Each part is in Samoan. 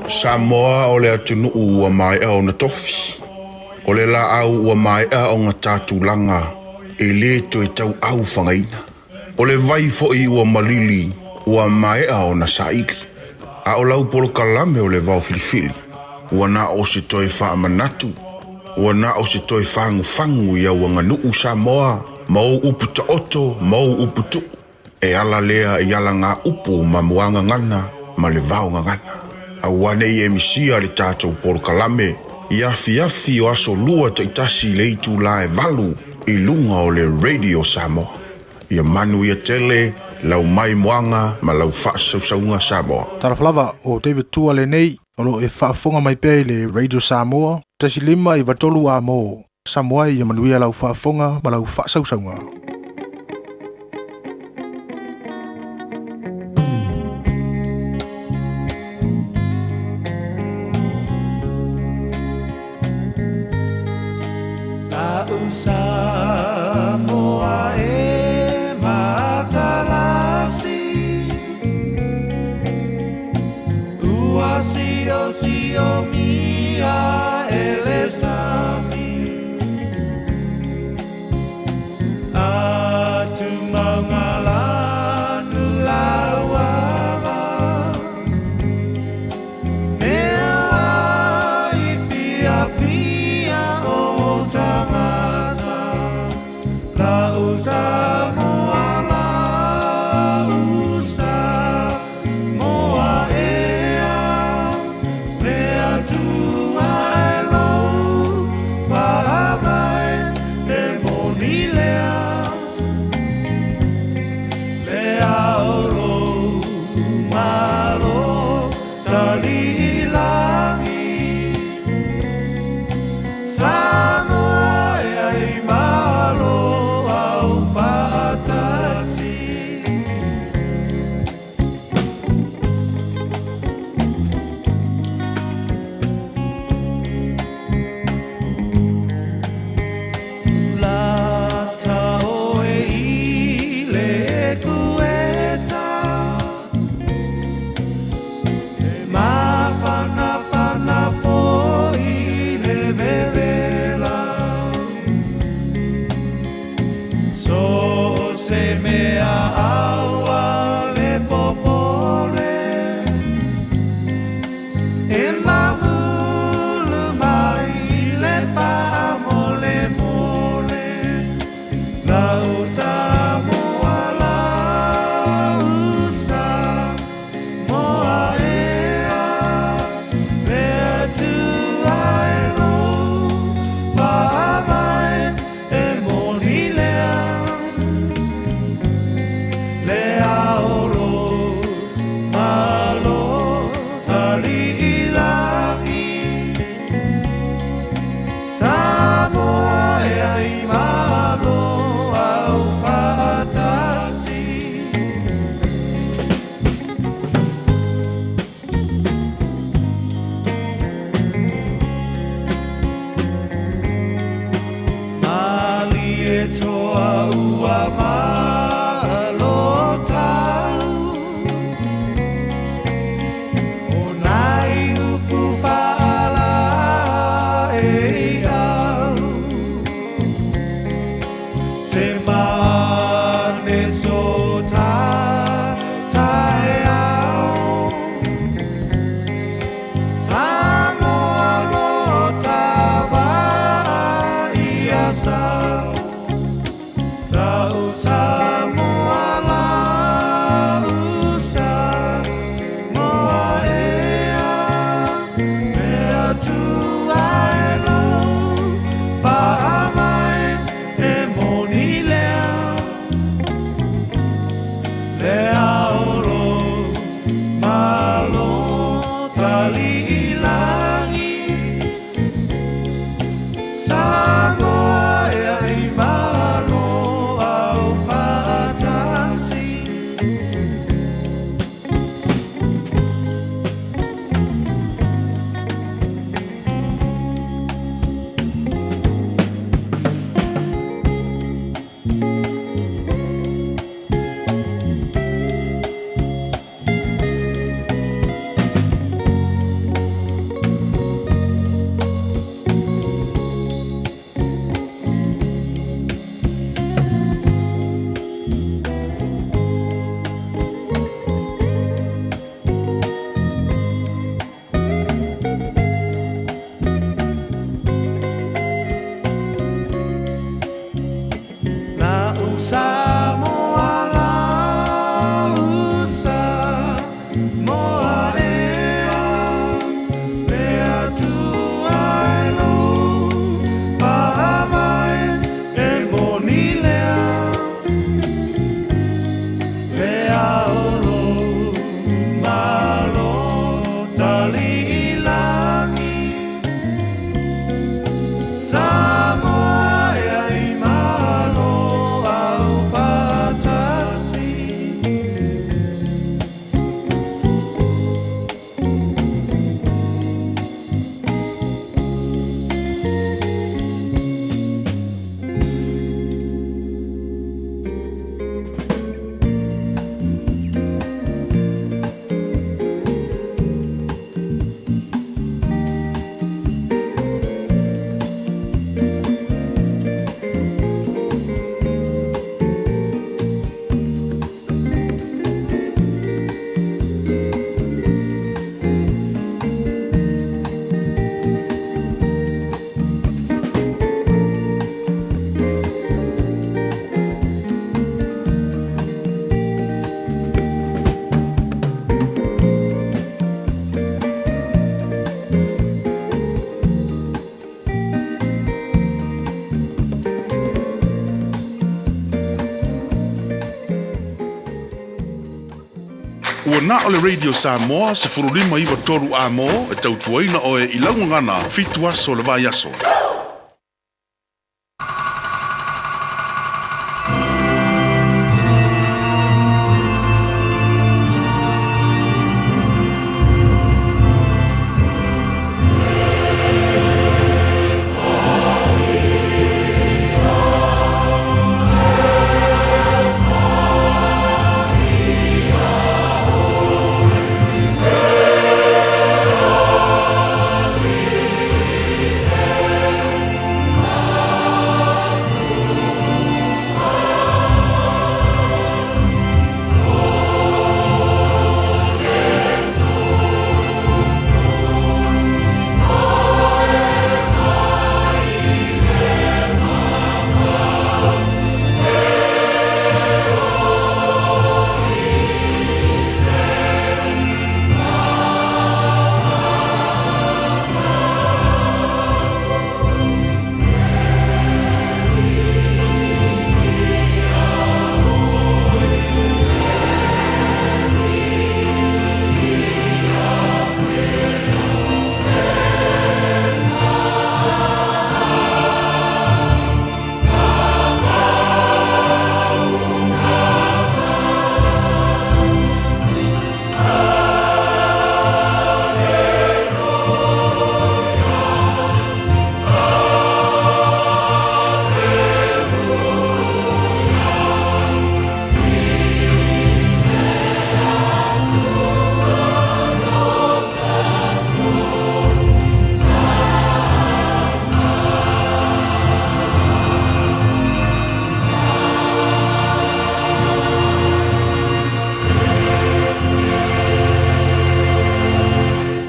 Samoa o le atunuu ua maea ona tofi. O le laau ua maea ona ta tulaga e lē toe tauau fagaina. O le vai foi ua malili ua maea ona saili. A o lau polokalame o le vao filifili, ua na o se toe faamanatu, ua na o se toe fagufagu i au aganuu Samoa ma ou upu taoto ma ou upu tuu. E ala lea i alagaupu ma muagagana ma le vaogagana. Aua ne i e misia le tatou polokalame i afiafi o aso lua taitasi i le itula e 8 i luga o le Radio Samoa. Ia manuia tele lau maimoaga ma lau faasausauga Samoa. Talofa lava, o David Tua lenei, o lo o e faafofoga mai pea i le Radio Samoa, 1 5 93 amo. Samoa ia manuia lau faafofoga ma lau faasausauga. Samoa e matalasi ua sio mia e le sami atu maungalanu lauava mea i fiafia o tagata lau Samoa lau Samoa ea le Atua e lou faavae e moni lea le ao lou malo taliilagi Samoa e ai malo au faatasi. Ua na o le Radio Samoa 15 9 3 A mo e tautuaina oe i lau gagana fitu aso o le vaiaso.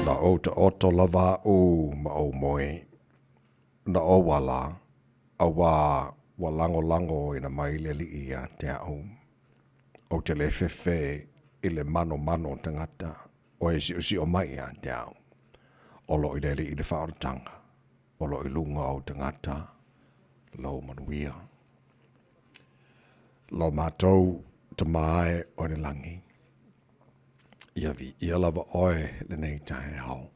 Na ou taoto lava au ma ou moe, na ou ala, auā ua lagolago ina mai le Alii ia te au. Ou te le fefe i le manomano o tagata o e siosio mai ia te au. O lo i le Alii le faaolataga, o lo i luga o tagata lou manuia. Lo matou Tama e o le lagi, ia viia lava oe lenei taeao.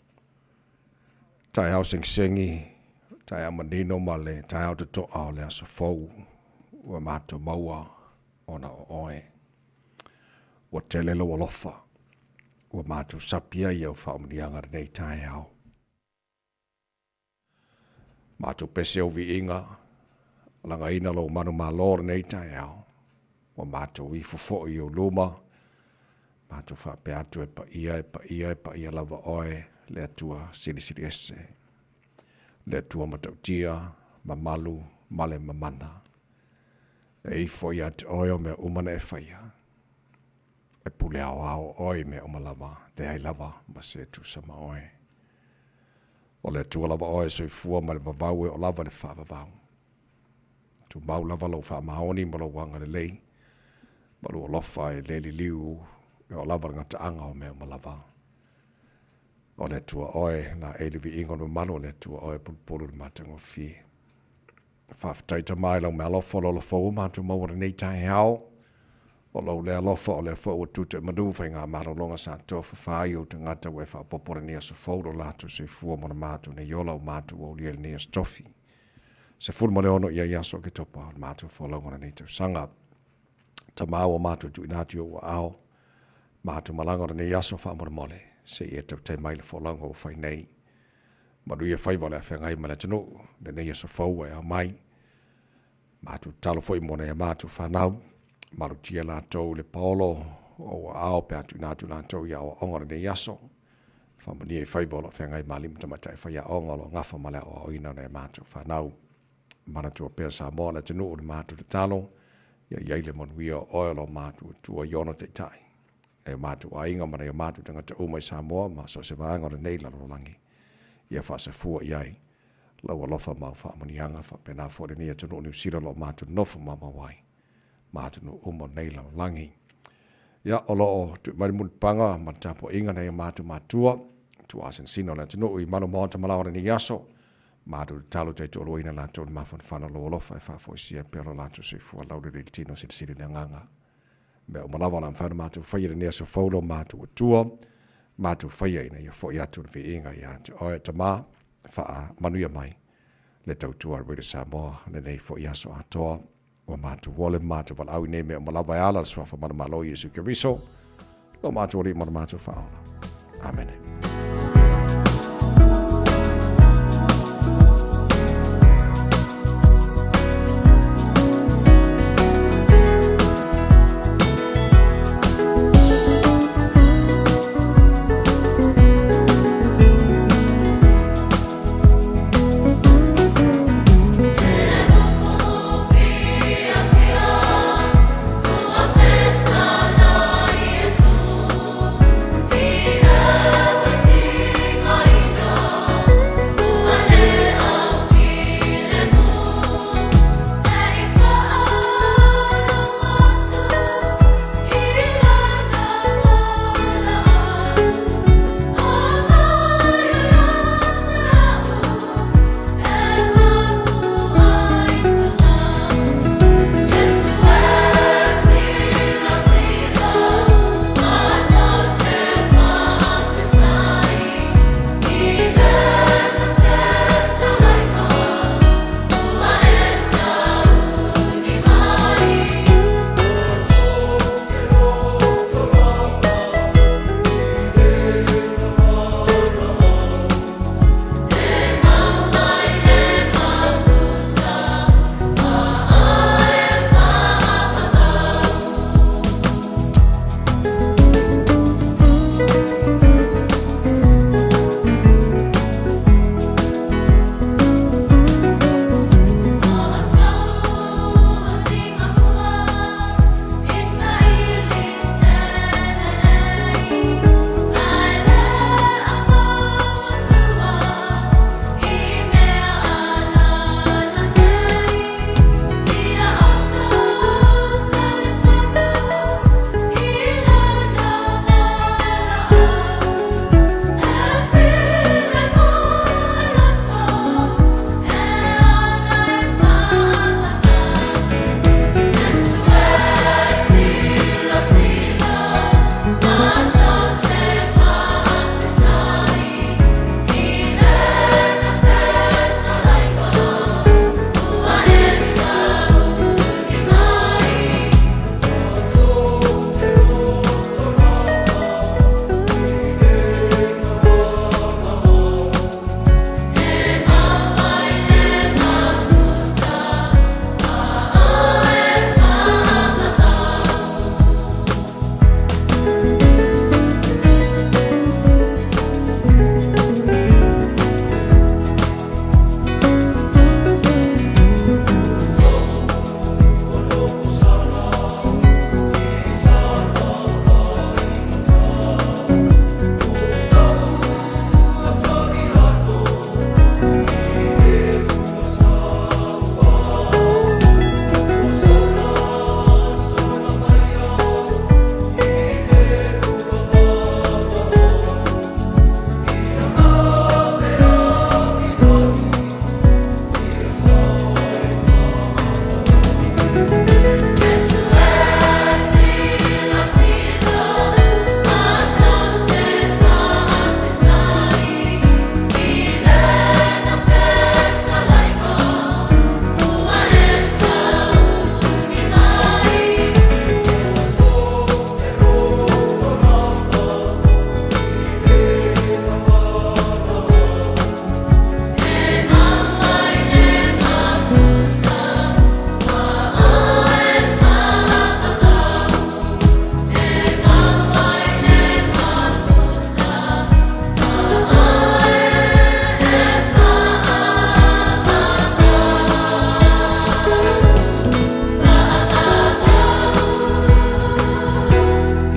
Taeao segiseги, taeao manino ma le taeao totoa o le aso fou ua matou maua ona o oe. Ua tele lou alofa, ua matou sapi ai au faamanuiaga lenei taeao. Matou pese ou viiga, lagaina lou manumalo lenei taeao. Ua matou ifo foi i ou luma, matou faapea atu e paia, e paia, e paia lava oe, le Atua Silisili Ese, le Atua matautia, mamalu ma le mamana. E ifo ia te oe o mea uma na e faia. E pule aoao oe i mea uma lava, leai lava ma se tusa ma oe. O le Atua lava oe e soifua ma le vavau e oo lava i le faavavau. Tumau lava lou faamaoni ma lou agalelei, ma lou alofa e le liliu e oo lava i le gataaga o mea uma lava. O le Atua oe, na e le viiga o le mamalu, o le Atua oe e pulupulu i le matagofie. Faafetai Tama i lau meaalofa o lo lofou uma atu maua lenei taeao. O lou lea alofa o lea foi ua tutu i manu faiga malologa sa tofafa ai ou tagata ua e faaopoopo lenei aso fou lo latou soifua ma le matou nei ola o matou ua aulia i lenei aso tofi. 16 ia i aso Oketopa o le matou folauga o lenei tausaga. Tama ua matou tuuina atu i ou aao matou malaga o lenei aso faamolemole se i e tautai mai le folauga ua fai nei. Manuia faiva o le a feagai ma le atunuu, lenei aso fou ua e aumai. Matou tatalo foi mo nai a matou fanau, malutia latou i le paolo o ua ao pe a tuuina atu latou i aoaoga o lenei aso. Faamanuia i faiva o lo o feagai ma alii ma tamaitai faiaoga o lo o gafa ma le aoaoina o nai a matou fanau. Manatua pea Samoa le atunuu o le matou tatalo, ia i ai le manuia o oe o lo matou Atua i ona taitai. Nai o matou aiga ma nai o matou tagata uma i Samoa ma so o se vaega o lenei lalolagi. Ia faasafua i ai lau alofa ma au faamanuiaga, faapena foi lenei atunuu o Niu Sila o lo o matou nofo mamao ai ma atunuu uma o lenei lalolagi. Ia, o lo o tui mai le mulipapaga ma le tapuaiga nai o matou matua, tuaasinasina o le atunuu i malu maota ma lao o lenei aso, matou tatalo taitoaluaina latou i le mafanafana o lou alofa e faafoisia pea lo latou soifua laulelei i le tino silisili le agaga. Mea uma lava o le a mafai ona matou faia i lenei aso fou lo matou Atua, matou faia ina ia fo'i atu le viiga ia te Oe, Tama, faamanuia mai le tautua a le Radio Samoa lenei fo'i aso atoa. Ua matou ole ma matou valaau i nei mea uma lava e ala i le Suafa manumalo o Iesu Keriso, lo matou Alii ma lo matou Faaola. Amene.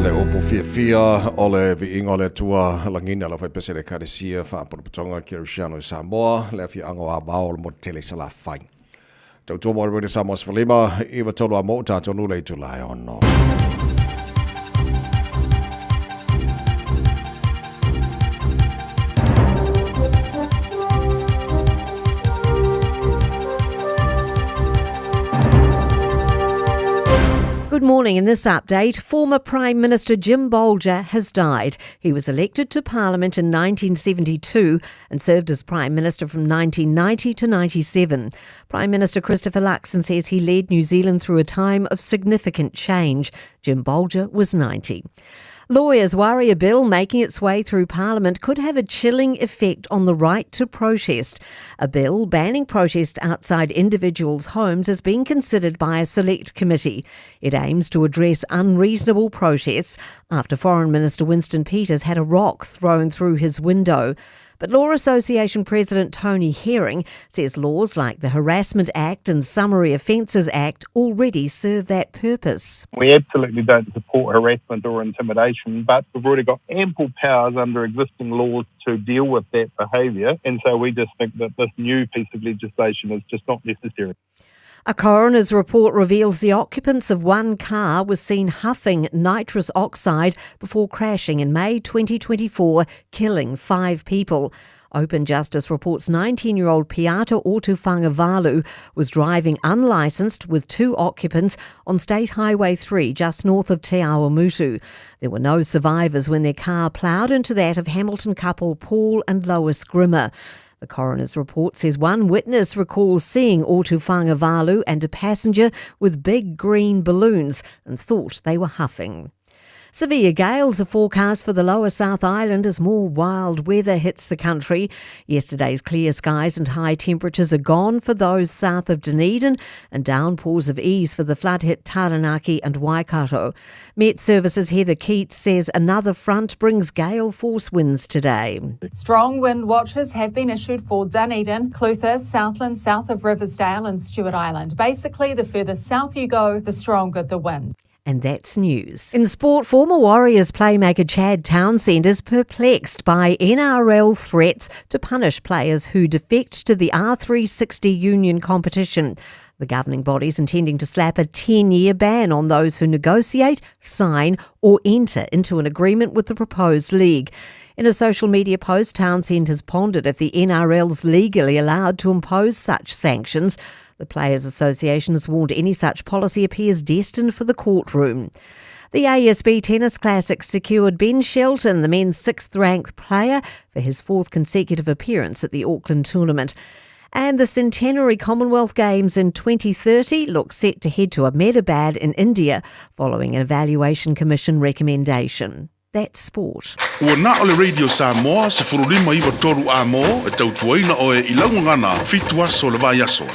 Le upu fiafia o le viiga o le Atua lagina lau faipese le Ekalesia Faapotopotoga Kerisiano i Samoa, le afioaga o Avao o le motu tele i Salafai. Tautua mo le Radio Samoa 15, 93 a mo tatou nuu le itula e ono. Good morning. In this update, former Prime Minister Jim Bolger has died. He was elected to Parliament in 1972 and served as Prime Minister from 1990 to 97. Prime Minister Christopher Luxon says he led New Zealand through a time of significant change. Jim Bolger was 90. Lawyers worry a bill making its way through Parliament could have a chilling effect on the right to protest. A bill banning protest outside individuals' homes is being considered by a select committee. It aims to address unreasonable protests after Foreign Minister Winston Peters had a rock thrown through his window. But Law Association President Tony Herring says laws like the Harassment Act and Summary Offences Act already serve that purpose. We absolutely don't support harassment or intimidation, but we've already got ample powers under existing laws to deal with that behaviour, and so we just think that this new piece of legislation is just not necessary. A coroner's report reveals the occupants of one car was seen huffing nitrous oxide before crashing in May 2024, killing 5 people. Open Justice reports 19-year-old Piata Otufangavalu was driving unlicensed with 2 occupants on State Highway 3 just north of Te Awamutu. There were no survivors when their car ploughed into that of Hamilton couple Paul and Lois Grimmer. The coroner's report says one witness recalls seeing Otufangavalu and a passenger with big green balloons and thought they were huffing. Severe gales are forecast for the lower South Island as more wild weather hits the country. Yesterday's clear skies and high temperatures are gone for those south of Dunedin and downpours of ease for the flood-hit Taranaki and Waikato. Met Services Heather Keats says another front brings gale force winds today. Strong wind watches have been issued for Dunedin, Clutha, Southland, south of Riversdale and Stewart Island. Basically, the further south you go, the stronger the wind. And that's news. In sport, former Warriors playmaker Chad Townsend is perplexed by NRL threats to punish players who defect to the R360 union competition. The governing body is intending to slap a 10-year ban on those who negotiate, sign or enter into an agreement with the proposed league. In a social media post, Townsend has pondered if the NRL's legally allowed to impose such sanctions. The Players Association has warned any such policy appears destined for the courtroom. The ASB Tennis Classic secured Ben Shelton, the men's 6th-ranked player, for his 4th consecutive appearance at the Auckland tournament. And the Centenary Commonwealth Games in 2030 look set to head to Ahmedabad in India following an Evaluation Commission recommendation. That's sport. Ua na o le Radio Samoa, 15 93 a mō, e tautuaina oe i laugagana, 7 aso le vai aso.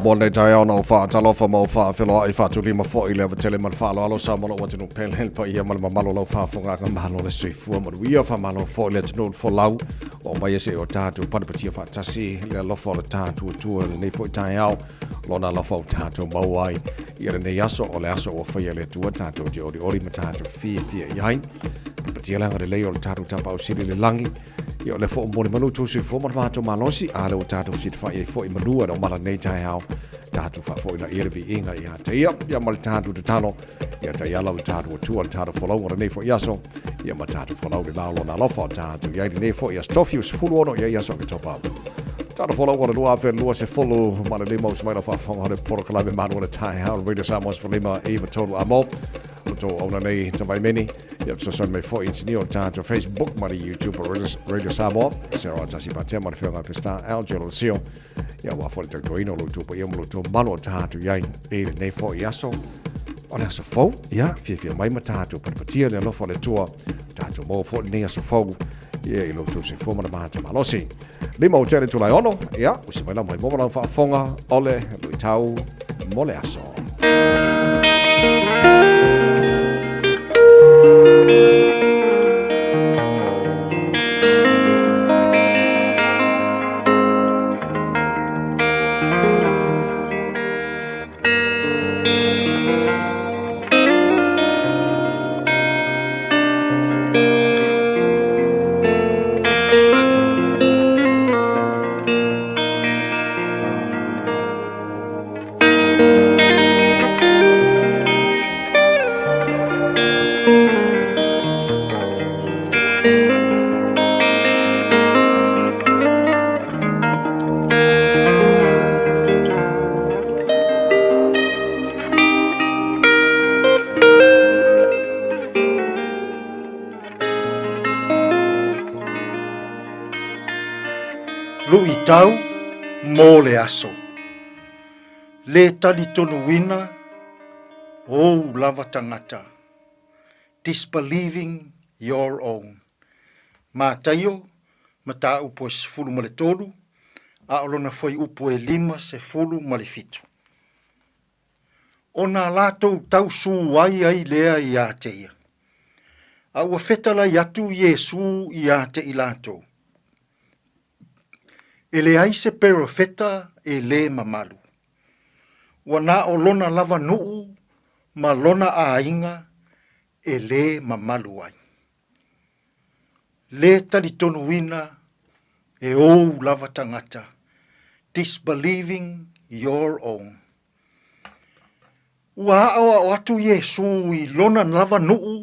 Mo nei taeao na o whaatalofa ma o whaawheloa i whaatulima fo i le avatele ma le whaaloalo sa mola ua tino pele pa ia ma le mamalo lau whaafonga malo le soifua ma uia whamalo fo i le tino fo lau o mai ese o tātou panapatia whaatasi le alofa o le tātou tua le nei fo i taeao lona alofa o tātou mauai i le nei aso o le aso o whaia le tua tātou te ori ori ma tātou fia fia i ai patia langa le lei o le tātou tapa o sili le langi i o le fo moni manu tō soifua ma le mātou malosi a le o tātou sili whai e fo i manua no mala nei taeao tātou whaafo ina ia le viinga i a te ia ia ma le tātou tatalo ia te iala le tātou atua le tātou folau o le nei fo i aso ia ma tātou folau le lao lona alofa o tātou ia i le nei fo i astofi o sefulu ono ia i aso ke topa tātou folau o le lua awhe lua se fulu ma le lima o semaila whaafonga o le porokalame manu o le taeao Radio Samoa sefulima i matolu a mō o tō auna nei tamai meni ia fesoasoani mai foi insinia o tātou Facebook ma le YouTube Radio Samoa Sarah Tasi Patea ma le whionga Pesta Al Jolo Sio ia wā fo le tautuaina o lo tō ia mo lo tō malo o tātou iai e le nei fo i aso o le aso fou ia fiafia mai ma tātou patapatia le alofa o le tua tātou mō fo le nei aso fou ia i lo tō se fo ma le mātou malosi lima o tele tūlai ono ia o se mai lau mai mō whaafonga ole lui tau mo le aso. Luʻitau mo le aso. Lē talitonuina ou lava tagata. Disbelieving your own. Mataio, mataupu e 13, a o lona fuaiupu e 57. Ona latou tausū ai ai lea iā te ia. A ua fetalai atu Iesū iā te i latou, E leai se perofeta e lē mamalu. Ua na o lona lava nuʻu ma lona ʻāiga e lē mamalu ai. Lē talitonuina e ou lava tagata, disbelieving your own. Ua aʻoaʻo atu Iesū i lona lava nuʻu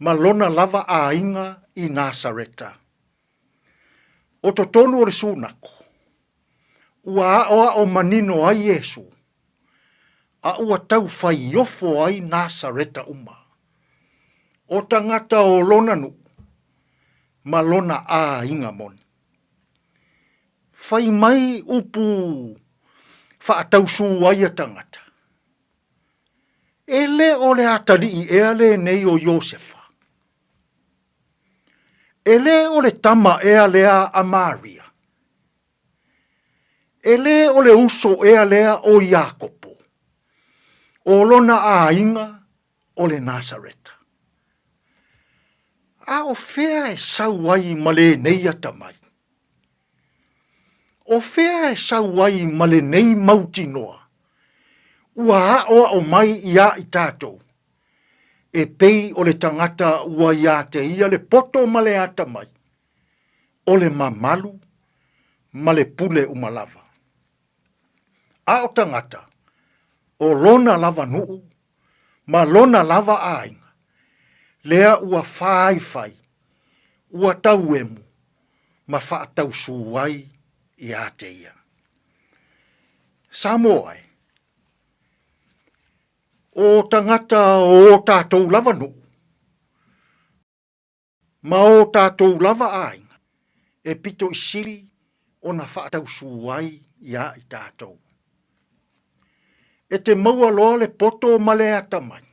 ma lona lava ʻāiga i Nasareta. ʻO totonu o le sunako, ua aʻoaʻo manino ai Iesū, a ua tau faiofo ai Nasareta uma. ʻO tagata o lona nuʻu ma lona ʻāiga moni. Fai mai upu faʻatausū ai ia tagata. E lē ʻo le atalii ea lenei o Iosefa. E lē ʻo le tama ea lea a Maria. E lē ʻo le uso ea lea o Iakopo. ʻO lona ʻāiga o le Nasareta. A ʻo fea e sau ai ma lenei atamai? ʻO fea e sau ai ma lenei mautinoa? Ua aʻoaʻo mai iā i tātou, e pei o le tagata ua iā te ia le poto ma le atamai, o le mamalu ma le pule uma lava. A o tagata, o lona lava nuʻu ma lona lava ʻāiga, lea ua whāiwhai, ua tauemu, ma faatausū ai iā te ia. Samoa e, o tagata o o tātou lava nuʻu, Ma o tātou lava ʻāina, e pito i sili ona faatausū ai iā i tātou. E te maua loa le poto ma le atamai.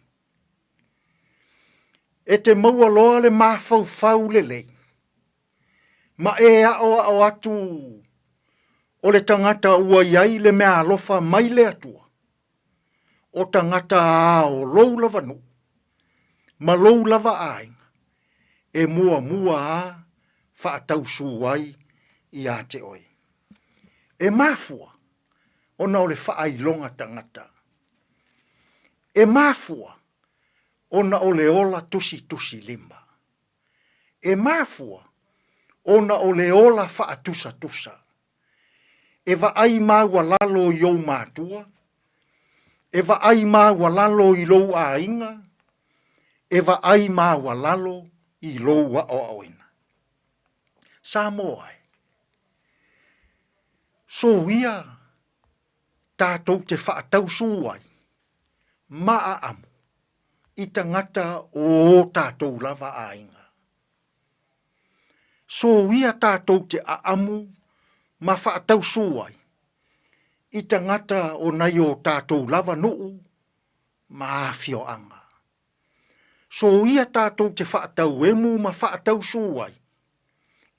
E te maua loa le mafaufau lelei. Ma e aʻoaʻo atu o le tagata ua i ai le meaalofa mai le Atua. O tagata a o lou lava nuʻu, ma lou lava ʻāina, e muamua a faatausū ai iā te ʻoe. E mafua ona o le faailoga tagata. E mafua ona o le ola tusitusi lima. E mafua ona o le ola faatusatusa. E vaai maualalo i ou matua, e vaai maualalo i lou ʻāiga, e vaai maualalo i lou aʻoaʻoina. Samoa e, soia tātou te faatausū ai ma ʻaʻamu i tagata o ō tātou lava ʻāiga. Soia tātou te ʻaʻamu ma faatausū ai i tagata o nai o tātou lava nuʻu ma afioaga. Soia tātou te faatauemu ma faatausū ai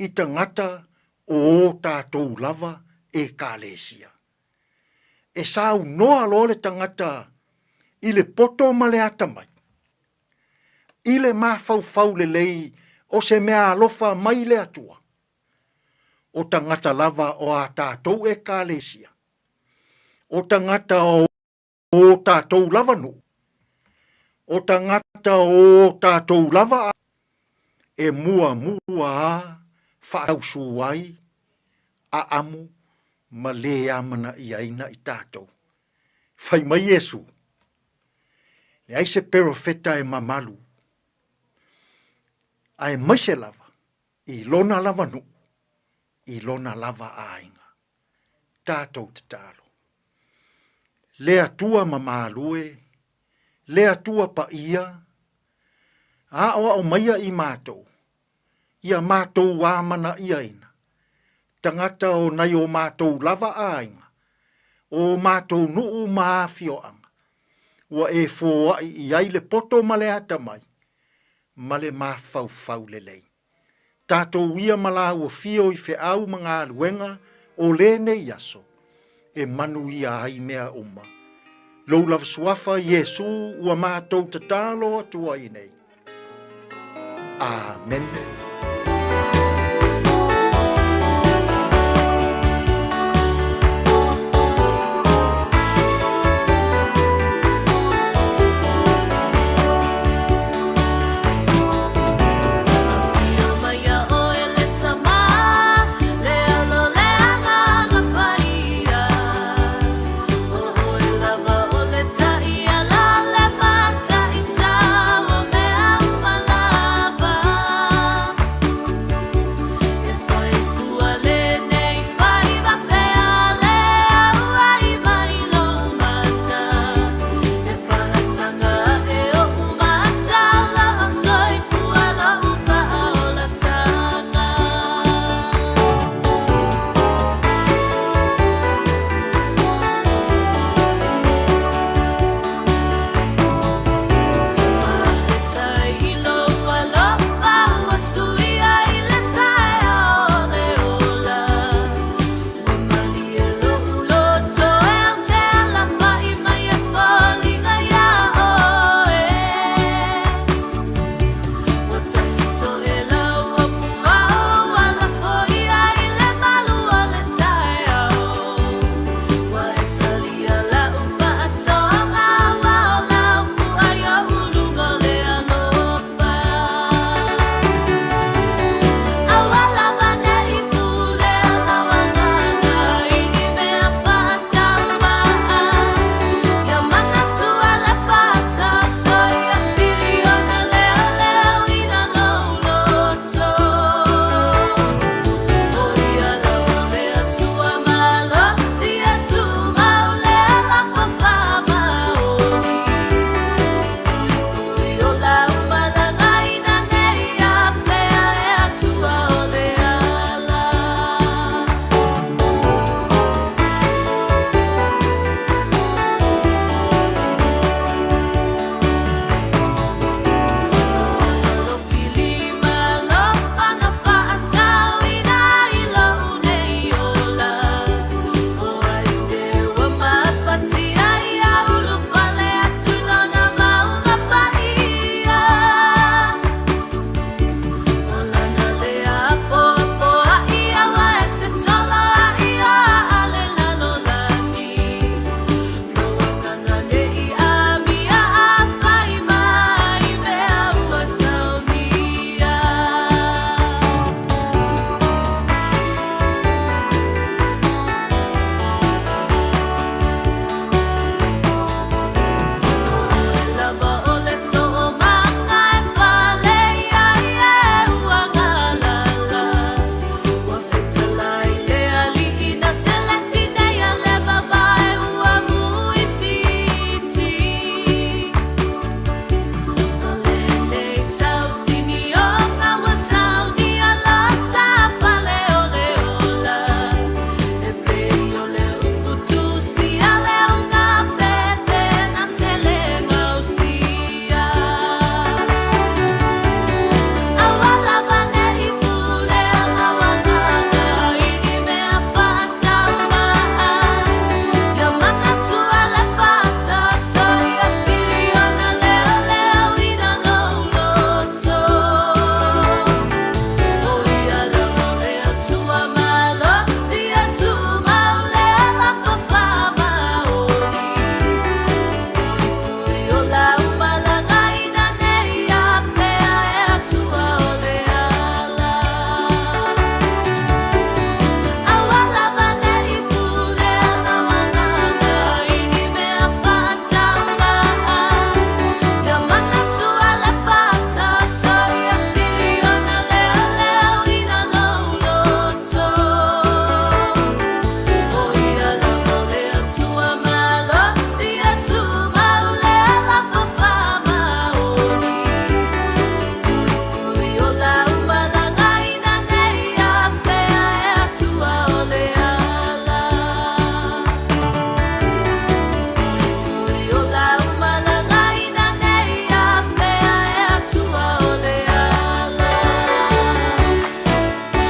i tagata o ō tātou lava Ekalesia. E saunoa loa le tagata i le poto ma le atamai, i le mafaufau lelei o se mea alofa mai le Atua, o tagata lava o a tātou Ekalesia, o tagata o ō tātou lava nuʻu, o tagata o ō tātou lava e muamua a faatausū ai ʻaʻamu ma lē amanaʻiaina i tātou. Fai mai Iesū, Leai se perofeta e mamalu, aemaise lava i lona lava nuʻu, i lona lava ʻāiga. Tātou tatalo. Le Atua mamalue, le Atua paʻia, aʻoaʻo maia i mātou, ia mātou amanaʻiaina. tagata o nai o matou lava aiga, o matou nuu ma afioaga, ua e foai i ai le poto ma le atamai, ma le mafaufau lelei. Tatou ia ma lāua fio i feau ma galuega o lenei aso, e manuia ai mea uma. Lou lava suafa Iesu ua matou tatalo atu ai nei. Amene.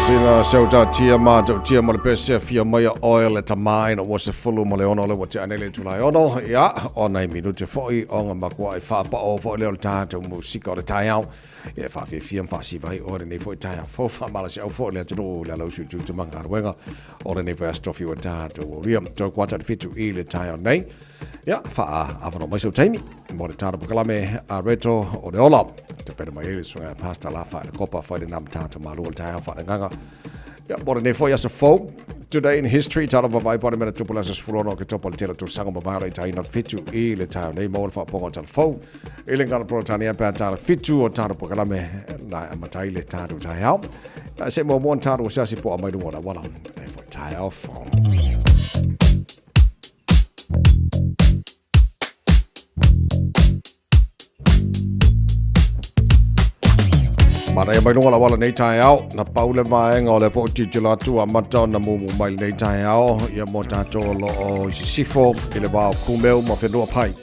Sina seu tia ma tau tia ma le pese fia mai oil e tamā ina ua 16 le ua tea nei le itula e 6, ia, o nai minute foi o nga makua i whaapao foi leo le tātou musika o le taeao. Ia e whaafiafia ma whaasiva ai o lenei foi taeao fou whaamalasi au foi le atunuu le alausu i tū manga o lenei foi aso tofi ua tātou aulia. Toe kuata le 7 i le taeao nei. Ia, whaa awano mai sau taimi mo le tātou pakalame a reto o le ola. Te pere mai ele suinga pasta la wha le kopa whai le nam tātou malu o le taeao wha le nganga. Ia, mo lenei foi aso fou. Today in history, tātou vavai pone mena tupu lasa sfulono ke topo le tela tausaga mavae o le itaina 7 i le taeao nei mo le whaaponga o tala fou. I le ngana Peretania pea tāla 7 o tātou pakalame na amatai le tātou taeao. Ia, se mo mo tātou se asi po a mai lunga o la wala. E foi taeao fou. Manaia mai lunga la wala nei taeao, na pau le vaega o le foʻi tilotilo atu a mata ona mumu mai lenei taeao, ia mo tatou o loo i sisifo i le va o kumeu ma whenua pai.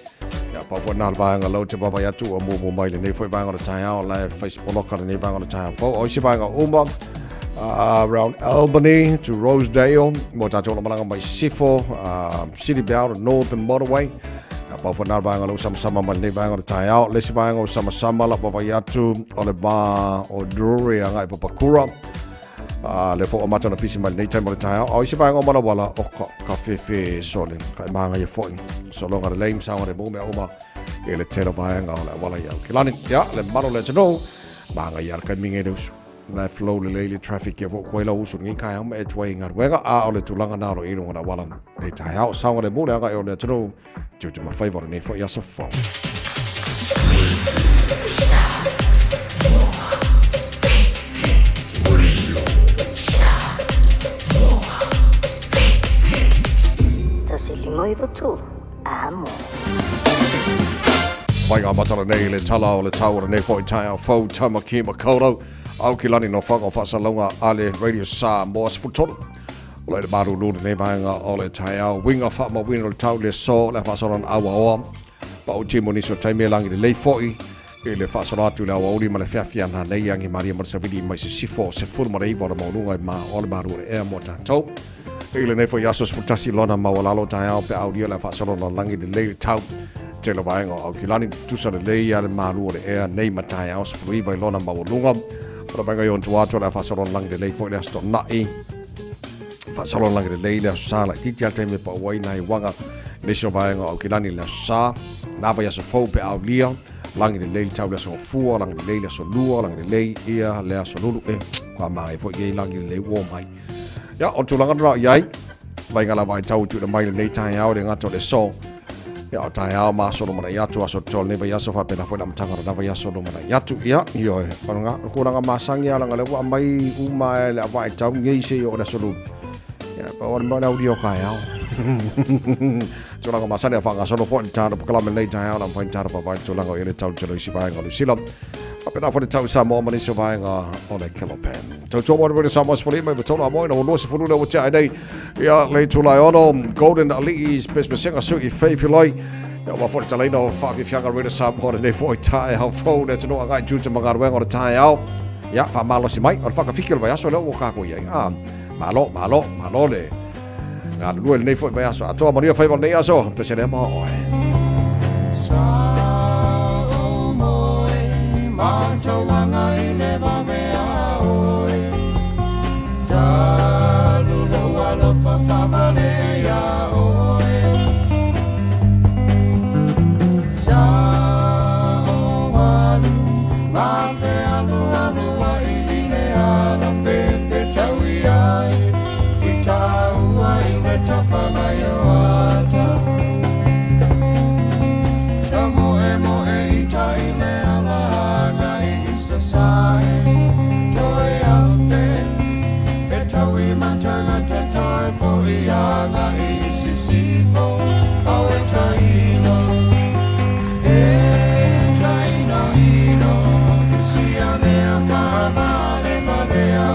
Ia pau foi nā le vaega lau te vaavaai atu ua mumu mai lenei foi vaega o le taeao, la e fai se poloka lenei vaega o le taeao fou. O isi vaega uma, around Albany to Rosedale, mo tatou o lo malaga mai sisifo, City Bound Northern Motorway. Ia pau foi nā le vaega lau samasama mai lenei vaega o le taeao. Le isi vaega o samasama la vaavaai atu o le va o Drury agai Papakura. Le fo amata na pisi mai lenei taimi o le taeao. A o isi vaega o Malawala o ka, ka fefe sole. Ka e māngai e foi. Solonga le lei msaonga le mumea uma i le tele o vaega o le auala i Aukilani. Ia, le malo le atunuu, māngai ia le kaiminga i le usu. La e flow lelei le traffic ia fo koe lau usu lenei taeao ma e tuai i galuega. A o le tulaga nā o lo i lunga o le auala lenei taeao. Saoga le mu le agai o le atunuu. Tiute ma faiva o lenei foi aso fou. Tasi lima iwa tolu, amo. Mai ngā matara nei le tala o le tau o lenei foi taeao fou Tamaki Makaurau. Aukilani no whanga o whaasalauga a le Radio Samoa 13. O le malulu lenei vaega o le taeao. Winga whaamawina o le tau le so le whaasalona aua oa. Pa o timo nisi o taimi e langi lelei foi i le faasolo atu i le aoauli ma le feafea na nei angi maria ma le savili mai sisifo 19 o le maualuga i ma o le malu o le ea mo tatou. I lenei foi aso 11 lona maualalo taeao pe aulia le faasolo na langi lelei le tau. Tele vaega o Aukilani tutusa lelei a le malu o le ea nei ma taeao 19 i lona maualuga. O le vaega i on tua atu o le faasolo na langi lelei foi le aso tona'i. Faasolo na langi lelei le aso sa laitiiti a le taimi e pau ai nai waga nisi o vaega o Aukilani le aso sa. Nā vai aso fou pe aulia. Langi lelei le tau le aso gafua, langi lelei le aso lua, langi lelei ia le aso lulu e kua māngai foi i langi lelei ua mai. Ia, o tulaga nā i ai, vai ngā lava i tau tuina mai lenei taeao le ngata o le so. Ia, o taeao ma aso lumana i atu, aso tol nei vai aso whapena foi na matanga rana vai aso lumana i atu. Ia, ioi, o ngā kūranga māsangi a langa le ua mai uma e le awa i tau ngei se i o le aso lulu. Ia, pa o le mea uri o kaeao. Tulaga masani a whangasolo foi le tāna pakalame nei taeao na mwhain tāna pawai tulaga o ele tau telo isi vaenga o Lucila. Whapena foi le tau Samoa ma nisi o vaenga o le Kelopen. Tau tō wanu wene Samoa sefuli mai vatolo a moe na walua sefulu le ua tea ai nei. Ia le tulai ono Golden Ali'i spespesenga su i fei filoi. Ia ua foi le talaina o whaafiafiaga rena Samoa le nei foi taeao fou le atunuu agai tū te mangaruenga o le taeao. Ia whamalosi mai o le whakawhiki o le vaiaso lea ua kākou i ai. Ah, malo, malo, malo le galulue lenei foi vaiaso. Atoa manuia faiva o lenei aso, pese lea ma oe. Sa o moe, matauanga i le vavea oe. Talu lou alofa whavalea ia oe. Sa o alu, ma fe alu alu ai i le ala pepe tau i ai. I tāua i le tafa mai o ata. Ta moe moe i tai le ala anga i sasae. Toi awhe, e tau i matangata toi po i anga i sisifo. Au e taino, e taino ino, i si a mea whaavale vavea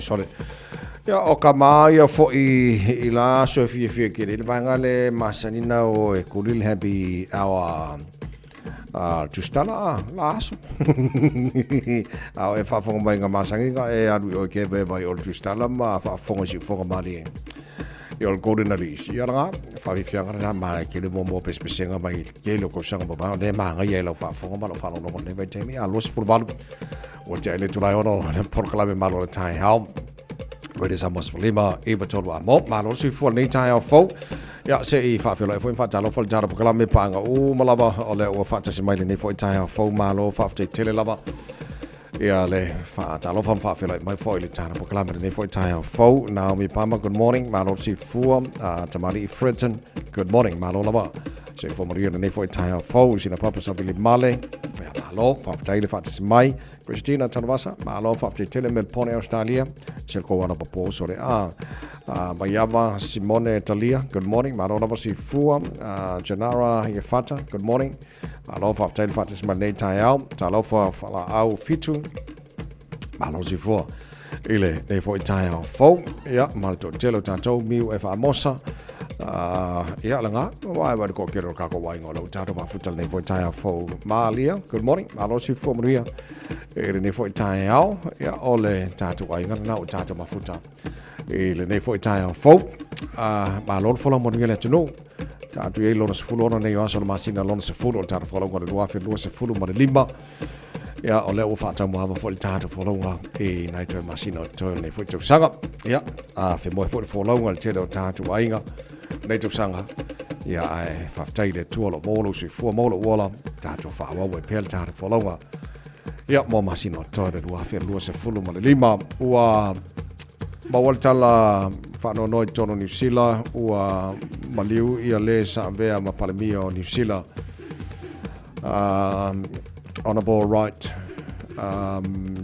Sorry. Ia, o ka māia fo'i i la aso e fiafia tele i le vaega le masani na o e kuli le happy hour a tustala a la aso. A o e faafofoga mai nga masangiga e alu i oe ke ve vai o le tustala ma faafofoga i siufoga malie. Ia o le golden release. Ia laga, faafiafiaga lena ma e tele mo mo pesepesega mai i le tele o tausaga mamao lea e magaia i lau faafofoga ma lau faalogologo i lenei vaitaimi. A 28 Ua tea i le itula e ono le polokalame Malo o le Taeao. Radio Samoa 15, 9 3 a mo. Malo le soifua lenei taeao fou. Ia, se i faafeiloai foi ma faatalofa le tala polokalame paaga uma lava o lea ua faatasi mai lenei foi taeao fou. Malo faafetai tele lava. Ia le faatalofa ma faafeiloai mai foi le tala polokalame lenei foi taeao fou. Naomi Palmer, good morning. Malo le soifua. Tamalii Fredson, good morning. Malo lava. Soifua manuia lenei foi taeao fou i sina papa Savili Male. Ia, malo, faafetai le faatasi mai. Christina Tanuvasa, malo, faafetai tele Melbourne, Australia. Se le kou ala papo so le a. Maiava Simone Talia, good morning, malo lava soifua. Janara Iafata, good morning. Malo, faafetai le faatasi mai lenei taeao. Talofa Falaau Fitu, Malo soifua i lenei foi taeao fou. Ia, ma le toatele o tatou miu e faamosa. Ia, laga, ua e le toatele o kako aiga o lo o tatou mafuta lenei foi taeao fou. Malia, good morning, malo soifua manuia i lenei foi taeao. Ia, o le tatou aiga lena o tatou mafuta i lenei foi taeao fou. Malo le folau manuia le atunuu. Tatou i ai lona 16 nei o aso o le masina lona 10 o le tatou folauga o le 2025. Ia, o lea ua faataumuaava foi le tatou folauga i nai toe masina o totoe o lenei foi tausaga. Ia, a femoe foi le folauga i le tele o tatou aiga lenei tausaga. Ia, ae faafetai i le Atua o lo o maua lou soifua, maua lou ola, tatou faaauau ai pea le tatou folauga. Ia, mo masina o totoe o le 2025. Ua maua le tala faanoanoa i totonu o Niu Sila, ua maliu ia le sa avea ma Palemia o Niu Sila. Honourable Right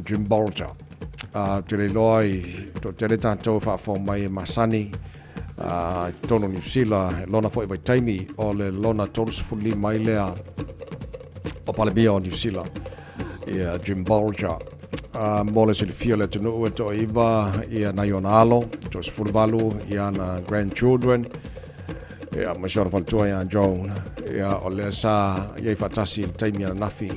Jim Bolger. Ou te le iloa i toatele tatou e faafofoga mai e masani i totonu o Niu Sila i lona foi vaitaimi o le lona 35 ai lea o Palemia o Niu Sila, ia Jim Bolger. Mo le silafia o le atunuu e toaiva ia nai ona alo, toasefuluvalu ia ana grandchildren, Ia, ma si ona faletua ia Joan, ia, o lea sa i ai faatasi i le taimi ananafi,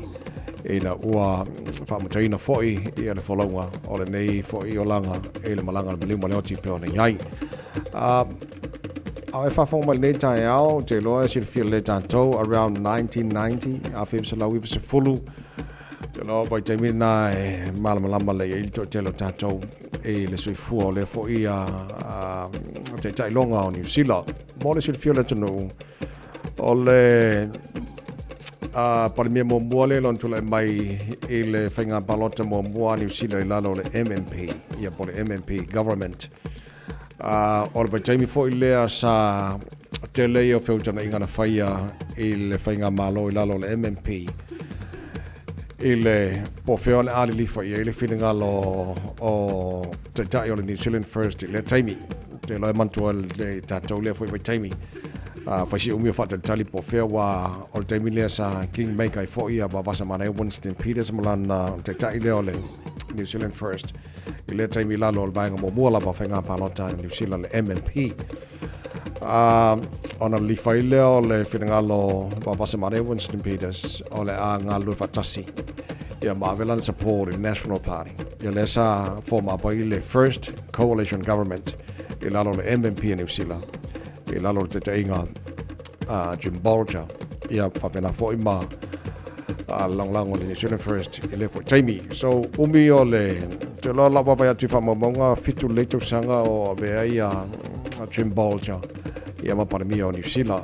ina ua faamutaina foi ia le folauga o lenei foi olaga i le malaga a le maliu ma le oti pei ona i ai. A e faafofoga mai i lenei taeao, ou te iloa e silafia lelei tatou, around 1990, 1990, Te iloa o vaitaimi lena e malamalama lelei ai le toatele o tatou i le soifua o lea foi a taitai loga o Niu Sila. Mo le silafia o le atunuu, o le Palemia muamua lea lona tulai mai i le faiga palota muamua a Niu Sila i lalo o le MMP, ia po o le MMP Government. O le vaitaimi foi lea sa tele ia o feutagaiga na faia i le faigamalo i lalo o le MMP i le po o fea o le a lilifa i ai le finagalo o Taitai o le New Zealand First i lea taimi. Ou te iloa e manatua e tatou lea foi vaitaimi. Fai si umi o faatalitali po o fea ua o le taimi lea sa kingmaker ai foi a Vavasa Manaia Winston Peters ma lana Taitai lea o le New Zealand First i lea taimi i lalo o le vaega muamua lava o faiga palota a Niu Sila le MMP. Ona lilifa ai lea o le finagalo Vavasa Manaia Winston Peters o le a galulue faatasi ia ma ave lana support i le National Party. Ia lea sa form up ai le First Coalition Government i lalo o le MMP a Niu Sila i lalo o le taitaiga a Jim Bolger. Ia faapena foi ma a lagolago le New Zealand First i lea foi taimi. So, umi o le, te loa lau vaavaai atu i faamaumauga, 7 lelei tausaga o avea ai a Jim Bolger ia ma Palemia o Niu Sila.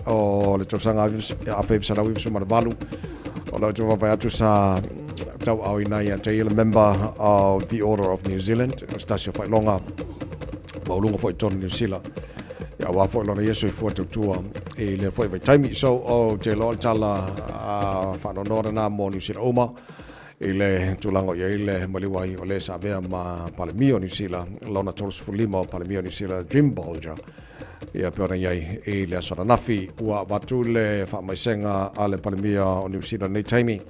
O le tausaga 1998, o lau te vaavaai atu sa tauaaoina ia te ia le member of the Order of New Zealand, o se tasi o faailoga maualuga foi i totonu o Niu Sila. Ia aua foi lona ia soifua tautua i lea foi vaitaimi. So, ou te iloa o le tala faanoanoa lena mo Niu Sila uma i le tulaga o i ai le maliu ai o le sa avea ma Palemia o Niu Sila, lona 35 o Palemia o Niu Sila, Jim Bolger. Ia pei ona i ai i le aso ananafi, ua avatu le faamaisega a le Palemia o Niu Sila i lenei taimi,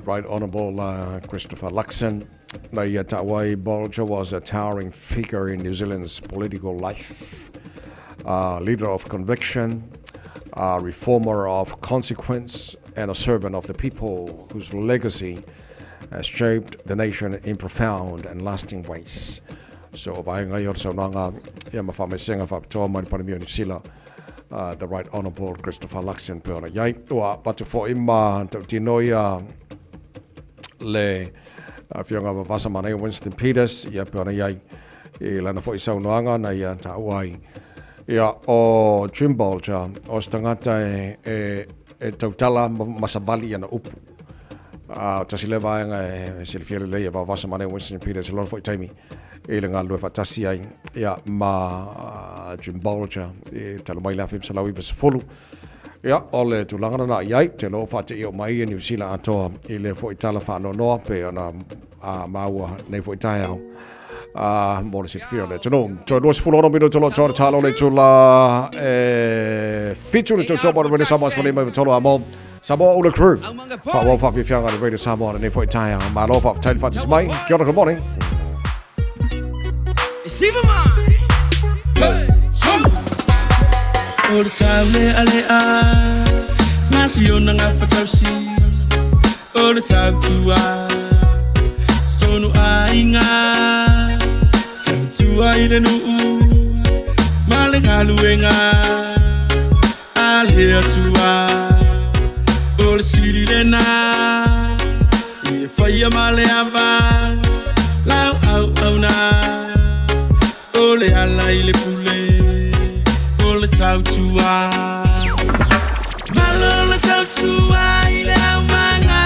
Right Honourable Christopher Luxon. Na ia tau ai, Bolger was a towering figure in New Zealand's political life, a leader of conviction, a reformer of consequence, and a servant of the people whose legacy has shaped the nation in profound and lasting ways. So, o vaega ia o le saunoaga ia ma faamaisega faapitoa mai le Palemia o Niu Sila, the Right Honourable Christopher Luxon pei ona i ai. Ua avatu foi ma tautino ia le Afioga Vavasa Manaia Winston Peters, ia pei ona i ai i lana foi saunoaga na ia taua ai. Ia, o Jim Bolger, o se tagata e, e, e tautala ma savali i ana upu. A, o tasi lea vaega e silafia lelei e Vavasa Manaia Winston Peters i lona foi taimi i le galulue faatasi ai ia, ma Jim Bolger i talu mai le 1990. Ia, o le tulaga lena i ai, ou te iloa ua faateia uma ai ia Niu Sila atoa i lea foi tala faanoanoa pei ona maua nei foi taeao mo le silafia o le atunuu. Toe 26 minute o lo o toa le talo le itula e 7 le tautua mo le Radio Samoa Sefulu Lima Iva Tolu Amo. Samoa Ula Crew. Faaauau faafiafiaga a le Radio Samoa lenei foi taeao. Malo faafetai le faatasi mai. Kia ora, good morning. O le tau lealea Ma siona ngā whatausi O le tau tua Tonu aiga Tau tua i le nuu Ma le galuega A le Atua O le sili lena E whaia ma le ava Lau au au na O le ala i le pule O le tautua Malo le tautua i le aumaga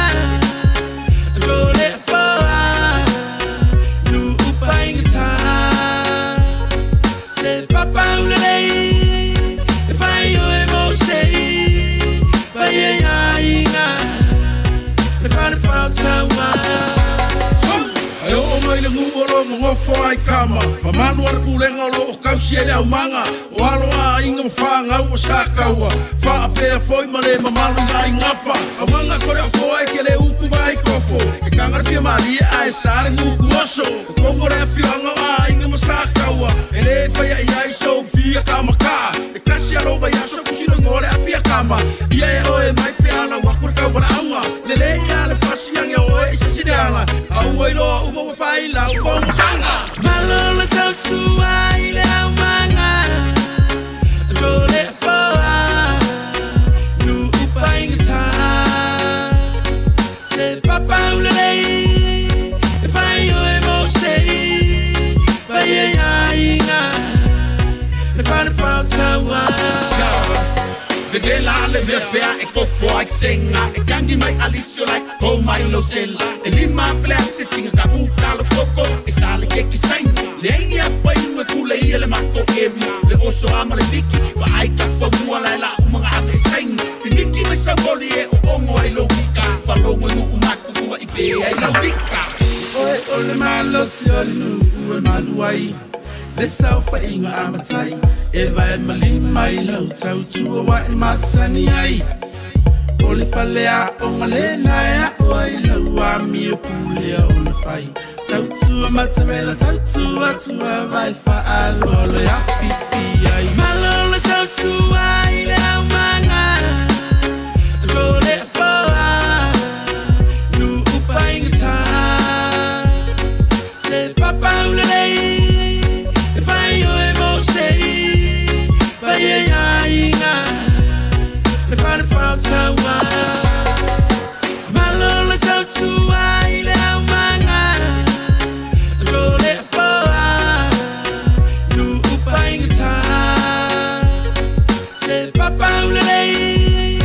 Tuko le afoa Nuu faigata Se papa ulelei E fai oe mo sei Fai e aiga Le fale fautaua Ae oo mai le nuu o lo o nonofo ai kama, mamalu a le pulega o lo o kausi ai le aumaga, o alo a aiga ma fanau o Sakaua, faapea foi ma le mamalu i Aigafa. Aumaga kore o foa e kele uku vai kofo, e kanga le fia malie ae sa le nguku oso. O kongo le afioaga o aiga ma Sakaua, e le faia i ai sou fia kama kaa. E kasi a lou vaiaso kusi lo igoa le Apia Kama. Ia e oe mai pe a lau aku le kauvala'auga. Lelei a le fasiage o oe i se isi leaga. A ua iloa uma ua fai lau pogataga. Malo le tautua i le aumaga Tuko le afoa Nuu faigata Se papa ulelei E fai oe mo sei Fai e aiga Le fale fautaua Vevela le mea pea e kofo ai senga E kangi mai alisio lai kou mai lo sela E lima fele asisinga ka u kalo koko E sale keki saina Le aingi a painu e kule ia le mako area Le oso ama le viki Pa ai ka famua lai la umanga ame e saina Pimiki mai saumoli e o ongo ai lo wika Falongo i nuu maku ua i pe ai lau vika. Oe o le malosi o le nuu e malu ai Le saofaiga a matai E vae ma lima i lau tautua ua e masani ai O le faleaoga lena e aʻo ai lau amio pulea ona fai Tautua matavela tautua tua vai faaloalo e afifi ai Malo le tautua i le aumaga Tuko le afoa Nuu faigata Se papa ulelei E fai oe mo sei Fai e aiga Le fale fautaua Malo le tautua i le aumaga Tuko le afoa Nuu faigata Se papa ulelei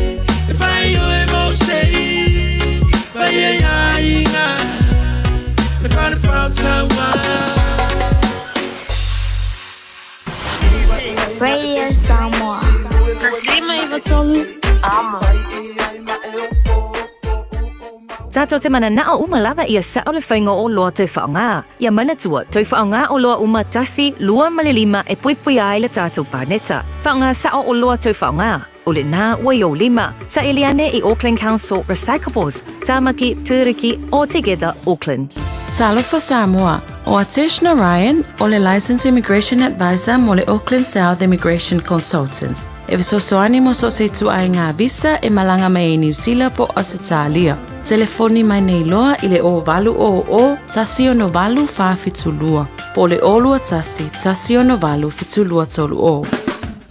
E fai oe mo sei Fai e aiga Le fale fautaua Radio Samoa. 1593 Amo. Tātou te mananao uma lava ia sao le faiga o oloa toe faaaoga. Ia manatua, toe faaaoga oloa uma tasi, lua ma le lima e puipuia ai le tātou paneta. Faaaoga sao oloa toe faaaoga. O lenā ua i ou lima. Saili ane i Auckland Council Recyclables, Tāmaki, Tūruki, or Together Auckland. Talofa Samoa, ʻO Atesh Narayan, ʻo le Licensed Immigration Advisor mo le Auckland South Immigration Consultants, e fesoasoani mo so o se ituaiga visa e malaga mai ai Niu Sila po o Ausetalia. Telefoni mai nei loa i le 0800 168 472 po o le 021 168 7230.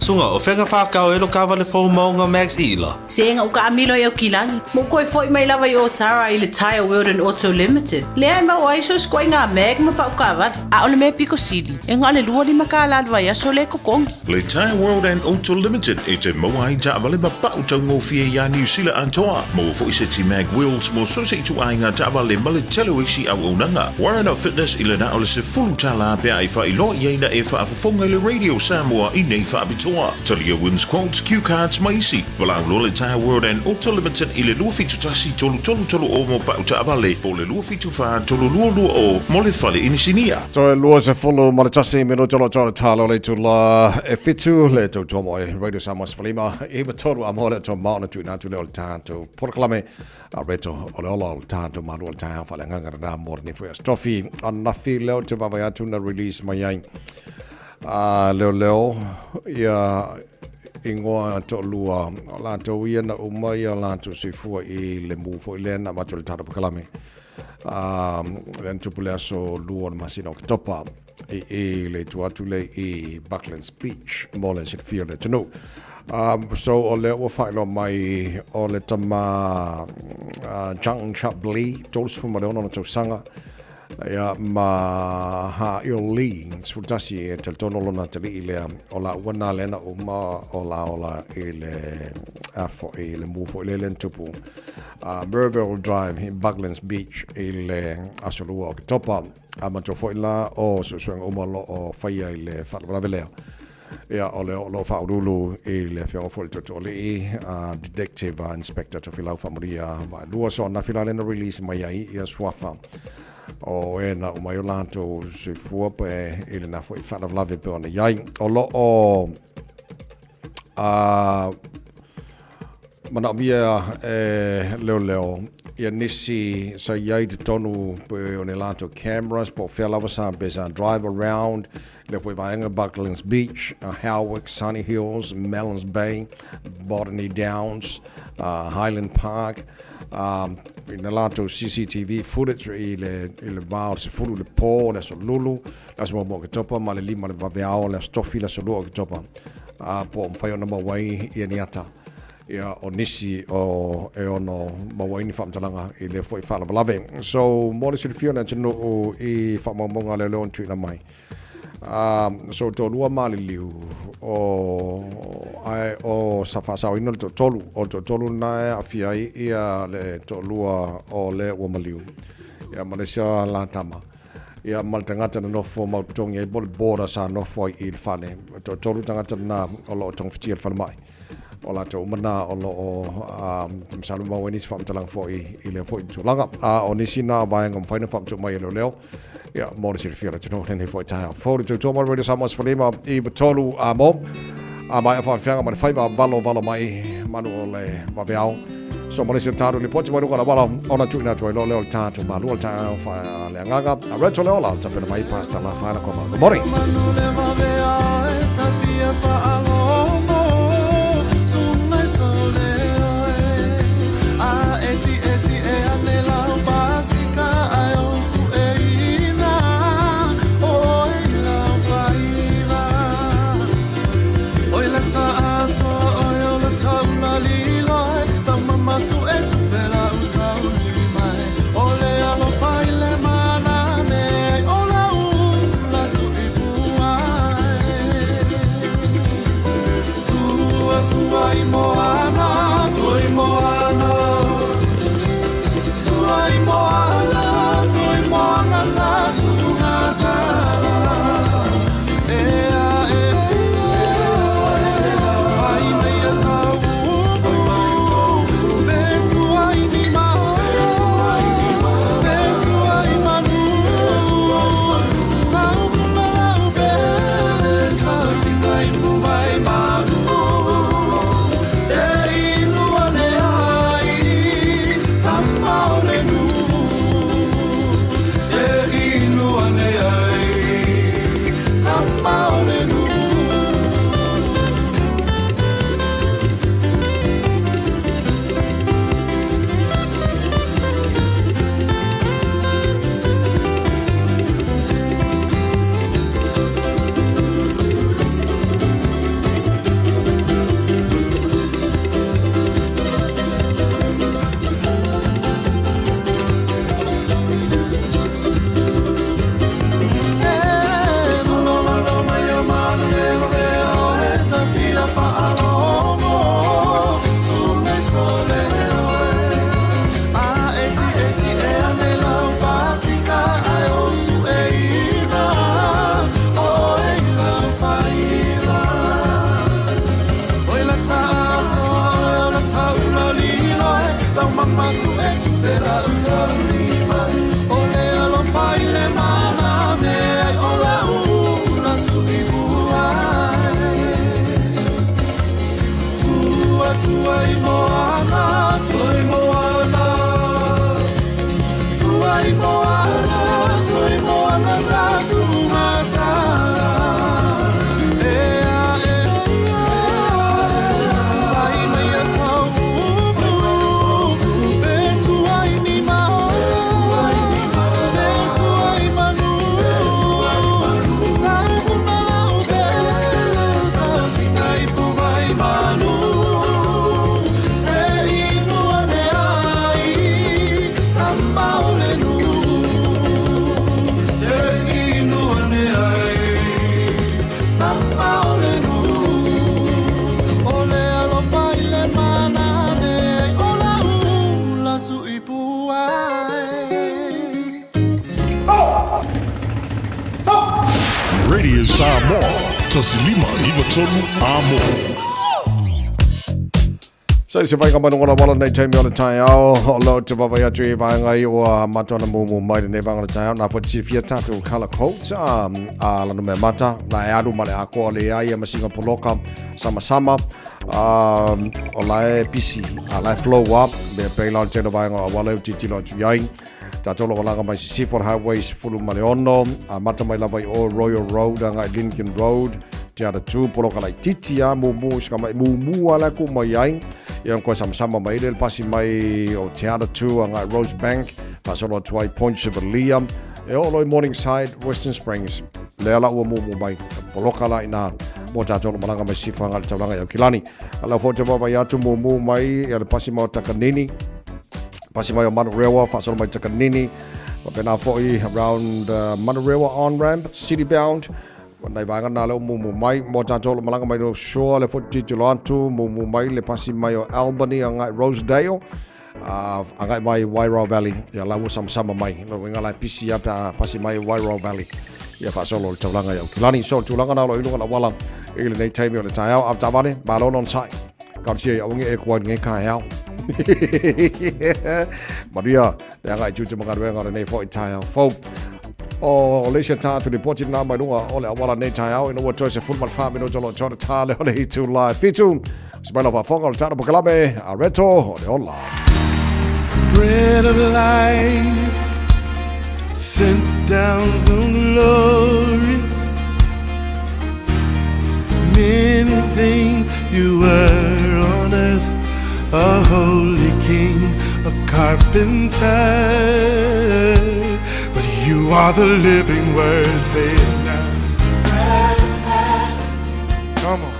Suga, o fea na whakao e lo kawale fou maunga Max Ila? Se ua kaamilo i Aukilani. Ma ua toe foi mai lava i Otara i le Tyre World and Auto Limited. Lea e maua ai so o se ituaiga mag ma pau taavale. A o le mea pito sili, e na o le $25 le vaiaso lea e totogi. Le Tyre World and Auto Limited e te maua ai taavale ma pau taugofie iā Niu Sila atoa. Maua foi seti mag wheels mo so o se ituaiga taavale ma le tele o isi auaunaga. Warren Fitness i le na o le $10 pe a e faailoa i ai na e faafofoga i le Radio Samoa i nei faapitoa. atoa. Talia Wins Quotes, Cue Cards ma isi. Valaau loa le Tyre World and Auto Limited i le 271 3330 mo pau taavale po o le 274 3220 mo le fale inisinia. Toe 21 minute o lo o talo le itula e fitu le tautua mo e Radio Samoa 15 9 3 a mo le atoa maona tuuina atu lea o le tatou polokalame a reto o le ola o le tatou malu o le taeao faaleagaga lena mo lenei foi aso tofi ananafi lea ou te vaavaai atu na release mai ai a leoleo ia ingoa toalua o latou ia na uma ia latou soifua i le mu foi lea na avatu i le tatou polokalame a lea na tupu le aso lua o le masina o Oketopa i i le itu atu lea i Bucklands Beach mo le silafia o le atunuu. So o lea ua faailoa mai o le tama Jang Chap Lee, 36 ona tausaga, ia, ma Ha Il Lee, 11, e talitonu lona atalii lea, o laua na lea na uma o la ola i le, a foi, le mu foi lea lea na tupu. Merville Drive i Bucklands Beach i le aso lua o Oketopa. A matua foi la o suesuega uma o lo o faia i le faalavelave lea. Ia, o le o lo o faauluulu i le afioga foi i le Tootooalii, a Detective Inspector Tofilau Faamanuia Vaelua. So ananafi la lea na release mai ai ia suafa o e na uma ai o latou soifua pe i lena foi faalavelave pe ona i ai. O lo o a Manaomia e leoleo ia nisi sa i ai i totonu pe o ni latou cameras po o fea lava sa pe sa drive around lea foi vaega Bucklands Beach, Howick, Sunny Hills, Mellons Bay, Botany Downs, Highland Park, i na latou CCTV footage i le i le va o le 10 i le po o le aso Lulu, le aso muamua o Oketopa ma le 5 i le vaveao o le aso Tofi, le aso 2 o Oketopa. Po o mafai ona maua ai ia ni ata ia o nisi o e ono maua ai ni faamatalaga i lea foi faalavelave. So mo le silafia o le atunuu i faamaumauga a leoleo na tuuina mai. So toalua maliliu o ae o sa faasaoina le toatolu, o le toatolu lena e aafia ai ia le toalua o le ua maliu ia ma le isi la tama. Ia ma le tagata na nofo mautotogi ai po o le boarder sa nofo ai i le fale. E toatolu tagata na o lo o togafitia i le falemai. O latou uma na o lo o masalo maua ai nisi faamatalaga foi i lea foi tulaga. A o nisi na vaega ua mafai ona faamatuu mai e leoleo, ia mo le silafia o le atunuu lenei foi taeao fou. Le tautua mai Radio Samoa 15 i 3 a mo. A maea faafiaga ma le faiva valo valo mai manu o le vaveao. So ma le isi tatou lipoti mai luga o le auala ona tuuina atu ai loa lea o le tatou malu o le taeao faaleagaga. A Reto Leola, tapena mai Pastor Lafaela Koma. Good morning. Tama o le nuu O le alofa i le mana ane O lau ula suʻi pua e. Radio Samoa, 1593 Amo. Sa se vaenga mai luga o le auala nei taimi o le taeao, o lo te vaavaai atu i vaega i ua amata ona mumu mai lenei vaega o le taeao, na foi te silafia tatou colour codes a, a lana mea mata, na e alu ma le akoa le ia ia masinga poloka sama sama, a, o la e pisi, a la e flow up, me pei la o le tele o vaega o auala e utitilo atu i ai. Tatou lo malaga mai Sisifo Highway 16, amata mai lava i o Royal Road agai Lincoln Road, Te Aratū, poloka laitiiti a mumu sika mai mumu ala ku mai ai. Ia koe sama sama mai le pasi mai o Te Aratū agai Rosebank, faasolo atu ai Point Chevalier, e oo loa i Morningside, Western Springs. Lea la ua mumu mai, poloka la ina mo tatou lo malaga mai Sisifo agai le taulaga i Aukilani. Ala fo te vaavaai atu mumu mai ia le pasi mai o Takanini, Pasi mai o Manurewa, faasolo mai Takanini, faapena foi around Manurewa on-ramp, city bound, nai vaega na lea o mumu mai, mo tatou o lo malaga mai North Shore, lea foi tilotilo atu, mumu mai le pasi mai o Albany agai Rosedale, agai mai Wairau Valley, ia la ua samasama mai, lona uiga la e pisi lava pe a pasi mai Wairau Valley, ia faasolo le taulaga i Aukilani. So, tulaga na o lo o i luga o le auala i lenei taimi o le taeao, avetaavale, malo le onosai. Talosia i aua e kua nei taeao. Maria, le agai tū te magaluega o lenei foi taeao fou. O le isi tā tu ripoti nā mai lunga o le awala nei taeao ina ua toe se 14 minuto lo tōna tā le o le hitu lai fitu. Se mai lau faafofoga o le tāna pokalame a Reto o le ola. Bread of life sent down from glory. Many things you were on earth, a holy king, a carpenter. But you are the living word, say it now. Come on.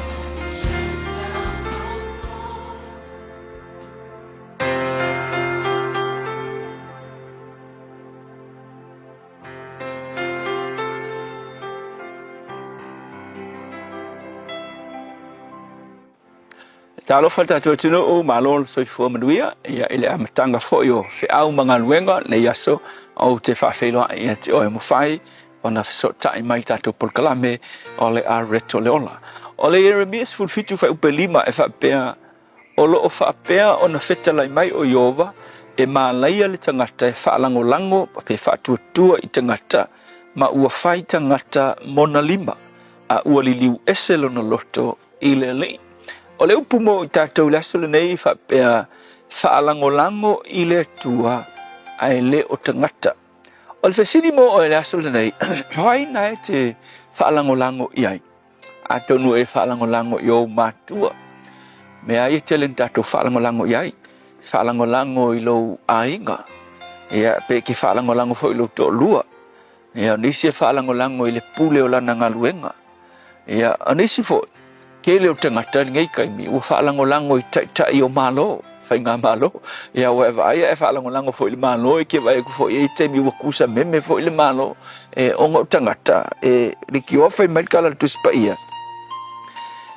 Talofa le tatou atunuu, malo le soifua manuia ia i le amataga foi o feau ma galuega lenei aso, ou te faafeiloai ia te oe mafai ona fesootai mai i tatou polokalame o le Areto le Ola. O le Ieremia 17 fuaiupe 5 e faapea, O lo o faapea ona fetalai mai o Ieova, e mālaia le tagata e faalagolago pe faatuatua i tagata, ma ua fai tagata mona lima, a ua liliu ese lona loto i le Alii. O le upu mo i tatou i le aso lenei e faapea, faalagolago i le Atua, a e le o tagata. O le fesili mo oe i le aso lenei, o ai na e te faalagolago i ai? Atonu e faalagolago i ou matua. Mea ia tele na tatou faalagolago i ai. Faalagolago i lou aiga. Ia, pe ke faalagolago foi i lou toalua. Ia, o nisi e faalagolago i le pule o lana galuega. Ia, o nisi foi, tele o tagata i lenei taimi ua faalagolago i taitai o Malo, faigamalo. Ia, ua e vaai e faalagolago foi i le Malo, e te vaai atu foi e i ai taimi ua tusameme foi le Malo. E ona o tagata e leitioa fai mai le tala a le Tusi Paia,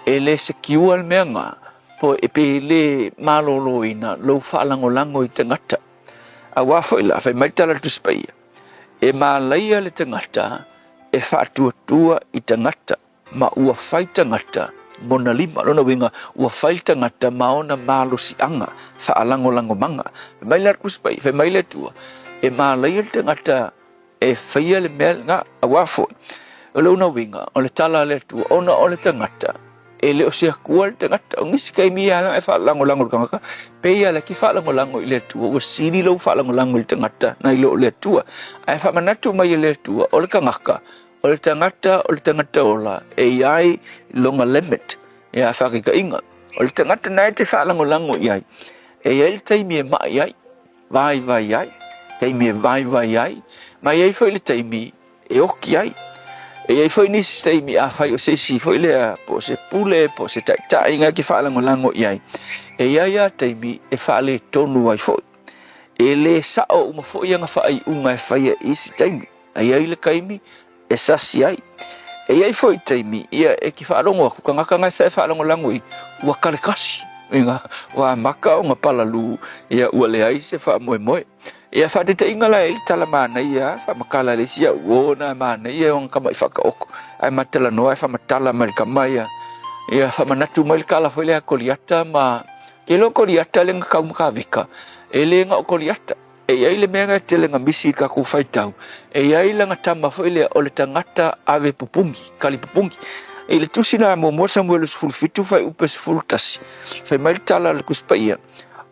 e le secure le mea na, po e pe le maloloina lou faalagolago i tagata. Aua foi la, fai mai le tala a le Tusi Paia, e malaia le tagata e faatuatua i tagata ma ua fai tagata mona lima. Lona uiga, ua fai le tagata ma ona malosiaga faalagolagomaga. Fai mai la le Tusi Paia, fai mai le Atua, e malaia le tagata e faia le mea lena, aua foi, o lona uiga, o le tala a le Atua, ona o le tagata, e le o se Atua le tagata. O nisi taimi ia e faalagolago i le tagata, pei lava e faalagolago i le Atua, ua sili lou faalagolago i le tagata nai lo le Atua. Ae faamanatu mai e le Atua, o le tagata, o le tagata, o le tagata ola, e i ai lona limit, ia faataitaiga. O le tagata na e te faalagolago i ai, e i ai le taimi e mai ai, vaivai ai, taimi e vaivai ai, ma i ai foi le taimi e oki ai. E i ai foi nisi taimi afai o se isi foi lea, po o se pule, po o se taitai na e te faalagolago i ai, e i ai lava taimi e faaletonu ai foi. E le sao uma foi ana faaiuga e faia i isi taimi. E i ai le taimi e sasi ai. E i ai foi taimi, ia, e ke faalogo aku tagata na sa e faalagolago i, ua kalekasi, uiga, ua amata ona palalū, ia, ua leai se faamoemoe. Ia, faataitaiga la e i le tala manaia lava, faamatala e le isi au uo na manaia ona tama'i faataoto, ae ma talanoa ae faamatala mai le tama ia, ia faamanatu mai le tala foi lea a Koliata ma, ke iloa Koliata lea na tau ma Tavita, e le na o Koliata. E i ai le mea lena e tele na misi i le tatou faitau, e i ai lana tama foi lea o le tagata ave pupugi, kali pupugi. I le tusi na muamua Samuelu 17 fuaiupe 11, fai mai le tala a le Tusi Paia,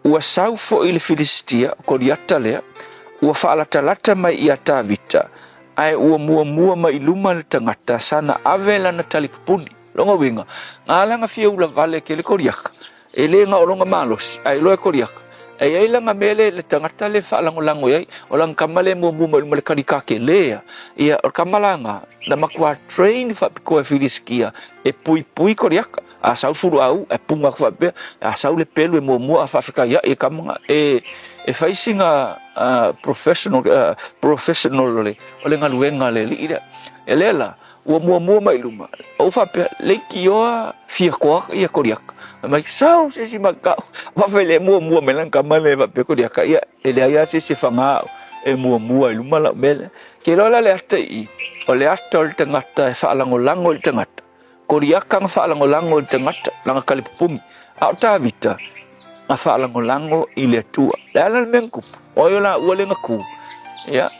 Ua sau foi le Filisitia, o Koliata lea, ua faalatalata mai ia Tavita, ae ua muamua mai i luma le tagata sana ave lana tali pupuni. Lona uiga, na ala na fia ulavale ke le Koliata, E le na o lona malosi, ae iloa e Koliata. E i ai lana mea le, le tagata le faalagolago i ai, o lana tama le muamua mai luma le kalika kele a. Ia, o le tama la na, na matua train faapitoa e Filisitia e puipui Koliata. A sau le fuluau, e punga atu faapea, a sau le pelu e muamua a faafetaiai e tama na, e, e fai sina professional, professional o le, o le galuega a le alii lea. E lea la, Ua muamua mai i luma, ou faapea, leitioa fia koa ia Koliata. Fai mai, sau se isi makau. Faafetai le muamua mai lana tama lea faapea Koliata, ia e leai lava se isi e faga au e muamua i luma lau mea lea. Ke iloa la le ata i i, o le ata o le tagata e faalagolago i le tagata. Koliata na faalagolago i le tagata, lana talipupuni. A o Tavita, na faalagolago i le Atua. Le a la le mea na tupu? O ai o laua lea na tu? Ia,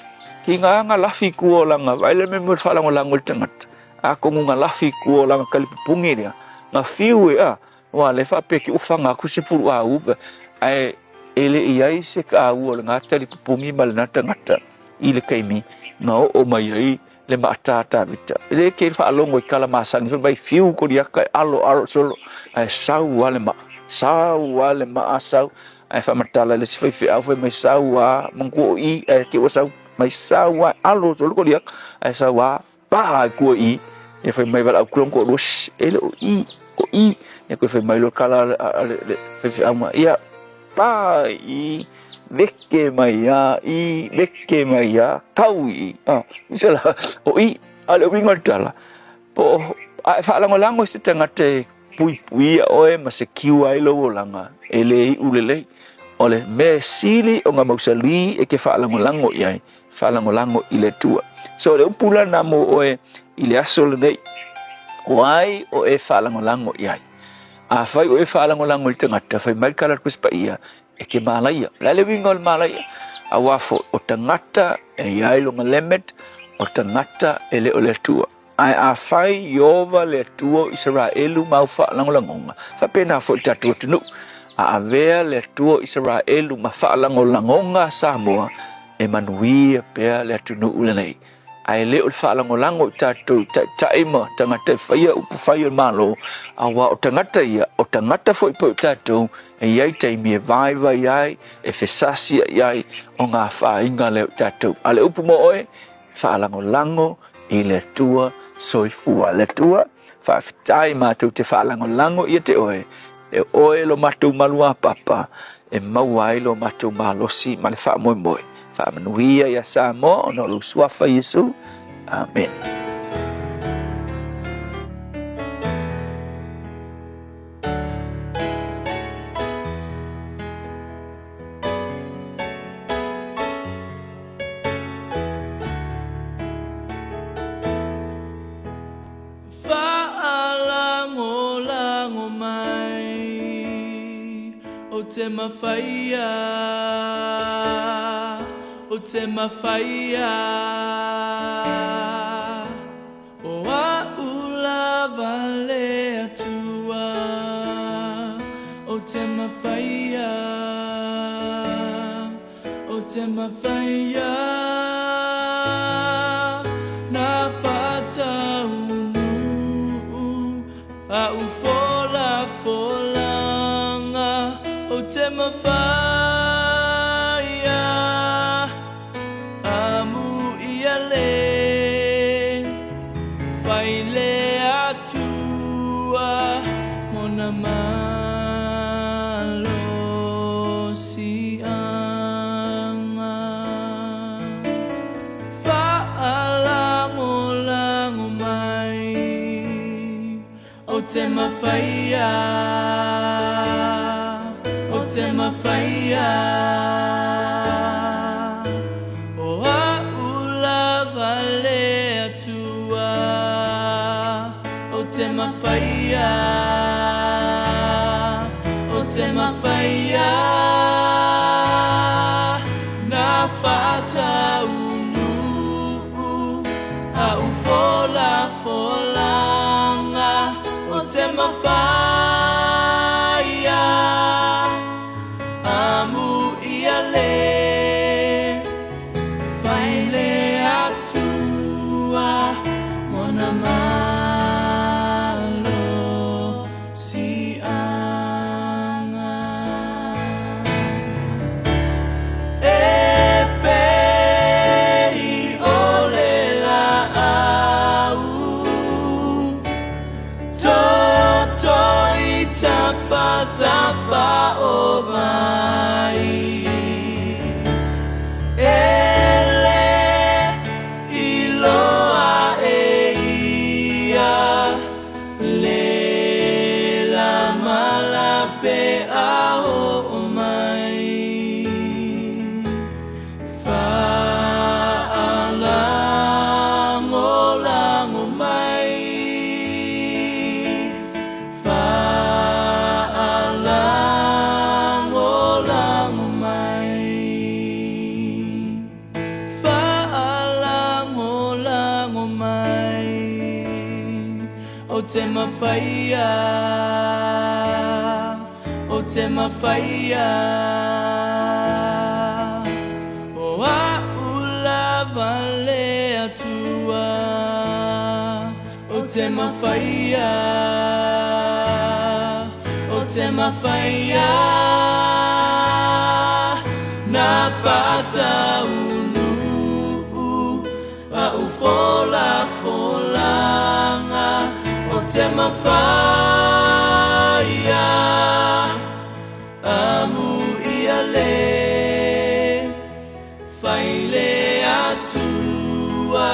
ki ngā nga lafi i tua o lana, vaai le mea mo le faalagolago i le tagata. Atonu nga lafi i tua o lana talipupungi lea, na fiu e, a, ua le faapea ki ufaga atu se puluau, ae e le i ai se taua o lena talipupungi ma lena tagata i le taimi na oo mai ai le maata Tavita. E le ke faalogo i tala masani fai mai fiu Koliata e alo alo solo ae sau a le maa. Sau a le maa sau ae faamatala le isi faifeau fai mai sau a manatua o i ae te ua sau mai sau a alo solo Koliata ae sau a pa i tua i ia fai mai valaau kulong ko lua e le o i o i ia koe fai mai lo kala a le faifeau ma ia pa i veke mai a i veke mai a kau i a se la o i a le uiga o le tala po a e faalagolago i se tagata e puipuia oe ma secure ai lou olaga e le iu lelei o le mea e sili ona mausali e ke faalagolago i ai faalagolago i le Atua. So le upu lana mo oe i le aso lenei, o ai o e faalagolago i ai. Afai o e faalagolago i le tagata, fai mai le tala a le Tusi Paia, e ke malaia. O le a le uiga o le malaia? Auā foi, o tagata e i ai lona limit, o tagata e le o le Atua. Ae afai Ieova le Atua o Isaraelu ma au faalagolagoga, faapena foi le tatou atunuu, a avea le Atua o Isaraelu ma faalagolagoga a Samoa, e manuia pea le atunuu lenei. Ae le o le faalagolago i tatou taitai ma tagata e faia upu fai o le Malo, auā o tagata ia, o tagata foi pei o tatou, e i ai taimi e vaivai ai, e fesasiai ai o ngā whāinga lea o tatou. A le upu mo oe, Faalagolago i le Atua soifua. Le Atua, faafetai matou te faalagolago ia te oe, e oe lo matou maluapapa e maua ai lo matou malosi ma le faamoemoe. Faamanuia ia Samoa ona o lou suafa Iesu. Amene. Faalagolago mai o te mawhaia, o te mawhaia. O a'u lava le Atua o te mawhaia, o te mawhaia. Na whataunuu a'u folafolanga o te mawhaia. Amu ia le whai le Atua mona malosianga. Whaalagolago mai. O te mawhaia, o te mawhaia. O au lava le Atua, o te mawhaia, o te mawhaia. Na whataunu au fola folanga o te mawhaia amu ia le whaile atua mona malo si anga. E pei o le laau toto i tafatafa o vai. E le iloa e ia le la malape a oo mai. Faalagolago mai, faalagolago mai, faalagolago mai. O te mawhaia, o te mawhaia. O au lava le Atua, o te mawhaia, o te mawhaia. Na whataunu au fola folanga o te mawhaia amu ia le whaile atua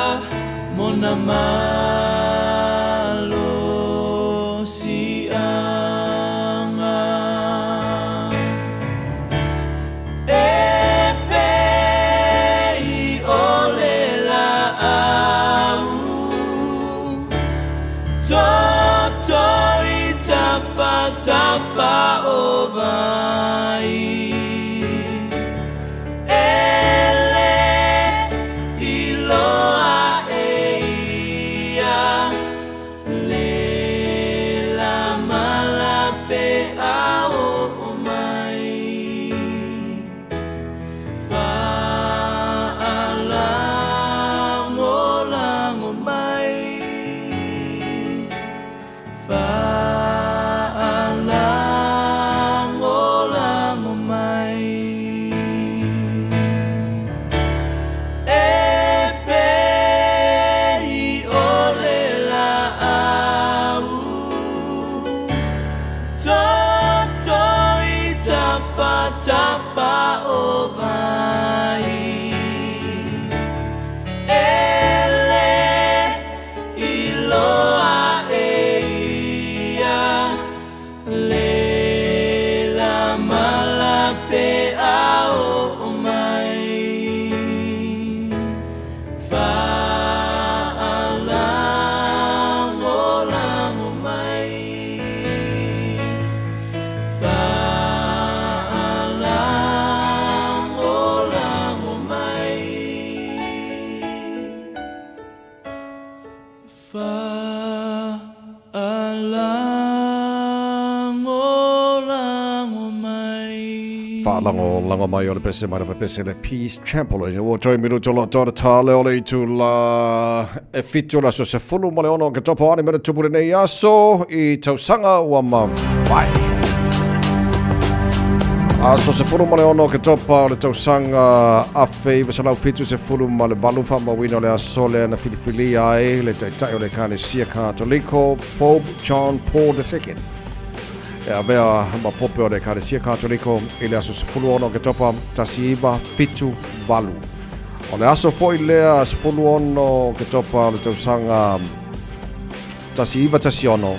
mona malo si anga. E pei o le laau toto i tafatafa o vai. E le iloa e ia le la malape a oo mai. Faalagolago mai, faalagolago mai. E pei o le laau toto i tafatafa o vai. E le iloa e ia le la malape a oo mai. Faalagolago mai, faalagolago mai. Faalagolago mai. Faalagolago mai o le pese mai le pese le Peace Chapel. E ua toi minuto lo tōna tā leo le itu la e fitu la so se fulu ma le ono ke topo ane mena tupu nei aso i tausaga ua mavae. Aso se fulu ma le ono ke topa o le tausaga 1978 faamauina o le aso lea na filifilia ai le taitai o le Ekalesia Katoliko Pope John Paul II. E avea ma pope o le Ekalesia Katoliko i le aso 16 Oketopa 1978. O le aso foi lea 16 Oketopa o le tausaga 1916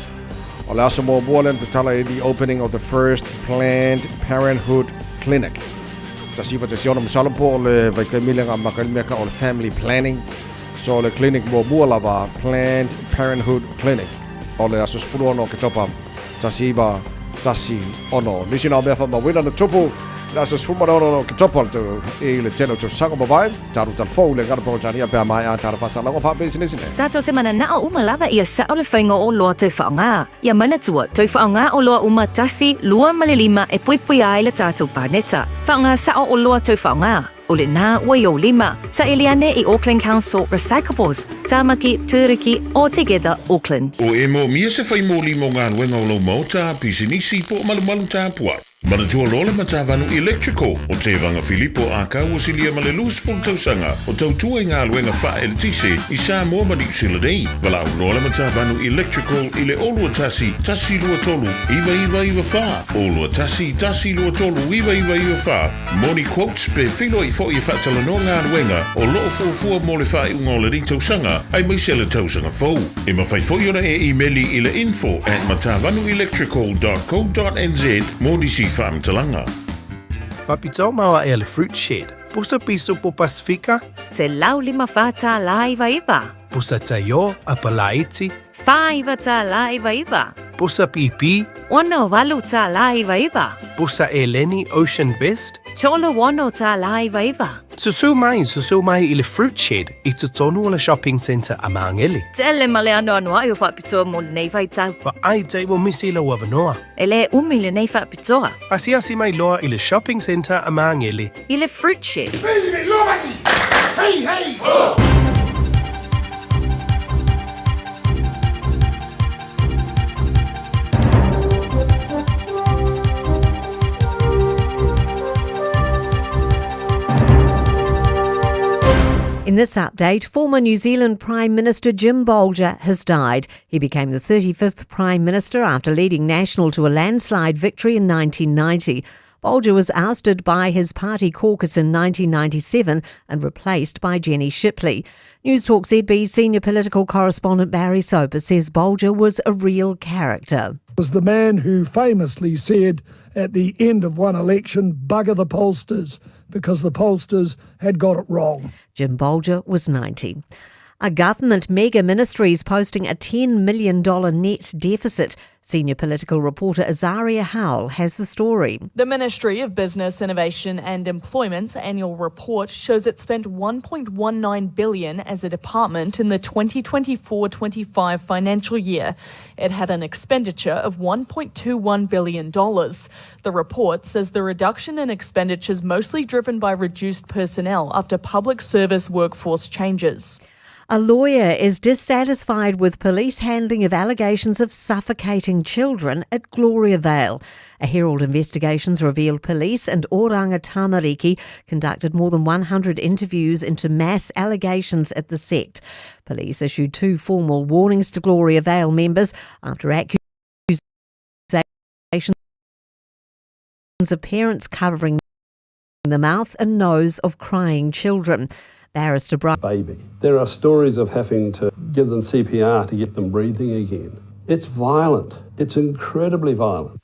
O le aso muamua lea na tatala ai the opening of the first Planned Parenthood Clinic. 1916 masalo po o le vaikaimi lea na amata ai le mea tau o le family planning. So o le clinic muamua lava, Planned Parenthood Clinic, o le aso 16 o Oketopa 1916. Nisi na o mea faamauina na tupu i le aso 16 o Oketopa i le tele o tausaga ua mavae, talu talafou le gana Peretania pe a maea tala faasalaga faapisinisi nei. Tatou te mananao uma lava ia sao le faiga o oloa toe faaaoga. Ia manatua, toe faaaoga oloa uma tasi, lua ma le lima e puipuia ai le tatou paneta. Faaaoga sao oloa toe faaaoga. O lena ua i ou lima. Saili ane i Auckland Council Recyclables, Tāmaki, Tūruki, or Together Auckland. O e moomia se fai moli mo galuega o lou maota, pisinisi po o malumalu tapuai. Manatua loa le Matavanu Electrical o Tevaga Filipo Akau o silia ma le 20 tausaga o tautua i galuega faa-eletise i Samoa ma Niu Sila nei. Valaau loa le Matavanu Electrical i le 021 123 9994, 021 123 9994. Mo ni quotes pe feiloai foi e faatalanoa galuega o lo o fuafua mo le faaiuga o lenei tausaga aemaise le tausaga fou. E mafai foi ona e imeli i le info at matavanuelectrical dot co dot nz mo nisi faamatalaga. Faapitoa mau aʻe a le Fruit Shed. Pusa piso po Pasifika. $154.99. Pusa taio a Palaiti. $4.99. Pusa pīpī. $68.99. Pusa eleni Ocean Best. $36.99. Susu mai, susu mai i le Fruit Shed i totonu o le Shopping Centre a Māngele. Tele ma le anoanoai o faapitoa mo lenei vaitau. Vaai te ua misi lou avanoa. E le umi lenei faapitoa. Asiasi mai loa i le Shopping Centre a Māngele. I le Fruit Shed. Hey, hey, ho! In this update, former New Zealand Prime Minister Jim Bolger has died. He became the 35th Prime Minister after leading National to a landslide victory in 1990. Bolger was ousted by his party caucus in 1997 and replaced by Jenny Shipley. News Talk ZB senior political correspondent Barry Soper says Bolger was a real character. Was the man who famously said at the end of one election, bugger the pollsters, because the pollsters had got it wrong. Jim Bolger was 90. A government mega ministry is posting a $10 million net deficit. Senior political reporter Azaria Howell has the story. The Ministry of Business, Innovation and Employment's annual report shows it spent $1.19 billion as a department in the 2024-25 financial year. It had an expenditure of $1.21 billion. The report says the reduction in expenditure is mostly driven by reduced personnel after public service workforce changes. A lawyer is dissatisfied with police handling of allegations of suffocating children at Gloriavale. A Herald investigations revealed police and Oranga Tamariki conducted more than 100 interviews into mass allegations at the sect. Police issued 2 formal warnings to Gloriavale members after accusations of parents covering the mouth and nose of crying children. Barrister Brian Baby. There are stories of having to give them CPR to get them breathing again. It's violent. It's incredibly violent.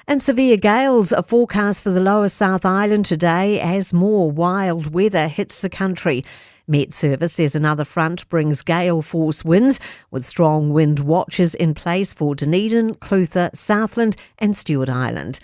And severe gales are forecast for the lower South Island today as more wild weather hits the country. Met Service says another front brings gale force winds, with strong wind watches in place for Dunedin, Clutha, Southland and Stewart Island.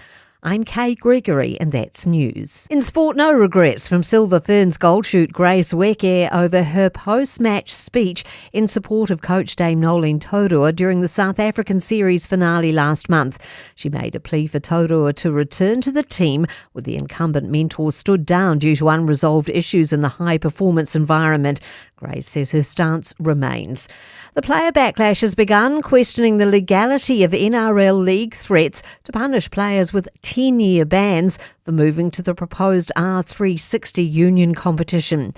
I'm Kay Gregory, and that's news. In sport, no regrets from Silver Ferns goal shoot Grace Nweke over her post-match speech in support of coach Dame Noeline Taurua during the South African series finale last month. She made a plea for Taurua to return to the team, with the incumbent mentor stood down due to unresolved issues in the high-performance environment. Grace says her stance remains. The player backlash has begun, questioning the legality of NRL League threats to punish players with 10-year bans for moving to the proposed R360 union competition.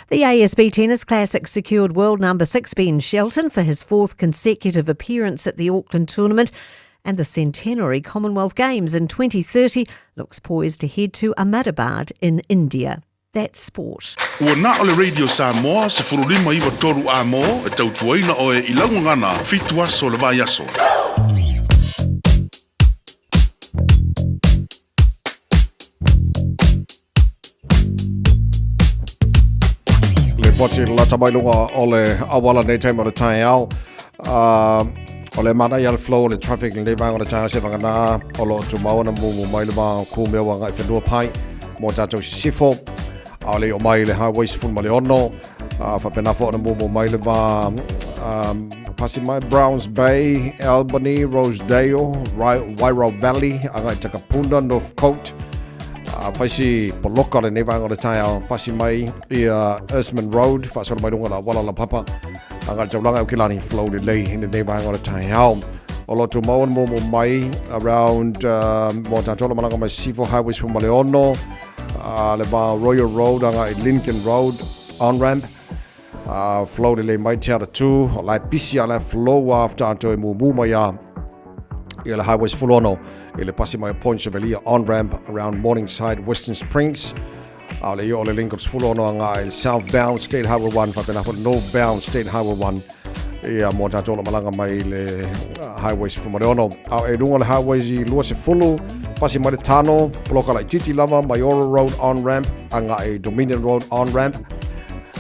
The ASB Tennis Classic secured world number 6 Ben Shelton for his 4th consecutive appearance at the Auckland tournament, and the Centenary Commonwealth Games in 2030 looks poised to head to Ahmedabad in India. That's sport. Ua na o le Radio Samoa 15 93 amo e tautuaina oe i lau gagana 7 aso o le vaiaso. Lipoti lata mai luga o le auala nei taimi o le taeao. O le manaia le flow o le traffic lenei vaega o le taeao se vagana o lo o tumau ona mumu mai le va o kumea ua agai whenua pai mō tātou sisifo. A o le i o mai le highway 16, faapena foi ona mumu mai le va pasi mai Browns Bay, Albany, Rosedale, Wairau Valley, agai Takapuna, Northcote, faisi poloka lenei vaega o le taeao, pasi mai ia Eastman Road, faasolo mai luga la auala laupapa, agai le taulaga e Aukilani, flow lelei i lenei vaega o le taeao. O lo o tumau ona mumu mai around mo tātou le malaga mai Sisifo Highway 16, le va Royal Road agai Lincoln Road on-ramp, flow lelei mai te atatū, o la e pisi a la e flow a tātou e mumu mai a ia le Highway 16 i le pasi mai o Point Chevalier on-ramp around Morningside, Western Springs. A o le i o le Lincoln 16 agai le southbound State Highway 1, faapena foi le northbound State Highway 1 ia mo tātou o lo malaga mai le Highway 16. A e luga le Highway 20, pasi mai le Tano, poloka laitiiti lava, Maiora Road on-ramp, agai Dominion Road on-ramp.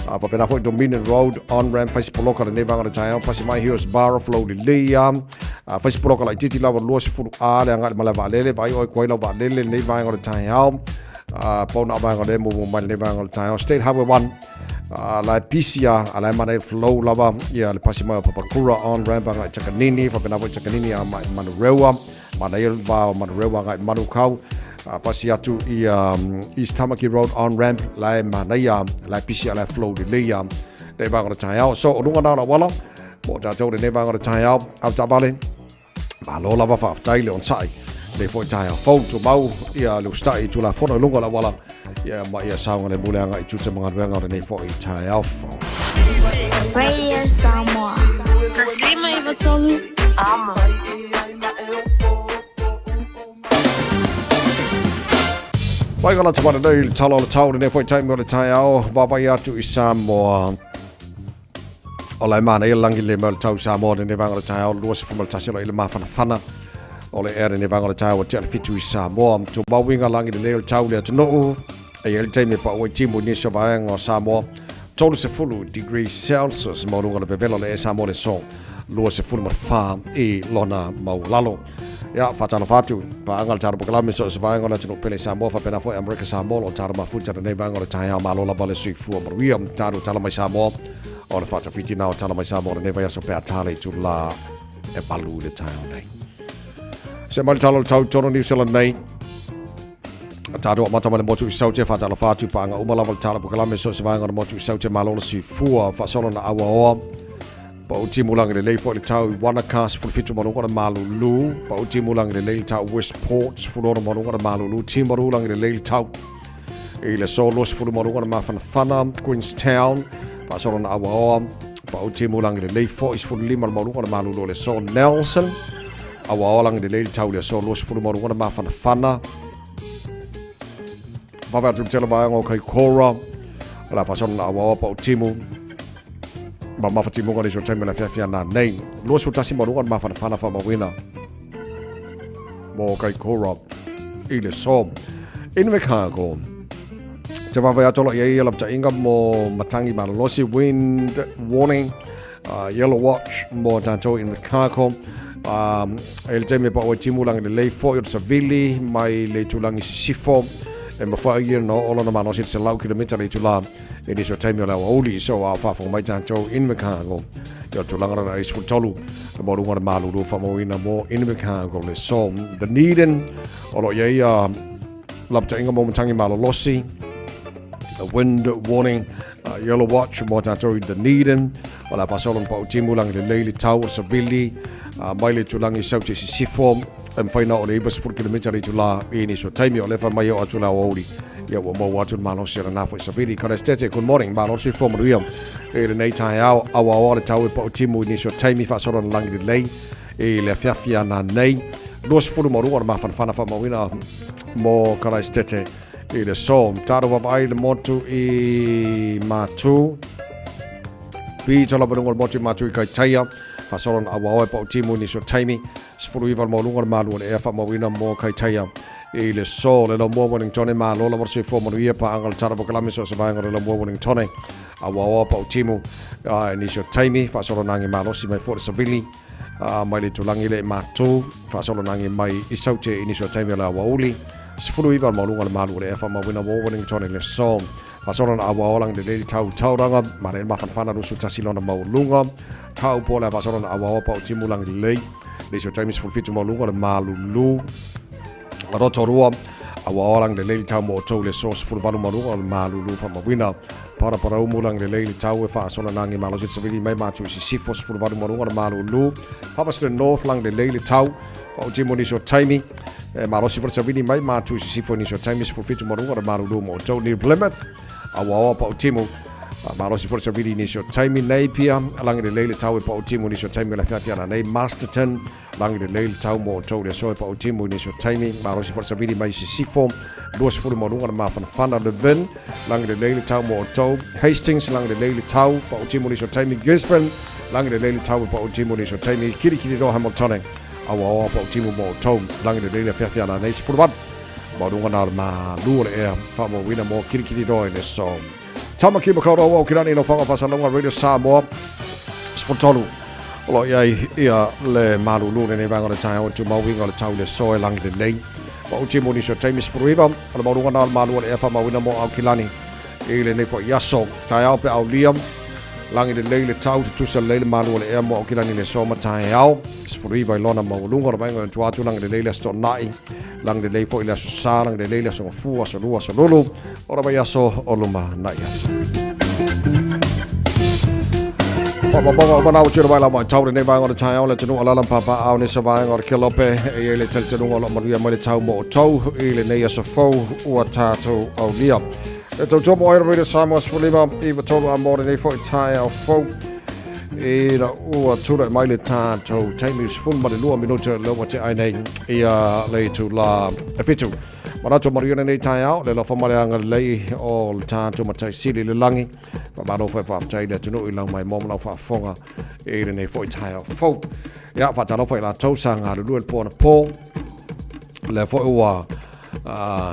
Faapena foi Dominion Road on-ramp, fai si poloka lenei vaega o le taeao, pasi mai Hillsborough, flow lelei a. Fai si poloka laitiiti lava 20 A le agai i le malae vaalele, vaai oe kuai lau vaalele lenei vaega o le taeao. Pau na o vaega o lea mumu mai lenei vaega o le taeao. State Highway 1, la e pisi a, a la e mana flow lava ia le pasi mai o Papakura on ramp agai Takanini, faapena foi Takanini a mai Manurewa, mana ia va o Manurewa agai Manukau. Pasi atu i East Tamaki Road on ramp, la e manaia, la e pisi a la e flow lelei a lenei vaega o le taeao. So, o luga na o le auala, mo tātou lenei vaega o le taeao, au taavale, Malo lava faafetai le onosai lenei foi taeao fou tumau ia le usitai i Tulafono i luga o le auala ia ma ia saogalemu le agai i tiute ma galuega o lenei foi taeao fou. Radio Samoa. 153 Amo. Mai ka lata mai nei le tala o le tau lenei foi taimi o le taeao vaavaai atu i Samoa. O la e manaia le lagi le mai o le tau Samoa lenei vaega o le taeao 21 o lo i le mafanafana o le ea lenei vaega o le taeao ua tea le 7 i Samoa. Tumau uiga lagi lelei o le tau le atunuu e i ai le taimi e pau ai timu i nisi o vaega o Samoa 30 degrees Celsius maualuga o le vevela o le ea Samoa le aso 24 i lona maualalo. Ia, faatalofa atu, paaga le tatou polokalame so o se vaega o le atunuu pele i Samoa, faapena foi Amerika Samoa, o lo o tatou mafuta i lenei vaega o le taeao. Malo lava le soifua manuia. Tatou tala mai Samoa, o le faatawhiti na o tala mai Samoa o lenei vaiaso pe a tala i tula e 8 i le taeao nei. Se mai le tala o le tau tonu New Zealand nei. Tatou amata mai le motu i Saute, faatalofa atu, paaga uma lava le tala polokalame so o se vaega o le motu i Saute, malo le soifua, faasolo na auaoa. Pau timu lagi lelei foi le tau i Wanaka, 17 ma luga o le malulu. Pau timu lagi lelei le tau Westport, 16 ma luga o le malulu. Timaru lagi lelei le tau i le aso 20 ma luga o le mafanafana. Queenstown, faasolo na Awaoa. Pau timu lagi lelei foi, 15 le maualuga o le malulu o le aso Nelson. Awaoa lagi lelei le tau i le aso 20 ma luga o le mafanafana. Vave atu le tele vaega o Kaikoura, o le a faasolo na Awaoa pau timu. Ma mafatimuga nisi o taimi o le afiafi ana nei. 21 ma luga o le mafanafana faamauina mo Kaikoura i le aso. Invercargill. Te vaavaai atu o lo o i ai ia lapataiga mo Matangi Malolosi, Wind Warning, Yellow Watch mo tatou Invercargill. E le taimi e pau ai timu lagi lelei foi o le savili mai le itulagi sisifo e mafai ai ona oo lona malosi i le 100 kilomita le itula E nisi o taimi o le aoauli, so a o faafofoga mai tatou Invercargill i o tulaga lona 13 le maualuga o le malulu faamauina mo Invercargill le aso. Dunedin, o lo o i ai a lapataiga mo matangi malolosi, a wind warning, a yellow watch mo tatou i Dunedin, o le a faasolo na pau timu lagi lelei le tau o savili mai le tulaga i Saute Sisifo, e mafai ona oo i le 90 kilomita le itula i nisi o taimi o le fai mai o atu le aoauli. Ia ua maua atu le malosi o lena foi savili. Kalestete, good morning. Malosi fua manuia i lenei taeao. Auaoa le tau e pau timu i nisi o taimi faasolo na lagi lelei i le afiafi ana nei. 22 le mafanafana faamauina mo Kalaistete i le aso. Tatou vaavaai le motu i Matu. Pito lava luga o le motu i Matu i Kaitaia. Faasolo na auaoa e pau timu i nisi o taimi. 19 le maualuga o le malu o le ea faamauina mo Kaitaia. i le so le Laumua Wellingtone malo lava le soifua manuia paaga le tala pokalame so o se vaega o le Laumua Wellingtone auaoa pautimu i nisi o taimi faasolonagi malosi mai foi le savili mai le itulagi le matou faasolonagi mai i Saute i nisi o taimi o le aoauli 19 o le maualuga o le malu o le ea faamauina mo Wellingtone i le so faasolona auaoa lagi lelei le tau tauranga ma le mafanafana 21 lona maualuga tau po le faasolona auaoa pautimu lagi lelei nisi o taimi 17 maualuga o le malulu Rotorua, auaoa lagi lelei le tau mo outou i le aso 18 maualuga o le malulu faamauina. Paraparaumu lagi lelei le tau e faasolonagi malosi le savili mai matu i Sisifo 18 maualuga o le malulu. Palmerston North lagi lelei le tau pautimu nisi o taimi e malosi foi le savili mai matu i Sisifo nisi o taimi 17 maualuga o le malulu mo outou. New Plymouth auaoa pautimu malosi foi le savili nisi o taimi. Napier lagi lelei le tau e pautimu nisi o taimi o le afiafi ana nei. Masterton Lagi lelei le tau mo outou i le aso e pautimu i nisi o taimi, malosi foi le savili mai Sisifo, 20 maualuga le mafanafana, Levin, lagi lelei le tau mo outou, Hastings, lagi lelei le tau, pautimu i nisi o taimi, Gisborne, lagi lelei le tau e pautimu i nisi o taimi, Kirikiriroa, Hamiltone, auaoa pautimu mo outou, lagi lelei le afiafi ana nei, 18 maualuga na o le malu o le ea, faamauina mo Kirikiriroa i le aso. Tamaki Makaurau o Aukilani no Whanga Whasalonga Radio Samoa 13 o lo iai ia le malulu lenei vaega o le taeao e tumau uiga o le tau i le aso e lagi lelei. Ma uti mo nisi o taimi 19 o le maualuga na o le malu o le ea faamauina mo Aukilani i lenei foi aso. Taeao pe aulia lagi lelei le tau tutusa lelei le malu o le ea mo Aukilani i le aso ma taeao. 19 i lona maualuga o le vaega o tua atu lagi lelei le aso Toonai, lagi lelei foi le aso Sa, lagi lelei le aso Gafua, aso Lua, aso Lulu o le vaiaso o lumanai atu. Whakamamaga o manao tira mai la mai tau lenei vaega o le taeao le atunuu alala ma papaaao nisi o vaega o le Kelope e i ai le talitonuga o lo o manuia mai le tau mo outou i lenei aso fou ua tatou aulia. E tautua mo ai Radio Samoa 15 i 3 a mo lenei foi taeao fou ina ua tulai mai le tatou taimi 12 minute le ua te ai nei ia le itula e fitu. Manatu manuia lenei taeao, le alofa ma le agalelei o le tatou Matai Sili i le lagi. Faamalo foi faafetai i le atunuu i lau maimoa ma lau faafofoga i lenei foi taeao fou. Ia, faatalofa i latou sa galulue le po anapo. Lea foi ua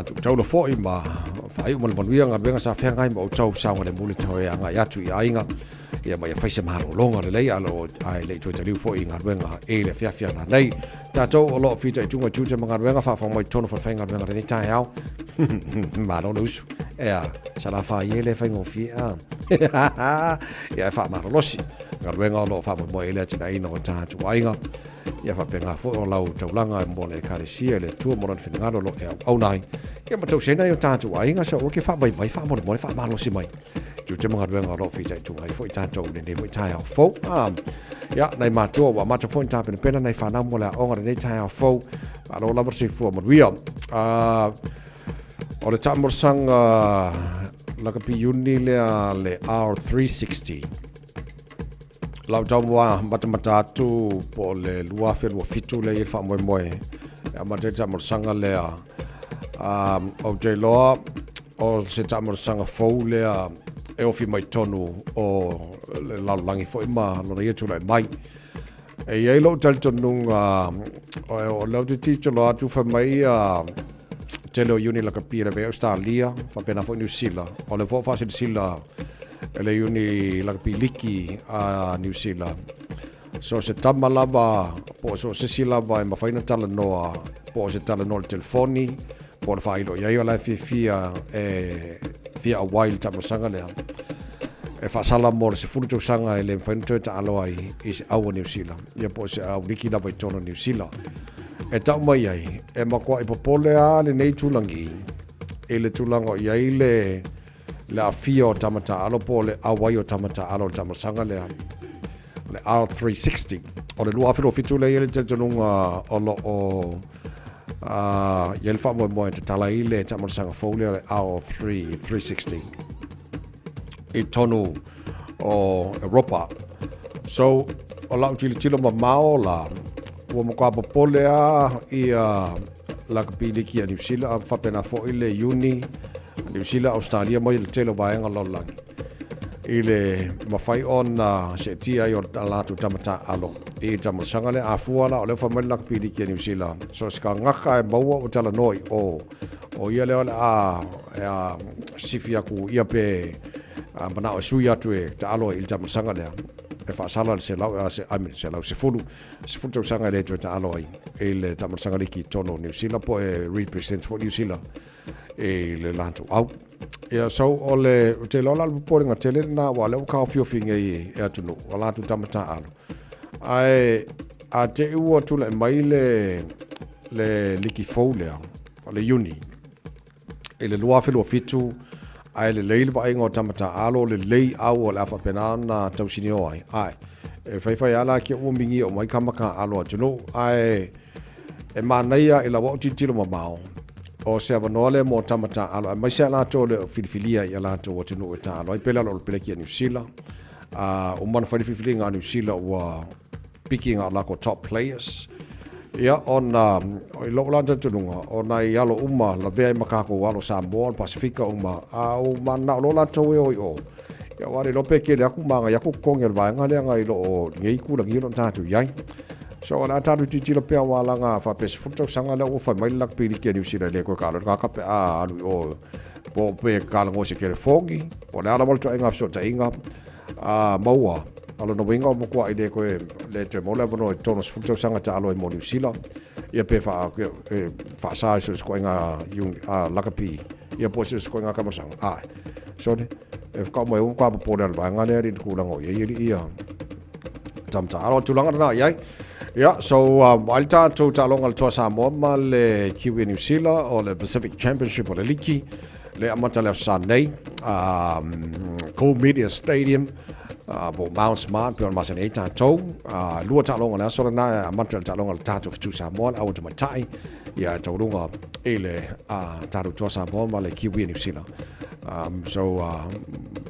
tuutaula foi ma faaiu ma le manuia galuega sa feagai ma outou saogalemu le toe agai atu i aiga. Ia ma ia fai se malologa lelei a lo ae le i toe taliu foi i galuega i le afiafi ana nei. Tatou o lo o fitaituga i tiute ma galuega faafofoga mai totonu o falefaigaluega lenei taeao. Malo le usu. Ea, sala faie le faigofie a. Ia e faamalolosi galuega o lo o faamoemoe i le atinaeina o tatou aiga. Ia faapena foi o lau taulaga mo le Ekalesia i le Atua mo lona finagalo o lo o e auauna ai. Ia ma tausiaina ai o tatou aiga, so aua ke faavaivai faamolemole faamalosi mai. Tiute ma galuega o lo o fitaituga ai foi tatou i lenei foi taeao fou. Ia, nai matua ua amata foi ona tapenapena nai fanau mo le aoga lenei taeao fou. Malo lava le soifua manuia. O le taamolosaga lakapi iuni lea le R360. Lau tau mua matamata atu po o le 2027 lea i le faamoemoe e amata ai le taamolosaga lea. Ou te iloa o se taamolosaga fou lea e ofi mai totonu o le lalolagi foi ma lona ia tulai mai. E i ai lou talitonuga, o lea ou te tilotilo atu fai mai ia tele o iuni lakapi e lavea ai Ausetalia, faapena foi Niu Sila. O lea foi ua faasilasila e le iuni lakapi liki a Niu Sila. So se tama lava, po o so se isi lava e mafai ona talanoa, po o se talanoa i le telefoni, po o le faailo i ai o la e fiafia e fia auai i le taamolosaga lea, e faasala mo le 10 tausaga e le mafai ona toe taalo ai i se au a Niu Sila, ia po o se au liki lava i totonu o Niu Sila. E tau mai ai, e matuai popole lava lenei itulagi i le tulaga o i ai le le aafia o tama taaalo po o le auai o tama taaalo i le taamolosaga lea, le R360. O le 2027 lea e i ai le talitonuga o lo o i ai le faamoemoe e tatala ai le taamolosaga fou lea o le R360 i totonu o Europa. So, o lau tilotilo mamao la, ua matua popole lava ia lakapi liki a Niu Sila, a faapena foi le Iuni a Niu Sila, Ausetalia ma le tele o vaega o le lalolagi. i le mafai ona seetia ai o latou tama taaalo i tamasaga lea. A fua la o lea ua fai mai le lakapi liki a Niu Sila, so o se tagata e maua ua talanoa i o, o ia lea o le a e a sifi atu ia pe a manao e sui atu e taalo ai i le tamasaga lea e faasala le selau a se I mean 110, 10 tausaga e le toe taalo ai i le tamasaga liki i totonu o Niu Sila po e represent foi Niu Sila i le latou au. Ia, so o le, ou te iloa la o le popolega tele lena aua o lea ua taofiofi nei e atunuu a latou tama taaalo. Ae a te i ua tulai mai le, le liki fou lea, o le Iuni, i le 2027, ae lelei le vaaiga o tama taaalo, lelei au o le a faapena ona tausinio ai. Ae, e faifai lava la kia ua migia uma ai tama taaalo a atunuu, ae E manaia i lau au tilotilo mamao, o se avanoa lea mo tama taaalo aemaise a latou e le o filifilia i a latou atunuu e taaalo ai, pei la o le peleki a Niu Sila. A uma ona fai le filifiliga a Niu Sila ua piki na o lakou top players. Ia, ona, i lou la talitonuga, o nai alo uma lavea ai ma kakou alo Samoa, le Pasefika uma, a ua mananao loa latou e o i o, ia aua le iloa pe kele atu ma agai atu totogi o le vaega lea nai lo o lenei itulagi o lo o tatou i ai. So o le a tatou tilotilo pea aua leaga faapea 10 tausaga lea ua fai mai le lakapi liki a Niu Sila e le toe taalo ai le tagata pe a alu i o po o pe talanoa i se telefoni po o le a lava le ituaiga fesootaiga a maua. O lona uiga ua matuai le toe le toe maua le avanoa i totonu o 10 tausaga e taalo ai mo Niu Sila ia pe faa faasa i so o se ituaiga lakapi ia po o se ituaiga tamasaga. Ae sole e whakao mai ua popole a le vaega lea i le tulaga o i ai alii ia tamata. Alo tulaga lena i ai. Ia, so ai le tatou taaloga le Toa Samoa ma le Kiwi New Zealand o le Pacific Championship o le liki le amata le aso sa nei Cool Media Stadium po Mount Smart pe ona masani ai tatou. Lua taaloga le aso lena e amata le taaloga le tatou Fetu Samoa le aua tamaitai ia e taualuga i le tatou Toa Samoa ma le Kiwi New Zealand. So,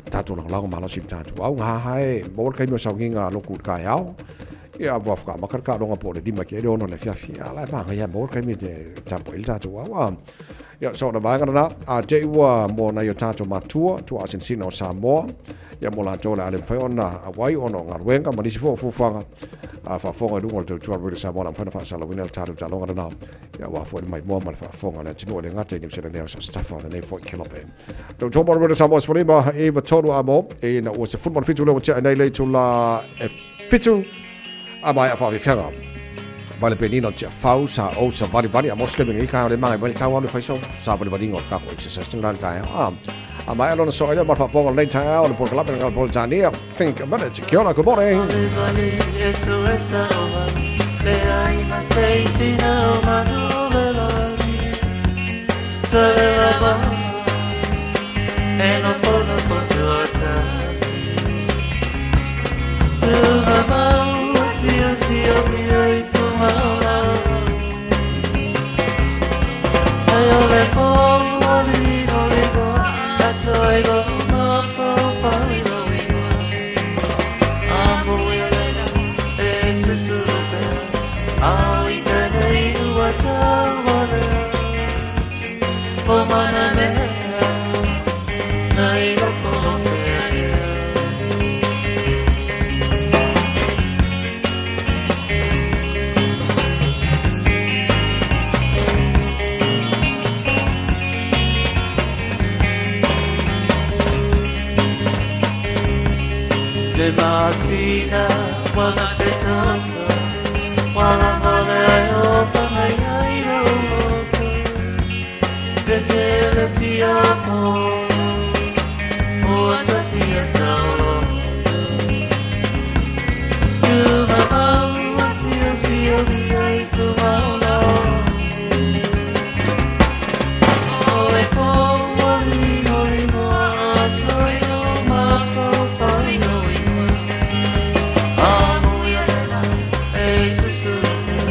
tatou lagolago malosi i le tatou au. Hahae, maua le taimi o sauniga a lotu i le taeao. Ia, ua whakamaka le taaloga po o le 5 ke le 6 le afiafi. A la e māngai a maua le taimi te tapuai le tatou au. Ia, so na vaega lena, a te i ua mo nai o tatou matua, tua asinsina o Samoa, ia mo latou le a le mawhai ona auai ona o galuega ma nisi foi o fuafuaga a faafofoga i luga o le tautua a le Radio Samoa la mafai ona faasalauina le tatou taaloga lena. Ia aua foi le maimoa ma le faafofoga a le atunuu e le gata i Niu Sila nei o so o se tafa o lenei foi kelope. Tautua mo le Radio Samoa 15 9 3 a mo ina ua 17 lea ua tea nei le itula e 7 a mai a whaawhiwhianga. Vai le penina o tia fau sa o sa vari vari a moske me ka ole mangai vai tau alu faiso sa vari vari ngo ka ko exercise ngan tai a a mai alona so ele ma fa ponga le tai o le por club ngal por tania think a minute. Kia ora, good morning. Le masina wala se tata wala vale ai o whangai ai roto Te tele pia po o ata pia saoloto Tunga mau a sio sio mi ai tu maola O le po o lino lino a toi no mafau whai no ingoa. A mui a lela e susuru pea.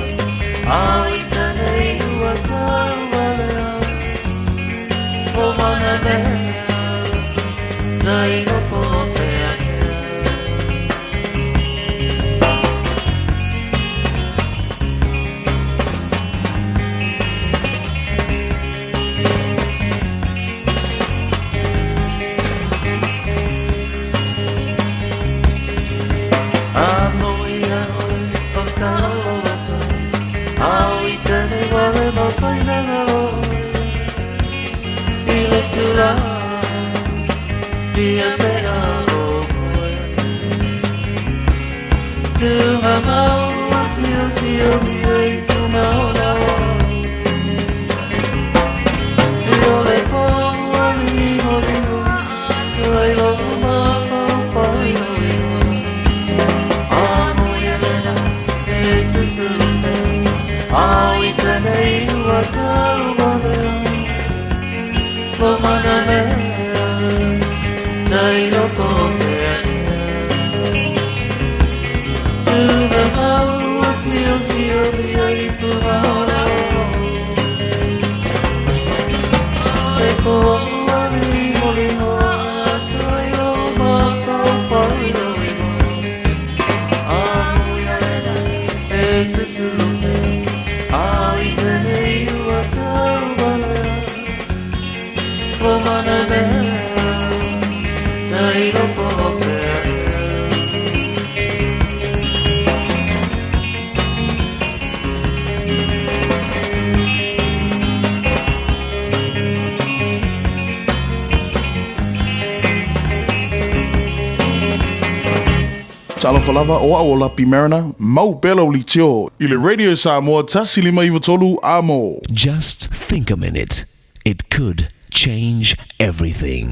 Talofa lava, o au o Lapi Mariner, mau pea lau leitio i le Radio Samoa 1 5 9 3 Amo. Just think a minute. It could change everything.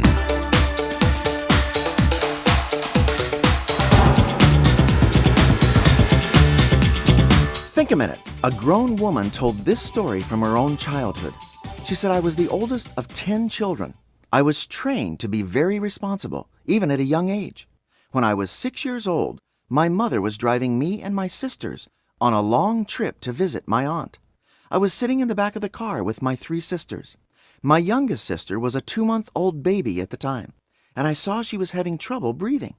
Think a minute. A grown woman told this story from her own childhood. She said, I was the oldest of 10 children. I was trained to be very responsible, even at a young age. When I was 6 years old, my mother was driving me and my sisters on a long trip to visit my aunt. I was sitting in the back of the car with my three sisters. My youngest sister was a 2 month old baby at the time, and I saw she was having trouble breathing.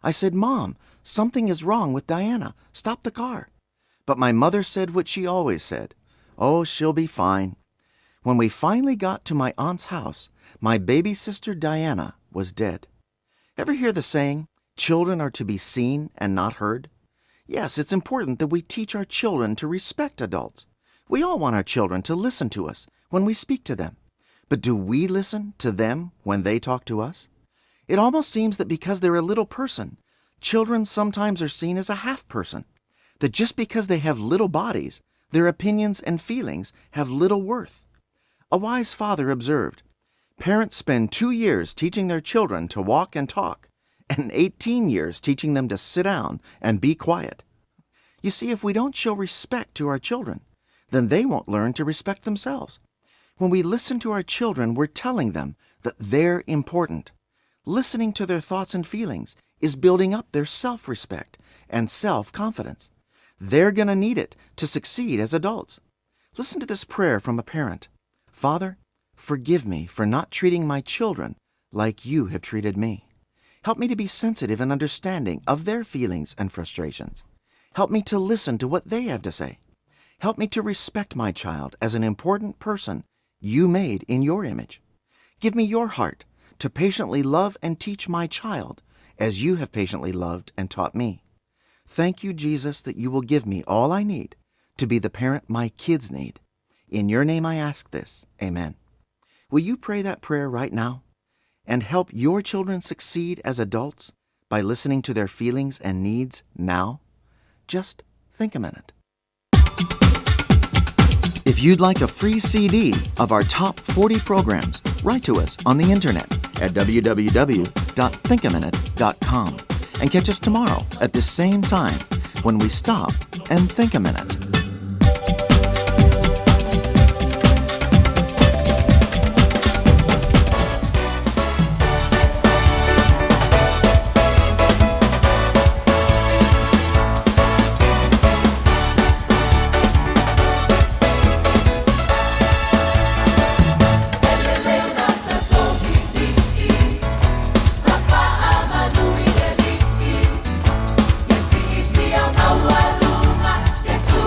I said, Mom, something is wrong with Diana. Stop the car. But my mother said what she always said: Oh, she'll be fine. When we finally got to my aunt's house, my baby sister Diana was dead. Ever hear the saying, children are to be seen and not heard? Yes, it's important that we teach our children to respect adults. We all want our children to listen to us when we speak to them. But do we listen to them when they talk to us? It almost seems that because they're a little person, children sometimes are seen as a half person. That just because they have little bodies, their opinions and feelings have little worth. A wise father observed: Parents spend 2 years teaching their children to walk and talk, and 18 years teaching them to sit down and be quiet. You see, if we don't show respect to our children, then they won't learn to respect themselves. When we listen to our children, we're telling them that they're important. Listening to their thoughts and feelings is building up their self respect and self confidence. They're going to need it to succeed as adults. Listen to this prayer from a parent: Father, forgive me for not treating my children like you have treated me. Help me to be sensitive and understanding of their feelings and frustrations. Help me to listen to what they have to say. Help me to respect my child as an important person you made in your image. Give me your heart to patiently love and teach my child as you have patiently loved and taught me. Thank you, Jesus, that you will give me all I need to be the parent my kids need. In your name I ask this. Amen. Will you pray that prayer right now and help your children succeed as adults by listening to their feelings and needs now? Just think a minute. If you'd like a free CD of our top 40 programs, write to us on the internet at www.thinkaminute.com and catch us tomorrow at the same time when we stop and think a minute. Maualuga, Yesu.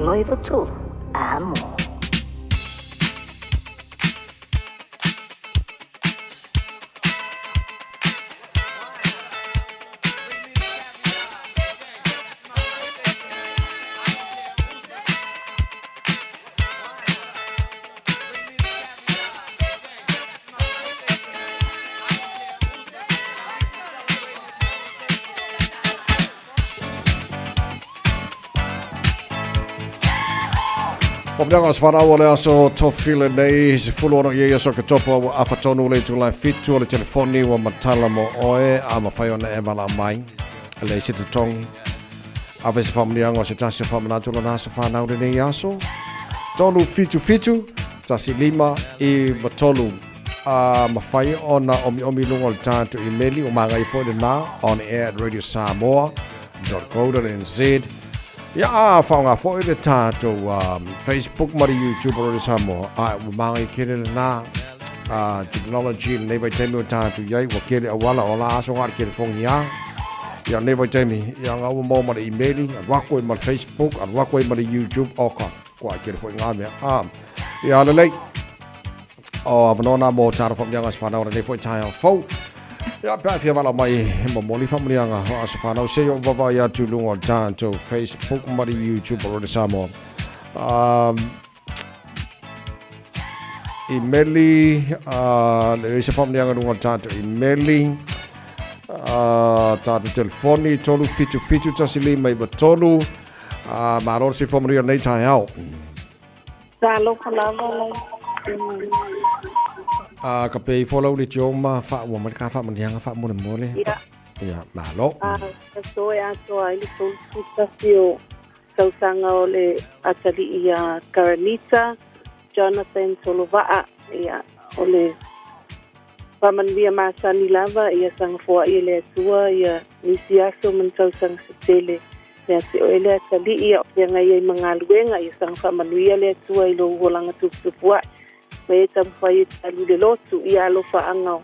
93 Amo. Papalega o se whanau o le aso tofi lenei, 16 i ia aso Oketopa ua afa tonu le itula e fitu o le telefoni ua matala mo oe a mawhai ona e wala mai. Le se totongi. Ave se whamunianga o se tasi o whamanatu lona aso whanau lenei aso. Tolu fitu fitu, tasi lima i watolu. A mawhai ona omi omi lunga o le tātu i meli o maangai foi le na on air at radiosamoa.co.nz. Ia a whaonga foi le tātou Facebook ma le YouTube o Radio Samoa. A ua maangai kele le na technology lenei vaitaimi o tātou iai ua kele auala o la aso ngā le kele fongi a. Ia lenei vaitaimi ia ngā ua maua ma le emaili, alu aku ai ma le Facebook, alu aku ai ma le YouTube, oka, kua ai kele foi ngā mea. A, ia lelei. O awanoa nā mō tāna whamunianga se whanau lenei foi taeao fou. Ia, pea fia wala mai e momoli whamunianga o asa whanau se o wawa i atu lunga o tātou Facebook ma le YouTube o Rode Samoa. I meli, le isa whamunianga lunga o tātou i meli, tātou telefoni, tolu fitu fitu tasi lima iwa tolu, malo se whamunia nei taeao. Talofa lava lau A ka pe ifo lau le tioma fa ua mai ka fa manianga fa mole mole. Ia. Ia, malo. A ka soe atoa ai le 31 o tausaga o le atalii ia Karanita Jonathan Solova'a. Ia, o le faamanuia masani lava ia sagafoa'i e le Atua ia nisi aso ma ni tausaga se tele. Ia te oe le Atalii ia feagai ai ma galuega, ia saga faamanuia le Atua i lou olaga tuputupua'i, ma e taumafai e te alu i le lotu, ia alofaaga o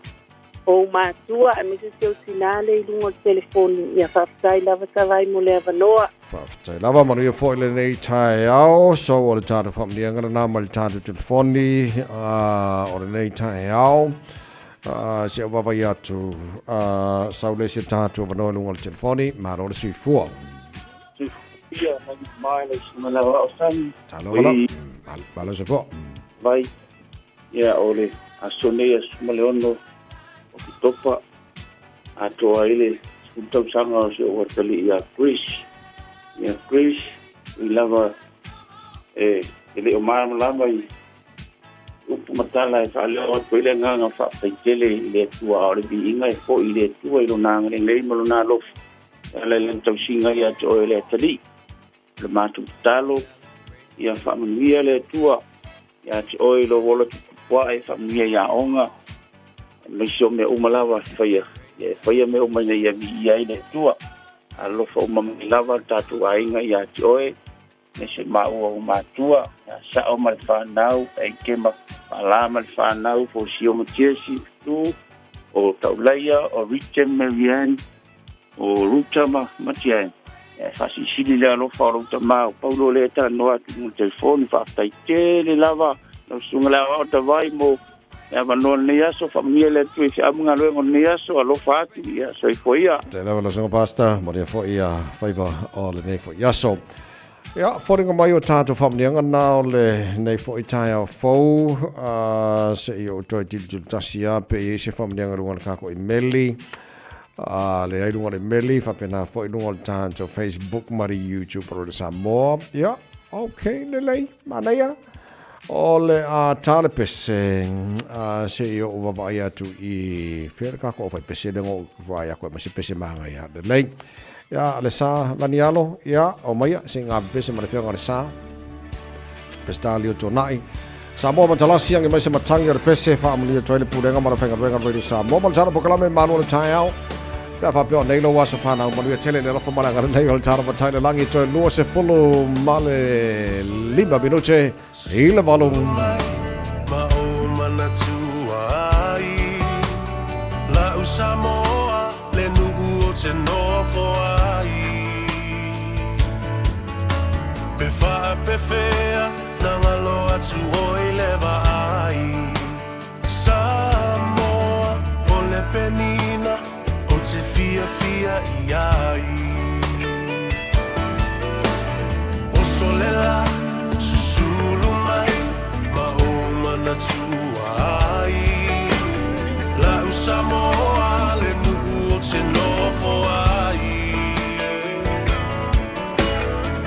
ou matua aemaise si ou tinā lea i luga o le telefoni. Ia faafetai lava Tavai mo le avanoa. Faafetai lava, manuia foi lenei taeao. So o le tatou faamanuiaga lena mai le tatou telefoni o lenei taeao. Se au vaavaai atu, sau le isi o tatou avanoa i luga o le telefoni, malo le soifua. Soifua mai mai le susuga le Aoao Sami. Talofa lava, malo le soifua. Vai, ia o le aso nei aso 16 Oketopa, atoa ai le 10 tausaga o si ou atalii ia Chris. Ia Chris, ui lava e le o malamalama i upu ma tala e faaleo atu ai le agaga faafetai tele i le Atua, a o le viiga e foi i le Atua i Lona agalelei ma Lona alofa e ala i Lana tausiga ia te oe le Atalii. O le matou tatalo, ia faamanuia le Atua ia te oe i lou ola tuputupuae, faamanuia i aoga, aemaise o mea uma lava e faia, ia e faia mea uma ina ia viia ai le Atua. Alofa uma mai lava le tatou aiga ia te oe, me se maua o matua, ia Sao ma le whanau, Eike ma Whala ma le whanau, Fosio ma Tiesi, Tu, o Taulaia, o Richard Marianne, o Ruta ma Matiae. E whasilisili le alofa o louta ma o Paulo le talanoa atu mo le telefoni, faafetai tele lava lau susuga le aoao Tavai mo le avanoa o lenei aso, faamanuia le Atua i feau ma galuega o lenei aso, alofa atu, ia soifua ia. Tēnā lava lau susuga Pastor, manuia foi ia faiva o lenei foi aso. Ia, foliga mai o tātou faamanuiaga nā o lenei foi taeao fou, se i ou toe tilotilo tasi a pe i ai se faamanuiaga i luga o le kākou imeli. Le ai luga o le imeli, faapena foi luga o le tātou Facebook ma le YouTube o le Samoa. Ia, ok, lelei, manaia. O le a tā le pese, se i ou vaavaai atu i fea le kākou fai pese le ngo vai aku e ma se pese māngai a lelei. Ia, le sa lani alo, ia, o maia, se ngā pese ma le whianga le sa. Pese tā lio tōna'i. Samoa Matalasi, ange mai se matangi o le pese, whaamanuia toi le pulenga ma le whainga Radio Samoa. Ma le tala pokalame, manu o le taeao. Pea whapea o nei lau aso whanau, manuia tele le alofa ma le agalelei o le tala matai le langi toe 25 minute i le 8. Ma ou manatua ai La'u Samoa le nuu o te nofo ai Pe faa pe faapefea na galo atu oe i le vaai. Samoa, o le penina ou te fiafia i ai. Oso le la, susulu mai ma ou manatua ai. La'u Samoa le nuu ou te nofo ai.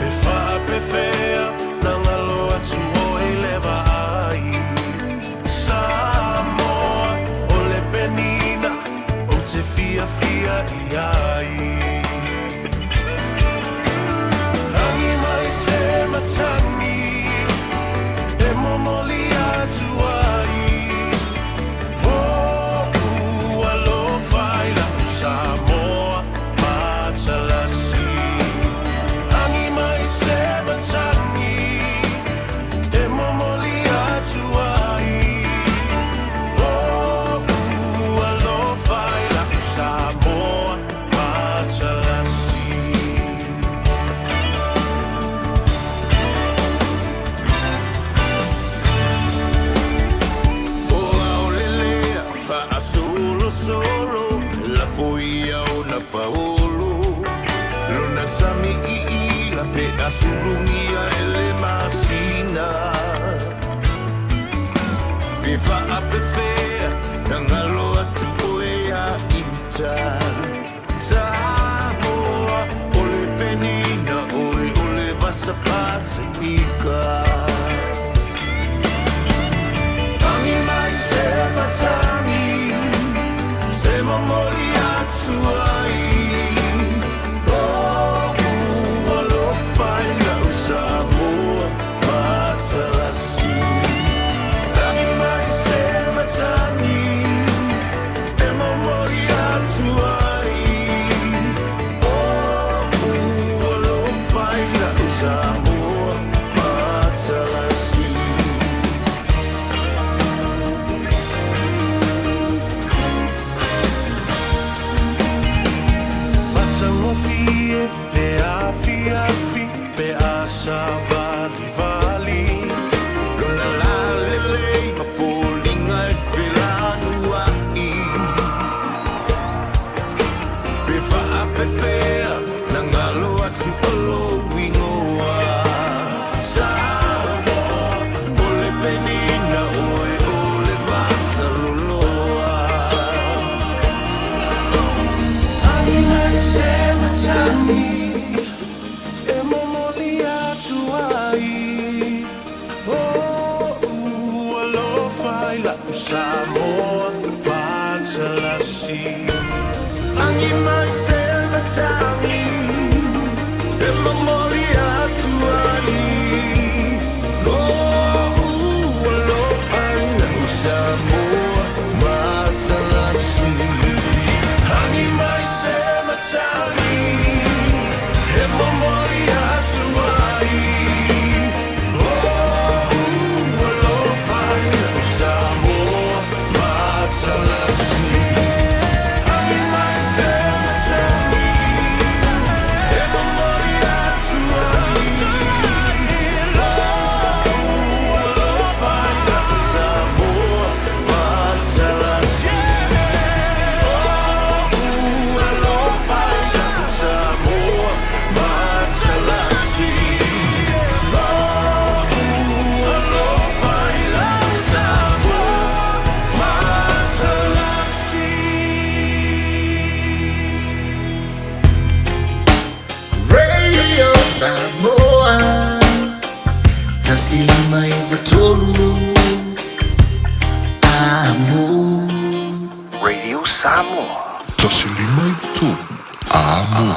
E faapefea na galo atu oe i le vaai. Samoa, o le penina ou te fiafia i ai. Agi mai se matagi e momoli atu ai. O'u alofa i la'u Samoa matalasi. Agi mai se matagi e momoli atu ai. O'u alofa i la'u Samoa matalasi. O aolelea faasolosolo lafo ia ona paolo lona sami iila pe asulugia e le masina pe faapefea na galo atu oe ia ita Samoa o le penina oe o le vasa Pasifika. Agi mai se matagi e momoli atu ai. O'u alofa i la'u Samoa matalasi. Agi mai se matagi e momoli atu ai. O'u alofa i la'u Samoa matalasi. Matagofie le afiafi pe a savalivali. Lona lalelei ma foliga e felanua'i pe faapefea na galo atu o lou igoa. Samoa o le penina oe o le vasaloloa. Agi mai se matagi e momoli atu ai. O'u alofa i la'u Samoa matalasi. Agi mai se matagi e momoli atu ai. O'u alofa i la'u Samoa matalasi. Agi mai se matagi e momoli atu ai. O'u alofa i la'u Samoa matalasi. Agi mai se matagi e momoli atu ai. O'u alofa i la'u Samoa matalasi. O'u alofa i la'u Samoa matalasi. O'u alofa i la'u Samoa matalasi. Radio Samoa 105.3 Amo. Radio Samoa. 105.3 Amo.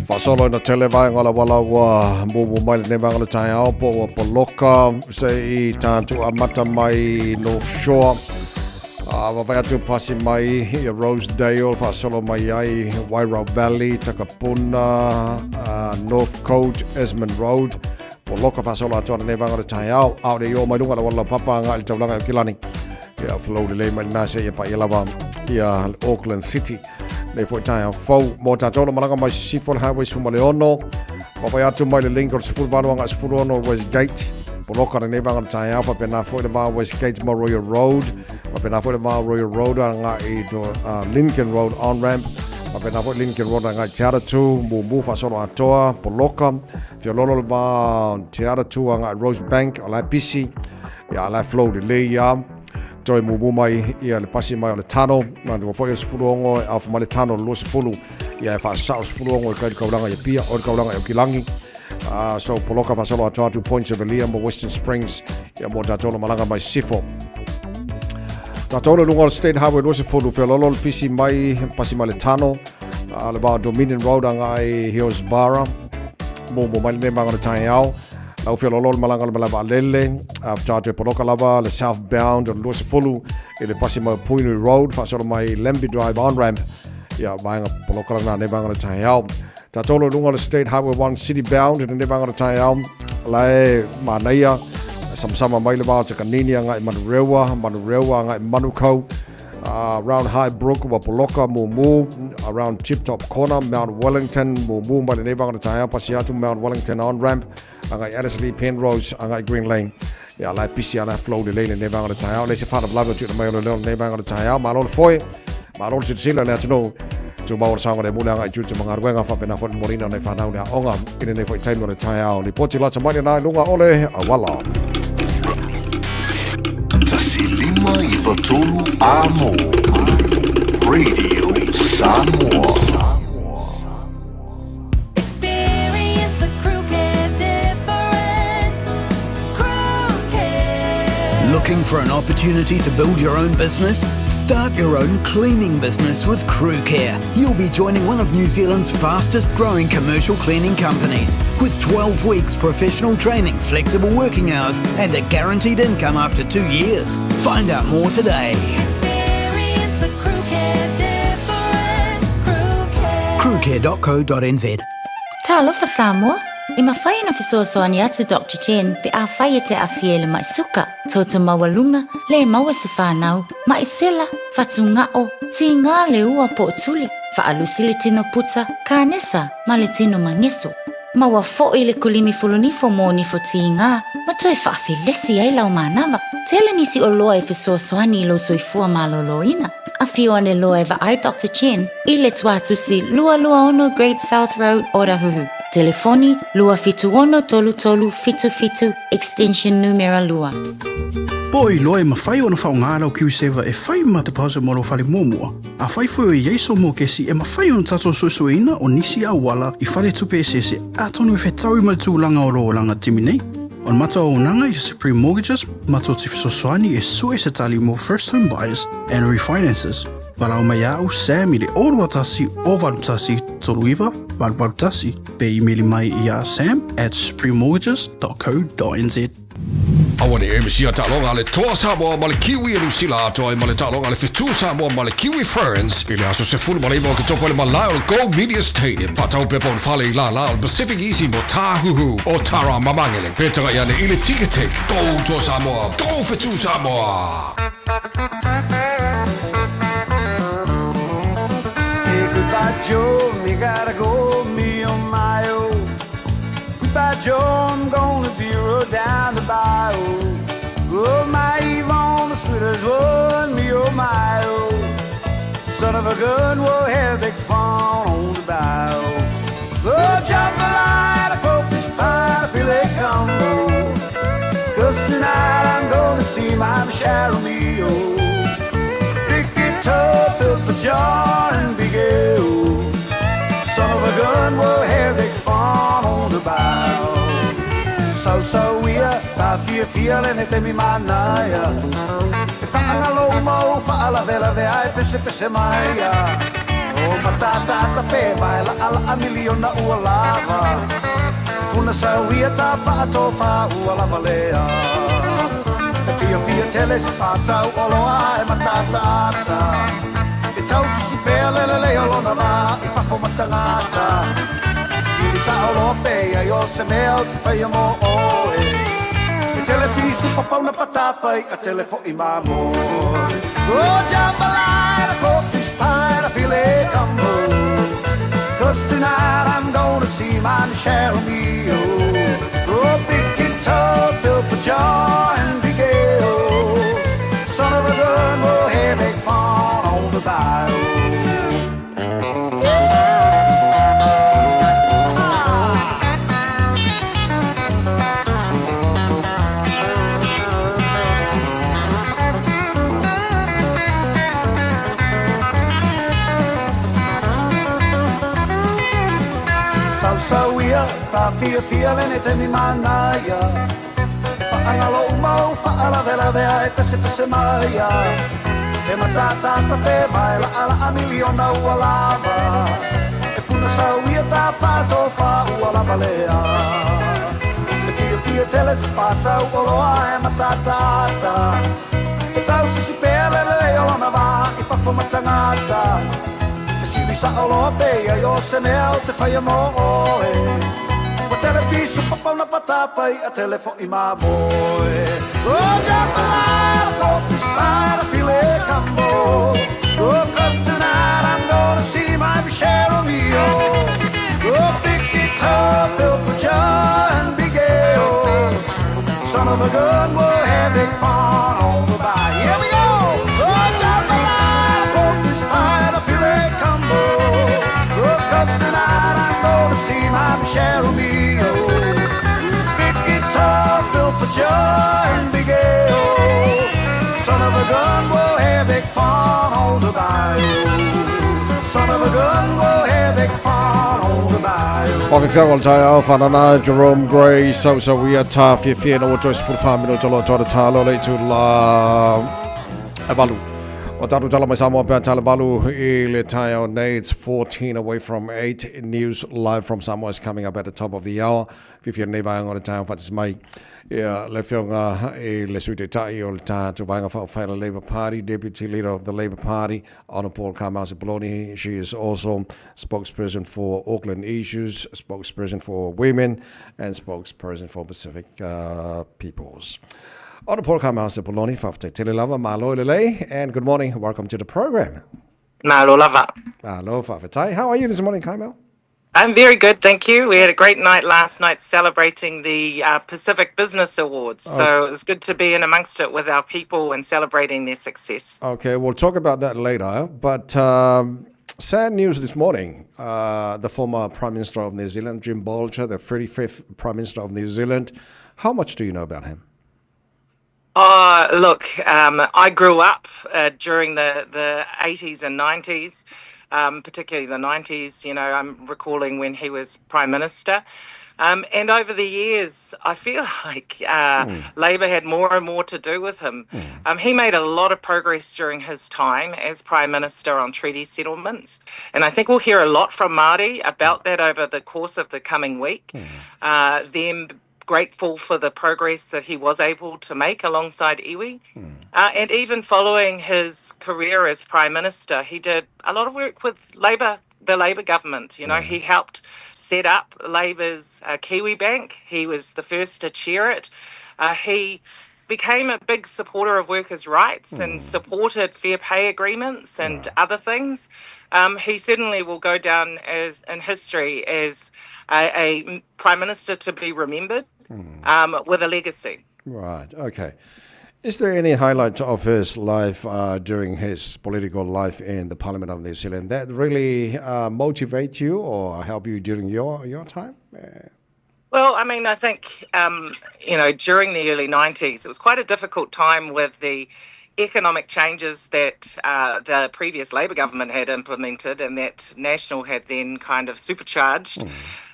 Faasolo ina tele vaega o le auala ua mumu mai lenei vaega o le taeao po ua poloka se i tatou amata mai North Shore. A vaavaai atu pasi mai ia Rosedale faasolo mai ai Wairau Valley, Takapuna, Northcote, Esmond Road. Poloka faasolo atoa lenei vaega o le taeao. A o le i oo mai luga o le auala laupapa agai i le taulaga i Aukilani, ia flow lelei mai lena seia paia lava ia le Auckland City. Nei foi taeao fou mo tatou lo malaga mai Sisifo le Highway 16, vaavaai atu mai le link o le 18 agai 16 Westgate. Poloka lenei vaega o le taeao, faapena foi le va Westgate ma Royal Road, faapena foi le va Royal Road agai i Lincoln Road on ramp, faapena foi Lincoln Road agai Te Atatū, Mumu faasolo atoa, poloka. Feololo le va Te Atatū agai Rosebank, o la e pisi, ia la e flow lelei ia. Toe mumu mai ia le pasi mai o le tano, manatua foi o le 16 e aofa mai le tano o le 20, ia e faasao le 16 e kai le kaulaga i Apia, o le kaulaga i Aukilagi. So poloka faasolo atoa atu Points of Elia mo Western Springs, ia mo tatou na malaga mai Sifo. Tatou le luga o le State Highway 20, feololo le pisi mai, pasi mai le tano, le va Dominion Road agai Hillsborough, mumu mai lenei vaega o le taeao. Lau feololo le malaga o le malae vaalele, faatoa toe poloka lava le southbound o le 20 i le pasi mai o Puhinui Road, faasolo mai Lambie Drive on-ramp, ia vaega poloka lena nei vaega o le taeao. Tatou lo luga o le State Highway 1 City Bound i lenei vaega o le taeao, la e manaia, samasama mai le va o Takanini agai Manurewa, Manurewa agai Manukau, around High Brook ua poloka mumu, around Tip Top Corner, Mount Wellington mumu mai lenei vaega o le taeao, pasi atu Mount Wellington on ramp agai Ellerslie Penrose agai Green Lane. Ia la e pisi ala flow lelei lenei vaega o le taeao. Le se faalavelave o tuuina mai o le leo lenei vaega o le taeao. Malo le foe, malo le silasila le atunuu. Tumau o le saogalemu le agai i tiute ma galuega, faapena foi le momoliina o nai fanau le aoga i lenei foi taimi o le taeao. Lipoti lata mai lena i luga o le auala. 1 5 9 3 Amo Radio Samoa. Experience the Crew Care difference. Crew Care. Looking for an opportunity to build your own business? Start your own cleaning business with Crew Care. You'll be joining one of New Zealand's fastest growing commercial cleaning companies with 12 weeks professional training, flexible working hours, and a guaranteed income after 2 years. Find out more today. Experience the Crew Care difference. Crew Care. crewcare.co.nz. Talofa Samoa, e mafai ona fesoasoani atu Dr Chen pe afai e te aafia i le ma'i suka, toto maualuga, le maua se fanau, ma'i sela, fatuga'o, tigā le ua po o tuli, fa'alusi le tino puta, kanesa ma le tino mageso. Maua fo'i le kulimi fulunifo mo nifo tigā ma toe fa'afelesi ai lau manava. Tele nisi oloa e fesoasoani i lou soifua malōlōina. Afio ane loa e vaai Dr Chen i le tuatusi 226 Great South Road, Otahuhu. Telefoni 276 3377 extension numera 2. Po o iloa e mafai ona faaaoga lau KiwiSaver e fai ma deposit mo lou fale muamua. Afai foi o i ai sou mokesi e mafai ona tatou suesueina o nisi auala i faletupe eseese atonu e fetaui ma le tulaga o lou olaga timi nei. O le matou auaunaga i Supreme Mortgages matou te fesoasoani e sue se tali mo first home buyers and refinances. Valaau mai ia au Sam i le 021 081 39 881 pe imeli mai iā sam@suprememortgages.co.nz. Aua ne i e misia taaloga a le Toa Samoa ma le Kiwi e Niu Sila atoa ai ma le taaloga a le Fetu Samoa ma le Kiwi Ferns i le aso 19 o Oketopa i le malae o le Go Media Stadium. Faatau pepa o le fale i lālā o le Pacific Easy mo Tāhuhu o Tara Mamangele. Pe tagai ane i le Ticketek. Go Toa Samoa! Go Fetu Samoa! Say goodbye, Joe, me gotta go, me oh my oh. Goodbye, Joe, I'm gonna be rode down the bayou. Oh, my Yvonne, the sweetest one, me oh my oh. Son of a gun, we'll have big fun on the bayou. Oh, jambalaya, crawfish pie, filet gumbo. Cause tonight I'm gonna see my Michelle Romeo. Ricky Todd, Philip John, and Big L. Son of a gun, we'll have big fun on the bayou. So, so ia, faafiafia lenei taimi manaia. E faagalo uma ou faalavelave ai pesepese mai ia. O matatata pe vai la ala a miliona ua lava. Funa sau ia ta faatofa ua lava lea. E fiafia tele se faatau oloa e matatata. E tausi pea le lelei o lona vā i fafo ma tagata. Sili sa'o loa pe ai o se mea o te whaia mō oe. E tele pisu papauna patapai a tele fo i mamoe. Oh, jambalaya, pork fish pie, and a filet combo. Cause tonight I'm gonna see my Michelle Mio. Oh, big guitar, filled for joy and big ale. Son of a gun, we'll have big fun on the bayou. Sausauia, ta fia fia lene te mi manaia. E whaangalo umau, whaalavelave a e pese pese maia. E matatata pe mai la ala a miliona ua lava. E puna sauia ta whato wha ua lava lea. E fia fia tele se whatau oloa e matatata. E tau sisi pea lele le olona vā i whawha matangata. E sili sa oloa pe ai o se mea o te whaia mō oe. Wa tele pisu papauna patapai a tele fo i mamoe. Oh, jambalaya, pork fish pie, a filet combo. Oh, cause tonight I'm gonna see my Michelle Mio. Oh, big guitar built for John Big Ale. Son of a gun, we'll have big fun on the bayou. Here we go! Oh, jambalaya, pork fish pie, and a filet combo. Oh, cause tonight I'm gonna see my Michelle Mio. Big guitar built for John Big Ale. Son of a gun, we'll have big fun on the bayou. Son of a gun, we'll have big fun on the bayou. Whakawhia o tai au whanana Jerome Gray so so we are ta fia fia no toi sefulu wha minuta lo toa tā lo le tu la e valu. O tātou tala mai Samoa pea tala valu i le tai au nei. It's 14 away from 8. News live from Samoa is coming up at the top of the hour. Whiwhia nei vaenga o le tai au whatis mai. Ia le whionga i le sui te tai o le tātou vaenga whaowhaila Labour Party, Deputy Leader of the Labour Party, Honourable Carmel Sepuloni. She is also spokesperson for Auckland issues, spokesperson for women, and spokesperson for Pacific peoples. Honourable Carmel Sepuloni, whawhite tele lava, malo lelei, and good morning. Welcome to the program. Malo lava. Malo whawhitai. How are you this morning, Carmel? I'm very good, thank you. We had a great night last night celebrating the Pacific Business Awards. Oh. So it was good to be in amongst it with our people and celebrating their success. Okay, we'll talk about that later. But sad news this morning. The former Prime Minister of New Zealand, Jim Bolger, the 35th Prime Minister of New Zealand. How much do you know about him? Look, I grew up during the 80s and 90s, particularly the 90s. You know, I'm recalling when he was Prime Minister. And over the years, I feel like Labour had more and more to do with him. He made a lot of progress during his time as Prime Minister on treaty settlements. And I think we'll hear a lot from Māori about that over the course of the coming week. Them grateful for the progress that he was able to make alongside iwi. And even following his career as Prime Minister, he did a lot of work with Labour, the Labour government. You know, he helped set up Labour's Kiwi Bank. He was the first to chair it. He became a big supporter of workers' rights and supported fair pay agreements and other things. He certainly will go down as in history as a Prime Minister to be remembered with a legacy. Right, okay. Is there any highlight of his life during his political life in the Parliament of New Zealand that really motivate you or help you during your time? Well, I mean, I think, you know, during the early 90s, it was quite a difficult time with the economic changes that the previous Labour government had implemented and that National had then kind of supercharged.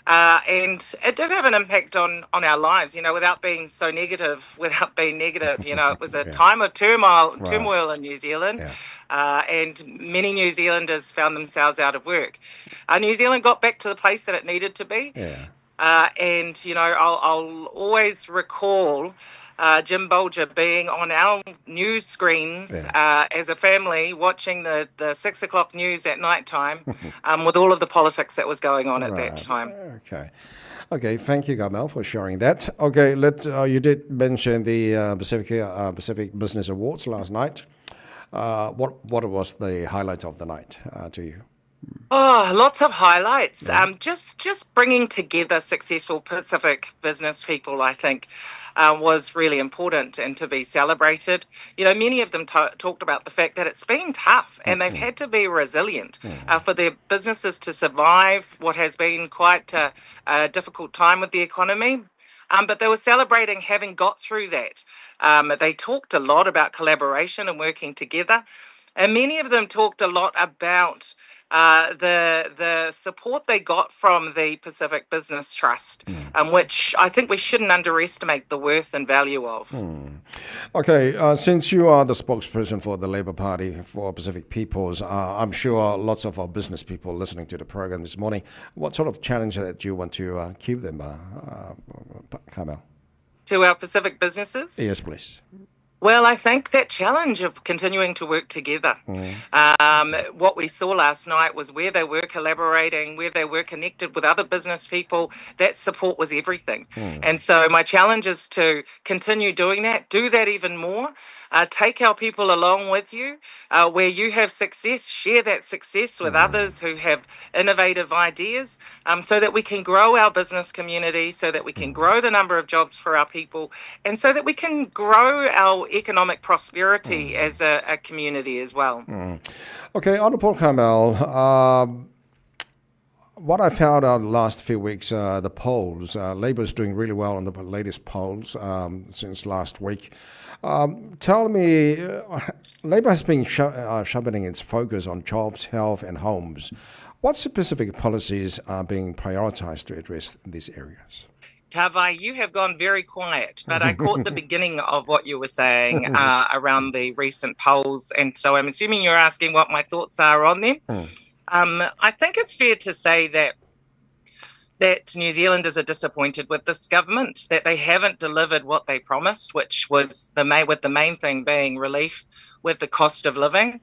And it did have an impact on our lives, you know, without being so negative, without being negative. You know, it was a time of turmoil, turmoil in New Zealand, and many New Zealanders found themselves out of work. New Zealand got back to the place that it needed to be. And, you know, I'll always recall Jim Bolger being on our news screens as a family, watching the 6 o'clock news at night time with all of the politics that was going on at that time. Okay. Okay, thank you, Carmel, for sharing that. Okay, let you did mention the Pacific Business Awards last night. What was the highlight of the night to you? Oh, lots of highlights. Just bringing together successful Pacific business people, I think, was really important and to be celebrated. Many of them talked about the fact that it's been tough and they've had to be resilient for their businesses to survive what has been quite a difficult time with the economy. But they were celebrating having got through that. They talked a lot about collaboration and working together. And many of them talked a lot about the support they got from the Pacific Business Trust, which I think we shouldn't underestimate the worth and value of. Okay, since you are the spokesperson for the Labour Party for Pacific Peoples, I'm sure lots of our business people listening to the program this morning, what sort of challenge that do you want to give them, Carmel? To our Pacific businesses? Yes, please. Well, I think that challenge of continuing to work together. What we saw last night was where they were collaborating, where they were connected with other business people, that support was everything. And so my challenge is to continue doing that, do that even more. Take our people along with you. Where you have success, share that success with others who have innovative ideas so that we can grow our business community, so that we can grow the number of jobs for our people, and so that we can grow our economic prosperity as a community as well. Okay, Honourable Carmel, what I found out the last few weeks, the polls, Labour is doing really well on the latest polls since last week. Tell me, Labour has been sharpening its focus on jobs, health, and homes. What specific policies are being prioritised to address these areas? Tavai, you have gone very quiet, but I caught the beginning of what you were saying around the recent polls. And so I'm assuming you're asking what my thoughts are on them. I think it's fair to say that New Zealanders are disappointed with this government, that they haven't delivered what they promised, which was the main, with the main thing being relief with the cost of living.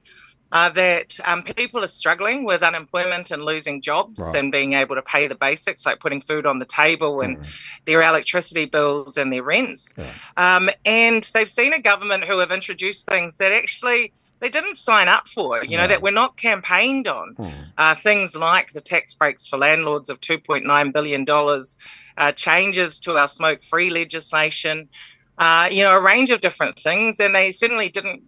That people are struggling with unemployment and losing jobs and being able to pay the basics like putting food on the table and their electricity bills and their rents. And they've seen a government who have introduced things that actually they didn't sign up for, that were not campaigned on. Things like the tax breaks for landlords of $2.9 billion, changes to our smoke free legislation, a range of different things. And they certainly didn't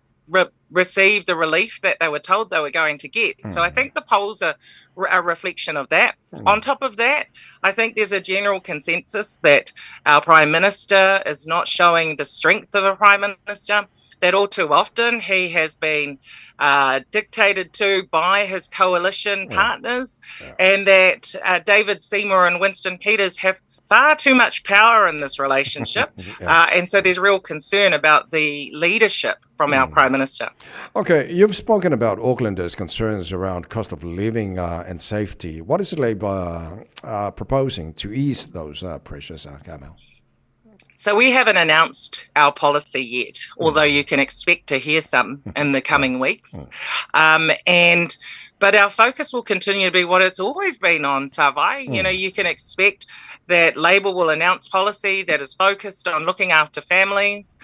receive the relief that they were told they were going to get. So I think the polls are a reflection of that. On top of that, I think there's a general consensus that our Prime Minister is not showing the strength of a Prime Minister, that all too often he has been dictated to by his coalition partners, and that David Seymour and Winston Peters have far too much power in this relationship. And so there's real concern about the leadership from our Prime Minister. Okay, you've spoken about Aucklanders' concerns around cost of living and safety. What is Labour proposing to ease those pressures, Carmel? So we haven't announced our policy yet, although you can expect to hear some in the coming weeks. And but our focus will continue to be what it's always been on, Tavai. You can expect that Labour will announce policy that is focused on looking after families,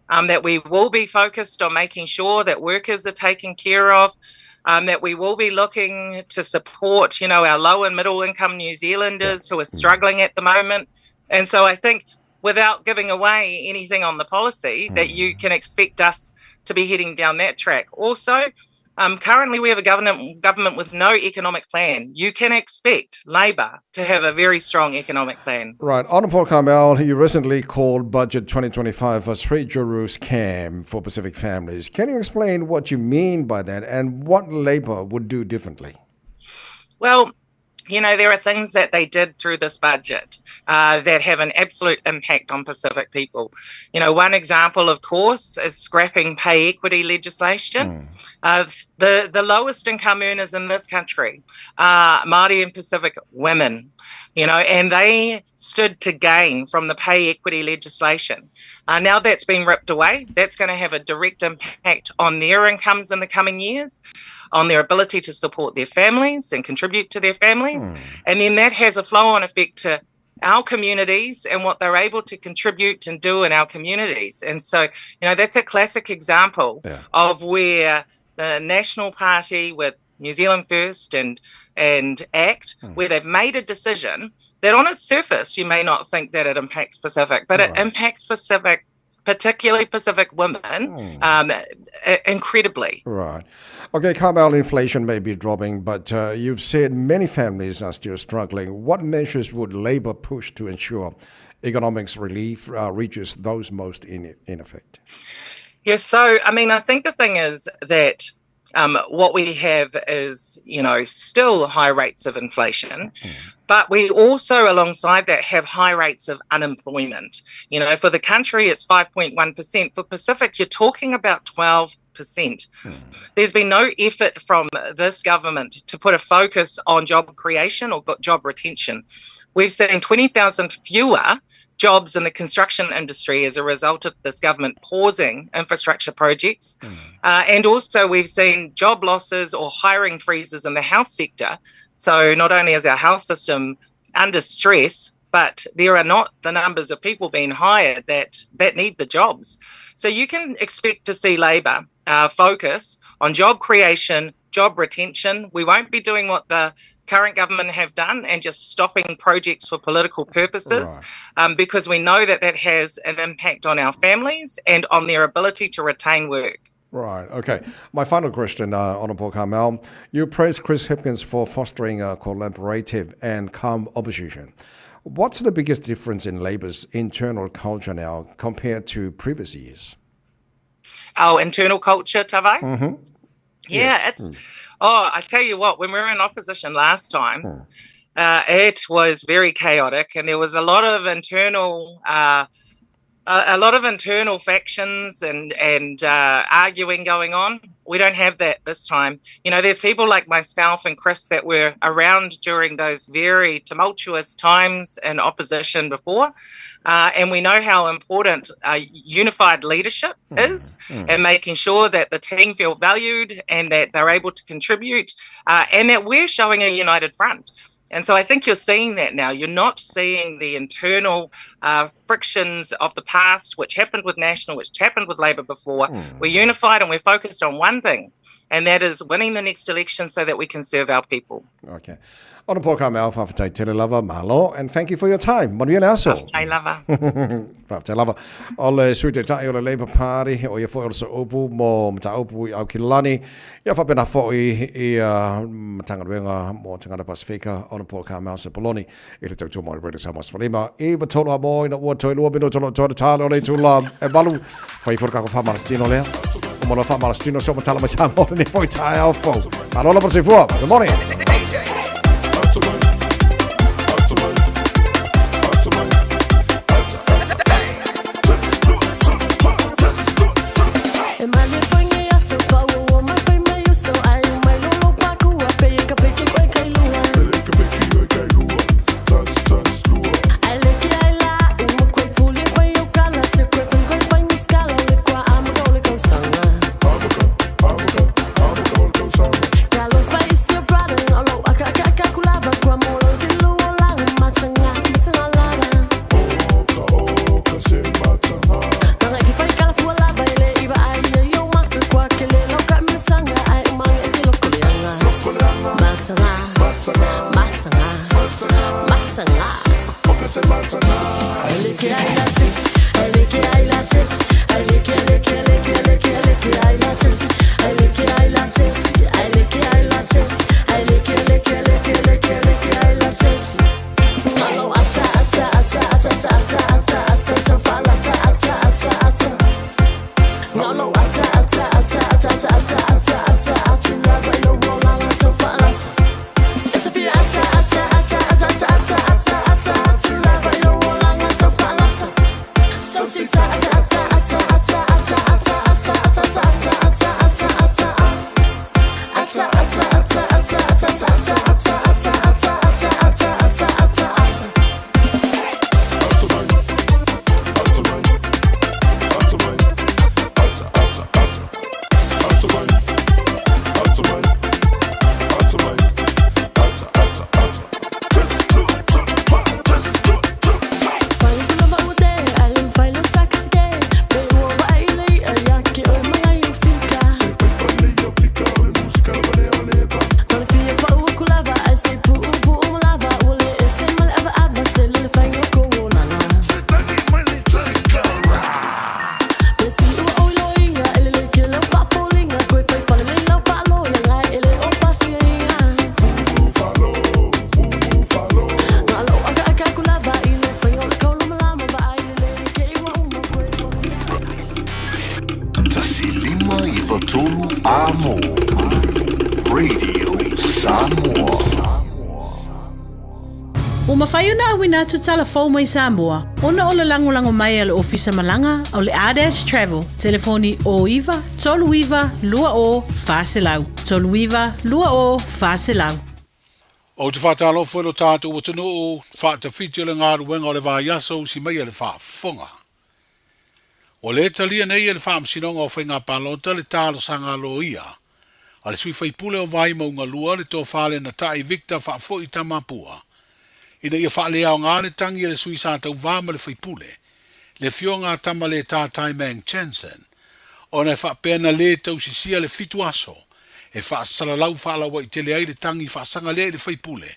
that we will be focused on making sure that workers are taken care of, that we will be looking to support, our low and middle income New Zealanders who are struggling at the moment. And so I think without giving away anything on the policy, that you can expect us to be heading down that track. Also, currently we have a government with no economic plan. You can expect Labour to have a very strong economic plan. Right. Honourable Carmel, you recently called Budget 2025 a switcheroo scam for Pacific families. Can you explain what you mean by that and what Labour would do differently? Well, You know, there are things that they did through this budget that have an absolute impact on Pacific people. You know, one example, of course, is scrapping pay equity legislation. The lowest income earners in this country are Māori and Pacific women, you know, and they stood to gain from the pay equity legislation. Now that's been ripped away, that's going to have a direct impact on their incomes in the coming years, on their ability to support their families and contribute to their families. And then that has a flow-on effect to our communities and what they're able to contribute and do in our communities. And so, you know, that's a classic example of where the National Party with New Zealand First and ACT, where they've made a decision that on its surface, you may not think that it impacts Pacific, but it impacts Pacific, particularly Pacific women, incredibly. Right. Okay, Carmel, inflation may be dropping, but you've said many families are still struggling. What measures would Labour push to ensure economics relief reaches those most in effect? Yeah, so, I mean, I think the thing is that what we have is, you know, still high rates of inflation, but we also, alongside that, have high rates of unemployment. You know, for the country, it's 5.1%. For Pacific, you're talking about 12%. There's been no effort from this government to put a focus on job creation or job retention. We've seen 20,000 fewer jobs in the construction industry as a result of this government pausing infrastructure projects. And also we've seen job losses or hiring freezes in the health sector. So not only is our health system under stress, but there are not the numbers of people being hired that need the jobs. So you can expect to see Labour focus on job creation, job retention. We won't be doing what the current government have done and just stopping projects for political purposes, because we know that that has an impact on our families and on their ability to retain work. Right, okay. My final question, Honourable Carmel, you praised Chris Hipkins for fostering a collaborative and calm opposition. What's the biggest difference in Labour's internal culture now compared to previous years? Our internal culture, Tavai? Mm-hmm. Yeah, Yes. it's... Oh, I tell you what, when we were in opposition last time, it was very chaotic, and there was a lot of internal, a lot of internal factions and arguing going on. We don't have that this time. You know, there's people like myself and Chris that were around during those very tumultuous times in opposition before, and we know how important unified leadership is and making sure that the team feel valued and that they're able to contribute, and that we're showing a united front. And so I think you're seeing that now. You're not seeing the internal frictions of the past, which happened with National, which happened with Labour before. We're unified and we're focused on one thing, and that is winning the next election so that we can serve our people. Okay. Honourable Carmel, fa'afetai tele lava, malo, and thank you for your time. Manuia le aso. Fa'afetai lava. Fa'afetai lava. O le Sui Taitai o le Labour Party, o ia foi o le sooupu mo mataupu i Aukilani, ia faapena foi i Matagaluega mo Tagata Pasifika, Honourable Carmel Sepuloni, i le tautua mo le Radio Samoa 15, i matolo a mo ina ua toe lua minuto lo toe tale o le itula e valu, fai fo le kako whamarastino lea. O mono whamarastino so matala mai Samoa le nei foi taeao fou. Malo lava soifua. Good morning. 3 Amo. Radio Samoa. Ua mafai ona auina atu tala fou mai Samoa ona o le lagolago mai a le Ofisa Malaga o le Ardash Travel, telefoni 09 39 20 400, 39 20 400. Ou te faatalofa i lo tatou atunuu, faatafiti o le galuega o le vaiaso usi mai a le faafofoga. Ua le talia nei e le Faamasinoga o Faiga Palota le talosaga a loia a le sui faipule o Vaimauga 2 le Tofa Lenatai Victor Faafoi Tamapua ina ia faaleaoga le tagi a le sui sa tauva ma le faipule le Afioga a Tamaletā Taimang Jensen ona e faapea na le tausisia le fitu aso e faasalalau faalauaitele ai le tagi faasaga lea i le faipule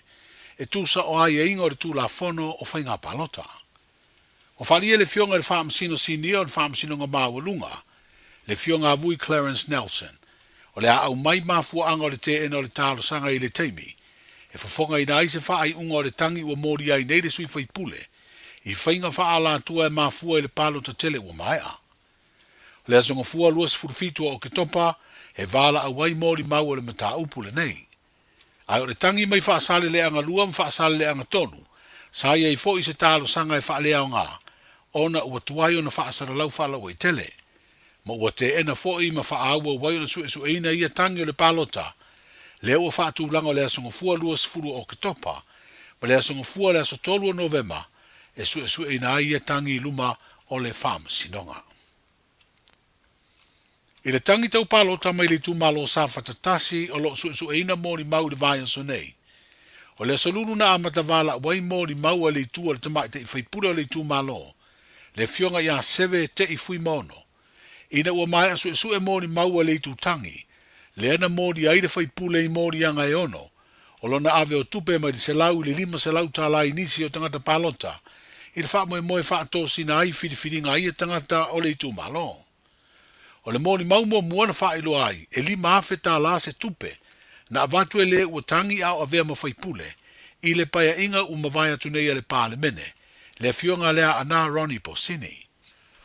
e tusa o aiaiga o le Tulafono o Faiga Palota. Ua faaalia e le Afioga i le Faamasino Sinia o le Faamasinoga Maualuga, le Afioga a Vui Clarence Nelson, o le a aumai mafuaaga o le teena o le talosaga i le taimi e fofogaina ai se faaiuga o le tagi ua molia ai nei le sui faipule i faiga faaalatua e mafua i le palota tele ua maea. O le Aso Gafua 27 o Oketopa e valaau ai molimau o le mataupu lenei. Ae o le tagi mai Faasaleleaga 2 ma Faasaleleaga 3, sa i ai foi se talosaga e faaleaoga, ona ua tuai ona faasalalau faalauaitele. Ma ua teena foi ma faaauau ai ona suesueina ia tagi o le palota, lea ua faatulaga o le Aso Gafua 20 o Oketopa ma le Aso Gafua le aso 3 o Novema e suesueina ai ia tagi i luma o le Faamasinoga. I le tagi tau palota mai le itumalo o Safata 1 o lo o suesueina molimau i le vaiaso nei. O le Aso Lulu na amata valaau ai molimau a le itu a le tamaitai faipule o le itumalo, le Afioga ia Seve Te'i Fuimaono. Ina ua maea suesue molimau a le itu tagi, lea na molia ai le faipule i moliaga e ono, o lona ave o tupe mai le 100 i le 500 tala i nisi o tagata palota i le faamoemoe faatosina ai filifiliga a ia tagata o le itumalo. O le molimau muamua na faailoa ai, e 5,000 tala se tupe na avatu e le ua tagi a o avea ma faipule i le paeaiga ua mavae atu nei a le Palemene, le Afioga lea a Na Ronnie Bosini.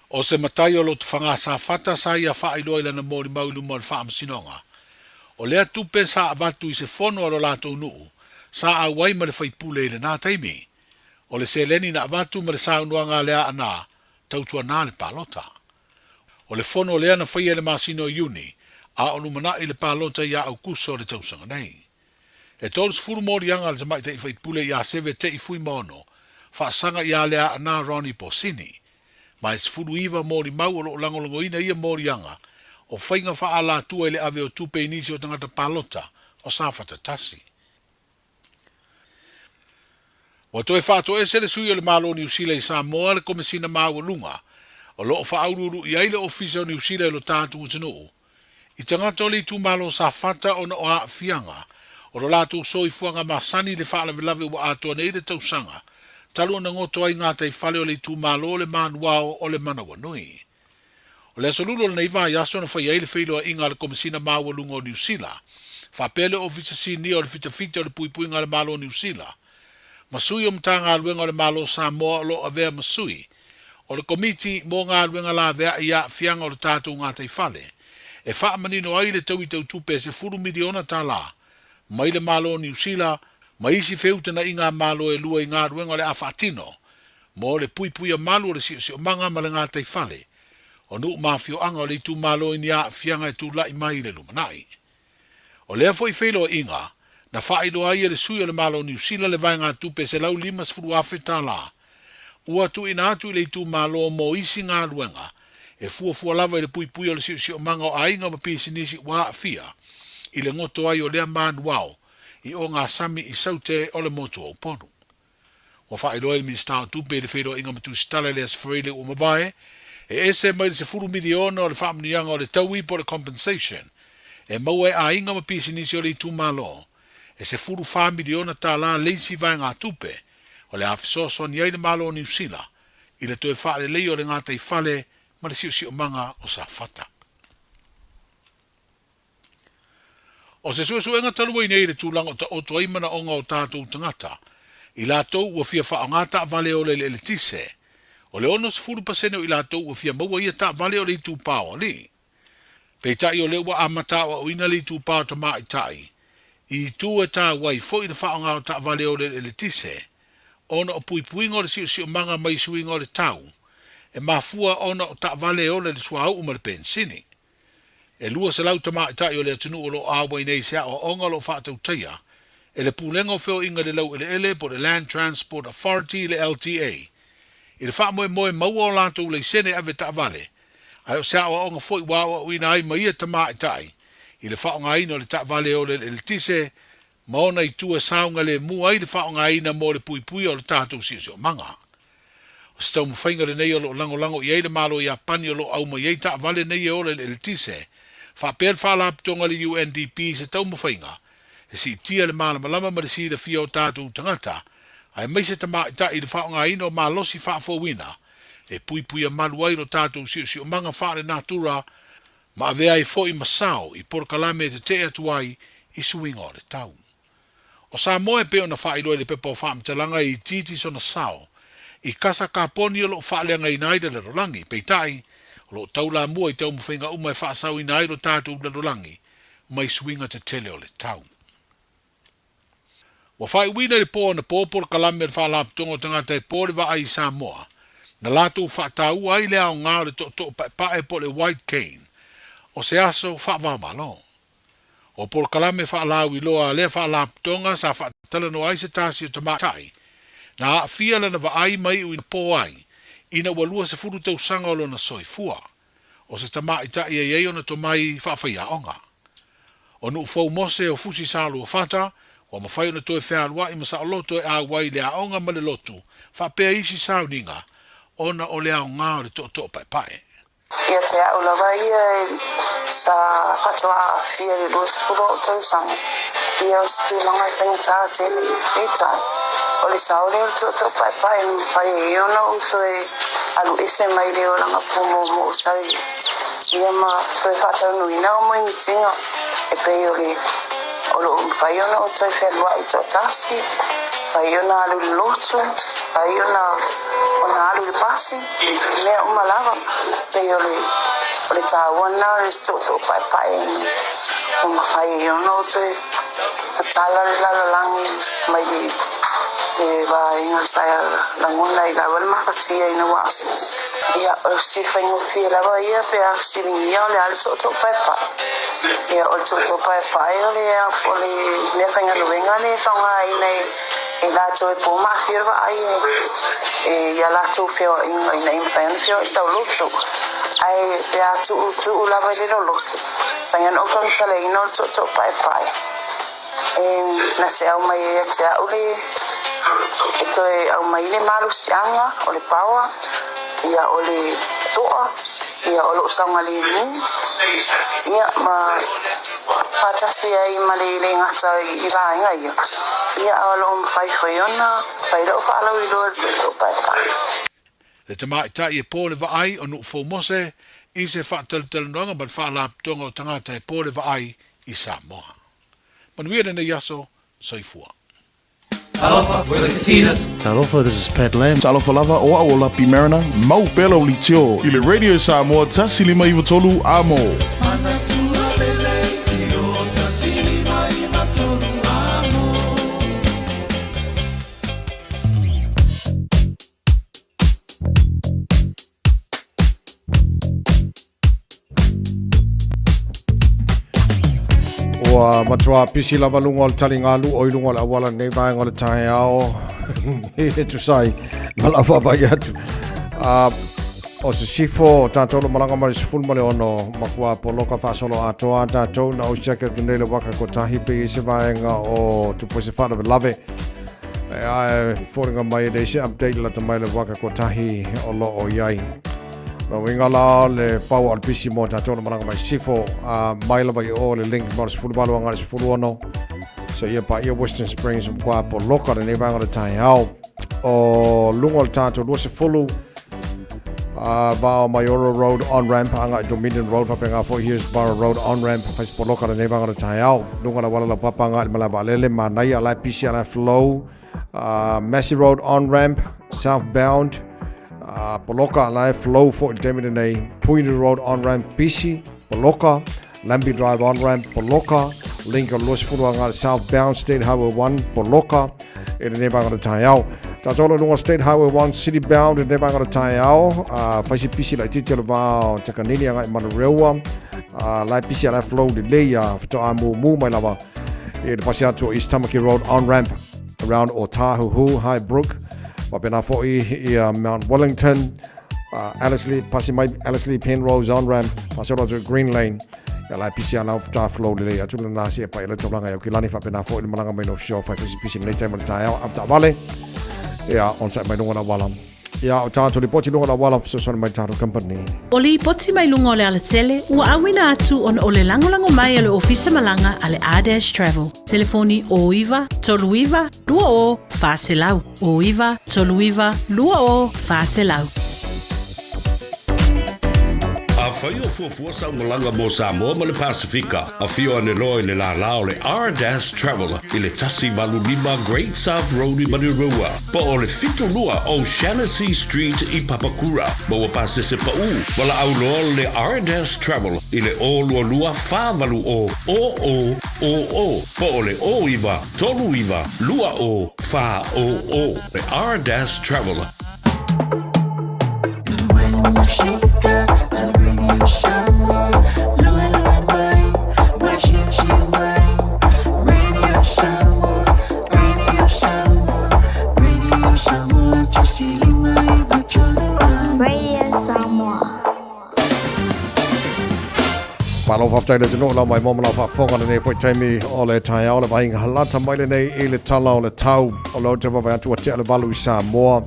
O se matai o Lotofaga Safata sa ia faailoa i lana molimau i luma o le Faamasinoga. O lea tupe sa avatu i se fono a lo latou nuu, sa auai ma le faipule i lena taimi. O le seleni na avatu ma le saunoaga a Leaana, tautuana le palota. O le fono lea na faia i le masina o Iuni, a o lumanai le palota ia Aukuso o le tausaga nei. E 30 moliaga a le tamaitai faipule ia Seve Te'i Fuimaono, faasaga ia Leaana Ronnie Bosini. Ma e 19 molimau o lo o lagolagoina ia moliaga o faiga faaalatua i le ave o tupe i nisi o tagata palota o Safata 1. Ua toe faatoese le sui o le Malo o Niu Sila i Samoa le Komesina Maualuga o lo o faauluulu i ai le Ofisa o Niu Sila i lo tatou atunuu i tagata o le itumalo Safata ona o aafiaga o lo latou soifuaga masani i le faalavelave ua atoa nei le tausaga talu ona goto ai gataifale o le itumalo le manuao o le manawanui. O le Aso Lulu o lenei vaiaso na faia ai le feiloaiga a le Komesina Maualuga o Niu Sila, faapea le Ofisa Sinia o le Fitafita o le Puipuiga a le Malo o Niu Sila, ma sui o Matagaluega o le Malo o Samoa o lo o avea ma sui o le Komiti mo Galuega Laveai i Aafiaga o le Tatou Gataifale, e faamanino ai le taui tau tupe e $10 miliona mai le Malo o Niu Sila ma isi feutagaiga a Malo e lua i galuega o le a faatino mo le puipuia malu o le siosiomaga ma le gataifale o nuu ma afioaga o le itumalo i ni aafiaga e tulai mai i le lumanai. O lea foi feiloaiga, na faailoa ai e le sui o le Malo o Niu Sila le vaegatupe $150,000 ua tuuina atu i le itumalo mo isi galuega e fuafua lava i le puipuia o le siosiomaga o aiga ma pisinisi ua aafia i le goto ai o lea manuao i ogasami i Saute o le motu o Upolu. Ua faailoa e le Minisita o Tupe i le feiloaiga ma Tusitala i le Aso Faraile ua mavae, e ese mai le $10 miliona o le faamanuiaga o le taui po o le compensation e maua e aiga ma pisinisi o le itumalo, e $14 miliona le isi vaegatupe o le a fesoasoani ai le Malo o Niu Sila i le toe faaleleia o le gataifale ma le siosiomaga o Safata. O se suesuega talu ai nei i le tulaga o taoto ai manaoga o tatou tagata, i latou ua fia faaaoga taavale ola i le eletise, o le 60 pasene o i latou ua fia maua ia taavale o le itupa o alii. Peitai o lea ua amata aoaoina le itupa o tamaitai i itu e taua ai foi le faaaoga o taavale ola i le eletise ona o puipuiga o le siosiomaga mai suiga o le tau e mafua ona o taavale e ola i le suauu ma le penisini. E 200 tamaitai o le atunuu o lo o auai nei i se aoaoga o lo o faatautaia e le Pulega o Feoaiga i le Laueleele po o le Land Transport Authority, le LTA, i le faamoemoe maua o latou laisene ave taavale, ae o se aoaoga foi ua aoaoina ai ma ia tamaitai i le faaaogaina o le taavale e ola i le eletise ma ona itu e saogalemu ai le faaaogaina mo le puipuia o le tatou siosiomaga. O se taumafaiga lenei o lo o lagolago i ai le Malo Iapani o lo o aumai ai taavale nei e ola i le eletise, faapea le Faalapotopotoga a le UNDP i se taumafaiga e siitia le malamalama ma le silafia o tatou tagata aemaise tamaitai i le faaaogaina o malosi faafouina e puipuia malu ai lo tatou siosiomaga faalenatura ma avea ai foi ma sao i polokalame e tetee atu ai i suiga o le tau. O Samoa e pei ona faailoa i le pepa o faamatalaga e itiiti sona sao i kasa kaponi o lo o faaleagaina ai le lalolagi, peitai, o lo o taulamua i taumafaiga uma e faasaoina ai lo tatou lalolagi mai suiga tetele o le tau. Ua faaiuina i le po anapo polokalame a le Faalapotopotoga o Tagata e Po le Vaai i Samoa, na latou faataua ai le aoga o le tootoo paepae po o le white cane o se aso faava-o-Malo. O polokalame faalauiloa a lea Faalapotopotoga sa faatalanoa ai se tasi o tamaitai na aafia lana vaai ma iu ina po ai ina ua 20 tausaga o lona soifua. O se tamaitai e i ai ona tomai faafaiaoga. O Nuufou Mose o Fusi Saluafata, ua mafai ona toe fealuai ma saoloto e auai i le aoga ma le lotu faapea isi sauniga ona o le aoga o le tootoo paepae. Ia te au lava ia sa faatoa aafia i le 20 o ou tausaga, ia o se tulaga e faigata tele. Peitai, o le sao lea o le tootoo paepae na mafai ai ona ou toe alu ese mai le olaga pumoomoo sa ia ma toe faataunuuina au moemitiga e pei o le o lo o mafai ona ou toe fealuai toatasi, mafai ona alu i le lotu, mafai ona ona alu i le pasi, mea uma lava. Pei o le o le taua lena o le tootoo paepae ua mafai ai ona ou toe tatala le lalolagi mai le le vaega sa lagona ai lava le mafatia ina ua ia o se faigofie lava ia pe a fesiligia o le a le tootoo paepae. Ia o le tootoo paepae o le o le mea faigaluega lea e faaaogaina e e latou e po ma afio le vaai e i a latou feoaiga ina ia mafai ona feoai sau lotu. Ae pe a tuutuu lava i le lolotu, mafai ona ou faamatalaina o le tootoo paepae e na te aumai ai ia te au le e toe aumai le malosiaga o le paoa, ia o le toa, ia o lou saogalemu, ia ma faatasi ai ma le le gata i vaega ia, ia a o lo o mafai foi ona fai lau faalauiloa i le tootoo paepae. Le tamaitai e po le vaai o Nuufou Mose i se faatalatalanoaga ma le Faalapotopotoga o Tagata e Po le Vaai i Samoa. Manuia lenei aso, soifua. Talofa, we're the Katinas. Talofa, this is Pat Lam. Talofa lava, o au o Lapi Mariner, mau pea lau leitio i le Radio Samoa 153 Amo. Ua matua pisi lava luga o le taligalu o i luga o le auala nei vaega o le taeao e tusa ai ma lau vaavaai atu. O sisifo o tatou lo malaga mai le 16 makua poloka faasolo atoa a tatou na ou siaki atu nei le waka kotahi pe i se vaega o tupu se faalavelave. E ae foliga mai e leai se update lata mai le waka kotahi o lo o i ai. Lona uiga la le power o le pisi mo tatou na malaga mai sisifo a mai lava i o le link mo le 18 agai le 16 seia paia Western Springs matua poloka lenei vaega o le taeao. O luga o le tatou 20 va o Maioro Road on ramp agai Dominion Road faapena foi Hillsborough Road on ramp fai se poloka lenei vaega o le taeao. Luga o le auala laupapa agai i le malae vaalele manaia la e pisi la e flow Massey Road on ramp southbound poloka la e flow foi i le taimi lenei. Puini Road on ramp pisi. Poloka, Lambie Drive on-ramp, Poloka, Link o le 20 agai i le southbound State Highway 1, Poloka, i lenei vaega o le taeao. Tatou o luga State Highway 1 City Bound i lenei vaega o le taeao, fai si pisi laitiiti o le va o Takanini agai i Manurewa, la e pisi a la e flow lelei a faatoa mumu mai lava i le pasi atu o East Tamaki Road on-ramp around Otahuhu, Highbrook, faapena foi ia Mount Wellington, Ellerslie, pasi mai Ellerslie Penrose on-ramp, pasi atu i Green Lane, Ia la e pisi ana au whata flow lelei atu le nā se e pai le taulanga i Aukilani whapena fo i le malanga mai no show whai pisi pisi lelei taima le taeao a whata ia on site mai lunga na wala ia o tātou lipoti lunga na wala fesoasoani mai tātou company. O lipoti mai luga o le alatele ua auina atu ona o le lagolago mai a le Ofisa Malaga a le R-Dash Travel. Telefoni 09 39 20 400, 09 39 20 400. Afai o fuafua sau malaga mo Samoa ma le Pasifika, afio ane loa i le lālā o le R-Dash Travel i le 185 Great South Road i Manurewa, po o le 72 O'Shannessy Street i Papakura. Maua pasese paʻū, valaau loa le R-Dash Travel i le 022 480 0000 po o le 09 39 20 400. Le R-Dash Travel. Radio Samoa. Malo faafetai le atunuu lau mai mo ma lau faafofoga lenei foi taimi o le taeao le vaaiga halata mai lenei i le tala o le tau o lea ou te vaavaai atu ua tea le 8 i Samoa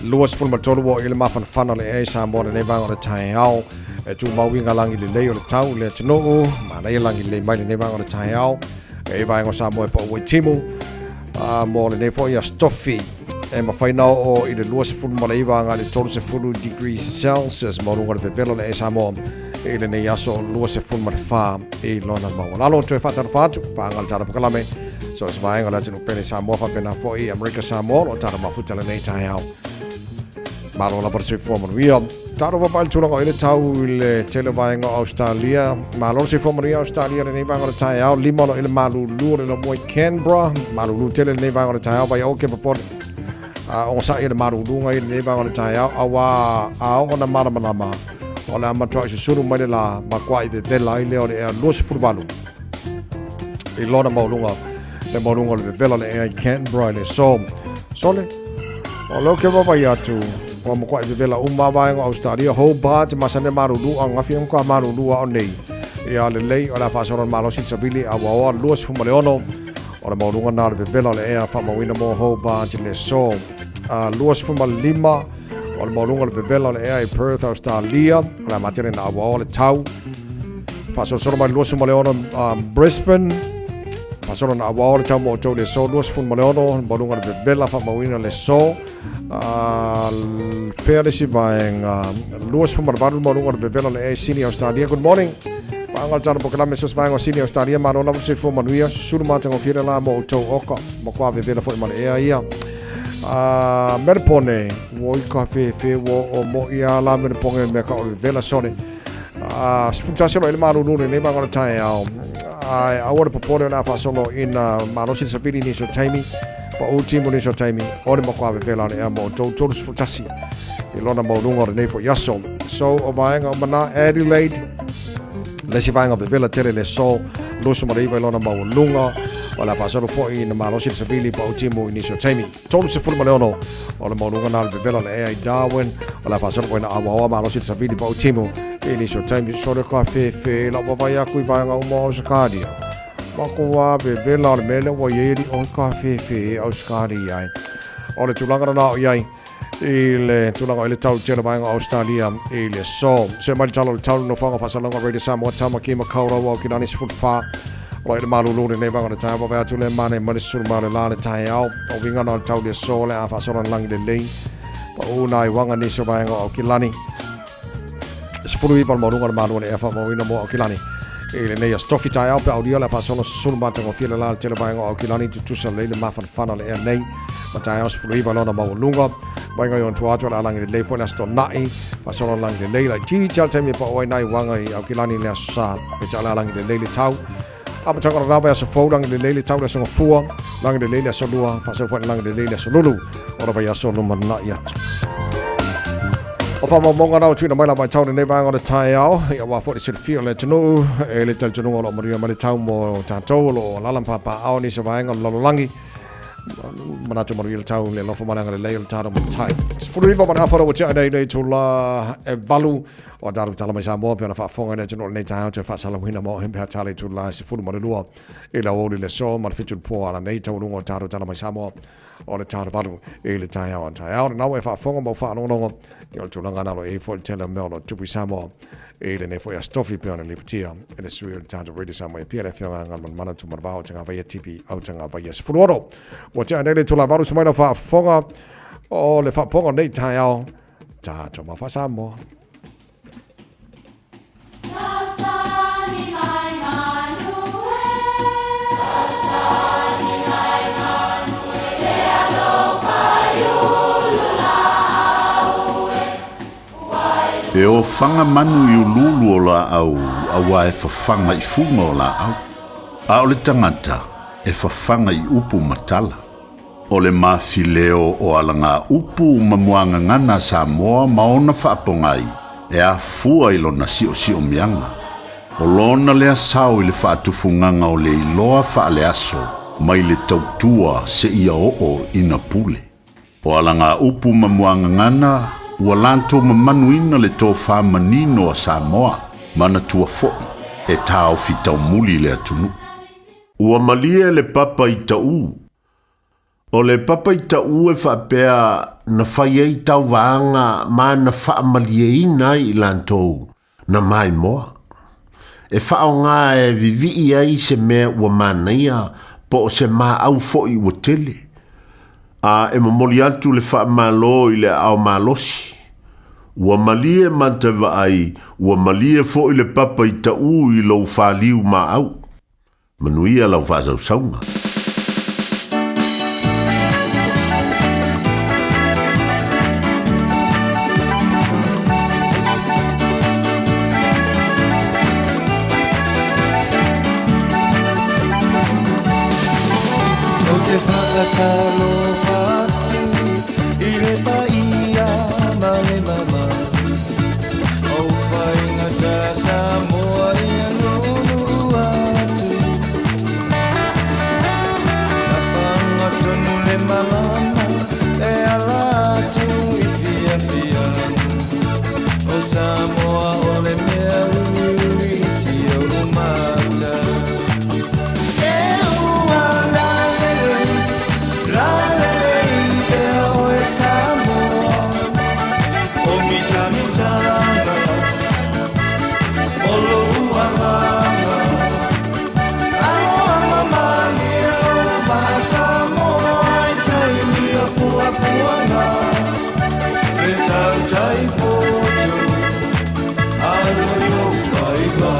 23 ua i le mafanafana o le ea i Samoa lenei vaega o le taeao e tumau i ngā lagi lelei o le tau i le atunuu manaia lagi lelei mai lenei vaega o le taeao e i vaega o Samoa e paʻu ai timu mo lenei foi aso tofi e mafai na oo i le 29 agai le 30 degrees Celsius maualuga o le vevela o le ea i Samoa i lenei aso 24 i lona maualalo. Toe faatalofa atu, paaga le tala pokalame, so o se vaega o le atunuu pele Samoa faapena foi Amerika Samoa o lo o tala mafuta lenei taeao. Malo lava le soifua manuia. Talo vaavaai le tulaga o i le tau i le tele o vaega o Australia. Malo le soifua manuia Australia lenei vaega o le taeao. Lima o lo o i le malulu o le lamoa i Canberra. Malulu tele lenei vaega o le taeao. Vai o ke papole. A ogasai i le maluluga i lenei vaega o le taeao. Auā a oo ona malamalama o le a matuai susulu mai le lā makuai vevela ai lea o le ea 28 i lona maualuga le maualuga o le vevela o le ea i Canberra i le aso. Sole, o lea ou te vaavaai atu, ua matuai vevela uma lava vaega o Ausetalia, Hobart, masani le malulu a gafi e matua malulu lava o nei. Ia lelei, o le a faasolo le malosi i le savili a ua oa 26 o le maualuga na o le vevela o le ea faamauina mo Hobart i le aso. 25 o le maualuga o le vevela o le ea i Perth, Australia. O le a matele na auaoa le tau. Faasolosolo mai le 26 Brisbane. Faasolo na auaoa le tau mo outou le aso 26 le maualuga o le vevela faamauina le aso. Fea le isi vaega 28 le maualuga o le vevela o le ea i Sydney, Australia. Good morning. Paanga o le tala pokalame so se vaega o Sydney, Australia. Malo lava le soifua manuia. Susulu matagofie le la mo outou oka. Matua vevela foi ma le ea ia. Melbourne, ua i ka fefe ua o mo ia la Melbourne me ka o le vela sole. 11 o lo ele malulu lenei vaega o le taeao. Ae aua le popole o le a faasolo ina malosi le savili nisi o taimi, paʻu timu nisi o taimi, o le matua vevela o le ea mo outou 31 i lona maualuga o lenei foi aso. So, o vaega uma na Adelaide, le isi vaega vevela tele le aso 29 i lona maualuga, o le a faasolo foi ina malosi le savili paʻu timu i nisi o taimi. 36 o le maualuga na o le vevela o le ea i Darwin, o le a faasolo foi ina aoaoa malosi le savili paʻu timu i nisi o taimi. Sole ka fefe lau vaavaai aku i vaega uma o Ausekaria. Matua vevela o le mea lea ua i ai alii oi ka fefe e Ausekaria ai. O le tulaga lena o i ai i le tulaga o i le tau tele vaega o Australia i le aso. Se mai le tala o le tau le nofoaga o faasalalauga Radio Samoa Tamaki Makaurau Aukilani 14 O lo o i le malulu lenei vaega o le taeao vaavaai atu le mane mai le susulu mai o le la le taeao. O uiga na o le tau le aso le a faasolo na lagi lelei. Paʻu nā i waga nisi o vaega o Aukilani. 19 le maualuga o le malu o le ea faamauina mo Aukilani. I lenei aso tofi taeao pe aulia le a faasolo susulu matagofie le la le tele vaega o Aukilani tutusa lelei le mafanafana o le ea nei. Ma taeao 19 lona maualuga. Vaega i ona tua atu o le a lagi lelei foi le Aso Toonai, faasolo le lagi lelei laitiiti lava le taimi e pau ai nai uaga i Aukilani i le Aso Sa, peitai o le a lagi lelei le tau. Amataga o le la vaiaso fou, lagi lelei le tau i le Aso Gafua, lagi lelei le Aso Lua, faasolo foi le lagi lelei le Aso Lulu o le vaiaso lumanai atu. O faamaumauga na ua tuuina mai la vaitau lenei vaega o le taeao, ia aua foi le silafia o le atunuu e le talitonuga o lo o manuia mai le tau mo tatou o lo o alaala ma papaaao nisi o vaega o le lalolagi. Manatu manuia le tau le alofa ma le agalelei o le tatou Matai. 19 ma le afa ua tea nei le itula e 8 o tatou tala mai Samoa pe ona faafofoga i le atunuu o lenei taeao toe faasalalauina mo he pea tala itula e 12 i le aoauli le aso ma le 7 i le po ala nei taualuga o tatou tala mai Samoa o le tala 8 i le taeao a taeao. Lena ua e faafofoga ma ua faalogologo i o le tulaga na lo e foi le tele o mea o lo o tupu i Samoa i lenei foi Aso Tofi pei ona lipotia e le sui o le tatou Radio Samoa e Apia le Afioga Galumalemana Tumanavao o Tagavaia Tipi au Tagavaia 16. Ua tea nei le itula 8 se mai lau faafofoga o le faapopoga o lenei taeao tatou ma faa-Samoa. E ofaga manu i uluulu o laau auā e fafaga i fuga o laau, a o le tagata e fafaga i upu ma tala. O le mafileo o alagaupu ma muagagana a Samoa ma ona faapogai e afua i lona siosiomiaga. O lona lea sao i le faatufugaga o le iloa faaleaso mai le tautua seia oo ina pule. O alagaupu ma muagagana ua latou mamanuina le tofa manino a Samoa, manatua foi e taofi taumuli le atunuu. Ua malie le papa i taʻu. O le papa i taʻu e faapea na fai ai tauvaaga ma na faamalieina ai i latou na maimoa. E faaaoga e vivii ai se mea ua manaia po o se maau foi ua tele. A e momoli atu le faamalo i le aao malosi. Ua malie mata vaai, ua malie foi le papa i taʻu i lou faliu maau. Manuia lau faasausauga. Ko te whakatalofa atu i le paia ma le mama. Ou whainga Samoa ia nunu atu. Na whanga tonu le malama e ala atu i fiafia. O Samoa o le mea uiui i si ou mata. E ua lalelei, lalelei pea oe Samoa. O mitamitanga o lou agaga. Aloalo malie lou vaa Samoa i taimi o puapuaga. Le tautai poto alo i ou faiva.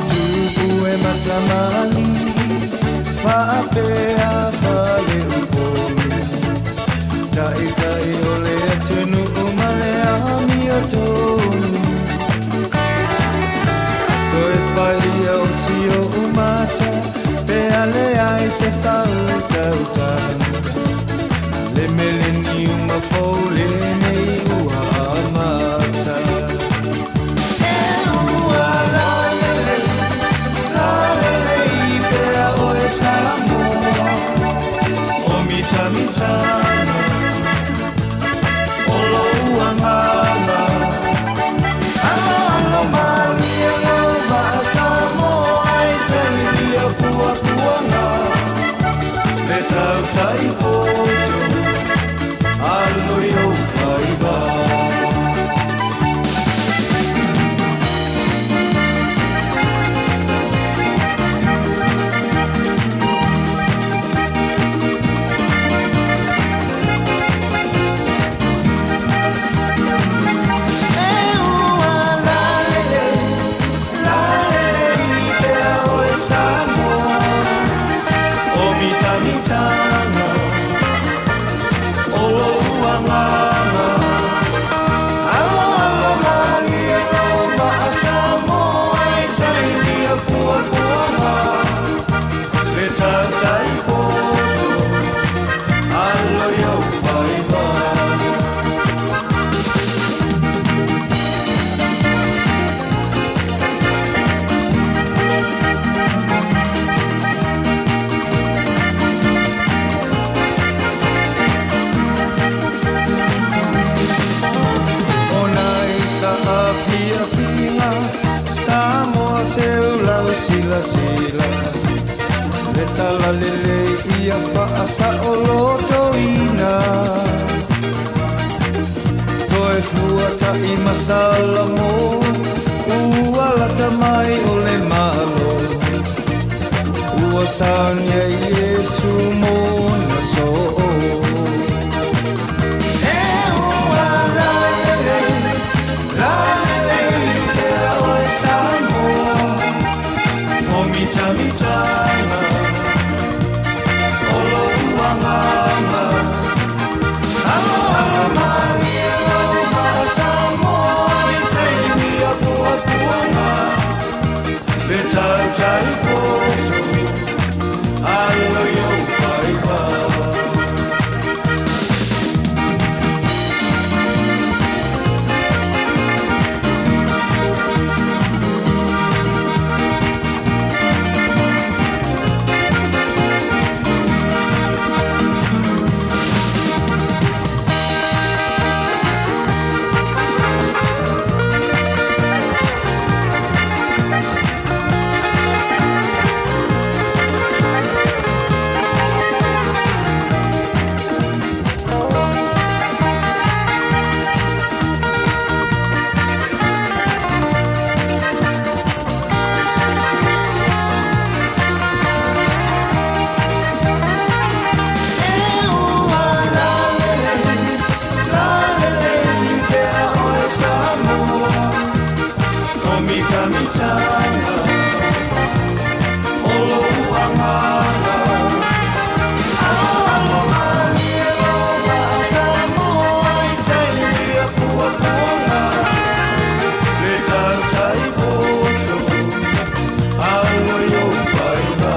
Tupu e matamali, faapea faleupolu. Taitai o le atunuu ma le amiotonu. Toe paia o si ou mata, pe a leai se faautautaga. Le meleniuma fou lenei ua amata. E ua lalelei, lalelei pea oe Samoa. O mitamitana o lou agaga. Aloalo malie lou vaa Samoa i taimi o puapuaga. Le tautai poto alo i ou. agaga. Alo alo malie lau vaa Samoa i taimi o puapuaga. Le tautai poto, alo i ou faiva. Ona i sa afiafiga Samoa seu lau silasila Le talalelei ia faasaʻolotoina Toe fuataʻi masalamo Ua lata mai o le malo Ua saunia Iesu mona soo. E ua lalelei, lalelei pea oe Samoa O mitamitaga o lou agaga. Alo alo malie lau vaa Samoa i taimi o puapuaga. Le tautai poto, alo i ou faiva. E ua lalelei, lalelei pea oe Samoa O mitamitaga o lou agaga. Alo alo malie lau vaa Samoa i taimi o puapuaga. Le tautai poto, alo i ou faiva.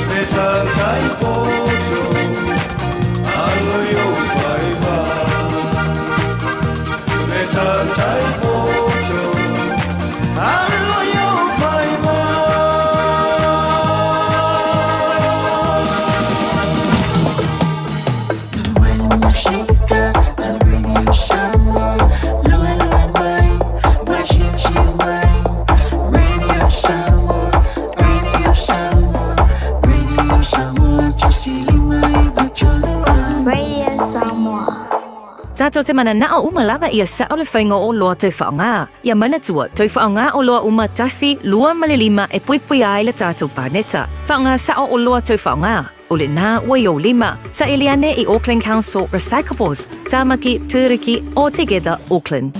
Le tautai poto, alo i ou faiva. Le tautai poto, alo i ou faiva. When you shake up, I bring you some more. Lua lua mai, mai sim sim mai. Radio Samoa, Radio Samoa, Radio Samoa, 1593. Radio Samoa. Tātou te mananao uma lava ia sao le whainga o loa tau whaonga. Ia manatua, tau whaonga o loa uma 1, 2 ma le 5 e puipui ai le tātou pāneta. Whaonga sao o loa tau whaonga. O le nā ua i o lima. Sa eliane i Auckland Council Recyclables, Tāmaki, Tūruki, o Together Auckland.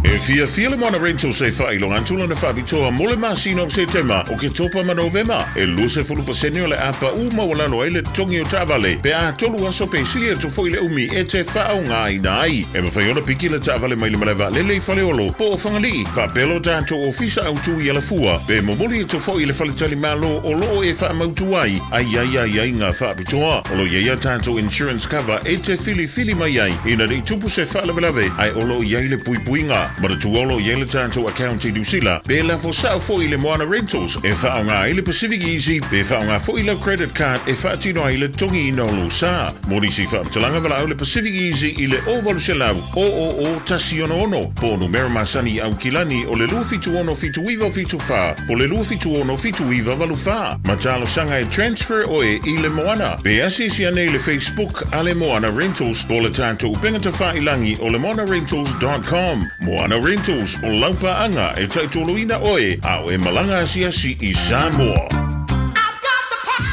E fiafia le Moana Rentals e faailoga atu lana faapitoa mo le masina o Setema, Oketopa ma Novema. E 20% o le a paʻu maualalo ai le totogi o taavale pe a 3 aso pe sili atu foi le umi e te faaaogaina ai. E mafai ona piki le taavale mai le malae vaalele i Faleolo po o Fagalii, faapea lo tatou ofisa autu i Alafua, pe momoli atu foi i le faletalimalo o loo e faamautu ai ai ai ai ai ngā faapitoa. O lo o i ai a tatou insurance cover e te filifili mai ai ina ne i tupu se faalavelave ae o lo o i ai le puipuiga. Manatua o lo o i ai le tatou account i Niu Sila pe lafo sao foi i le Moana Rentals e faaaoga ai le Pacific Easy pe faaaoga foi lau credit card e faatino ai le totogiina o lou sa. Mo nisi faamatalaga valaau le Pacific Easy i le 0800 000 166 po o numera masani i Aukilani o le 276 7974 po o le 276 7984. Ma talosaga e transfer oe i le Moana. Pe asiasi ane i le Facebook a le Moana Rentals po o le tatou upega tafailagi o le moanarentals.com. Moana Rentals, o lau paaga e taitoloina oe a o e malaga asiasi i Samoa.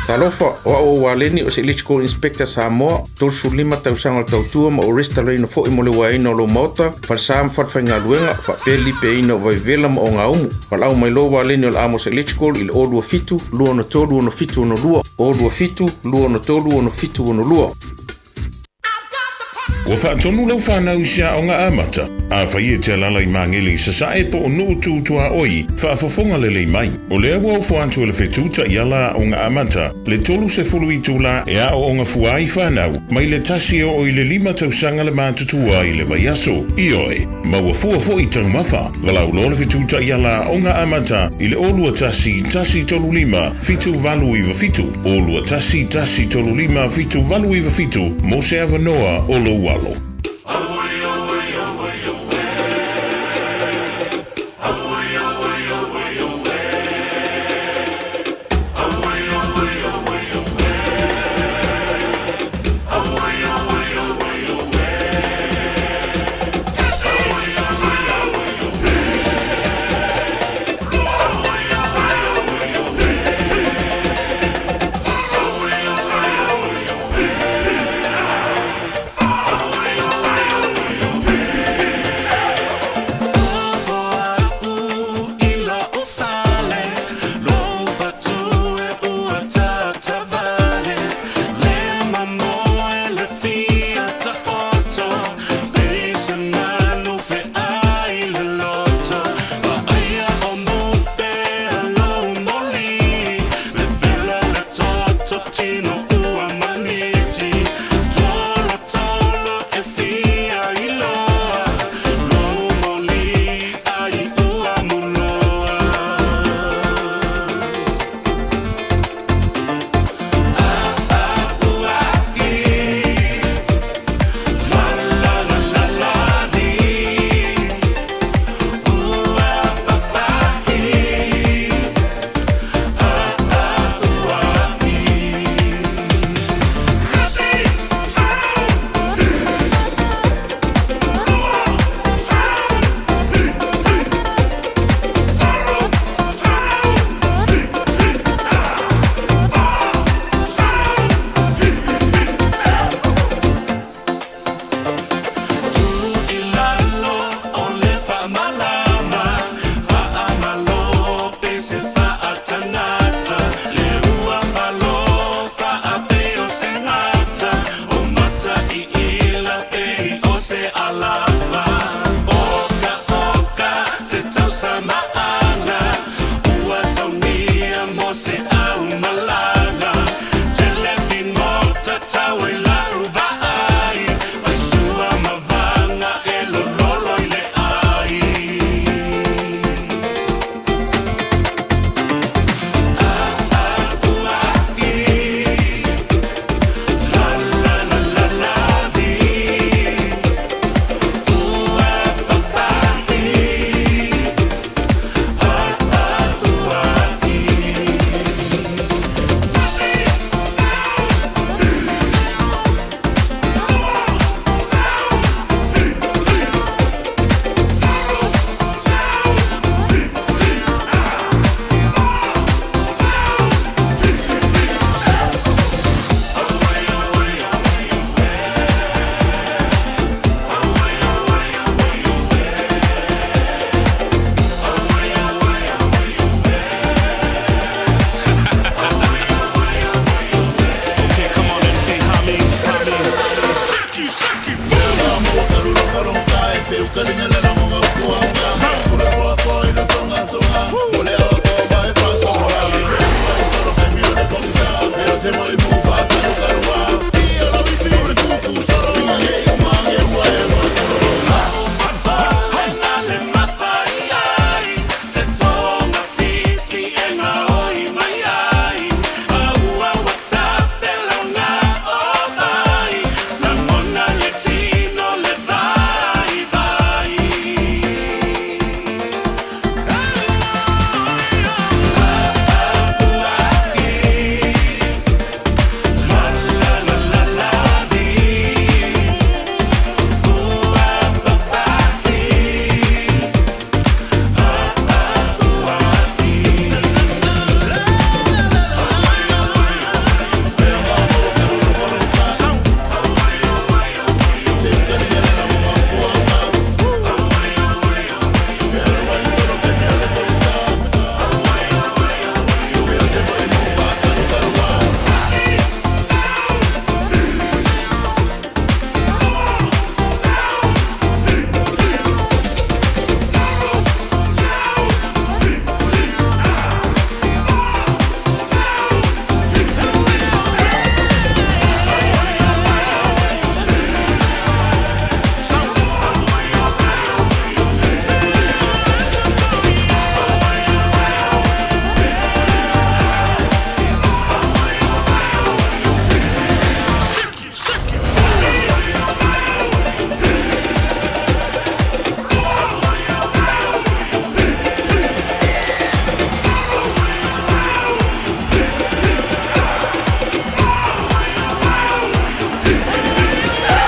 Talofa, o au o Waleni o se Electrical Inspector Samoa, 35 tausaga o le tautua ma o resitalaina foi mo le uaeina o lou maota, falesa ma falefaigaluega, faapea le lipeaina o vaivela ma ogaumu. Valaau mai loa Waleni o le Amos Electrical i le 027 263 6762, 027 263 6762. Ua faatonu lau fanau i se aoga amata, afai e te alaala i Magele i Sasae po o Nuu Tu Tuaoi, faafofoga lelei mai. O lea ua ofo atu e le Fetu Taiala Aoga Amata le 30 itula e aooga fua ai fanau mai le 1 e oo i le 5 tausaga le matutua i le vaiaso. Ioe, maua fua foi taumafa. Valaau loa le Fetu Taiala Aoga Amata i le 021 135 7897, 021 135 7897 mo se avanoa o lou alo.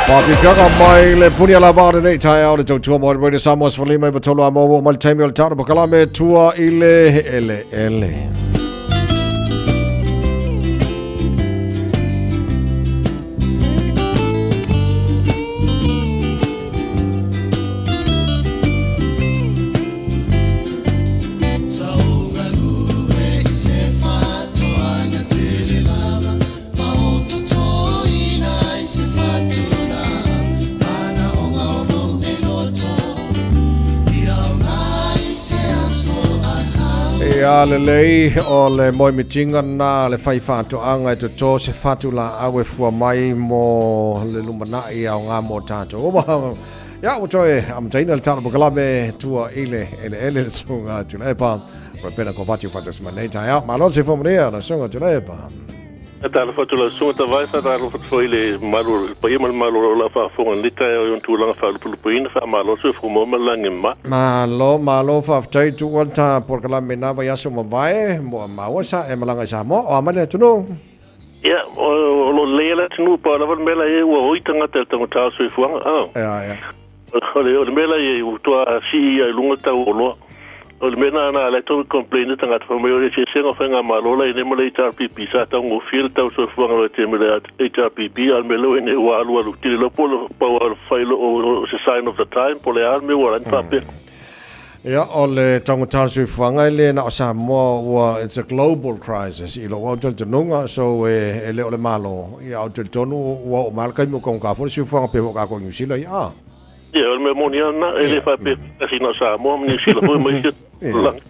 Papipiaga mai le puni ala vaa lenei taeao le tautua mo le Radio Samoa 15 i tolu a maua mai le taimi o le tau pakalame tua i le ele ele. Ia lelei o le moemitiga na le fai faatoaga e totō se fatu laau e fua mai mo le lumanai aoga mo tatou uma. Ia ua toe amataina le tala pakalame tua i le eleele le susuga Tuilaepa Rebecca Kovati o faatasi mai nei taeao. Malo le soifua manuia lau susuga Tuilaepa. Faatalofa atu lau susuga Tavae, faatalofa atu foi i le mamalu o le paia ma le malo o lau faafofoga i lenei taeao i ona tulaga faalupelupeina, faamalo le soifua maua ma le lagi e mama. Malo, malo faafetai tuua le ta polokalame i na vaiaso mavae, mua maua sa e malaga i Samoa, o a mai le atunuu? Ia, o lo o lelei lava le atunuu, pau lava le mea la i ai ua oi tagata i le taugata o le soifuaga, a. Ia, ia. O le, o le mea la i ai, ua toa sii ia i luga le tau o oloa. O le mea na, na la e tau complain le tagata, fai mai o le eseesega o faigamalo la i nei ma le HRPP, sa taugofie le tau soifuaga o le taimi o le HRPP, a o le mea lea ua i nei ua alualu tele loa po o le pau lava o le fai o se sign of the time po o le a le mea ua ala ai ona faapea. Ia, o le taugata o le soifuaga e le na o Samoa, ua, it's a global crisis i lou au talitonuga, so e, e le o le Malo, ia, ou te talitonu ua oo mai lava le taimi ua taugata foi le soifuaga pei foi o tatou i Niu Sila, ia, a. Ia, o le mea moni lava lena, e le faapea tasi na o Samoa ma Niu Sila foi ma isi lalolagi.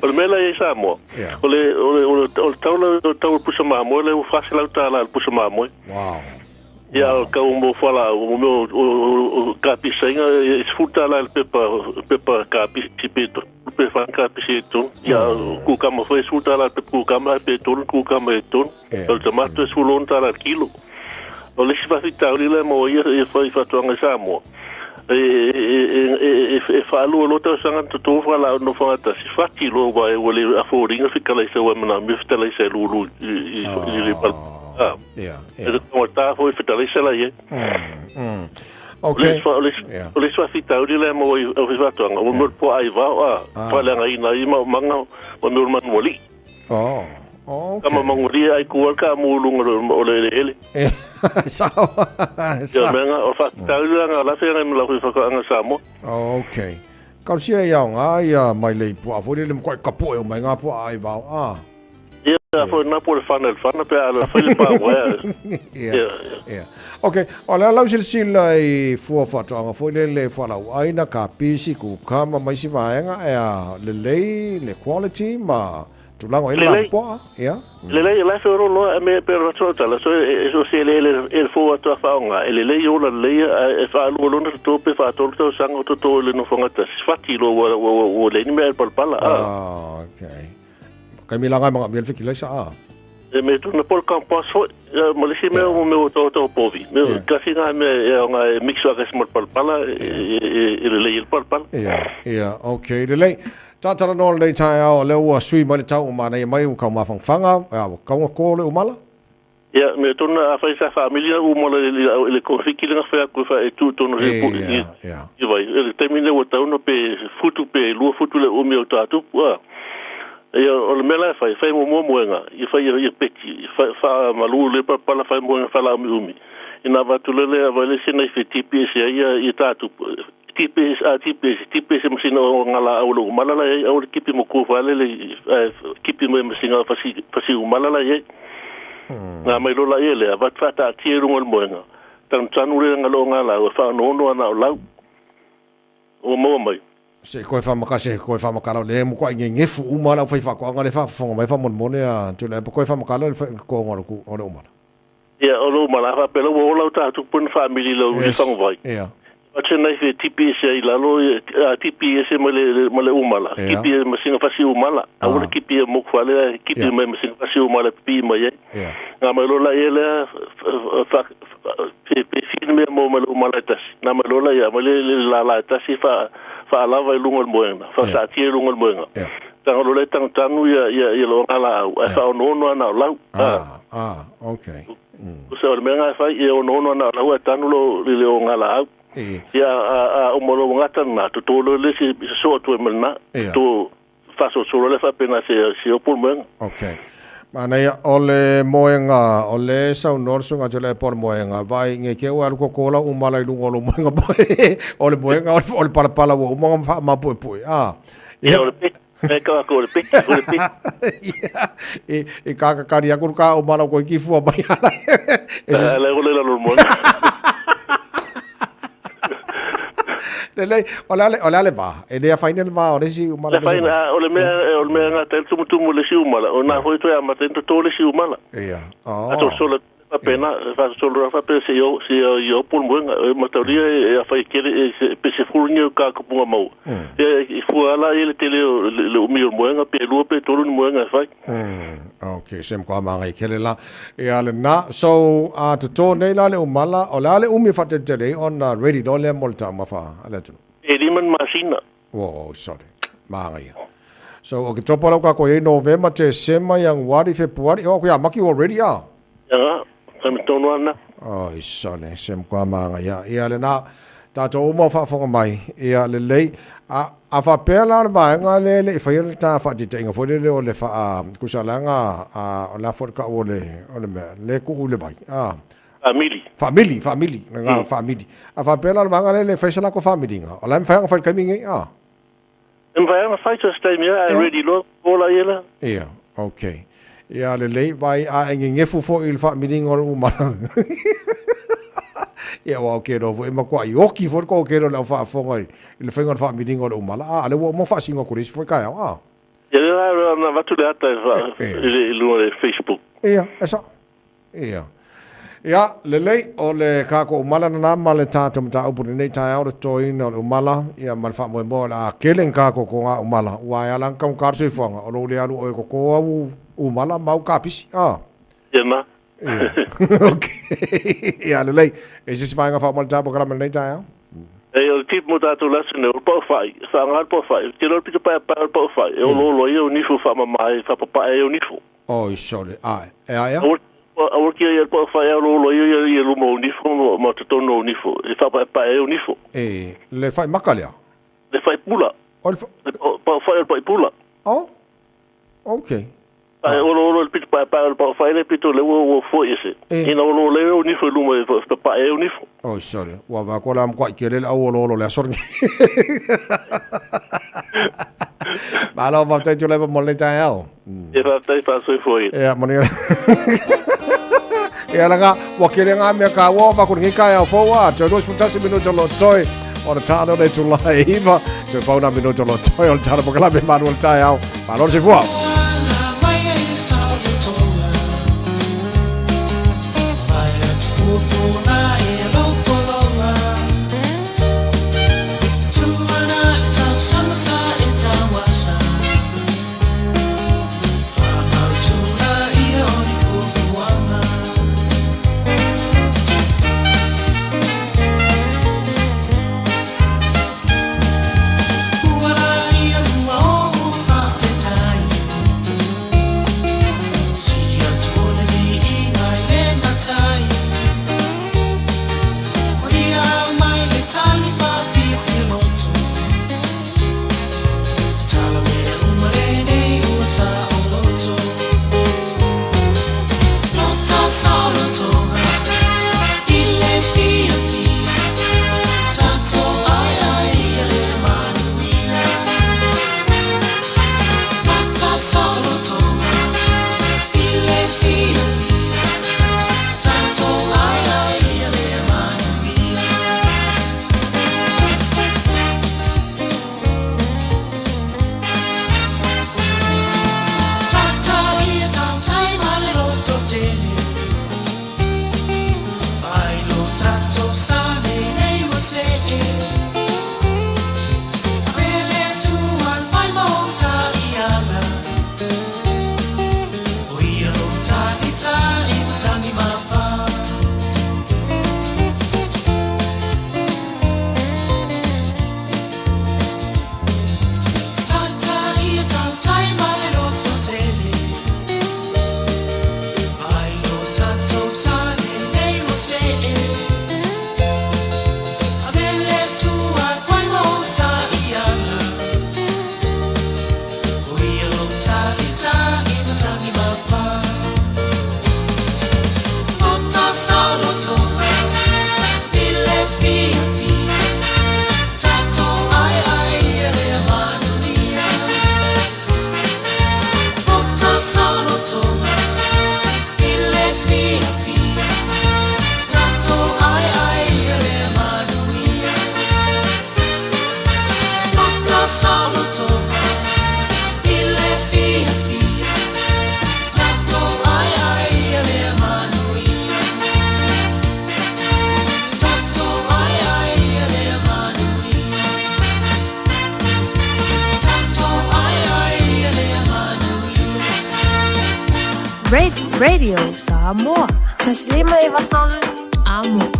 O le mea la e i ai Samoa, o le, o le, o le, o le tau la, o le tau o le pusa mamoe lea ua $400 i le pusa mamoe. Wow. Ia, o kau mo fualaau, o mea o kapisaiga, e $10 le pepa, pepa kapisi pe tolu, pe wha kapisi e tolu. Ia, kukama foi e $10 le pepa kukama, pe tolu kukama e tolu. O le tomato e $16 le kilo. O le isi faafitauli lea mo ia e whai whatuanga i Samoa. E whaalua loa tausaga na toto whalaau no whangatasi. Whati loa wa e ua le aforinga whikalaisa wa mana me whitalaisa e lulu i le pala. Ah. Yeah, yeah. E tangata foi whitalaisa la ia. Okay. O le isi faafitauli lea mo i o whatuanga, o mea o ai vao a, whaleanga ina i ma manga, o mea o manuali. Oh. Okay. Kama mangulia ai ku ka mulunga o le ele ele. Sao. Ia mea o whakatauri nga la whenga i mala hui whakaanga Samoa. Okay. Kausia ia o ngā ia mai lei pua foi le mkoe kapo e o mai ngā pua ai vao a. Ia foi na po le whana le whana pe ala whai le pā wea. Ia. Ia. Okay, o le a lau silasila i fua faatoaga foi lele fualaauaina, kapisi, kukama ma isi vaega ea lelei le quality ma tulaga o i ai le lapopoa, ia. Lelei, la e feolo loa e me pe rato tala so e so se le le e fo atu a whaonga e lelei ola lelei e whaalua lona toto pe whaatolu tausaga o toto i le nofonga tasi whati loa ua ua ua le ni mea e palapala. Ah, okay. Kai me langa manga mea le sa a. E me tuna pol kampas foi ma le si mea o mea o tau tau povi. Me kasi ngā mea e o ngā mix wa kasi mo palapala e lelei e le palapala. Ia, ia, okay, lelei. Tātara noa lenei taeao, lea ua sui mai le tau o manaia mai ua kau mawhangawhanga, ua kaunga kō le umala. Ia, me tonu a whai sa whaamili na umala i le kofiki le ngawhea koe wha e tū tonu he po i vai. E le taimi nei ua tau no pe futu pe lua futu le umi o tātupu, a. Ia, o le mea la e whai, whai mo mua moenga, i whai ia peti, wha malu le pala whai moenga whala umi umi. Ina watu lele a vai le sena i whe tipi e se ia i tātupu. Tipi a tipi tipi se masina o ngala au le umala la ai au le kipi mo ku whale le kipi mo masina fasi fasi umala la ai. Ngā mai lola ia lea, vat whata tia runga le moenga. Tanu tanu le ngalo ngā lau, e whaono ana o lau. O maua mai. Se koe whamaka, se koe whamakala le mo koe ngefu uma lau whai whakoanga le whafonga mai whamonemone a tule po koe whamakala le koonga o le ku o le umala. Ia, o le umala, whapela ua ola o tātou puna whamili lau le whangawai. Ia. Atu nei fe tipi ese ai lalo, a tipi ese ma le, ma le umala. Kipi e masinga fasi umala. A ua kipi e moku whale, kipi mai masinga fasi umala pipi mai ai. Ngā mai lola ia lea, pe pe whina mea mō mai le umala e tasi. Nā mai lola ia, mai le le la la e tasi wha, wha alawa i lunga o le moenga, wha saatia i lunga o le moenga. Tanga lola e tangu tanu ia, ia, ia lo ngā la au. Ai wha ono ono ana o lau. Ah, ah, okay. Se o le mea lena e fai, ia onoono ana o lau ae tanu lo i le ogalaau. Ia a uma loa ua gata lena, toto loa le isi sosoo atu ai ma lena. Toto faasolosolo lea faapena se opo le moega. Okay. Manaia, o le moega, o le saunoa le susuga Tuilaepa o le moega, vaai ne i te i ua alu koko lau umala i luga o lou moega o le moega o le palapala ua uma ona faamaupuepue. A. Ia, o le peki, e kau aku o le peki, o le peki. Ia, i kakakari aku le ka umala koe ki fua mai ala. E le ole lalo le moega. Lelei, o le a le, o le a le va? E le afaina le va o le isi umala. Le afaina, o le mea, o le mea gata ai le tumutumu o le isi umala, o na foi toe amata ai ona toto le isi umala. Ia. Oh. A solosola faapena, faasolosolo faapea se i se i opo le moega. E mataulia e afai tele e pe 10 ni au kakapuga maua. Ia e fua lava la i le tele o le umi o le moega, pe lua pe tolu ni moega e fai. Okay, se matua maga kele la. Ia lena, so a toto nei la le umala, o le a le umi e faateletele ai ona ready loa lea mo le taumafa a le atunuu? E lima ni masina. Oh, sorry. Magaia. So, Oketopa lau kako iai, Novema, Tesema, Ianuari, Fepuari, oh, ia maki ua ready a? Ia nga, taimi tonu ana. Oi, sorry, se matua magaia. Ia lena, tatou uma o faafofoga mai, ia lelei. A, a faapea la o le vaega lea e le i faia le ta faataitaiga foi lele o le faa, tusa leaga, a, o le a foi le tau o le, o le mea, le tuu i le vai, a. Faamili. Faamili, faamili, lena faamili. A faapea la o le vaega lea e le i faia se latou faamiliga, o la e mafai ona fai i le taimi lenei, a? E mafai ona fai so se taimi a, ae ready loa, ola ia la. Ia, okay. Ia lelei, vai a e gegefu foi i le faamiliga o le umala. Ia aua o kelo foi e matuai oki foi le toatele o le au faafofoga i le faiga o le faamiliga o le umala, a lea ua uma ona faasino atu le isi foi taeao, a. Ia lea la na avatu le ata i luga o le Facebook. Ia, e sao. Ia. Ia, lelei, o le kākou umala lena ma le tātou mataupu i lenei taeao, le totoina o le umala, ia ma le faamoemoe o le a kele ni kākou kogā umala, ua e ala ana taugata le soifuaga, o lou le alu oe e totō au umala ma au kapisi, a? Ia na. Ia. Okay. Ia, lelei. E se isi vaega faauma le tāpua kalama i lenei taeao? E, o le tip mo tātou lasi nei, o le paofai, whaanga le paofai, te loa le pito paepae o le paofai, e oloolo ai au nifo whaamama ai, whapapae ai au nifo. Oi sole, ae, e ae a? Aua kia ia le paofai a oloolo ai ia ia luma o nifo ma totonu o nifo, e whapaepae ai au nifo. E, le whai maka lea? Le whai pula. O le Le paofai o le paipula. Oh, okay. Ae oloolo i le pito paepae o le paofai le pito le ua ua foi ese. Ina oloolo ai au nifo i luma e papae ai au nifo. Oi sole, ua vaa koa la matuai tele le au oloolo le aso lenei. Malo faafetai Tuilaepa mo lenei taeao. E faafetai faasoifua ia. Ia, manuia. Ia langa, ua kele ngā mea ka ua o lenei taeao fou a, toe 21 minuta lo toe o le tāna o le itula e 9, toe pau nā minuta lo toe o le tāna pokalame malu o le taeao. Malo le soifua. Radio Samoa. 1593 Amo.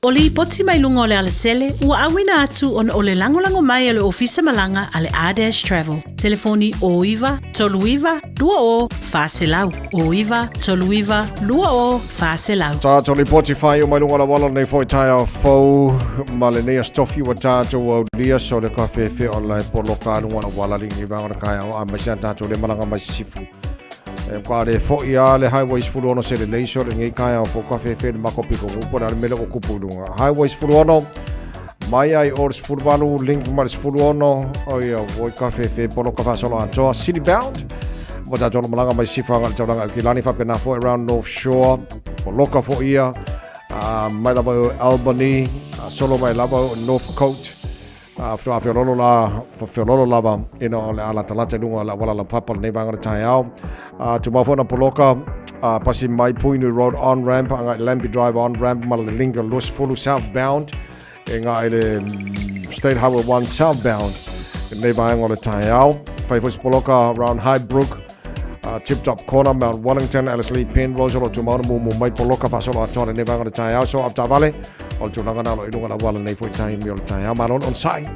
O lipoti mai luga o le alatele ua auina atu ona o le lagolago mai a le Ofisa Malaga a le R-Dash Travel. Telefoni 09 39 20 400. 09 39 20 400. Tātou lipoti whai o mai lunga la wala nei foi taeao fou ma lenei aso tofi ua tātou aulia so le kawhewhe o lai poloka lunga la wala lingi vanga le kaeao a mai sea tātou le malanga mai sisifu. E ka le foi a le Highway 16 se le leiso le ngei kaeao fou kawhewhe le mako piko ngupo le mele o kupu lunga. Highway 16 mai ai o le 18 link ma le 16 o ia voi kawhewhe poloka whasolo atoa city bound. Mo tātou malanga mai sifa ngā tauranga ki lani whapena fo around North Shore. Poloka fo ia mai lava o Albany, solo mai lava o Northcote. Whawhiololo la, whawhiololo lava, ina o le ala talata lunga la wala la papa le nei vanga le taeao. Tu mau na poloka, pasi mai Puinu Road on ramp, anga i Lambie Drive on ramp, ma le linga Lewis Fulu southbound, e ngā i le State Highway 1 southbound, e nei vaenga o le taeao. Whai fo poloka round Highbrook, Tip Top Corner, Mount Wellington, Alice Lee Penrose, o lo tu mauna mu mai poloka whasolo atoa le nei vaenga o le taeao. So, avtavale, o le tulaga na lo i lunga la wala nei foi taimi o le taeao. Malo on sai,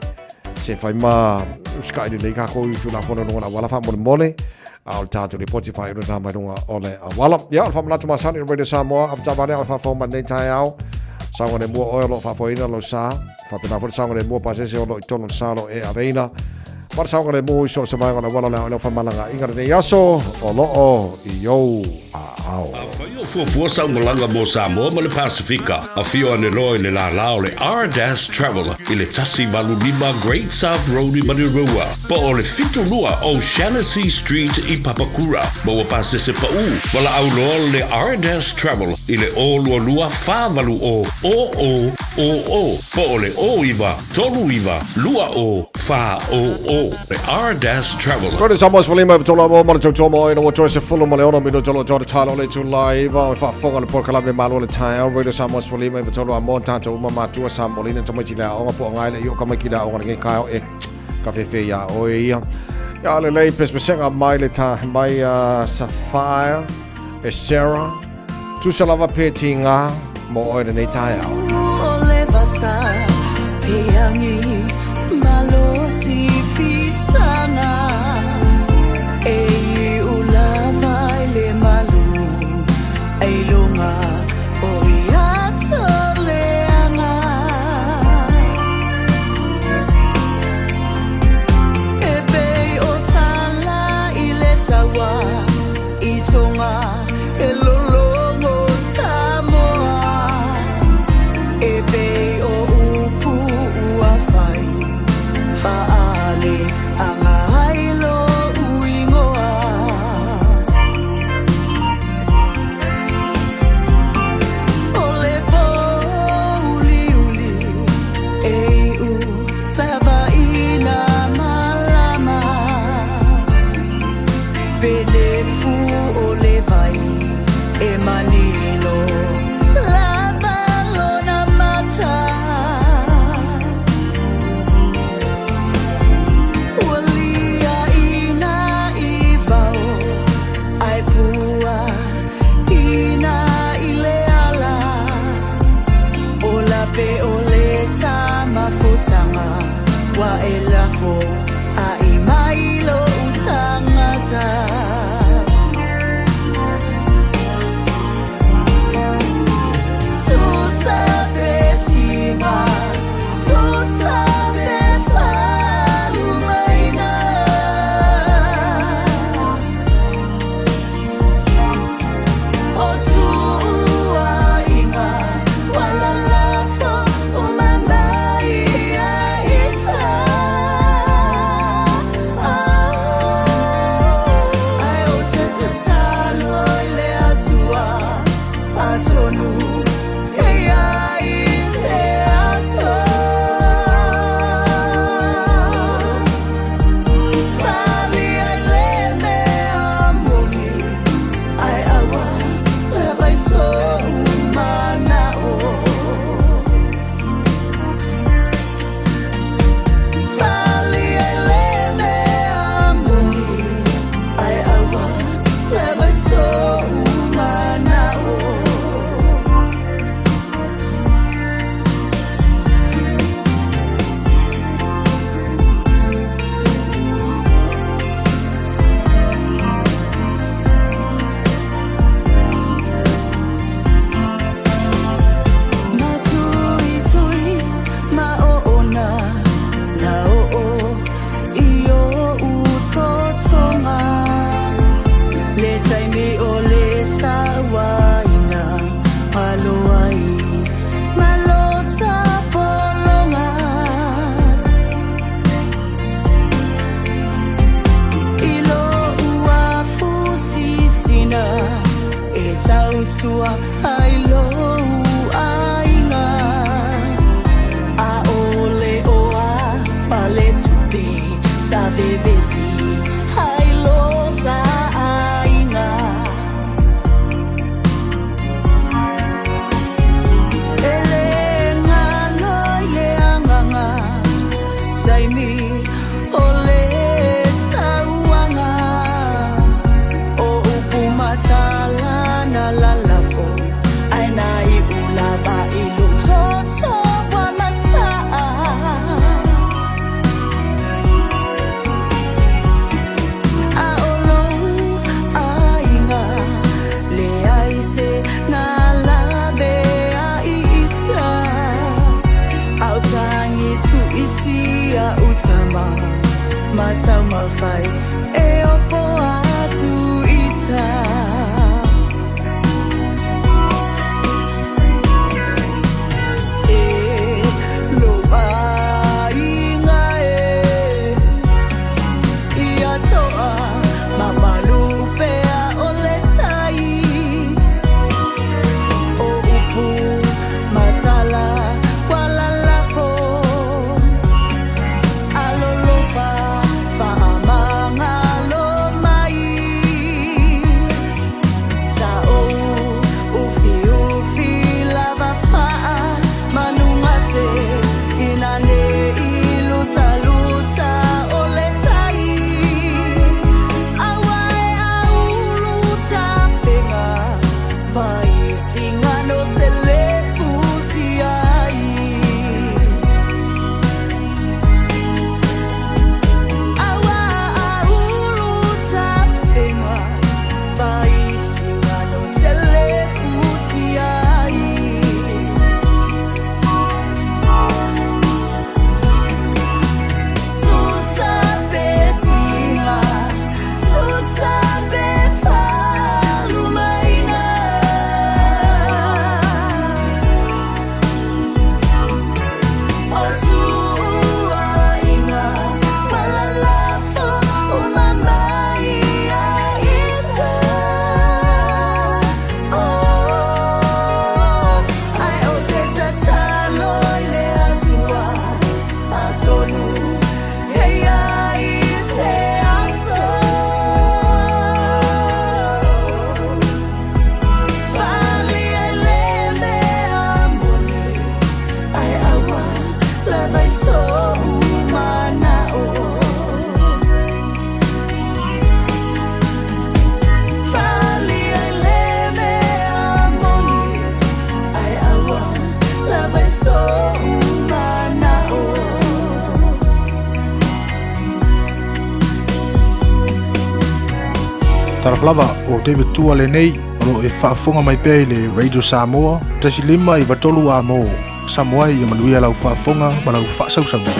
se whai ma uskai le nei kako i tulafono lunga la wala wha mole mole, a o le tātou le poti whai ura mai lunga o le awala. Ia, o le whamanatu masani o Radio Samoa, avtavale, o le whafau mai nei taeao. Sago le mua oe o lo whafoina lo sa, whapena fo le sago le mua pasese o lo i tono le sa lo e aveina. Ma le sago le mua i so se vaenga o le wala le o le whamalanga inga le nei aso, o lo o i you a ao. Afai o fuafua sau malaga mo Samoa ma le Pasifika, afio ane loa i le lālā o le R-Dash Travel i le 185 Great South Road i Manurewa, po o le 72 O'Shanassy Street i Papakura. Maua pasese paʻū, valaau loa le R-Dash Travel i le 022 480 0000 po o le 09 39 20 400. Le R-Dash Travel. Koe Samoa se falima e tolo mo ma le tautoa mo ina ua toe se fulu ma le ono minuta lo tō talo le tūlai iwa o whaafonga le polokalame malo le taeao Radio Samoa se falima e tolo a mo tātou uma mātua Samolina tamaiti le aoga po o ngai le i o kamaiki le aoga le ngai kaeo e ka whewhe ia oe ia. Ia le lei pespesenga mai le tā mai Sapphire e Sarah tusa lava pe ti ngā mo oe le nei taeao. O le vasa peangi malosi fisanga e i ulava i le malu ai lunga o ia soleanga e pei o tala i le taua i tonga e lologo Samoa e pei o upu ua fai faale anga ai lo uingoa o le pouliuli e iu lava ina malama pele fu o le vai e manino lava lona mata ua lia ina i vao ai pua ina i le ala o lape o le tamafotanga wa e lafo a i mai lo utangata. Tautua ai lou aiga. Aole oa paletupe sa vevesi ai lo taaiga. E le galo i le agaga taimi o le sauaga. O upu matala na lalafo ae na iu lava i lou toto ua mataa. A o lou aiga leai se galabe ai ita. Ao tagi tuisi a'u tama ma taumafai e opo atu ita. E lou aiga e ia toa mamalu pea o le tai. O upu matala ua lalafo alolofa faamagalo mai. Sa ou ufiufi lava faamanugase ina nei lutaluta o le tai. Aua e aulu tafega vaisiga no se le futi ai. Aua aulu tafega vaisiga no se le futi ai. Tusa fetiga, tusa pe falumaina. O tuuaiga malalafo uma mai ia ita. Oh, ae o te tatalo i le Atua atonu e iai se aso. Fale ai le mea moni ae aua lava i sou manao. Fale ai le mea moni ae aua lava i sou manao. Talofa lava o David Tua lenei o loo e faafofoga mai pea i le Radio Samoa 1 5 93 amo Samoa ia manuia lau faafofoga ma lau faasausauga.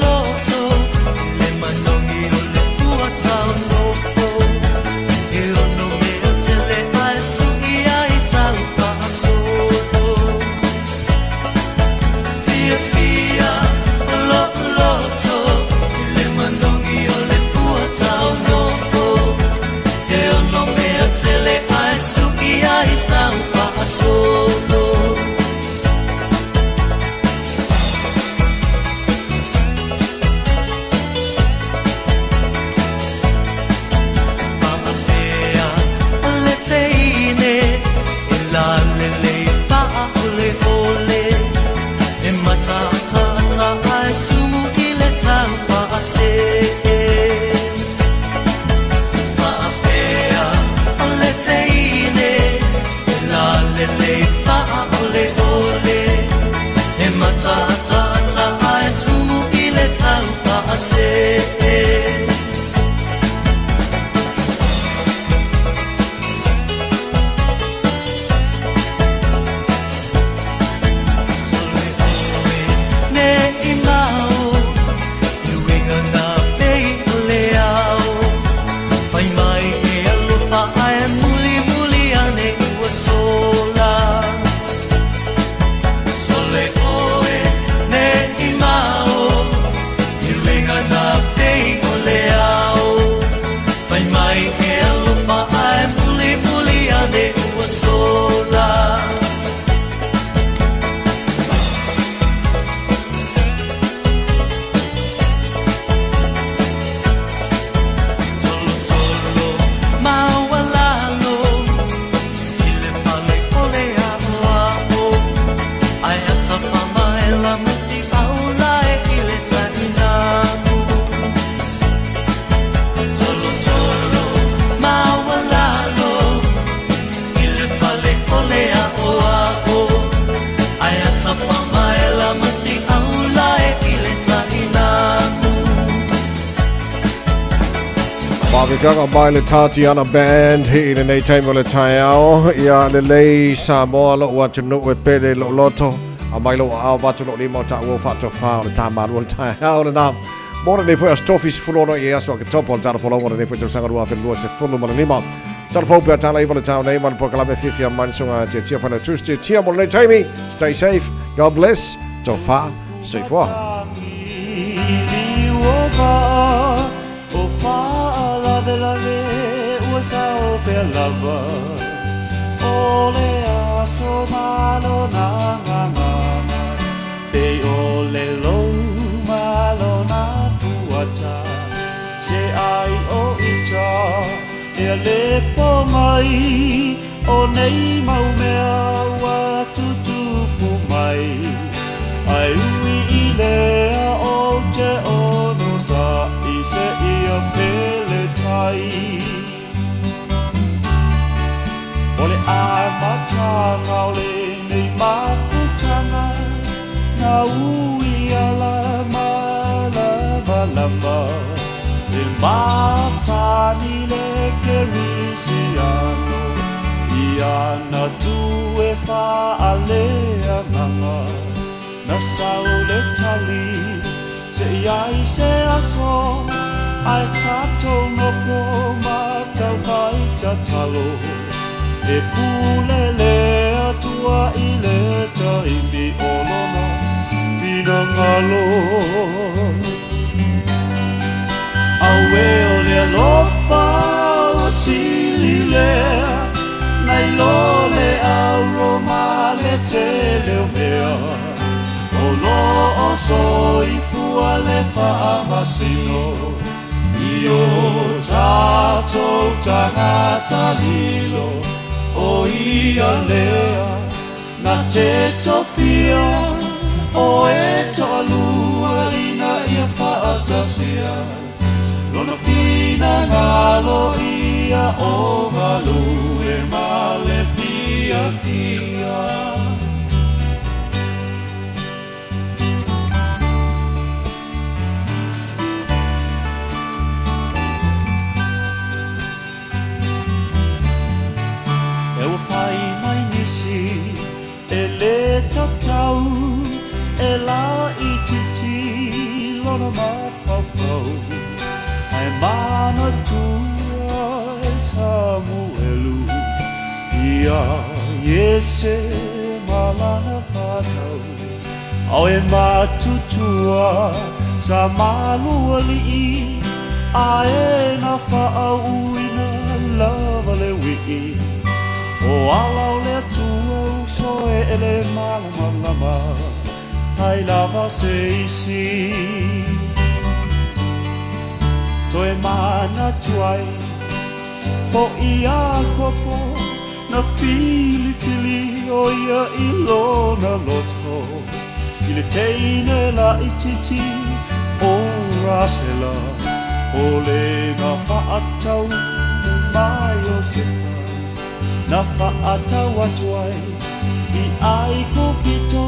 Loto le manogi o le pua taunofo e ono mea tele ae su'i ai sau faasolo. Fiafia loto le manogi o le pua taunofo e ono mea tele ae su'i ai sau faasolo. Faapea le teine e lalelei faaoleole e mataataata ae tumu i le taufaasee. Faapea le teine e lalelei. Le gaga mai le Tatiana Band i lenei taimi o le taeao. Ia lelei Samoa lo'u atunuu e pele i lo'u loto. Aumai lou aao avatu lou lima o taua ua faatofa o le ta malua le taeao lena. Mo lenei foi aso tofi 16 i aso Oketopa o le tala folauga o lenei foi tausaga 2025. Tala fou pea tala iva le tao nei ma le polokalame fiafia mai le susuga Tiatia Failautusi Tiatia mo lenei taimi. Stay safe. God bless. Tofa. Soifua. O nei mau mea ua tutupu mai Ai ui i lea o te ono sa i se ia pele tai O le amataga o lenei mafutaga Na ui ala malamalama E masani le kerisiano I ana tu e faaleagaga Na sau le tali se i ai se aso Ae tatou nofo ma taufai tatalo E pule le Atua i le taimi o lona finagalo Auē o le alofa ua sili lea Nai lo le auro ma le tele o mea O lo o soifua le faamasino I o tatou tagata lilo O ia lea na te tofia O e toalua ina ia faatasia Lona finagalo ia o galue ma le fiafia. E ua fai mai nisi e lē tatau E laitiiti lona mafaufau Ae manatua e Samuelu Ia Iese ma lana fanau Ao e matutua sa malualii Ae na faauuina lava le uii O ala o le Atua uso e e le malamalama Ai lava se isi Toe manatu ai fo'i Iakopo Na filifili o ia i lona loto I le teine laitiiti o Rasela O le na faatau ma Iosepa Na faatau atu ai i Aikupito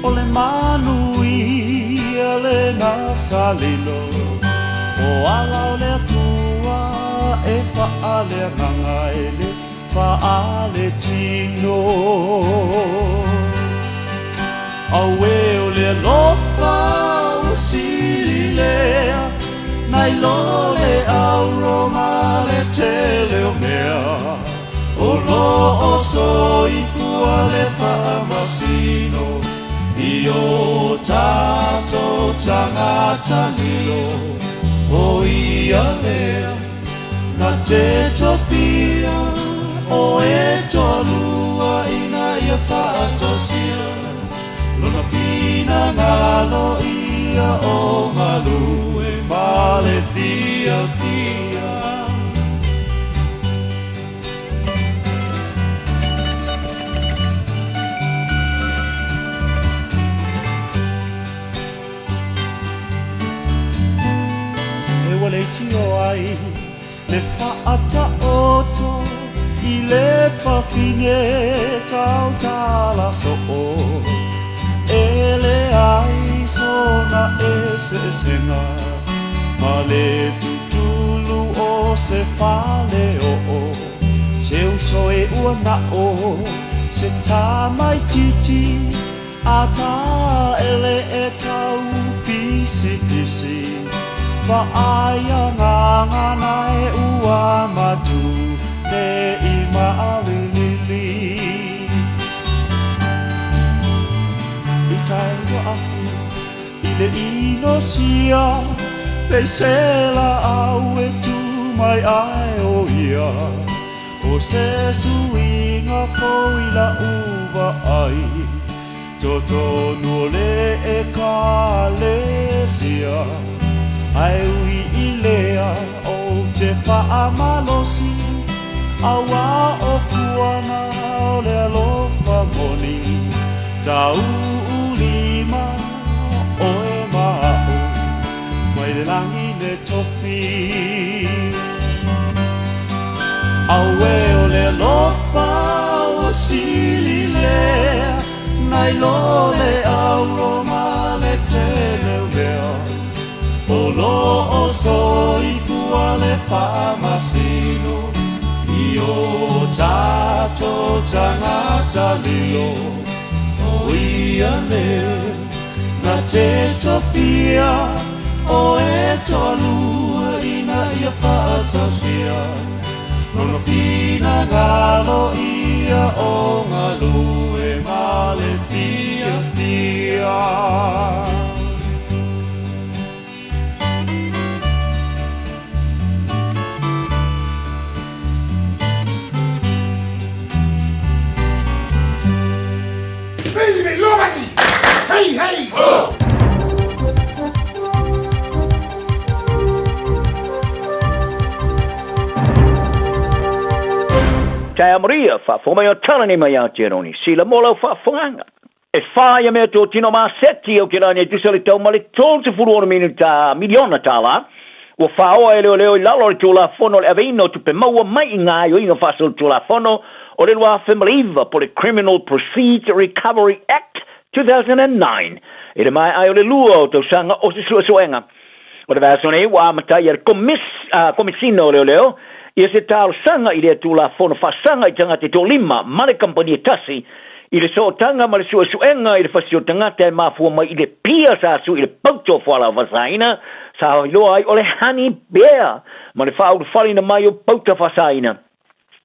O le manuia lena sa lilo O ala o le Atua e faaleagaga e le faaletino Auē o le alofa ua sili lea Nai lo le auro ma le tele o mea O lo o soifua le faamasino I o tatou tagata lilo O ia lea na te tofia O e toalua ina ia faatasia Lona finagalo ia o galue ma le fiafia. E ua leitio ai le faataoto i le fafine tautala soo E leai sona eseesega ma le tutulu o se fale o'o Se uso e ua na'o Se tamaititi a taele e tau pisipisi Vaai a gagana e ua matu nei maalilili I tai ua afu i le inosia Peisela au e tu mai ai o ia O se suiga fou i la'u vaai Totonu o le Ekalesia Ae ui i lea ou te faamalosi Auā o fuaga o le alofa moni Tauulima oe ma a'u Mai le lagi le tofi Auē o le alofa ua sili lea Nai lo le auro ma le tele o mea O lo o soifua le faamasino I o tatou tagata lilo O ia lea na te tofia O e toalua ina ia faatasia Lona finagalo ia o galue ma le fiafia. Hey, hey, ho! Taea Maria, faafofoga mai o tala nei mai Aotearoa Niu Sila mo lau faafofogaaga. E whā ia mea tō tino māseti au ke rānei tusa le tau ma le 36 minuta miliona tālā. Ua whāoa e leoleo i lalo o le Tulafono o le Aveina o Tupe Maua mai i ngā aioiga faasolitulafono o le 2009 po le Criminal Proceeds Recovery Act 2009 i le maea ai o le lua o tausaga o se suesuega. O le vaiaso nei ua amata ai e le Komisina o Leoleo ia se talosaga i lea Tulafono faasaga i tagata e toalima ma le kamupani e tasi i le sootaga ma le suesuega i le fasi o tagata e mafua mai i le pia sa sui i le pauta o fualaau faasaina sa iloa ai o le honey bear ma le faaulufaleina mai o pauta faasaina.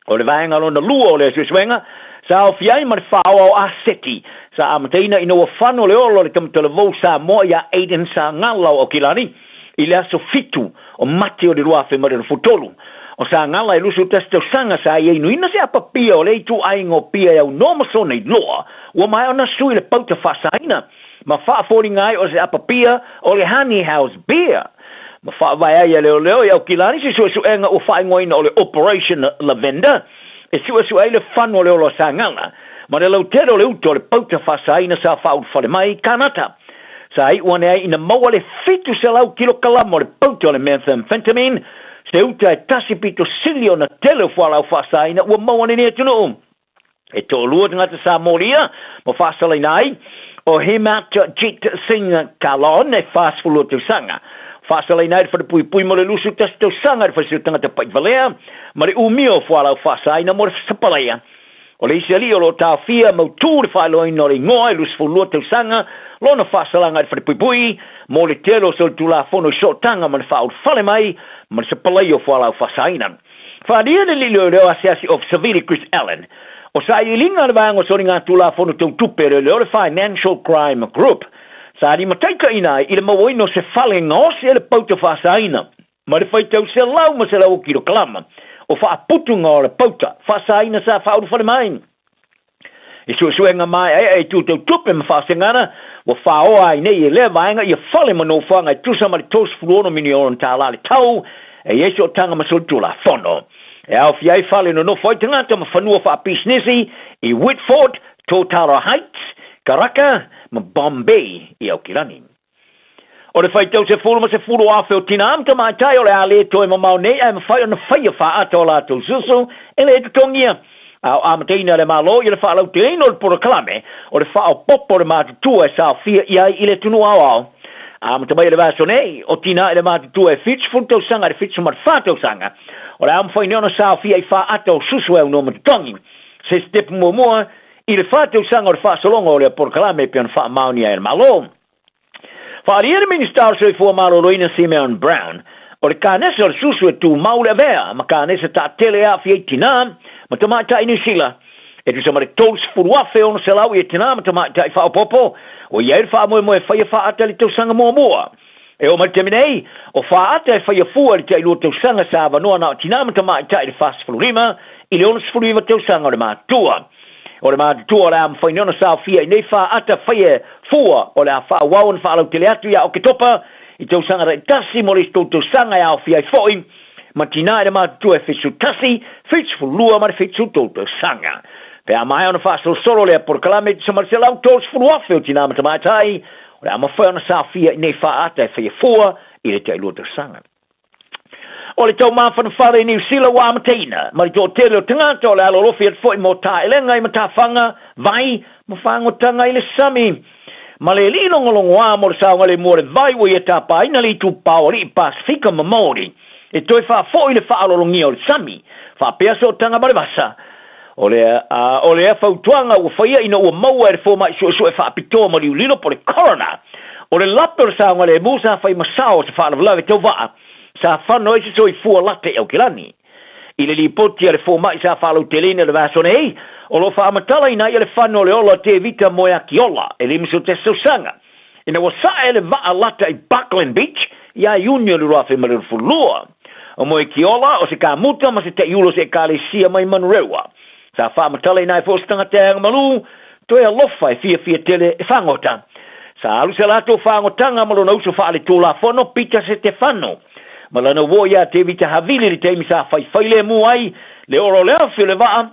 O le vaega lona lua o lea suesuega, sa aofia ai ma le faaoa o aseti sa amataina ina ua fano le ola o le tamatalavou Samoa iā Aiden Sagala o Aukilani i le aso 7 o Mati o le 2023. O Sagala e 21 tausaga sa ia inuina se apa pia o lea ituaiga o pia e aunoa ma sona iloa ua maea ona sui le pauta faasaina ma faafoliga ai o se apa pia o le Honey House Beer. Ma faavae ai a leoleo i Aukilani se suesuega ua faaigoaina o le Operation Lavender e suesue ai le fano o le ola o Sagala ma le lautele o le uta o le pauta faasaina sa faaulufale mai i Kanata. Sa iu ane ai ina maua le 700 kilokalama o le pauta o le methamphetamine, se uta e tasi pito sili ona tele o fualaau faasaina ua maua i lenei atunuu. E toalua tagata Samolia ma faasalaina ai, o Hemat Jeet Singh Kahlon e 42 tausaga. Faasalaina ai le falepuipui mo le 21 tausaga i le falesia o tagata pa'ivalea ma le umia o fualaau faasaina mo le sapalaia. O le isi alii o lo o taofia mautū le faailoaina o le igoa e 22 tausaga lona faasalaga i le falepuipui mo le tele o solitulafono i sootaga ma le faaulufale mai ma le sapalaia o fualaau faasaina. Faaalia le alii leoleo asiasi Ofisa Vili Chris Allen, o sailiiliga a le Vaega o Soligatulafono Tau Tupe Leoleo le Financial Crime Group, sa limataitaiina ai i le mauaina o se fale gaosi ai le pauta faasaina ma le faitau selau ma selau o kilokalama o faaputuga o le pauta faasaina sa faaulufale mai. I suesuega maeaea i tū tau tupe ma faasegana, ua whāoa ai nei e lea vaega ia fale ma nofoaga e tusa ma le 36 miniona tālā le tau e i ai sootaga ma solitulafono. E aofia ai fale nonofo ai tagata ma fanua faapisinisi i Whitford, Totara Heights, Karaka ma Bombay i Aukilani. O le faitau 10 ma 10,000 o tinā ma tamaitai o le a le toe mamao nei ae mafai ona faia faaata o latou susu e le totogia. A o amataina e le Malo ia le faalauteleina o le polokalame o le faaopoopo o le matutua e saofia i ai i le atunuu aoao. Amata mai i le vaiaso nei, o tinā i le matutua e 70 tausaga i le 74 tausaga, o le a mafai nei ona saofia i faata o susu e aunoa ma totogi. Se sitepu muamua i le fa tausaga o le faasologa o lea polokalame e pei ona faamaonia e le Malo. Faaalia le Minisita o le Soifua Maloloina Simeon Brown, o le kanesa o le susu e tumau le avea ma kanesa taatele e aafia ai tinā ma tamaitai i Niu Sila. E tusa ma le 30,600 ia tinā ma tamaitai faaopoopo ua i ai le faamoemoe e faia faata i le tausaga muamua. E oo mai le taimi nei, o faata e faia fua i le tailua tausaga sa avanoa na o tinā ma tamaitai i le 45 i le 69 tausaga o le matua. O le matutua o le a mafai nei ona saofia i nei faata faia fua o le a faaauau ona faalautele atu ia Oketopa i tausaga taitasi mo le isi tou tausaga e aofia ai foi ma tinā i le matutua e 71, 72 ma le 73 tausaga. Pe a maea ona faasolosolo lea polokalame i tusa ma le 130,000 o tinā ma tamaitai, o le a mafai ona saofia i nei faaata e faia fua i le tailua tausaga. O le taumafanafana i Niu Sila ua amataina, ma le toatele o tagata o le alolofi atu foi mo taelega i matafaga, vai, ma fagotaga i le sami. Ma le alii logologoa mo le saogalemu o le vai ua ia tapaina le itupa o alii Pasefika ma Maori e toe faafoi le faaaloalogia o le sami, faapea sootaga ma le vasa. O lea, a, o lea fautuaga ua faia ina ua maua e le fomai suesue faapitoa maliu lilo po o le coroner, o le lape o le saogalemu sa fai ma sao o se faalavelave tauvaa sa fano ai se soifua lata i Aukilani. I le lipoti a le fomai sa faalauteleina i le vaiaso nei, o lo o faamatalaina ai le fano o le ola o Tevita Moeakiola e 51 tausaga, ina ua sae le vaa lata i Buckland Beach ia Iuni o le 2022. O Moekiola o se kamuta ma se taiulu o se ekalesia mai Manurewa. Sa faamatalaina ai foi o se tagata e agamalu, toe alofa e fiafia tele e fagota. Sa alu se latou fagotaga ma lona uso faaletulafono Peter Setefano ma lana uo ia Tevita Havili i le taimi sa faifai lemu ai le ola o le afi o le vaa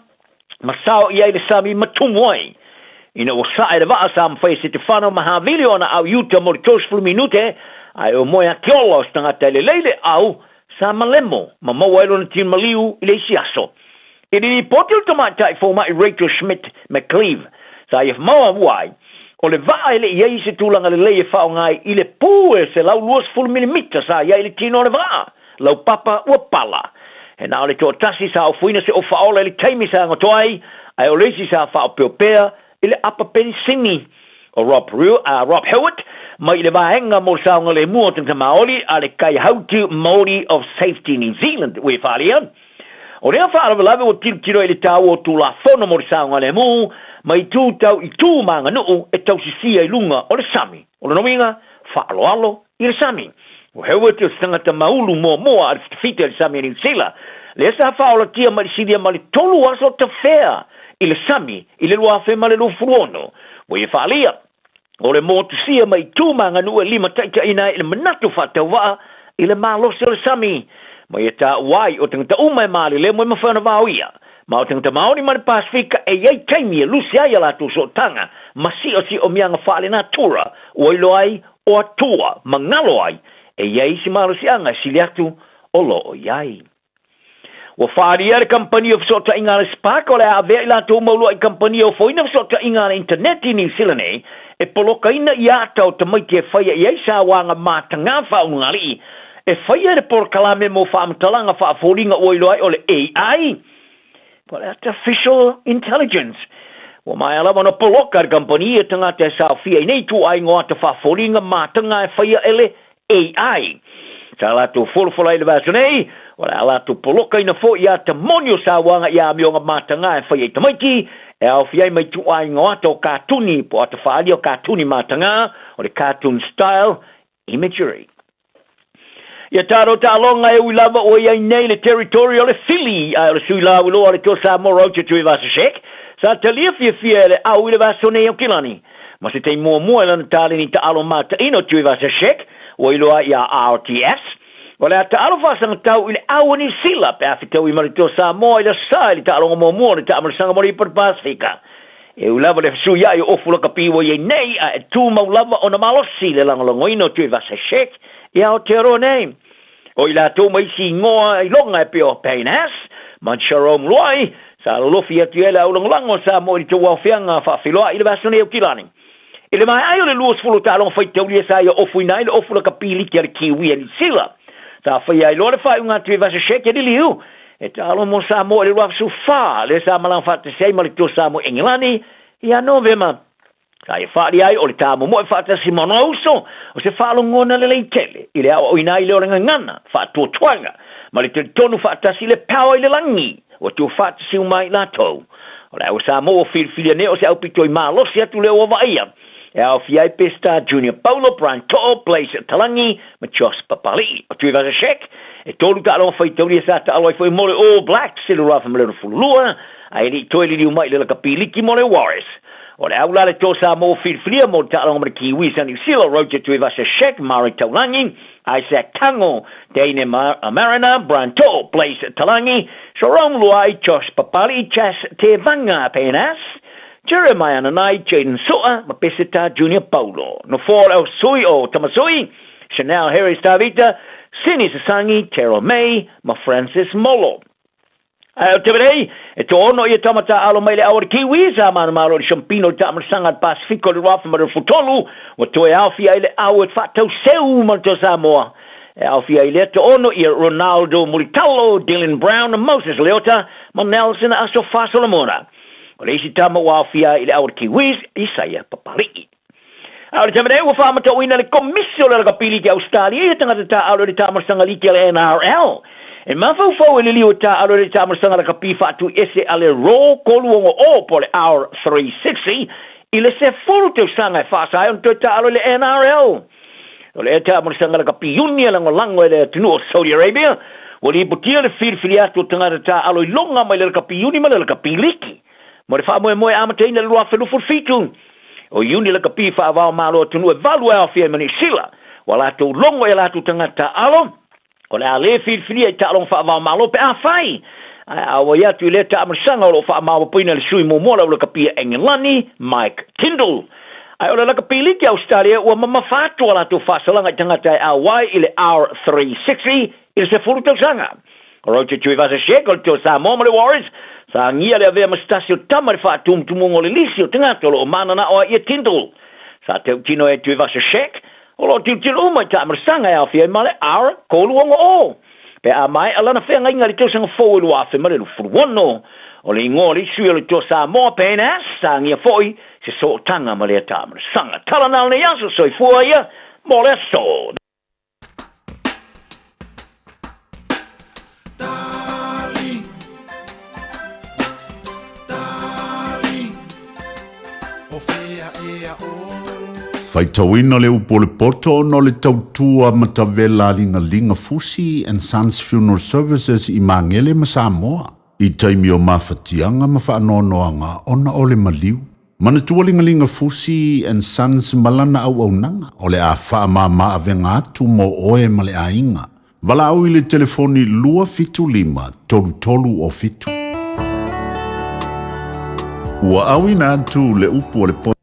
ma sao i ai le sami ma tumu ai. Ina ua sae le vaa sa mafai e Setefano ma Havili ona au i uta mo le 30 minute, ae o Moeakiola o se tagata e lelei le au, sa malemo ma maua ai lona tino maliu i le isi aso. I le lipoti o le tamaitai fomai Rachel Schmidt McCleave, sa ia maua ai, o le vaa e le i ai i se tulaga lelei e faaaoga ai i le pū e 120 milimita sa i ai i le tino o le vaa, laupapa ua pala. He na o le toatasi sa ofoina se ofaola i le taimi sa goto ai, ae o le isi sa faaopeopea i le apa penisini. O Rob, Rob Hewitt, mai i le vaega mo le saogalemu o tagata Māori a le Kaihautū Māori of Safety New Zealand, ua e faaalia. O lea faalavelave ua tilotilo ai i le taua o Tulafono mo le saogalemu ma itu tau i tu ma aganuu e tausisia i luga o le sami. O lona uiga, faaaloalo i le sami. O Hewitt o se tagata maulu muamua a le fitafita i le sami a Niu Sila, lea sa faaolatia mai le silia ma le tolu aso tafea i le sami i le 2026. Ua ia faaalia, o le motusia mai itu ma aganuu e limataitaiina ai i le manatu faatauvaa i le malosi o le sami. Ma ia taua ai o tagata uma e malelemo e mafai ona vaoia. Ma o tagata Māori ma le Pasefika e i ai taimi e lusi ai a latou sootaga ma siosiomia faalenatura ua iloa ai o atua ma galo ai e i ai isi malosiaga e sili atu o lo o i ai. Ua faaalia le kamupani o fesootaiga a le Spark o le a avea i latou mau lua'i kamupani e ofoina fesootaiga a le intaneti i Niu Sila nei e polokaina i ata o tamaiti e faia i ai sauaga matagā faaulugalii e faia i le polokalame mo faamatalaga faafoliga ua iloa ai o le AI po o le Artificial Intelligence. Ua maea lava ona poloka e le kamupani ia tagata e saofia i nei ituaiga o ata faafoliga matagā e faia e le AI. Sa latou folafola ai i le vaiaso nei, o le a latou polokaina foi ia ata moni o sauaga i amioga matagā e faia i tamaiti, e aofia ai ma ituaiga o ata o katuni po o ata faaalia o katuni matagā, o le cartoon style imagery. Ia taro taaloga e ui lava ua i ai nei le territory o le Fili, ae o le sui lauiloa o le Toa Samoa Roger Tuivasa-Sheck, sa talia fiafia e le au i le vaiaso nei Aukilani. Ma se taimi muamua i lana taleni taalo mataina o Tuivasa-Sheck, ua iloa ai ia RTS, o le a taalo faasagatau i le au o Niu Sila pe a fetaui ma le Toa Samoa i le Aso Sa i le taaloga muamua o le taamalasaga mo le Ipu o le Pasefika. E ui lava le fesuiai o ofu lakapi ua i ai nei, a e tumau lava ona malosi le lagolagoina o Tuivasa-Sheck i Aotearoa nei. O i latou ma isi igoa iloga e pei o Payne Haas ma Jerome Luai, sa lolofi atu i ai le aulagolago a Samoa i le tauaofiaga faafeiloai i le vaiaso nei Aukilani. I le maea ai o le 20 taaloga faitaulia sa ia ofuina ai le ofu lakapi liki a le Kiwi a Niu Sila. Sa faia ai loa le faaiuga a Tuivasa-Sheck e liliu e taalo mo Samoa i le 2014, lea sa malaga faatasi ai ma le Toa Samoa i Engelani ia Novema. Sa ia faaalia ai o le ta momoe faatasi ma ona uso, o se faalogona lelei tele i le aoaoina ai lea o le gagana, faatuatuaga, ma le talitonu faatasi i le power i le lagi ua tuufaatasi uma ai i latou. O le au Samoa ua filifilia nei o se aupito i malosi atu lea ua vaaia, e aofia ai Peseta Junior Paulo, Brian To'o, Blaise Talagi ma Josh Papali'i. O Tuivasa-Sheck, e tolu taaloga faitaulia sa taalo ai foi mo le All Blacks i le 2022, ae le i toe liliu mai i le lakapi liki mo le Warriors. O le au la le Toa Samoa ua filifilia mo le taaloga ma le Kiwis a Niu Sila, Roger Tuivasa-Sheck, Murray Taulagi, Isaac Tango, Dane Mariner, Brian To'o, Blaise Talagi, Jerome Luai, Josh Papali'i, Chas Tevaga, Penas, Jeremiah Nanai, Jayden Su'a ma Peseta Junior Paulo. Nofoa o le au sui o Tamasui, Chanel Harris Tavita, Sini Sasangi, Terrell May ma Francis Molo. Ae o te nei, e toono ia tama tāalo mai le ao o le Kiwi, sa manumalo i le Champino i taamalosaga a le Pasifika o le 2013, ua toe aofia ai le au e faatau seu ma le Toa Samoa. E aofia ai lea toono ia Ronaldo Mulitalo, Dylan Brown, Moses Leota ma Nelson Aso Fasolomona. O le isi tama ua aofia ai i le au o le Kiwis, Isaia Papali'i. A o le taimi nei ua faamatauina le Komisi o le Lakapi Liki a Ausetalia ia tagata taaalo i le taamalosaga liki a le NRL. E mafaufau e liliu e taaalo i le taamalosaga lakapi faatuiese a le Raw 360 po o le R360 i le 10 tausaga e faasa ai ona toe taaalo i le NRL. O le taamalosaga lakapi iuni e lagolago e le atunuu o Saudi Arabia ua lipotia le filifili atu o tagata taaalo i loga mai le lakapi iuni ma le lakapi liki. Mo le faamoemoe e amataina i le 2027, o Iuni lakapi faavao malo atunuu e valu e aofia ai ma Niu Sila, ua latou logo i a latou tagata taaalo, o le a le filifilia i taaloga faavao malo pe afai ae auai atu i lea taamalisaga o lo o faamaopopoina e le sui muamua o le au lakapi a Engelani, Mike Tindall. Ae o le lakapi liki a Ausetalia ua mamafa atu a latou faasalaga i tagata e auai i le R360 i le 10 tausaga. O Roger Tuivasa-Sheck o le Toa Samoa ma le Warriors, sa agia le avea ma se tasi o tama i le faatumutumuga o le lisi o tagata o lo o mananao ai ia Tindall. Sa tautino e Tuivasa-Sheck, o lo o tilotilo uma i taamalosaga e aofia ai ma le R360 pe a maea lana feagaiga i le tausaga fou e 2026. O le igoa o le isi sui o le Toa Samoa, Ben Ass, sa agia foi se sootaga ma lea taamalosaga. Tala na o lenei aso, soifua ia mo le aso. Faitauina le upu o le poto ona o le tautua matavela a Ligalinga Fusi and Sons Funeral Services i Magele ma Samoa i taimi o mafatiaga ma faanoanoaga ona o le maliu. Manatua Ligalinga Fusi and Sons ma lana auaunaga o le a faamama avega atu mo oe ma le aiga. Valaau i le telefoni 275 3307. Ua auina atu le upu o le poto.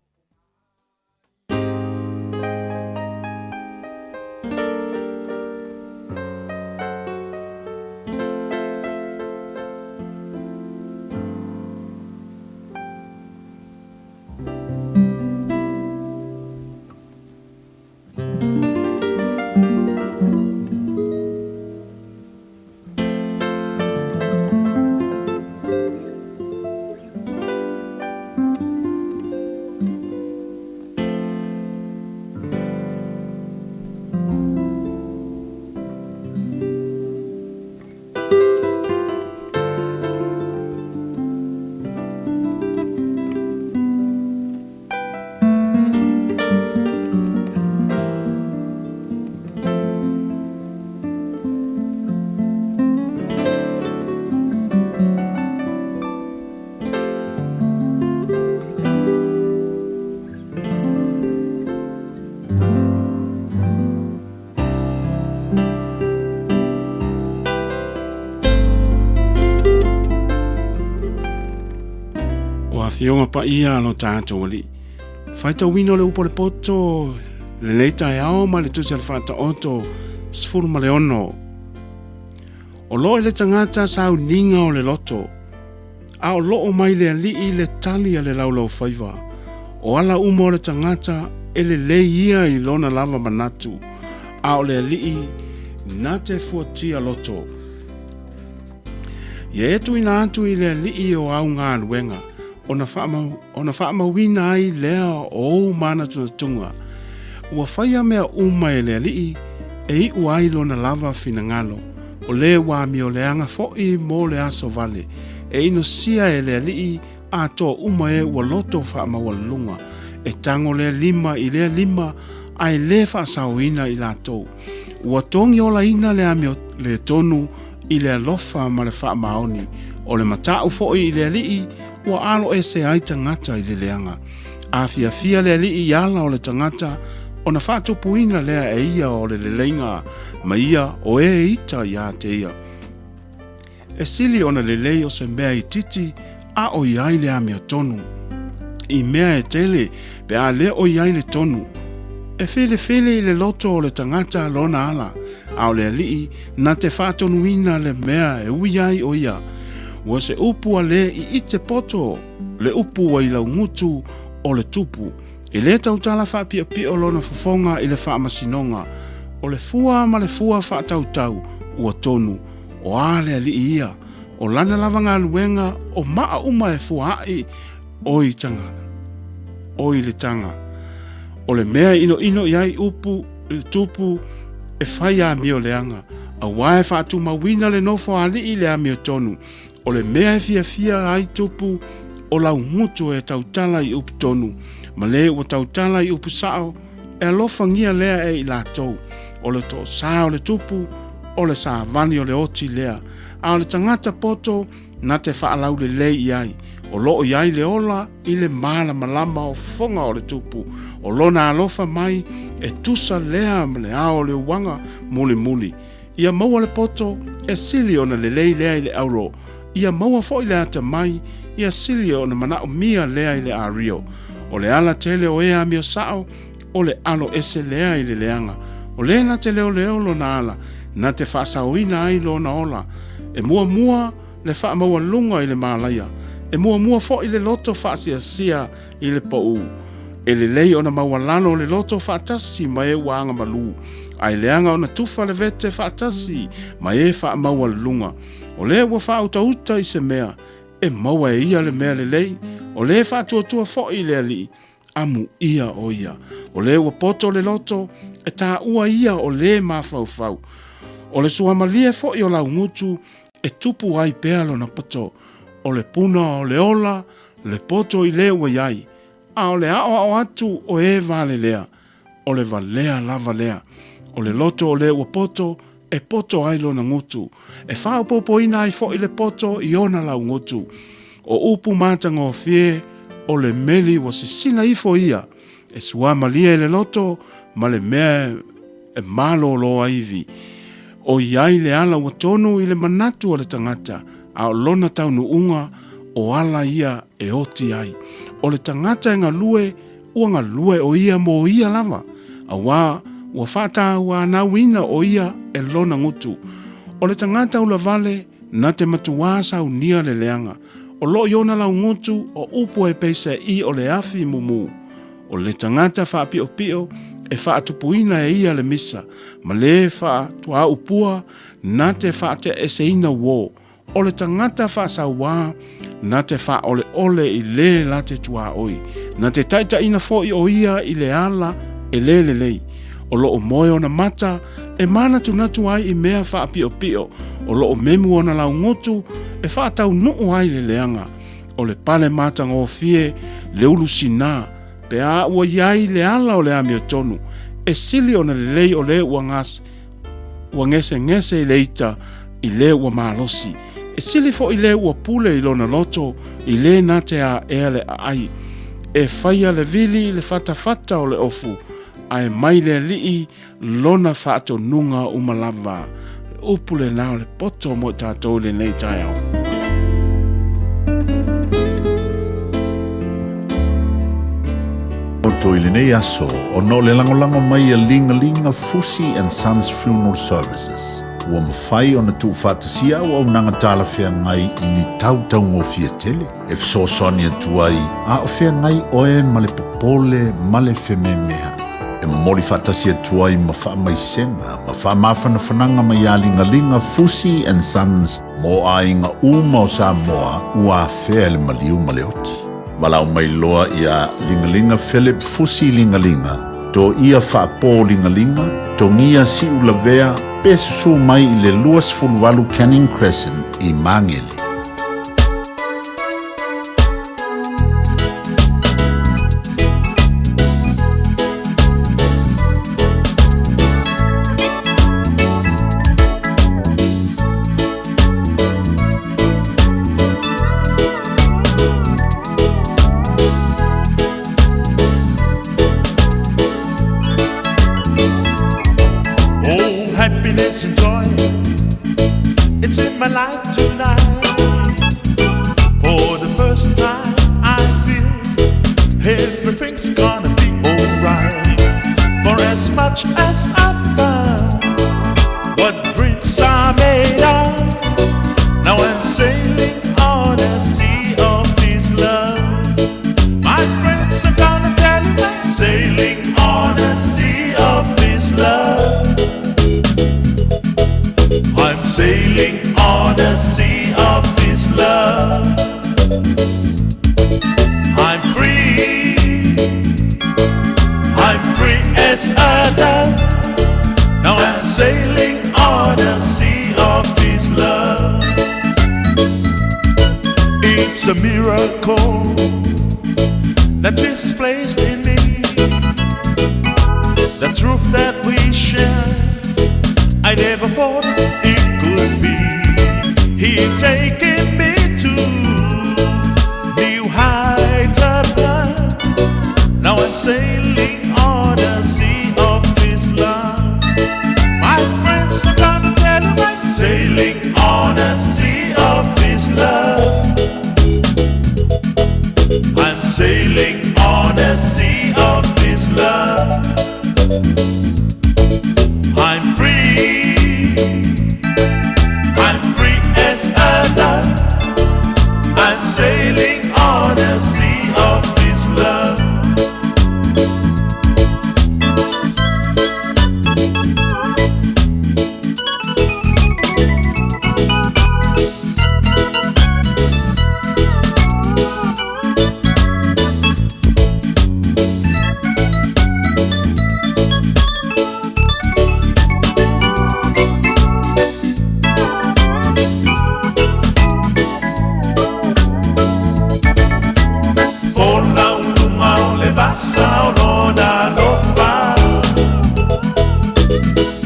O Afioga Paia a lo tātou Alii. Faitauina o le upu o le poto, lenei taeao mai le Tusi a le Faataoto 16. O loo i le tagata sauniga o le loto, a o loo mai le Alii le tali a le laulaufaiva. O ala uma o le tagata e lelei ia i lona lava manatu, a o le Alii na te fuatia loto. Ia e tuuina atu i le Alii o au galuega, ona faamau, ona faamauina ai lea o ou manatunatuga. Ua faia mea uma e le Alii e iu ai lona lava finagalo, o lē ua amioleaga foi mo le aso vale, e inosia e le Alii atoa uma e ua loto faamaualuluga, e tago lea lima i lea lima ae lē faasaoina i latou. Ua togiolaina le amio le tonu i le alofa ma le faamaoni, o le matau foi i le Alii ua alo ese ai tagata i le leaga. A fiafia le Alii i ala o le tagata, ona faatupuina lea e ia o le leleiga ma ia o e ita ia te ia. E sili ona lelei o se mea itiiti a o i ai le amiotonu. I mea e tele pe a le o i ai le tonu. E filifili i le loto o le tagata lona ala, a o le Alii na te faatonuina le mea e ui ai o ia. Ua se upu a le i ite poto le upu ua i laugutu o le tupu. E le tautala faapiopio lona fofoga i le faamasinoga. O le fua ma le fua faatautau ua tonu. O a le alii ia, o lana lava galuega o maa uma e fuaai o i taga, o i le taga. O le mea e inoino i ai upu i le tupu e fai amio leaga, auā e faatumauina le nofo a alii i le amiotonu. O le mea e fiafia ai tupu o laugutu e tautala i upu tonu, ma le ua tautala i upu sao, e alofagia lea e i latou. O le toosā o le tupu, o le savali o le oti lea, a o le tagata poto na te faalaulelei i ai. O lo o i ai le ola i le malamalama o fofoga o le tupu, o lona alofa mai e tusa lea ma le ao o le uaga mulimuli. Ia maua le poto, e sili ona lelei lea i le auro. Ia maua foi le atamai, ia sili ona manaomia lea i le ario. O le ala tele o e amio sao, o le alo ese lea i le leaga. O le na te leoleo lona ala, na te faasaoina ai lona ola. E muamua le faamaualuga i le malaia, e muamua foi le loto faasiasia i le pau. E lelei ona maualalo le loto faatasi ma e ua agamalu, ae leaga ona tufa le vete faatasi ma e faamaualuluga. O le ua faautauta i se mea, e maua e ia le mea lelei, o le faatuatua foi i le Alii, amuia o ia. O le ua poto le loto, e taua ia o le mafaufau. O le suamalie foi o laugutu, e tupu ai pea lona poto. O le puna o le ola, le poto i le ua i ai, a o le aoao atu o e valelea, o le valea lava lea. O le loto o le ua poto, e poto ai lona gutu. E faaopoopoina ai foi le poto i ona laugutu. O upu matagofie o le meli ua sisina ifo ia, e suamalie le loto ma le mea e malōlō aivi. O i ai le ala ua tonu i le manatu o le tagata, a o lona taunuuga o ala ia e oti ai. O le tagata e galue, ua galue o ia mo ia lava, auā ua faatauanauina o ia e lona gutu. O le tagata ulavale na te matuā saunia le leaga, o lo i ona laugutu o upu e peiseai o le afi mumu. O le tagata faapiopio e faatupuina e ia le misa, ma le faatuaupua na te faateaeseina uo. O le tagata faasauā na te faaoleole i le la te tuaoi, na te taitaiina foi o ia i le ala e le lelei. O loo moe ona mata e manatunatu ai i mea faapiopio, o loo memu ona laugutu e faataunuu ai le leaga. O le pale matagofie le ulu sinā, pe a ua i ai le ala o le amiotonu, e sili ona lelei o le ua gas, ua gesegese i le ita i le ua malosi. E sili foi le ua pule i lona loto i le na te aea le aai. E faia le vili i le fatafata o le ofu, ae mai le alii lona faatonuga uma lava. Le upu lena o le poto mo i tatou i lenei taeao. Poto i lenei aso ona o le lagolago mai a Ligalinga Fusi and Sons Funeral Services. Ua mafai ona tuufaatasia auaunaga talafeagai i ni tau taugofie tele e fesoasoani atu ai a o feagai oe ma le popole ma le fememea'i. E momoli faatasi atu ai ma faamaisega ma faamafanafanaga mai ia Ligaliga Fusi and Sons mo aiga uma o Samoa ua afea e le maliu ma le oti. Valaau mai loa ia Ligaliga Philip Fusi Ligaliga, Toia Faapo Ligaliga, Togia Siulavea pe susu mai i le 28 Canning Crescent i Magele. Oh, happiness and joy, it's in my life tonight. For the first time, I feel everything's gonna be alright. For as much as I found what dreams are made of, now I'm sailing on a sea of this love. My friends, I'm gonna tell you I'm sailing on a sea of this love. I'm sailing on a sea of this love. I'm free. I'm free as a dove. Now I'm sailing on a sea of this love. It's a miracle that Jesus placed in me. The truth that we share, I never thought it could be. He taken me to new heights above. Now I'm sailing on a sea of His love. My friends are gonna tell you I'm sailing on a sea of His love. I'm sailing on a sea of His love. I'm free. I'm free as a dove. I'm sailing on a sea of His love. Folau luga o le vasa o lona alofa.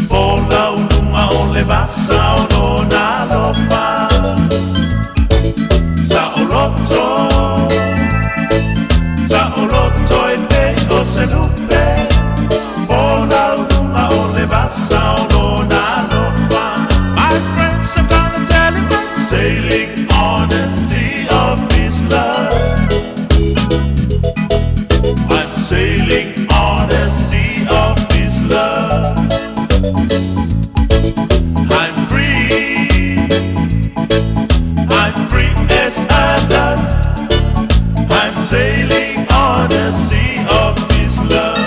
Folau luga o le vasa o lona alofa. Saoloto, saoloto e pei o se lupe. Folau luga o le vasa o lona alofa. My friends, I'm gonna tell you I'm sailing on a sea of His love. I'm sailing on a sea of His love. I'm free. I'm free as a dove. I'm sailing on a sea of His love.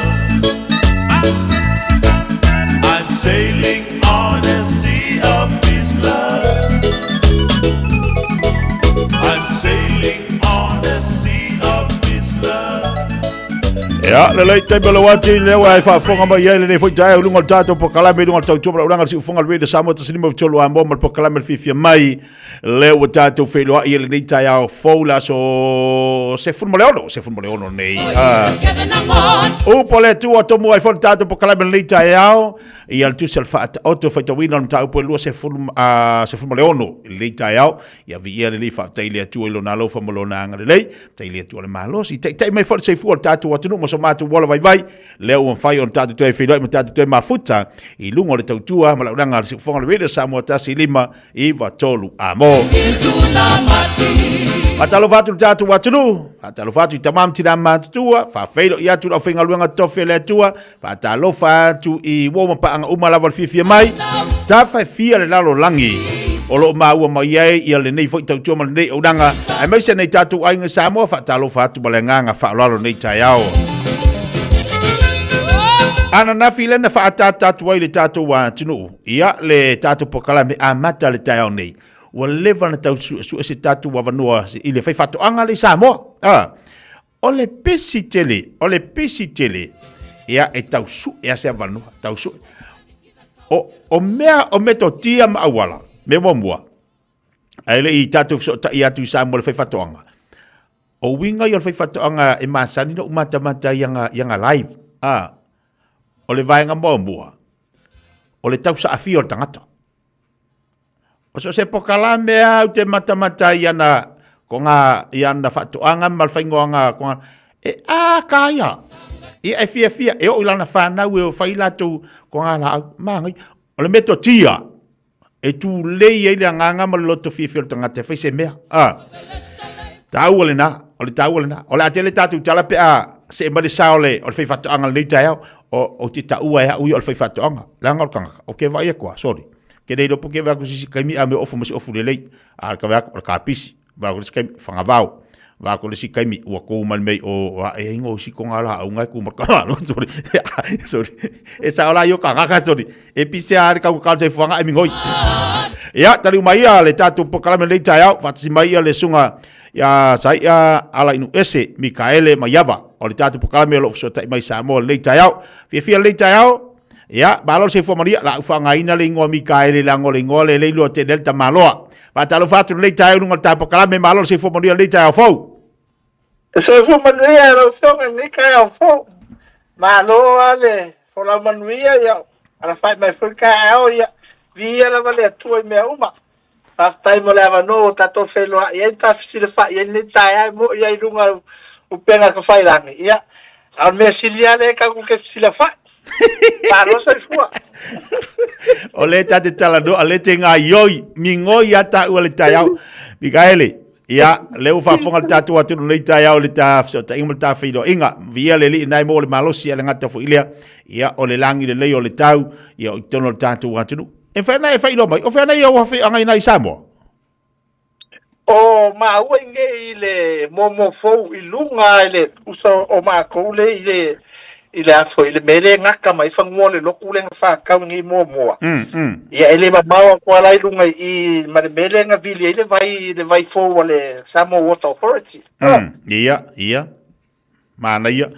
I'm sailing on a sea of His love. I'm sailing on a sea of His love. Ia, lelei taimi o le uati lea ua e faafofoga mai ai lenei foi taeao i luga o le tatou polokalame i luga o le tautua ma le auaunaga a le Siufofoga o le Radio Samoa 153 Amoa ma le polokalame le fiafia mai lea ua tatou feiloai ai lenei taeao fou le aso 16, 16 nei. Ah. Upu a le Atua tomu ai foi le tatou polokalame lenei taeao ia le tusi a le Faataoto faitauina o le mataupu e 20, 16 i lenei taeao. Ia viia le Alii, faafetai i le Atua i Lona alofa ma Lona agalelei. Faafetai i le Atua le malosi, taitai mai foi le soifua o le tatou atunuu ma so matou ola vaivai, lea ua mafai ona tatou toe feiloai ma tatou toe mafuta i luga o le tautua ma le auaunaga a le Siufofoga o le Radio Samoa 1 5 9 3 Amo. Faatalofa atu le tatou atunuu, faatalofa atu i tama ma tina matutua, faafeiloai atu le aufaigaluega totofi a le Atua, faatalofa atu i uo ma paaga uma lava o le fiafia mai. Tafa e fia le lalolagi o lo o maua mai ai ia lenei foi tautua ma lenei auaunaga, aemaise nei tatou aiga i Samoa. Faatalofa atu ma le agaga faaaloalo nei taeao. Ananafi lea na faaataata atu ai le tatou atunuu, ia le tatou polokalame amata le taeao nei. Ua leva na tau suesue se tatou avanoa i le faifaatoaga lea i Samoa. Ah, o le pisi tele, o le pisi tele, ia e tau sue a se avanoa, tau sue. O, o mea o metotia ma auala, me muamua, ae le i tatou fesootai atu i Samoa le faifaatoaga. O uiga ia o le faifaatoaga e masani ona ou matamata i ana, i ana live. Ah, o le vaega muamua, o le tausaafia o le tagata. O so o se pokalame lava ou te matamata ai i ana, ko ngā, i ana faatoaga ma le faingoaga, ko ngā, e a ka ia. Ia e fiafia, e oo i lana whanau e o whai latou ko ngā laau, māngai. O le metotia, e tūlei ai le agaga ma le loto fiafia o le tagata e whai se mea. A, tāua lena, o le tāua lena. O le a tele tātou tala pe a see mai le sa o le, o le faifaatoaga lenei taeao, o, o te taua e au ia o le faifaatoaga. Leaga o le tangata, o ke vaai atu a, sorry. Ke nei lopo ke vaku sisi kaimi a me ofu ma se ofu lelei. A ka vaku o le kapisi. Vaku le si kaimi whangawao. Vaku le si kaimi ua kou mai mei o a e ingo si konga la au ngai ku ma ka lo sorry. Sorry. E sa ola yo ka ka sorry. E pise a le kau ka se fuanga e mingoi. Ia, tali mai ia le tātou pokalame lei taeao, whaatasi mai ia le sunga ia Saia ala inu ese Mikaele Maiava o le tātou pokalame o lo fesotai mai Samoa lei taeao. Fiafia lei taeao, Ia, malo le soifua manuia, la au faaaogaina le igoa Mikaele leaga o le igoa lea e le iloa tele ai le tamaloa. Faatalofa atu lenei taeao i luga o le ta polokalame, malo le soifua manuia lenei taeao fou. Soifua manuia lau Afioga i lenei taeao fou. Malo lava le folau manuia, ia alafai mai foi le taeao, ia viia lava le Atua i mea uma. Faafetai mo le avanoa ua tatou feiloai ai ma ta fesilafai ai lenei taeao e mo'i ai i luga o upega tafailagi. Ia, a o le mea sili lava lea tatou te fesilafai. Malo soifua. O lea ta te talanoa, o lea te gaioi, migoi a taua le taeao. Mikaele, ia, lea ua faafofoga le tatou atunuu nei taeao i le ta fesootaiga ma le ta feiloaiga. Viia le Alii na e maua le malosi a le gata foi lea, ia, o le lagi lelei o le tau, ia, o i totonu o le tatou atunuu. E mafai ona e faailoa mai, o fea nei ou afioaga i nai Samoa? O māua i nei i le momo fou i luga i le usa o mākou le i le i le afo i le mea le gata mai fanua o le lotu le na whakau i nei muamua. Ia e le mamao atu ala i lunga i ma le mea le na vili ai le vai fou a le Samoa Water Authority. Ia, ia. Manaia.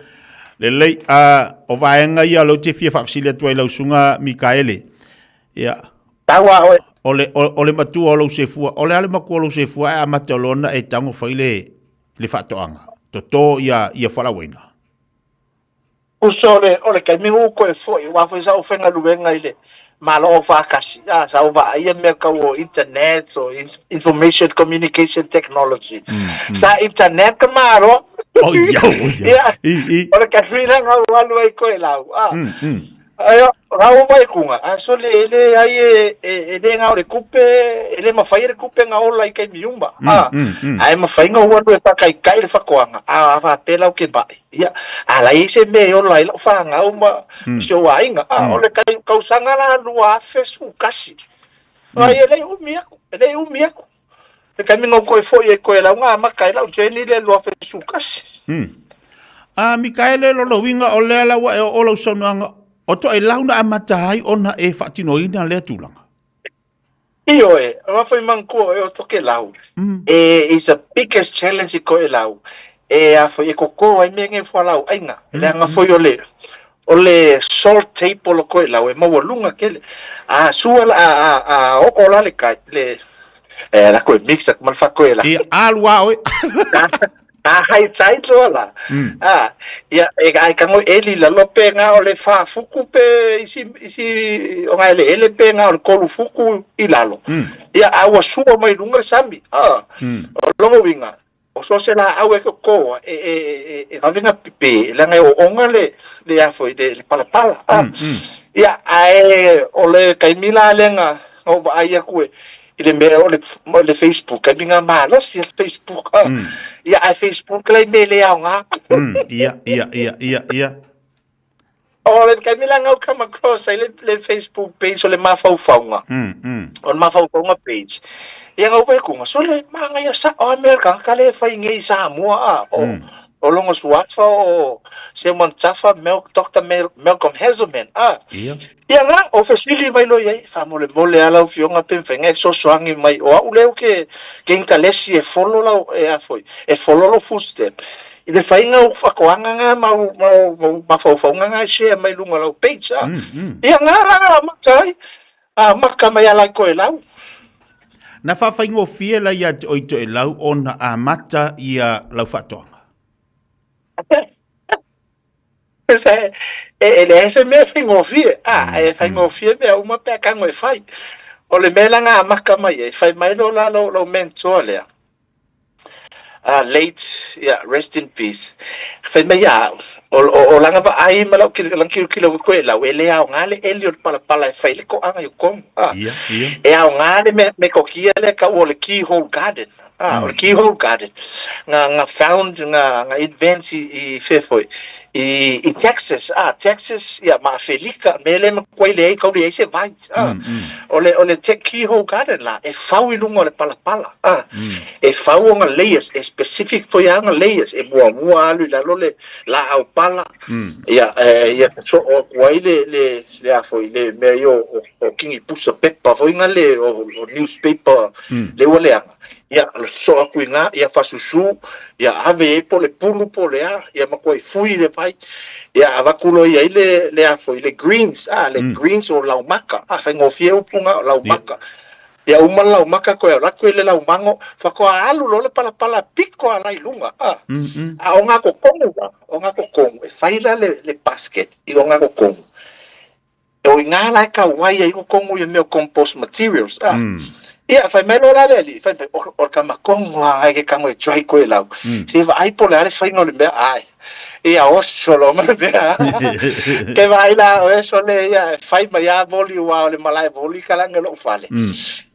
Lelei, a, o vaega ia o lea ou te fia faafesili atu ai lau susuga Mikaele. Ia. Taua oe. O le, o, o le matua o lou sefua, o le a le matua o lou sefua ae amata loa ona e tago fai le, le faatoaga. Toto ia, ia fualaauaina. Uso o le, o le taimi ua ou toe foi, aua foi sa ou faigaluega i le Malo Aufaatasi, a, sa ou vaaia mea tau o internet, o information communication technology. Sa internet ka Malo. Oh, ia, oh, ia. Ia, I, i. o le taimi la na ou alu ai koe lau, a. Ai, na ou vaai kuga, a sole e leai e, e, e le na o le kupe, e le mafai e le kupe na ola i taimi uma, a. Ae mafai na ou alu e faataitai le faatoaga, a faapea la ou te mai. Ia, a la i ai se mea e ola ai lau fanau ma si ou aiga. A, o le tausaga la 2011. Ai, e le i umi aku, e le i umi aku. Le taimi na ou toe foi ai koe lau na amata ai lau journey le 2011. A Mikaele, lona uiga o lea la ua e oo lau saunoaga, o toelau na amata ai ona e faatinoina lea tulaga. Ioe, aua foi manatua oe o Tokelau, e is a biggest challenge i Toelau, e a foi e koko ai mea nei fualaau aina, leaga foi o le o le salt table o Toelau e maualuga tele. A sua la a a a oo la le kai le e la koe mix atu ma le faatoelau. Ia, alu a oe. A high tide loa la. A, ia, e ai ka ngoi eli lalo pe nga o le wha fuku pe isi, isi o nga ele ele pe nga o le kolu fuku i lalo. Ia, a ua sua mai lunga le sami. A, o longo winga, o so se la au e ko koa, e, e, e, e vave nga pipe, e langa e o onga le, le afo i le, le palapala. A, ia, ae o le taimi la le nga, nga o vaai aku e, i le mea o le, o le Facebook, taimi nga malosi le Facebook. Ah. Ia, ae Facebook la i mea le aoga. Ia, ia, ia, ia, ia. O le taimi la ngau come across ai le, le Facebook page o le mafaufauga. O le mafaufauga page. Ia ngau vai kunga so le manga ia sa o Amerika ka le fai ngei Samoa a o o longo suafa o Simon Tafa Mel, Dr. Mel, Malcolm Hazelman a. Ia. Ia nga o fesili mai lo iai fa mole mole ala o fionga pe mfenga e sosoangi mai o au leo ke ke intalesi e follow lau e a foi e follow lo footstep I le faiga o faatoaga nga ma mafaufauga nga e share mai luga o lau page a. Ia nga la amata ai, amata mai ala i Toelau. Na faafaigofie la ia te oe i Toelau ona amata ia lau faatoaga? E leai se mea e faigofie, a, e faigofie mea uma pe a tago e fai. O le mea la na amata mai ai, fai mai loa la lou mentor lea, late, yeah, rest in peace. Fai mai ia au, o lana vaai ma lau lana tilotilo i Toelau, e le aoga le eli o le palapala e fai le toaga i totonu. E aoga le mea metotia lea e taua o le keyhole garden. O le keyhole garden, na found, na invent i fea foi, i Texas, Texas, ia, ma Afelika, mea lea e matuai leai, tau leai se vai. O le, o le keyhole garden la, e fau i luga o le palapala. E fau ona layers, e specific foi lava ona layers, e muamua alu i lalo le laau pala, ia, ia sosoo atu ai le, le, le a foi, le mea ia o, o kinipusa pepa foi na le, o, o newspaper le ua leaga. Ia, sosoo atu i ina, ia fasusu, ia ave i ai po o le pulu po o le a, ia matuai fui le vai. Ia avatu loa i ai le, le a foi, le greens, a, le greens o laumaka, a, faigofie upu na, o laumaka. Ia uma le laumaka koe alu atu i le laumago, faatoa alu loa le palapala pito a la i luga, a. A o ngā kokomu la, o ngā kokomu, e fai la le, le basket i o ngā kokomu. O i ngā la e kau ai ai kokomu i mea o compost materials, a. Ia, fai mai loa la le alii, fai mai, o, o le kamakongo a ai ke kango e try koe lau. Se vaai po o le a le faiga o le mea, ae. Ia oso loa ma le mea. Ke vaai la oe sole ia e fai mai a voli ua o le malae voli ka lagi o lou fale.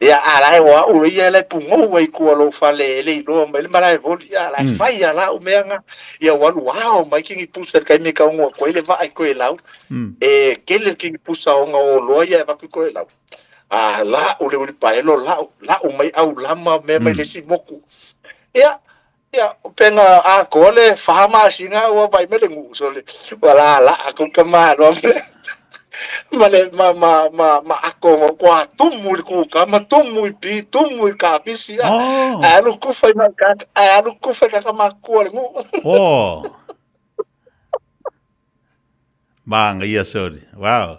Ia a la e o au ia le pugou ai kua lou fale e le iloa mai le malae voli. Ia la e fai a la u mea nga. Ia ua alu ao mai kingi pusa le taimi e kaunga atu ai le vaa i Toelau. E kele le kingi pusa ona o loa ia e avatu i Toelau. A lau le uilipaelo lau, lau mai au lama mea mai le isi moku. Ia Ia, o pena atoa le fa masina ua vai mai le nuu sole. Ua lala aku ka malo ma le ma ma ma ma ako ma kua tumu i le kuka ma tumu i pi tumu i kapisi a. Oh. Ae alu kufa i ka ae alu kufa i ka makua le nuu. Oh. Manga ia sorry. Wow.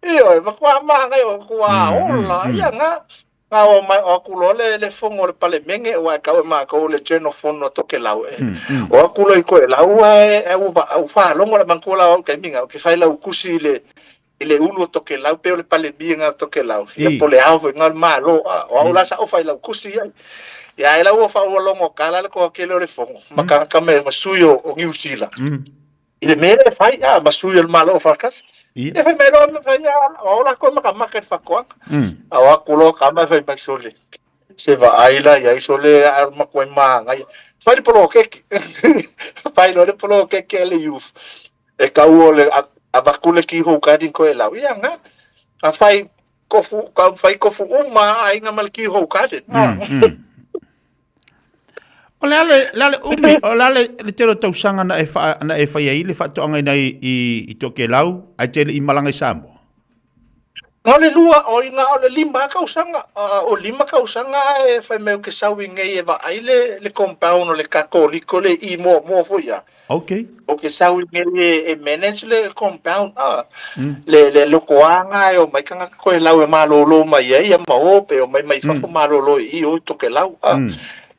Ioe, ma kua manga o kua ola ia nga. Nga o mai o aku loa le le fono o le Palemene aua e kau e makou le General Fono a Tokelau e o aku loa i Koelau ae ae ua ua faalogo le manatua la o au i taimi nga ou te fai lau tusi i le i le ulu o Tokelau pei o le Palemia nga o Tokelau ia po o le ao foi nga o le Malo a o au la sa ou fai lau tusi ai ia ae la ua faalogo kala le toatele o le fono ma tagata me ma sui o o Niu Sila I le mea lea e fai, a, ma sui o le Malo o Faatasi. Ia fai mai loa, fai a, o latou e makamaka i le faatoaga. A o atu loa tama e fai mai sole, se vaai la i ai sole a o le matua manaia. Fai le poloketi. Fai loa le poloketi a le youth. E tau o le avatu le keyhole cutting koe lau. Ia nga, a fai kofu, ka fai kofu uma a aiga ma le keyhole cutting. O le ale, le ale umi, o le ale le tele o tausaga na e, wha, na e whai ai le whaatoanga ina i, i, i Tokelau, ai tele i malanga i Samoa. O le lua, o i ngā o le lima tausaga, o lima tausaga e whai mai o ke sau i nei e vaai le, le compound o le Katoliko le i muamua foi ia. Okay. O ke sau i nei e, e manage le compound, le, le lokoaga e o mai tagata Tokelau e malōlō mai ai ia ma o pe o mai mai fafo malōlō i i o i Tokelau.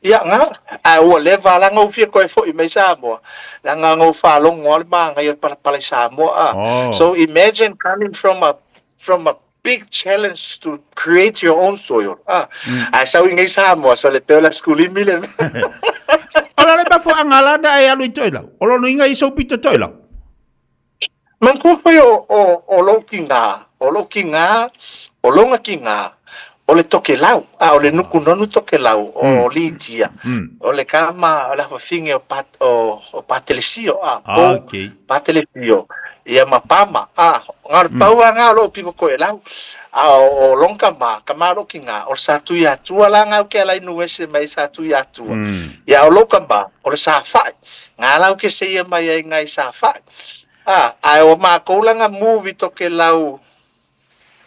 Ia nga, ae ua leva la gou fia toe foi mai Samoa, leaga gou faalogo lava le manaia o le palapala i Samoa. Oh. So imagine coming from a from a big challenge to create your own soil. Ah, ae sau i nei Samoa, so le pei o le Asikulimi le mea. O le mafuaaga la na e alu i Toelau. O lona uiga i sou pito Toelau. Manatua foi o, o, o lou tiga, o lou tiga, o lona tiga, o le Tokelau, a o le Nukunonu Tokelau, o Litia, o le tama, o le afafine o, Pat, o, o Patelesio, a, Ah, Pou okay. Patelesio. Ia ma Pama, a, na o le pau lava na o lou piko Toelau. A o lon tama, tama o lou tina, o le Sa Tuiatua la na ou te ala inu ese mai ai Sa Tuiatua. Ia a o lou tama, o le Safai. Na la ou te seia mai ai nai Safai. A, ae o makou la na move i Tokelau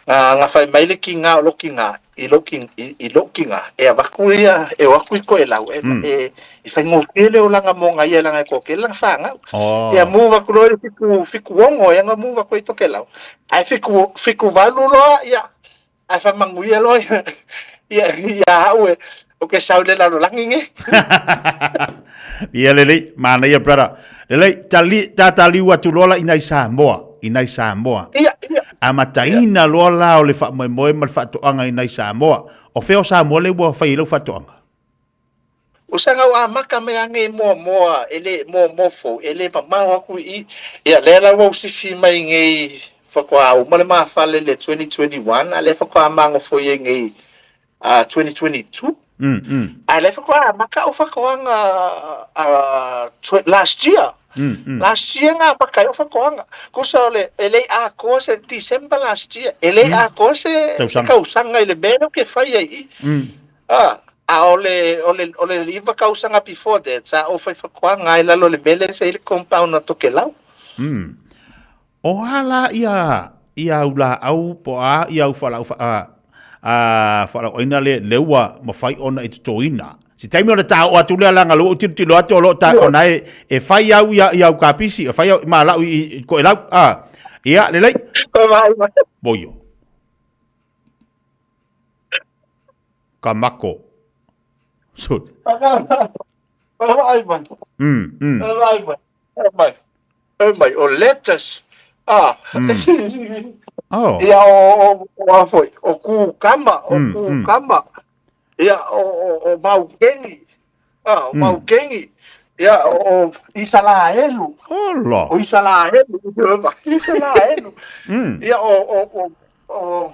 Na, na fai mai le kina o lou kina, i lou kina, i, i lou kina, e avatu ia, e o atu i Toelau, e, mm. e, e faigofie le olaga mo ngai e langa e toatele lana fanau. Oh. Ia move atu loa i le fitu, 76 ea na move atu ai i Tokelau. Ae fitu, 78 loa, ia, ae faamanuia loa ia, ia, ia au e, ou te sau i le lalolagi nei. Ia lelei, manaia brother. Lelei, tali, tataliu atu loa la i nai Samoa, i nai Samoa. Ia, ia. Amataina loa la o le faamoemoe ma le faatoaga i nai Samoa. O fea o Samoa lea ua fai ai lau faatoaga? O sa gau amata mai age i Moamoa, e le, Moamoa Fou, e le mamao atu i i. Ia, lea la ua ou sifi mai nei, faatoa uma le ma fale i le 2021, a lea faatoa magofoia i nei 2022. Ae lea faatoa amata au faatoaga last year. Last year na amata ai au faatoaga. Tusa o le, e le i atoa se December last year, e le i atoa se tausaga i le mea lea ou te fai ai i i. A o le, o le, o le 9 tausaga before that, sa ou fai faatoaga ai i lalo o le mea lea sa i ai le compound a Tokelau. O a la ia ia au laau po o a ia au fualaau a a fualaauaina le le ua mafai ona e totoina. Se taimi ona ta oo atu lea leaga lea ua ou tilotilo atu o lo o ta ona e e fai au ia ia au kapisi, e fai au ma lau i i Toelau a. Ia lelei. Voio. Kamako. So. Mai. Fai mai, o lettuce. Ah. Oh. Ia, o, o, o a foi, o kukama, o kukama. Ia, o, o, o maukeni. Ah, o maukeni. Ia, o, o Isalaelu. Hola. O Isalaelu. Isalaelu. Ia, o, o, o, o,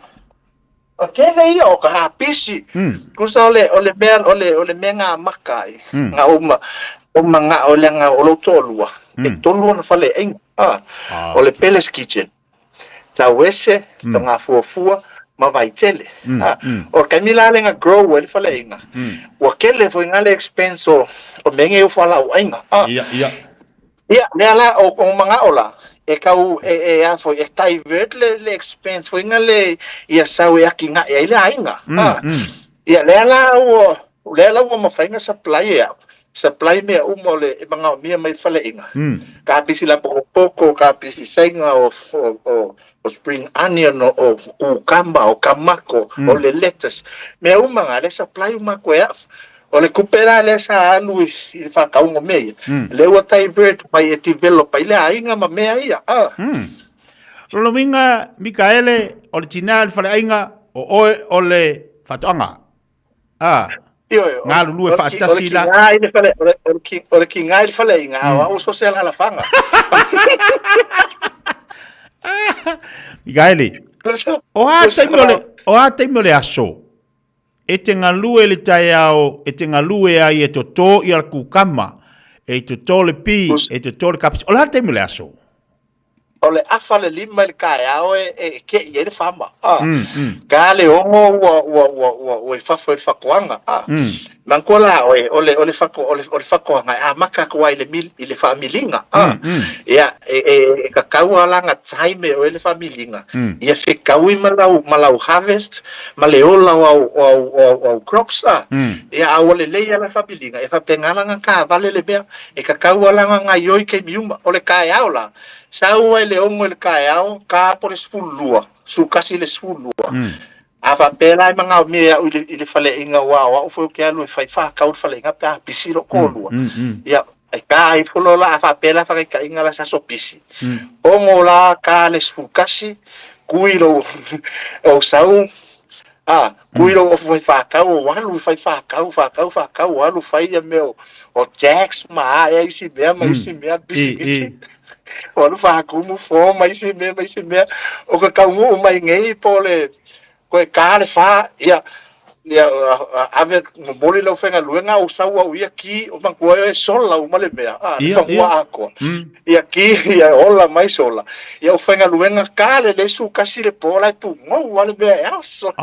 o tele ia o ka hapisi. Kusa o le, o le mea, o le, o le mea ngā maka ai. Ngā uma, uma ngā o le ngā o lou toalua. E tolu ona faleaiga. Ah, o le Pele's Kitchen. Tauese, Togafuafua, ma Vaitele. Ah, o le taimi la lea na grow ai le faleaiga, ua tele foi nga le expense o, o mea nei o fualaauaiga. Ah. Ia, ia. Ia, lea la, o, o manao la, e kau, e, e a foi, e divert le, le expense foi nga le, ia sau e atinae ai le aiga. Ah. Ia, lea la ua, lea la ua mafai ona supply e au, supply mea uma o le, e manaomia mai le faleaiga. Kapisi lapokopoko, kapisi saina o, o, o, o spring onion, o, o kukama, o kamako, o le lettuce. Mea uma nga, lea supply uma atu e au. O le tupe la lea sa alu i, i le faatauga o mea ia, lea ua divert mai e develop ai le aiga ma mea ia. Ah. Lona uiga, Mikaele, o le tina i le faleaiga, o oe o le faatoaga. Ah. Ioe, Galulue faatasi la. O le kiga i le faleaiga, a o au so se alaalafaga. Mikaele, o a taimi o le, o a taimi o le aso e te galue i le taeao, e te galue ai e totō ia le kukama, e totō le pi, e totō le kapisi, o le a le taimi o le aso? O le afa le lima i le taeao e, e keʻi ai le fama. Ah. Ka le 6 ua, ua, ua, ua, ua i fafo i le faatoaga. Ah. Manatua la oe, o le, o le, fato, o le, o le faatoaga e amata atu ai i le, mil, i le faamiliga. Ah. Ia, e, e, e tatau lava la ona time e oe le faamiliga. Ia fetaui ma lau, ma lau harvest, ma le ola o au, o au, o au, o au crops. Ah. Ia, a ua lelei lava la faamiliga, e faapena la ona taavale le mea. E tatau lava la ona gaoioi taimi uma. O le taeao la, sau ai le 6 i le taeao, ta po o le 12, 11 i le 12. A faapea la e manaomia e au i le, i le faleaiga aua o au foi ou te alu e fai faatau i le faleaiga pe a pisi lou toalua. Ia, e ta ifo loa la, a faapea la faataitaiga la se aso pisi, 6 la ta le 11, kui lou, ou sau, A, kui lou ofu fai faatau, o alu i fai faatau, faatau, faatau, o alu fai ia mea o, o jacks ma a ea isi mea ma isi mea, pisimisi. O alu faatumu form ma isi mea ma isi mea. O ka taunuu mai nei po o le, koe ta le fa, ia. Ia, ave momoli lau faigaluega ou sau au ia ki o manatua ai e sola uma le mea, a, le fanua atoa. Ia ki, ia ola mai sola. Ia o faigaluega ka le le su kasi le po la e pugou lava le mea e aso.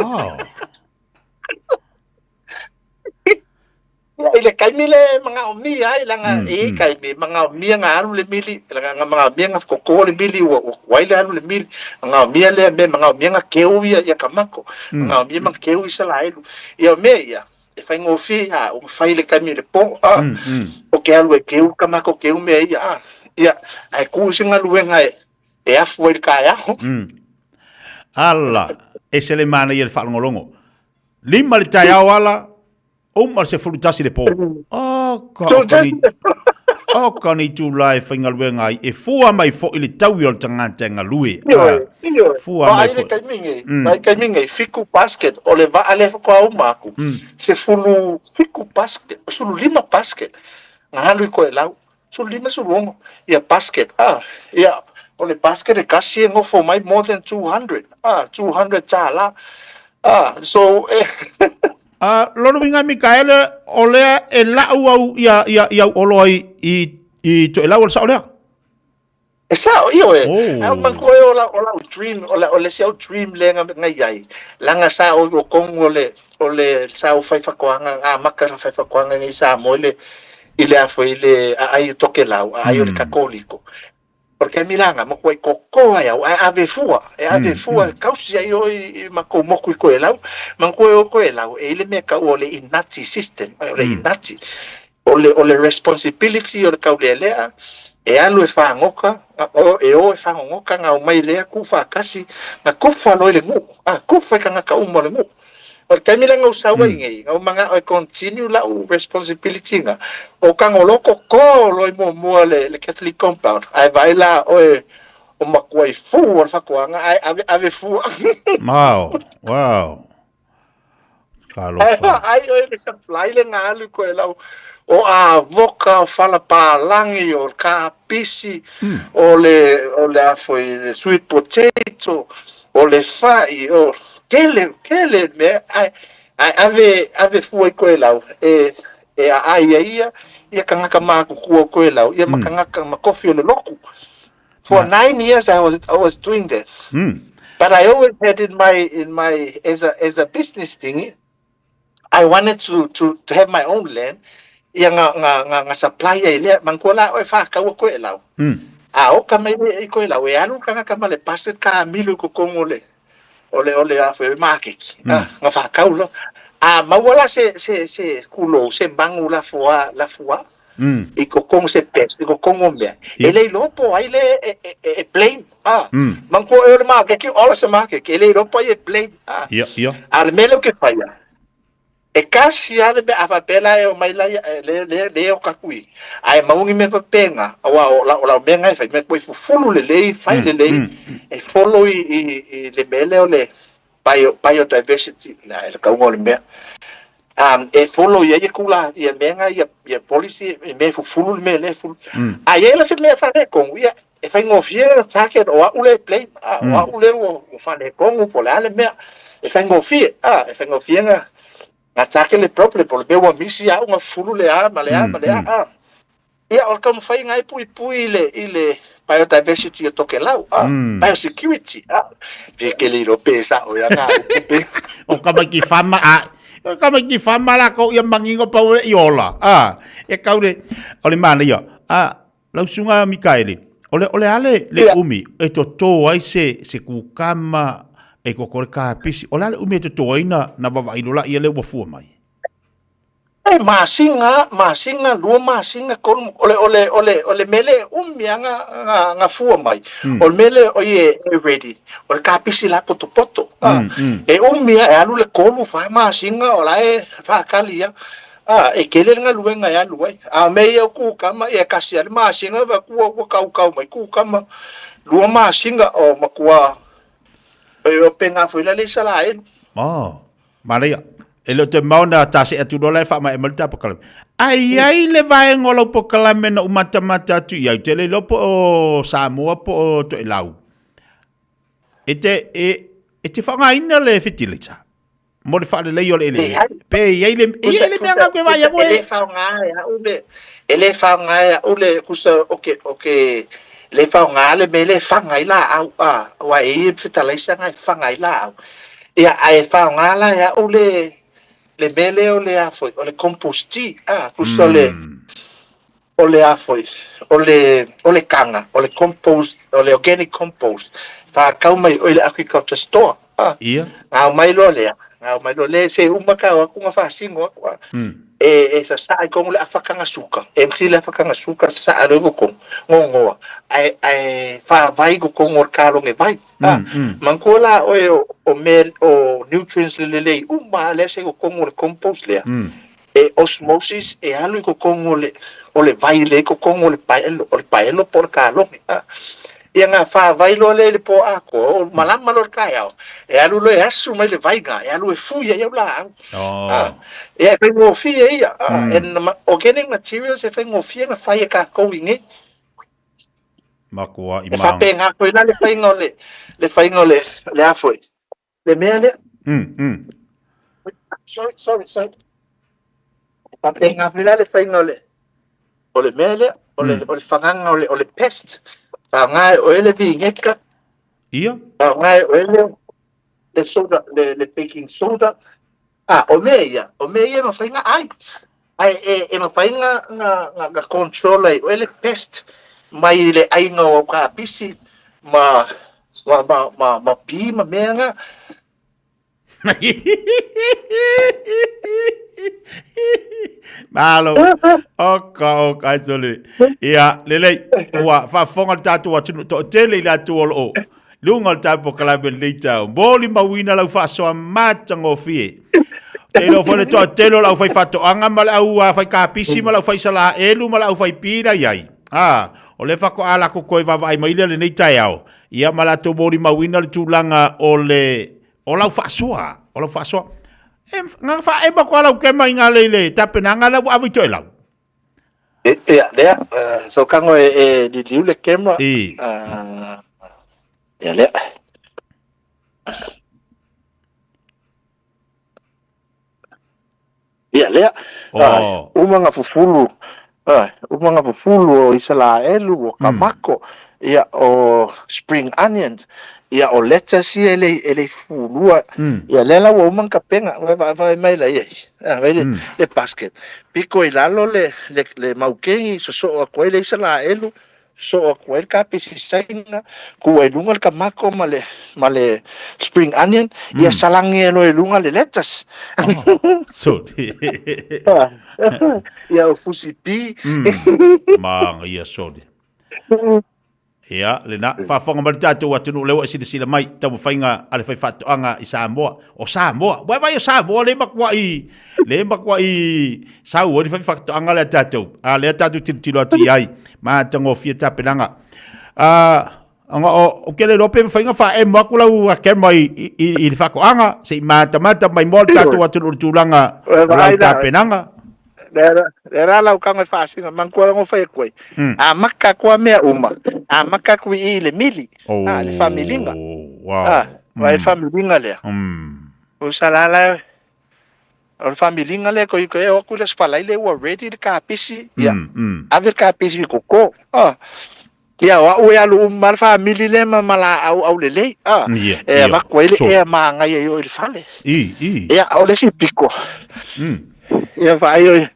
Ia, i le taimi le manaomia ai, leaga e i ai taimi e manaomia na alu le mili, leaga na manaomia na toto le mili ua tuai le alu le mili, manaomia lea mea, manaomia na keu ia tamato, manaomia ma keu Isaraelu. Ia o mea ia, e faigofie ia au ona fai i le taimi o le po, a, o ke alu e keu tamato keu mea ia, a, ia, ae tu se galuega e afu ai i le taeao. Ala, ese le manaia i le faalogologo. 5 le taeao ala, Uma le 11 le po. Oh, ka o ka ni, o ka ni tūlā e whaingaluenga ai, e fua mai fo'i le taui o le tangata e ngalue. Ioe, ioe. Fua mai fo'i. Vaai le taimi nei, vaai le taimi nei, fiku basket, o le vaa lea faatoa uma atu, 17 basket, 15 basket, na alu i Toelau, 15, 16, ia basket, ah, ia, o le basket e tasi e nofo mai more than 200, ah, 200 tālā, ah, so, eh, A, lona uiga Mikaele, o lea e lau au ia, ia, ia au oloa i, i, i Toelau o le sao lea? E sao, ioe. Oh. Ai o manatua e o lau, o lau dream, o, la, o le isi au dream lea nga, nga iai. Laga sa o o kongu o le, o le sa o fai whakoanga, ngā maka na fai whakoanga ngai Samoa i le, i le afo i le aai o Tokelau, aai o le Kakoliko. O le taimi la nga, makuai koko ai au, ae ave fua, e ave fua, kausi ai o i makou moku i Koelau. Manatua e o Koelau, e i le mea kau o le inati system, o le inati. O le, o le responsibility o le kaulealea, e alu e fāgoka, e o e fāgogoka nga omai lea ku faatasi, na kufa loa i le nuu, a, kufa i tagata uma o le nuu. O le taimi lea na ou sau ai nei, na ou manao e continue lau responsibility na, o Tagoloko ko loa i muamua le, le Catholic compound, ae vaai la oe o matua i fou o le faatoaga ae ave, ave fua. Wow, wow. Ae vaai oe le supply le na alu koe lau o avoka, o fala palagi, o kapisi, o le, o le a foi, le sweet potato, o le fai, o tele, tele mea, ae, ae ave, ave fua i koe lau, e, e aai ai ia, ia tagata matutua o koe lau, ia ma tagata ma kofi o le lotu. For 9 years I was doing that. But I always had in my, as a business thing, I wanted to have my own land, ia nga, nga, nga, nga supply ai lea, manatua la oe whākaua koe e lau. A oka mai le i koe lau, e alu kangaka ma le basket ka milu i kokongo le, o le, o le a foi makeki. Ah, nga whākau lo. A maua la se, se, se kulou, se mangu la fua, la fua, i kokongo se pest, i kokongo mea. E le iloa po o ai le e, e, e, e blame. Ah, manatua e o le makeki, ola se makeki, e le iloa po o ai e blame. Ah. Ia, ia. A le mea lea ou te faia, e kasi lava le mea a faapea la e omai la ia, le, le, le o kaku i. Ae maua ni mea faapena, aua o lau, o lau mea na e fai, mea koe fufulu lelei, fai lelei, e follow i, i, i le mea lea o le biodiversity, la, e le kauga o le mea. E follow i ai e kula, ia mea na, ia, ia policy, i mea e fufulu le mea lea e fufulu. A i ai la se mea faaletonu, ia, e faigofie le target o au lea e blame, a, o au lea ua, ua faaletonu po o le a le mea. E faigofie, a, e faigofie na, na target le problem, po o le mea ua misi au na fufulu le a ma le a ma le a, a. Ia, o le taumafaiga ai puipui i le, i le biodiversity o Tokelau, a, biosecurity, a. Pe ke le iloa pe sa'o ia ngā upu pe. O ka mai ki whama, a, o ka mai ki whama la ko ia mangingo pau e i ola, a, e kau le, o le mana ia, a, lau sunga Mikaele, o le, o le ale le umi, e toto ai se, se kukama, e kokore kapisi, o le ale umi e toto ai na, na vavailo la ia le ua fua mai. E masina, masina, lua masina, tolu, o le, o le, o le, o le mea lea e umi lava na, na, na fua mai. O le mea lea o ia e ready, o le kapisi la potopoto. A, e umi lava, e alu le tolu, fa masina o la e faatali lava. A, e tele le galuega e alu ai. A o mea ia o kukama, ia e tasi lava le masina, vaai atu ua, ua kaukau mai kukama. Lua masina, o matua, e ope foi la le Isaraelu. Oh. Manaia. E le o toe mao na ta see atu loa la e faamaea mai le ta polokalame. Ae i ai le vaega o lau polokalame na ou matamata atu i ai, ou te le iloa po o Samoa po o Toelau. E te, e, e te faaaogaina le fertilizer. Mo le faalelei o le eleele. Pe i ai le, e i ai le mea ngau ke vai aku e. E le whaonga e au le, e le whaonga e au le, kusa o ke, o ke, le whaonga le me le whangai la au, a, wa e i fetalaisa ngai whangai la au. Ia, a e whaonga la e au le, le me le o le a foi, o le compost tea, a, kusa le, o le a foi, o le, o le kanga, o le compost, o le organic compost, whakau mai o i le agriculture store, a, Ia. ngau mai loa lea, ngau mai loa lea, se uma ka o aku nga whasingo aku, a, e, e sa saa i kongu le awhakanga suka, empty le awhakanga suka, sa saa loa i kongu, ngongoa, ae, ae whawai ko kongu o le kalonge vai, a, mangkua la oe o, o me, o nutrients le lelei uma, lea se ko kongu o le compost lea, e osmosis e alu i kokogu o le o le vai lea i kokogu o le paelo o le paelo po o le kalogi a. Ia ngā whāwai loa lea i le pō ākoa, o malama loa le kaeao, e alu loa e asu mai le vai ngā, e alu e fui ai au laau. Oh. A, ia e whaingōfie ia, a, and organic materials e whaingōfie ngā whai e kākou i nei. Makoa i E whapēngā koe la le whainga o le, le whainga o le, le a foi. Le mea lea. Sorry, sorry, sorry. Faapena foi la le faiga o le o le mea lea, o le o le fagaga o le o le pest. Faaaoga e oe le vineka. Ia. Faaaoga e oe le le soda, le le baking soda. Ah, o mea ia, o mea ia e mafai ona ai. Ae e e mafai ona ona ona control ai oe le pest mai le aiga o au kapisi ma ma ma ma ma pi ma mea na. Malo. Oka, oka, ai sole. Ia, lelei, ua faafofoga le tatou atunuu toatele i latou o lo o luga o le tatou polokalame i lenei taeao. Molimauina lau faasoa matagofie. Te iloa foi le toatele o le aufaifaatoaga ma le au faikapisi ma le aufaisalaelu ma le aufaipila i ai. Ah, o lea faatoa latou toe vaavaai mai lea lenei taeao. Ia ma latou molimauina le tulaga o le o lau faasoa, o lau faasoa. E nga faaema koa lau kema i ngā le i le tapenaga lea ua ave i toelau. Ia, lea, so kango e, e liliu le kema. I. Ia, lea. Ia, lea. Oh. Uma nga fufulu, uma nga fufulu o Isalaelu, o kamako, ia, o spring onions, ia, o lettuce ia e le, e le fulua. Ia, lea la ua uma nga kapenga, ua vae mai la ia, vai le, le basket. Piko i lalo le, le, le maukeni, sosoo atu ai le Isalaelu, soo atu ai le kapisi saina, tuu ai luga le kamako ma le, ma le spring onion, ia salagi ai loa i luga le lettuce. Sorry. Ia o fusi pi. Ma ia sorry. Ia, lena, faafofoga mai le tatou atunuu lea ua e silasila mai i taumafaiga a le faifaatoaga i Samoa. O Samoa, ua e vaai o Samoa lea e matuai, lea e matuai sau ai le faifaatoaga lea a tatou. A lea tatou tilotilo atu i ai, matagofie tapenaga. Ona o, ou te le iloa pe mafai ona faaemo atu lau camera i, i, i, i le faatoaga, se i matamata mai moa le tatou atunuu i le tulaga o lau tapenaga. Lea la lau kago e faasino, manatua la fai atu ai. A maka atu a mea uma, a maka atu i i le mili, a, le familiga. Wow. A, vai le familiga lea. O sa la la, o le familiga lea ko ko e o atu i le aso Falaile ua ready le kapisi, ia, ave le kapisi i koko. A, ia o au e alu uma le famili lea ma ma laau aulelei, a, Ia, e ia, avatu ai le so. ea magaia i o i le fale. I, i. Ia, o le isi piko. Ia vaai o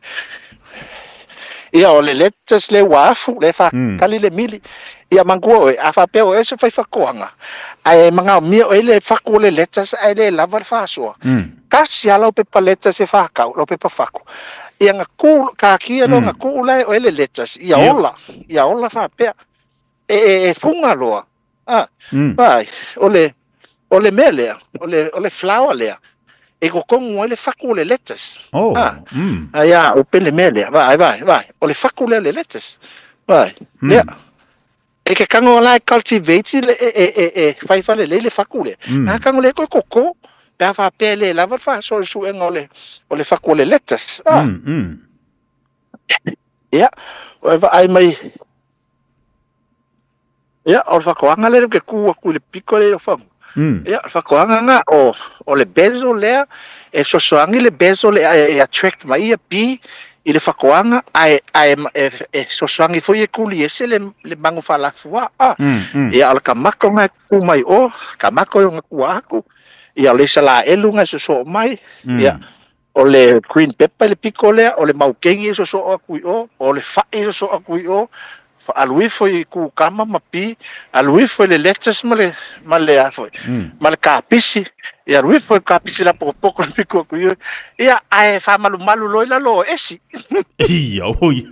Ia o le lettuce lea ua afu, lea e faatali le mili. Ia manatua oe, a faapea o oe se faifaatoaga, ae magaomia oe le fatu o le lettuce ae le lava le faasoa, tasi lava lau pepa lettuce e fakau, lau pepa fatu. Ia na tu, taatia loa na tuu la e oe le lettuce, ia ola, ia ola faapea. E, e, e fuga loa. A, vaai, o le, o le mea lea, o le, o le flower lea, e totonu ai le fatu o le lettuce. Oh, A, ai a, o pele mea lea, vaai, vaai, vaai, o le fatu lea o le lettuce. Vaai, lea. E ke kago la e cultivate le, e, e, e, e fai falelei le fatu lea. A kago lea koe koko, pe a faapea e le lava le faasoa i le suega o le, o le fatu o le lettuce. A. Ia, o e vaai mai, Ia, o le faatoaga lea ou te tu atu i le pito lea o Fanua. Ia, o le faatoaga lena, o, o le basil lea, e fesoasoani le basil e, e attract mai ia bee i le faatoaga, ae, ae e, e fesoasoani foi e tuli ese le, le manu faalafua. Ah. Ia, o le tamato lena e tutu mai o, tamato e ona tua atu, ia, o le Isalaelu lena e sosoo mai, ia, o le green pepper i le pito lea, o le maukeni e sosoo atu i o, o le fai e sosoo atu i o, alu ifo i kukama ma pi, alu ifo i le lettuce ma le, ma le, a foi, ma le kapisi, ia alu ifo i le kapisi lapokopoko'o le pito atu i o, ia, ae faamalumalu loa i lalo o esi. Ia, oi.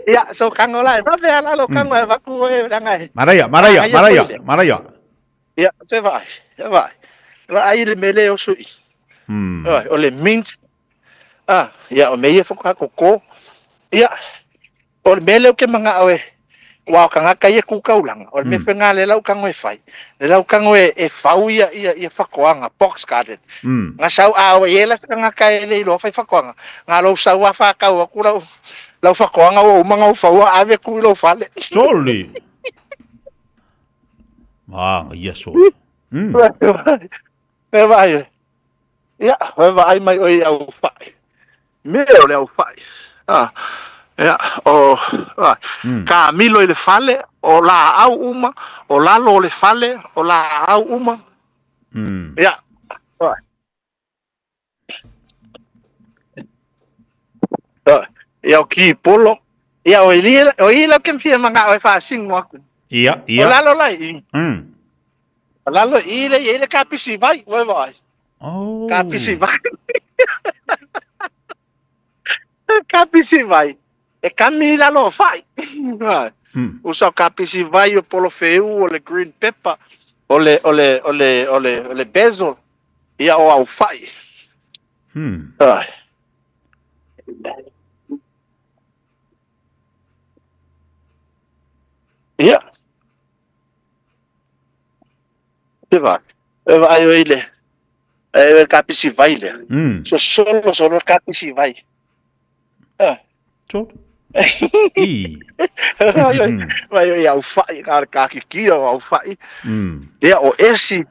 Ia, so kago la e vave a lalo kago e avatu e leaga e. Manaia, manaia, manaia, manaia. Ia, se vaai, se vaai. Vaai i le mea lea e oso i. O le mint. Ah, ia, o mea ia faatoa koko. Ia, o le mea lea ou te manao e, aua o tagata ia tu taulaga, o le mea foi lena lea la ou tago e fai. Lea la ou tago e, e fau ia, ia, ia faatoaga, box garden. Na sau, a i ai la se tagata e le iloa fai faatoaga, na lou sau lava faatau atu lau, lau faatoaga ua uma ona ou faua, ave atu i lou fale. Sole! Ah, ia so. E vaai. Ia, e vaai mai oe i au fai. Me o le au fai. Ah, ia, o, ah, ka milo i le fale, o laau uma, o lalo o le fale, o laau uma. Ia. Ia o kipolo. Ia o i o i la ke fia manga o e faasino aku. Ia, ia. O lalo la i. O lalo i le i le kapisi vai, vai vai. Oh. Kapisi vai. Kapisi vai. E kami i lalo o fai. Usa o kapisi vai o polo feu o le green pepper o le o le o le o le o le basil. Ia o au fai. Ai. Ia. Te va. E vaai oe i le e le kapisi vai lea. So solo solo kapisi vai. Ah. Solo. I. Vai oi, vai oi au fai, ka ka kikia o au fai. Ia o esi.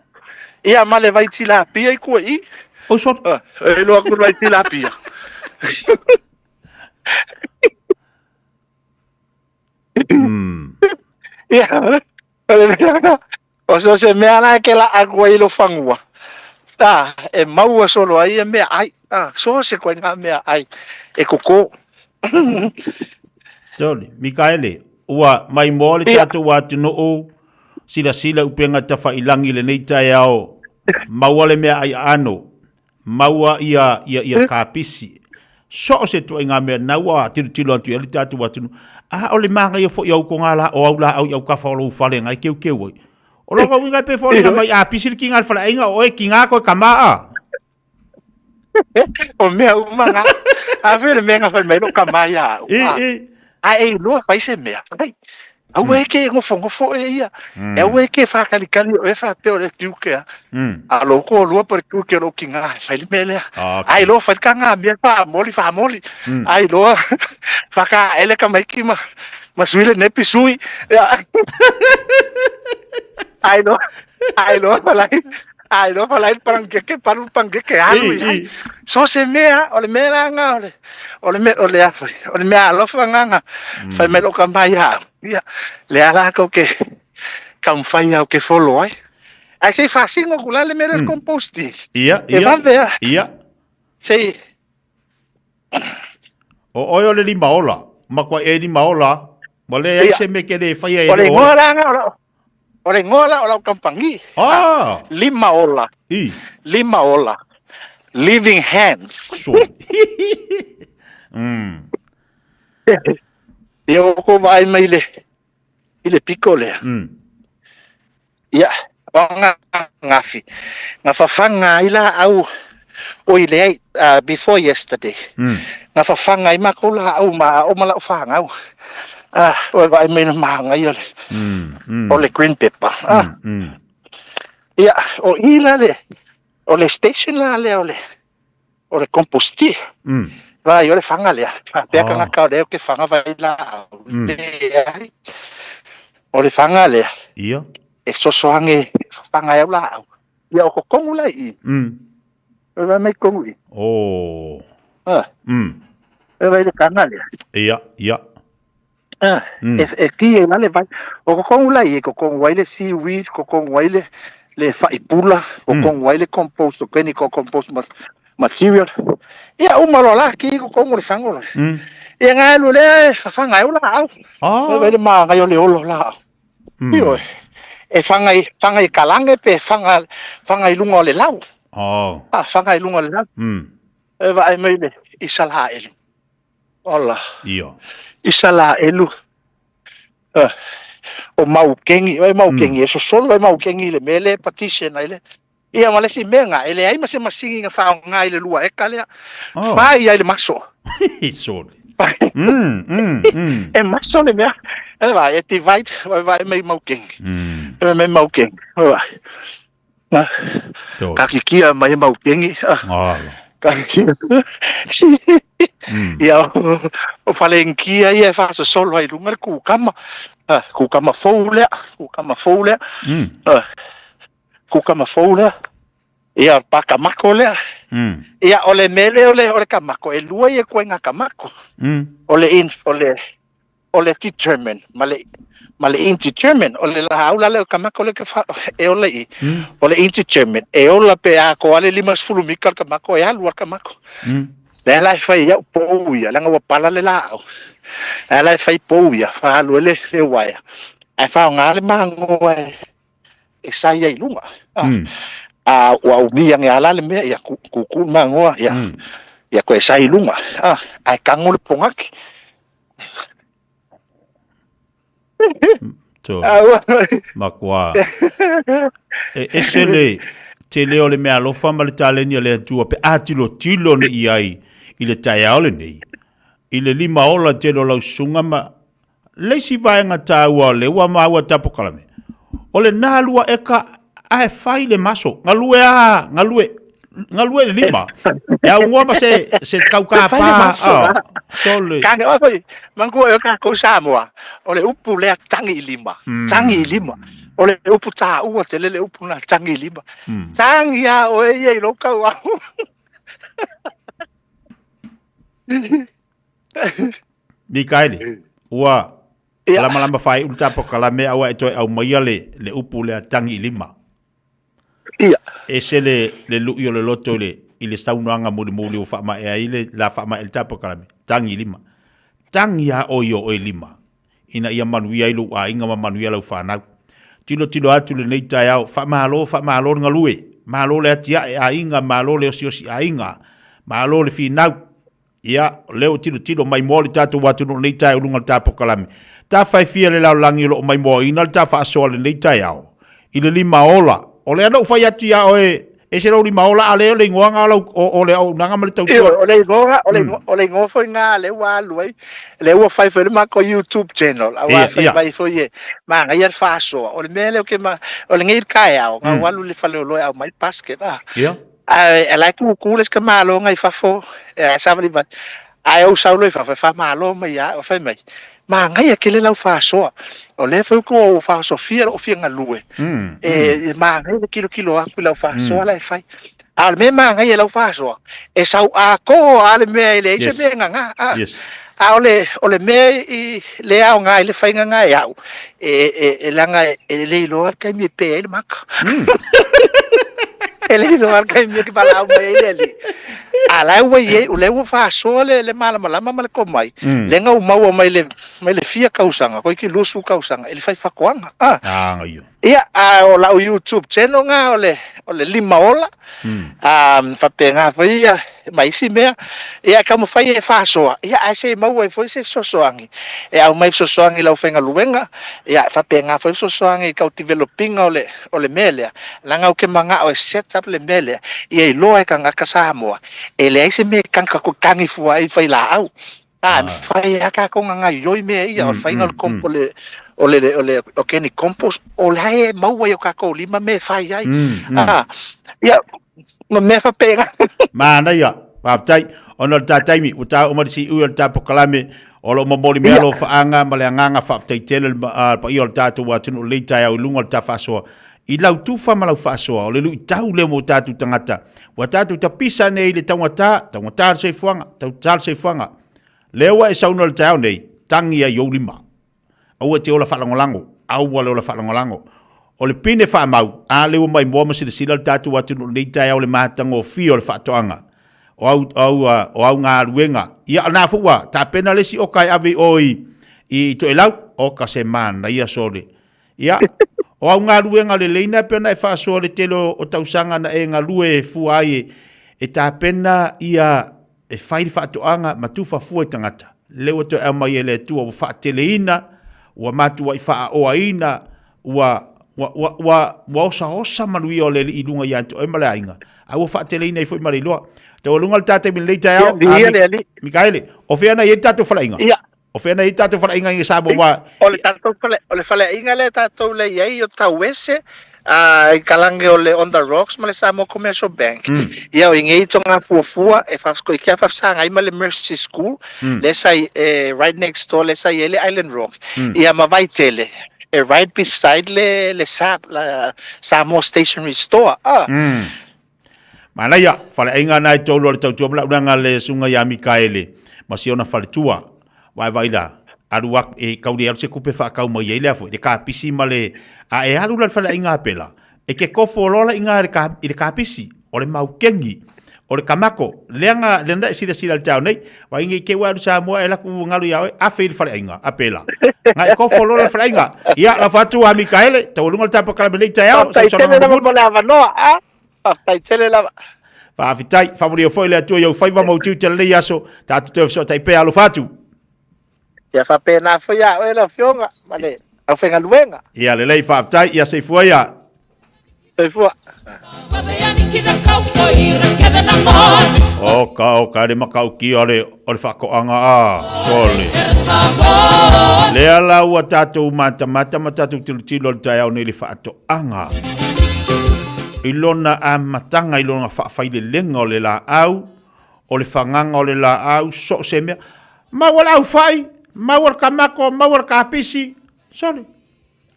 Ia ma le vai tilapia i kua i. O solo. Ah, e loa ku vai tilapia. Ia, o le mea lena. O so se mea la e ke la aku ai i lo fanua. Ta, e maua solo ai ia mea ai. Ah, so se koe ngā mea ai. E koko. Toli, Mikaele, ua maimoa le tatou atunuu, silasila upega tafailangi i lenei taeao, maua le mea ai aano, maua ia, ia, ia kapisi. So o se ituaiga mea na ua tilotilo atu i ai le tatou atunuu. A o le manaia foi o au koga la, o au laau i aukafa o lou fale ngai keukeu ai. O lona uiga e pei foi o le mai apisi le kiga a le faleaiga o oe kiga koe kama a. O mea uma nga. A fe le mea nga fai mai lou kama ia au. I, i. A e iloa fai se mea, fai. Aua e ke gofogofo e ia. E aua e ke whakalikali o e whapea o le tiuke a. A lo ko lua po le tiuke o lo ki ngā, whai le mea lea. Ai loa whai ka ngā mea whaamoli, whaamoli. Ai loa whaka ele ka maiki ma, ma sui le nepi sui. Ia. Ai loa, ai loa whalai. Ai loa whalai parangeke, paru pangeke alu i ai. So se mea, o le mea la ngā, o le, o le mea, o le a whai, o le mea alofa ngā ngā, whai mai lo ka mai a au. Ia, le a la kau ke taumafai au ke follow ai. Ai sei faasino ku la le mea lea le composting. Ia, E ia. vave a. Ia. Sei. O oe o le lima ola. Matua e lima ola. Ua leai Ia. se mea ke le faia e O le le igoa ola. la nga o lau, o le igoa la o lau kamupani. Ah. Lima ola. I. Lima ola. Living hands. So. Ia ua kou vaai mai i le, i le piko lea. Ia, o nga ngafi, nga fafaga ai laau oi leai, before yesterday, nga fafaga ai makou laau ma aao ma lau fanau. Ah, ua vaai mai le manaia o le, o le green pepper. Ah. Ia, o i la le, o le station la lea o le, o le compostier. Vai o le faga lea. Faapea tagata o lea ou te faga vai laau. Leai. O le faga lea. Ia. e sosoage e fafaga ai au laau. Ia o kokogu la i i. E vae mai kogu i. Oh. Ah. E vae le kaga lea. Ia, ia. Ah, e, e ki e lale vai. O kokogu la i e kokogu ai le seaweed, kokogu ai le le faipula, kokogu ai le compost, organic compost material. Ia uma loa la ki kokogu le fago la. Ia nga alu lea e fafaga ai au laau. Ah. E vai le magai o le olo laau. Ioe. E faga i, faga i kalage pe faga, faga i luga o le lau. Oh. A, faga i luga o le lau. E vaai mai le Isalaelu. Ola. Ia. Isalaelu. Uh, o Maukengi, o Maukengi, e sosolo e Maukengi i le mea lea e partition ai le. Ia ma le isi mea nga, e leai ma se masini na faaaoga i le lua eka lea. Oh. Fai ai le maso. Sole. E maso le mea. E vai, e divide, vai vai mai Maukengi. E mai Maukengi. Vai. Na. Ka kikia mai e Maukengi. Ah. Alo. Ka kikia. Ia o Falenkia ia e faasosolo ai i luga le kukama. Ah, kukama fou lea, kukama fou lea. Ah, kukama fou lea. Ia, o le pakamako lea. Ia, o le mea lea o le, o le kamako, e lua ia koe ngā kamako. O le, in, o le, o le determine, ma le, ma le indetermine. O le laau la lea o kamako lea ke wha, e ola i. O le indetermine, e ola pe a ko ale 50 mika le kamako, e alu a le kamako. Lea la e fai ai au pou ia, leaga ua pala le laau. Lea la e fai pou ia, faalu ai le, le uaea. Ae faaaoga le magoa e, e sai ai i luga. Ah, a ua umi age lava la le mea, ia kukū le magoa, ia, ia koe sai i luga. Ah, ae kago le pogaki. To. Makua. E ese le tele o le mea alofa ma le taleni a le Atua pe a tilotilo nei ai i le taeao lenei. I le lima ola tele o lau susuga ma le isi vaega taua o le ua maua tapokalame. O le nā lua eka ae fai le maso. Galue a, galue, galue le lima. E augoa ma se, se tau Fai le kāpā. maso, Oh, ah. sole. Kage oe foi, manatua e o tatou Samoa, o le upu lea tagi i lima. Tagi i lima. O le upu taua tele le upu lena tagi i lima. Tagi lava oe ia i lou tauau. Mikaele, ua lamalama faaiu le tapokalame a ua e toe aumaia le, le upu lea tagi i lima. Ia. Ese le, le lui o le loto i le, i le saunoaga mulimuli ua faamaea ai le la faamaea i le tapokalame, tagi i lima. Tagi a oe i o oe lima, ina ia manuia ai lou aiga ma manuia lau fanau. Tilotilo atu lenei taeao, faamalo, faamalo le galue, malo le atiae aiga, malo le osiosi aiga, malo le finau. Ia, o lea ua tilotilo maimoa le tatou atunuu i lenei taeao i luga o le ta polokalame. Tafaefia le lalolagi o lo o maimoaina le ta faasoa i lenei taeao i le lima ola. O lea na ou fai atu iā oe, ese lou lima ola, a lea o le igoa na o lau, o, o le auaunaga ma le tautua. Ioe, o le igoa, o le igoa, o le igoa foi na lea ua alu ai, lea ua fai foi le matou YouTube channel, aua fai mai foi e manaia le faasoa. O le mea lea ou te ma, o lenei taeao, na ou alu i le faleoloa e aumai le basket, a. Ia. Ae la e kūkū le isi tamāloga i fafo, e savalivali. Ae ou sau loa i fafo e faamalo mai ia au, fai mai, manaia tele lau faasoa. O lea foi ua ou faaosofia lou fia galue, e manaia le tilotilo atu i lau faasoa la e fai. A o le mea e manaia i lau faasoa, e sau atoa lava le mea e leai se mea e nana. A o le, o le mea i le aoga i le faiga lena e au, e, e, e leaga e le iloa le taimi e pe ai le maka. E le iloa le taimi e valaau mai ai le Alii. A la ua i ai, o lea ua faasoa le, le malamalama ma le tomai, lea na ou maua mai le, mai le fia tausaga, toeitiiti 20 tausaga, i le fai faatoaga. Ah. Ah, ia. Ia, a o lau YouTube channel na, o le, o le Lima Ola, a faapena foi ia, ma isi mea. Ia, e taumafai e faasoa, ia, ae se i maua ai foi se fesoasoani. E aumai fesoasoani i le aufaigaluega, ia, e faapena foi fesoasoani i tau develop ina o le, o le mea lea. Leaga ou te manao e set up le mea lea, ia iloa e tagata Samoa, e leai se mea e tagi fua ai i failaau. A, e mafai lava tatou ona gaoioi mea ia, o le faiga o le o le o le o le organic compost, o la e maua i o tatou lima mea e fai ai. A, ia, ma mea faapena. Manaia, faafetai. Ona o le ta taimi, ua ta oo mai le siui o le ta polokalame. O lo o momoli mea lou faaga ma le agaga faafetai tele i le paia o le tatou atunuu i lenei taeao i luga o le ta faasoa. I lau tufa ma lau faasoa, o le luitau lea mo tatou tagata. Ua tatou tapisa nei i le taugata, taugata le soifuaga, taugata le soifuaga. Lea ua e saunoa i le taeao nei, tagi ai i ou lima. Aua e te ola faalagolago, aua le ola faalagolago. O le pine faamau, a lea ua maimoa ma silasila le tatou atunuu i lenei taeao i le matagofie o le faatoaga, o au, au, o au galuega. Ia, o lena foi ua tapena le isi oka e ave i o i, i Toelau. Oka se manaia sole. Ia, o au galuega lelei na e pei ona e faasoa i le tele o, o tausaga na e galue e fua ai e, e tapena ia e fai le faatoaga ma tufa fua i tagata. Lea ua toe aumai e le Atua ua faateleina, ua matuai faaoaina, ua, ua, ua, ua, ua osaosa manuia o le Alii i luga ia te oe ma le aiga, a ua faateleina ai foi ma le iloa. Taualuga le ta taimi i lenei taeao, Ia, viia le Alii. Mikaele, o fea na i ai le tatou faleaiga? Ia. O fea na i ai le tatou faleaiga i Samoa? Ua... O le tatou fale, o le faleaiga lea tatou lea i ai o Tauese, a i kalange o le On The Rocks ma le Samoa Commercial Bank. Ia o ingei tonga fuafua e whafsko i kia whafsanga ai ma le Mercy School, le sa i, e, right next door le sa i ai le Island Rock. Ia ma Vaitele, e right beside le, le sa, la, Samoa Stationery Store. Ah. Manaia, faleaiga na e tolu o le tautua ma launaga le susuga ia Mikaele ma si ona faletua. Vaevae la, alu ak, e kau le alu se kupe whaakau mai ai lea foi, le kapisi ma le, a e alu la le faleaiga a pela, e ke kofo loa la inga i le kapisi, o le maukengi, o le kamako, leaga lena e silasila i le taeao nei, vai nei te ua alu Samoa e laku galu ia oe, afe i le faleaiga, a pela. Ngai kofo loa la le faleaiga. Ia, lafo atu a Mikaele, taualuga le tapa kalame nei taeao, Faafetai tele lava mo le avanoa, a. Faafetai tele lava. Faafetai, faamanuia foi le Atua i ou faiva ma ou tiute lenei aso, tatou toe fesootai pea, alofa atu. Ia faapena foi ia oe lau Afioga ma le aufaigaluega. Ia lelei, faafetai, ia soifua ia. Soifua. Oka, oka, le matautia o le, o le faatoaga a, sole. Lea la ua tatou matamata ma tatou tilotilo i le taeao nei i le faatoaga. I lona amataga, i lona faafailelega o le laau, o le fagaga o le laau, so o se mea. Maua le aufai, maua le kamako, maua le kapisi, sole.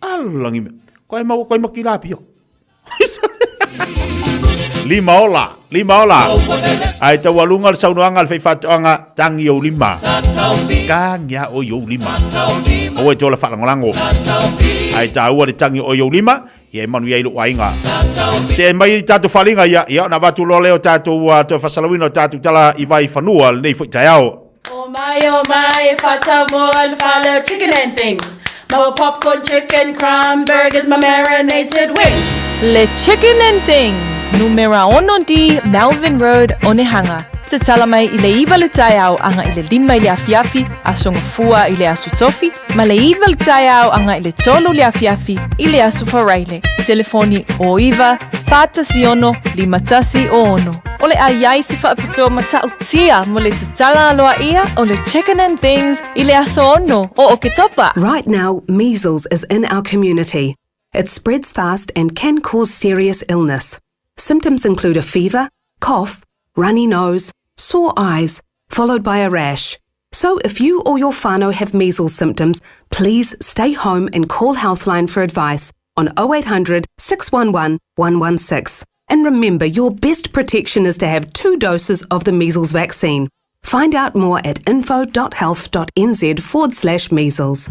Alagi mea. Koe maua koe makilapia. Lima ola, lima ola. Ai taualuga le saunoaga a le faifaatoaga, tangi ou lima. Tangi a oi ou lima. Aua e te ola faalagolago. Ai taua le tangi o oi ou lima, ia e manuia ai lou aiga. Se e mai i tatou faaaliga ia, ia ona avatu loa lea o tatou uh, toe faasalauina o tatou tala i vai fanua lenei foi taeao. Oh my, oh my, e whatau mo le whale chicken and things. Maua popcorn chicken, crumb burgers, ma marinated wings. Le Chicken and Things, numera ono D, Melvin Road, Onehunga. Tatala mai i le iva le taeao aga i le lima i le afiafi, Aso Gafua i le Aso Tofi, ma le iva le taeao aga i le tolu le afiafi i le Aso Faraile. Telefoni 09 416 5106. O le a iai se faapitoa matautia mo le tatala aloaia o le Chicken and Things i le aso ono o Oketopa. Right now, measles is in our community. It spreads fast and can cause serious illness. Symptoms include a fever, cough, runny nose, sore eyes, followed by a rash. So if you or your whānau have measles symptoms, please stay home and call Healthline for advice on 0800 611 116. And remember, your best protection is to have two doses of the measles vaccine. Find out more at info.health.nz forward slash measles.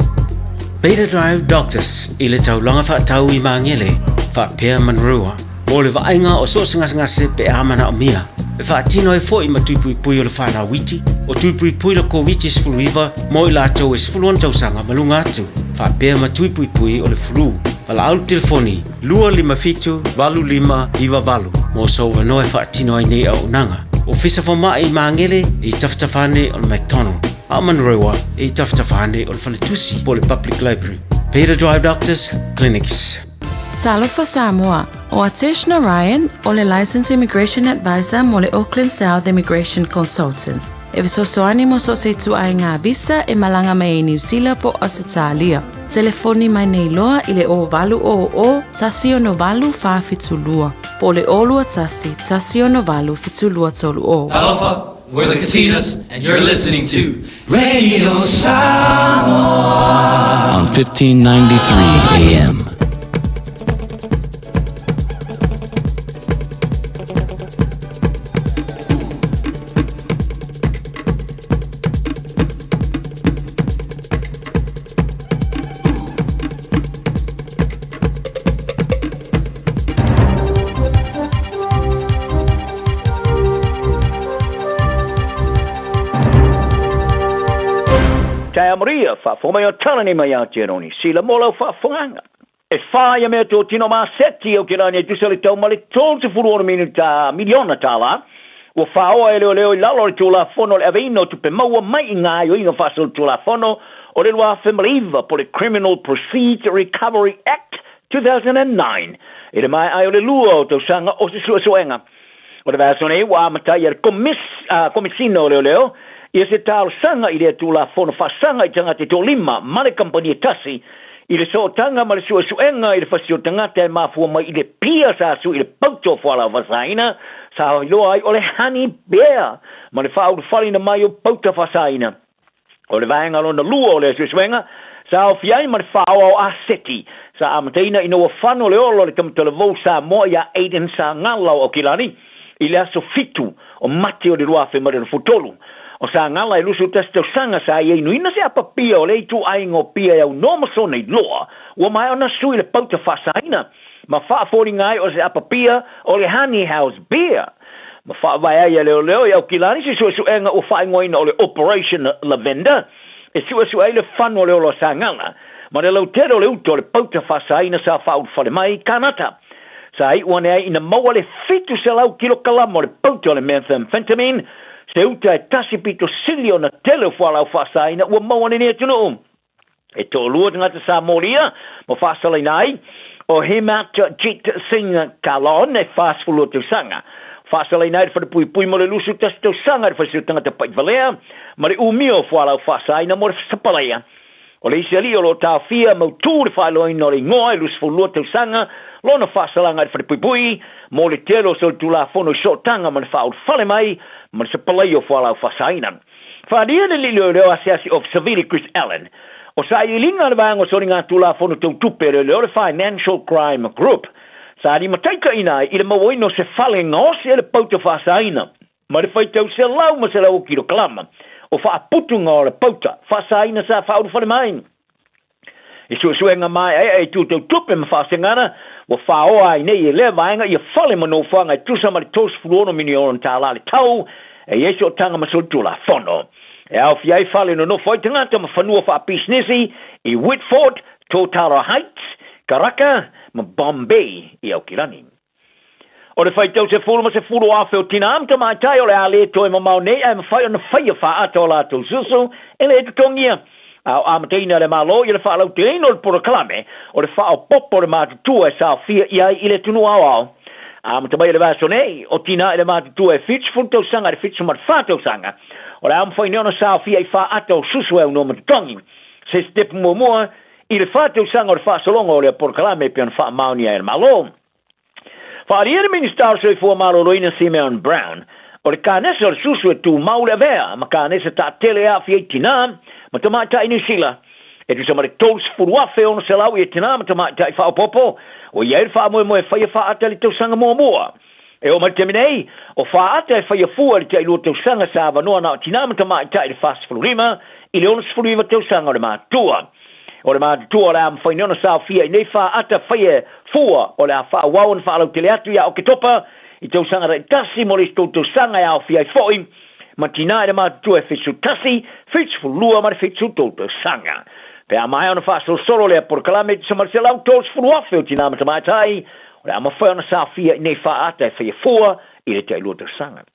Beta Drive Doctors i le taulaga faatau i Magele, faapea Manurewa, mo le vaaiga o so o se gasegase pe a manaomia. E faatino ai foi ma tui puipui o le whanau iti, o tui puipui le Koviti-19 mo i latou e 16 tausaga ma luga atu, faapea ma tui puipui o le flu. Valaau le telefoni 257 8598 mo sou avanoa e faatino ai nei auaunaga. Ofisa Fomai i Magele e i tafatafa ane o le McDonald, a o Manurewa e i tafatafa ane o le Faletusi po o le Public Library. Peter Drive Doctors Clinics. Talofa Samoa, o Atesh Narayan o le Licensed Immigration Advisor mo le Auckland South Immigration Consultants. E fesoasoani mo so o se ituaiga visa e malaga mai ai Niu Sila po o Ausetalia. Telefoni mai nei loa i le 0800 168 472 po o le 021 168 7230. Talofa! We're the Katinas, and you're listening to Radio Samoa on 1593 AM. Taea Maria, faafofoga mai o tala nei mai Aotearoa Niu Sila mo lau faafofogaaga. E whā ia mea tō tino māseti o ke rā nei tusa le tau ma le 36 minuta miliona tālā. Ua whāoa e leoleo i lalo o le Tulafono o le Aveina o Tupe Maua mai i ngā aioiga faasolitulafono o le 2009 po le Criminal Proceeds Recovery Act 2009 i le maea ai o le lua o tausaga o se suesuega. O le vaiaso nei ua amata ai e le Komesina o Leoleo ia se talosaga i lea Tulafono faasaga i tagata e toalima ma le kamupani e tasi i le sootaga ma le suesuega i le fasi o tagata e mafua mai i le pia sa sui i le pauta o fualaau faasaina sa iloa ai o le honey bear ma le faaulufaleina mai o pauta faasaina. O le vaega lona lua o lea suesuega, sa aofia ai ma le faaoa o Aseti, sa amataina ina ua fano le ola o le tamatalavou Samoa iā Aiden Sagala o Aukilani i le aso 7 o Mati o le 2023. O Sagala e 21 tausaga sa ia inuina se apa pia o le ituaiga o pia e aunoa ma sona iloa ua maea ona sui le pauta faasaina ma faafoliga ai o se apa pia o le Honey House Beer ma faavae ai a leoleo i Aukilani se suesuega ua faaigoaina o le Operation Lavender e suesue ai le fano o le ola o Sagala ma le lautele o le uta o le pauta faasaina sa faaulufale mai i Kanata. Sa iu ane ai ina maua le 700 kilokalama o le pauta o le methamphetamine, se uta e tasi pito sili ona tele o fualaau faasaina ua maua nei atunuu. E toalua tagata Samolia ma faasalaina ai, o Hemat Jit Singh Kalon e 42 tausaga. Faasalaina ai le falepuipui mo le 21 tausaga i le faleseu tagata pa'ivalea ma le umia o fualaau faasaina mo le sapalaia. O le isi alii o lo o taofia mautū le faailoaina o le igoa e 22 tausaga lona faasalaga i le falepuipui mo le tele o solitulafono i sootaga ma le faaulufale mai ma le sapalaia o fualaau faasaina. Faaalia le alii leoleo asiasi Ofisa Savili Chris Allen, o sailiiliga a le Vaega o Soligatulafono Tau Tupe Leoleo le Financial Crime Group, sa limataitaiina ai i le mauaina o se fale gaosi ai le pauta faasaina ma le faitau selau ma selau o kilokalama o faaputuga o le pauta faasaina sa faaulufale mai. I suesuega maeaea i tū tau tupe ma faasegana, ua whāoa ai nei e lea vaega ia fale ma nofoaga e tusa ma le 36 miniona tālā le tau e i ai sootaga ma solitulafono. E aofia ai fale nonofo ai tagata ma fanua faapisinisi i Whitford, Totara Heights, Karaka ma Bombay i Aukilani. O le faitau 10 ma 10,000 o tinā ma tamaitai o le a le toe mamao nei ae mafai ona faia faaata o latou susu e le totogia. A o amataina e le Malo ia le faalauteleina o le polokalame o le faaopoopo o le matutua e saofia i ai i le atunuu aoao. Amata mai i le vaiaso nei, o tinā i le matutua e 70 tausaga i le 74 tausaga, o le a mafai nei ona saofia i faaata o susu e aunoa ma totogi. Se sitepu muamua i le fa tausaga o le faasologa o lea polokalame e pei ona faamaonia ai e le Malo. Faaalia le Minisita o le Soifua Maloloina Simeon Brown, o le kanesa o le susu e tumau le avea ma kanesa taatele e aafia ai tinā ma tamaitai Niu Sila. E tusa ma le 30,600 ia tinā ma tamaitai faaopoopo ua i ai le faamoemoe e faia faaata i le tausaga muamua. E oo mai le taimi nei, o faaata e faia fua i le tailua tausaga sa avanoa na o tinā ma tamaitai i le 45 i le 69 tausaga o le matua. O le matutua o le a mafai nei ona saofia i nei faaata faia fua o le a faaauau ona faalautele atu ia Oketopa i tausaga taitasi mo le isi tou tausaga e aofia ai foi ma tinā i le matutua e 71, 72 ma le 73 tausaga. Pe a maea ona faasolosolo lea polokalame e tusa ma le 130,000 o tinā ma tamaitai o le a mafai ona saofia i nei faaata e faia fua i le tailua tausaga.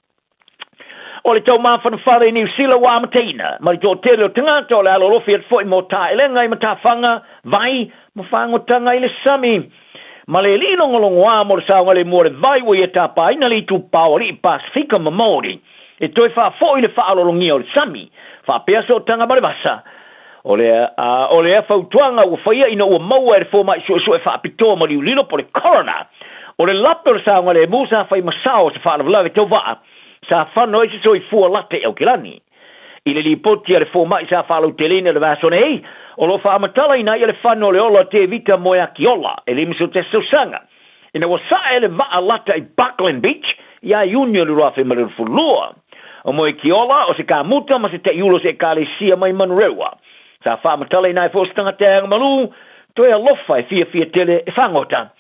O le taumafanafana i Niu Sila ua amataina, ma le toatele o tagata o le alolofi atu foi mo taelega i matafaga, vai, ma fagotaga i le sami. Ma le alii logologoa mo le saogalemu o le vai ua ia tapaina le itupa o alii Pasifika ma Maori e toe faafoi le faaaloalogia o le sami, faapea sootaga ma le vasa. O lea, o lea fautuaga ua faia ina ua maua e le fomai suesue faapitoa maliu lilo po o le coroner, o le lape o le saogalemu sa fai ma sao o se faalavelave tau vaa. Sa fano ai se soifua lata i Aukilani. I le lipoti a le fomai sa faalauteleina i le vaiaso nei, o lo o faamatalaina ai le fano o le ola o Tevita Moeakiola e 51 tausaga, ina ua sae le vaa lata i Buckland Beach ia Iuni o le 2022. O Moekiola o se kamuta ma se taiulu o se ekalesia mai Manurewa. Sa faamatalaina ai foi o se tagata e agamalu, toe alofa e fiafia tele e fagota.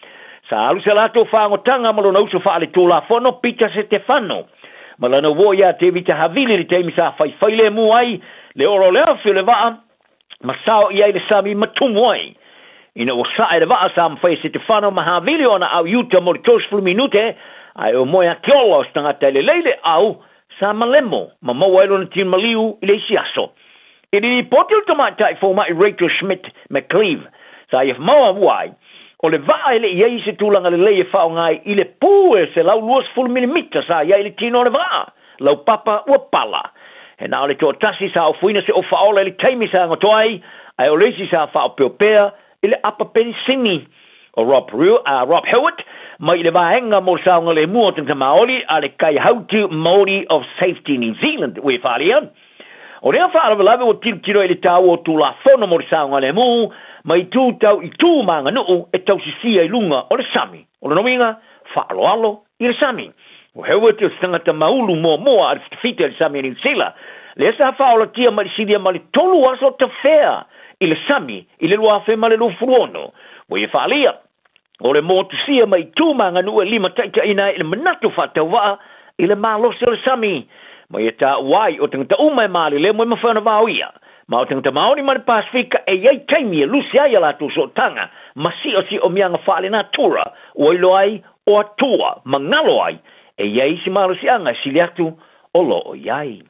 Sa alu se latou fagotaga ma lona uso faaletulafono Peter Setefano ma lana uo ia Tevita Havili i le taimi sa faifailemu ai le ola o le afi o le vaa ma sao i ai le sami ma tumu ai. Ina ua sae le vaa sa mafai e Setefano ma Havili ona au i uta mo le 30 minute, ae o Moeakiola o se tagata e lelei le au sa malemo ma maua ai lona tino maliu i le isi aso. I le lipoti o le tamaitai fomai Rachel Schmidt McCleave, sa ia maua ai, o le vaa e le i ai i se tulaga lelei e faaaoga ai i le pū e 120 milimita sa i ai i le tino o le vaa, laupapa ua pala. He na o le toatasi sa ofoina se ofaola i le taimi sa gotoa ai, ae o le isi sa faaopeopea i le apa penisini. O Rob, Rob Hewitt, mai i le vaega mo le saogalemu o tagata Māori a le Kaihautū Māori of Safety New Zealand, ua e faaalia. O lea faalavelave ua tilotilo ai i le taua o Tulafono mo le saogalemu ma itu tau i tu ma aganuu e tausisia i luga o le sami. O lona uiga, faaaloalo i le sami. O Hewitt o se tagata maulu muamua a le fitafita i le sami a Niu Sila, lea sa faaolatia mai le silia ma le tolu aso tafea i le sami i le 2026. Ua ia faaalia, O le motusia mai tu ma aganuu e limataitaiina ai i le manatu faatauvaa i le malosi o le sami. Ma ia taua ai o tagata uma e malelemo e mafai ona vaoia. Ma o tagata Maori ma le Pasefika e i ai taimi e lusi ai a latou sootaga ma siosiomia faalenatura ua iloa ai o atua ma galo ai e i ai isi malosiaga e sili atu o lo o i ai.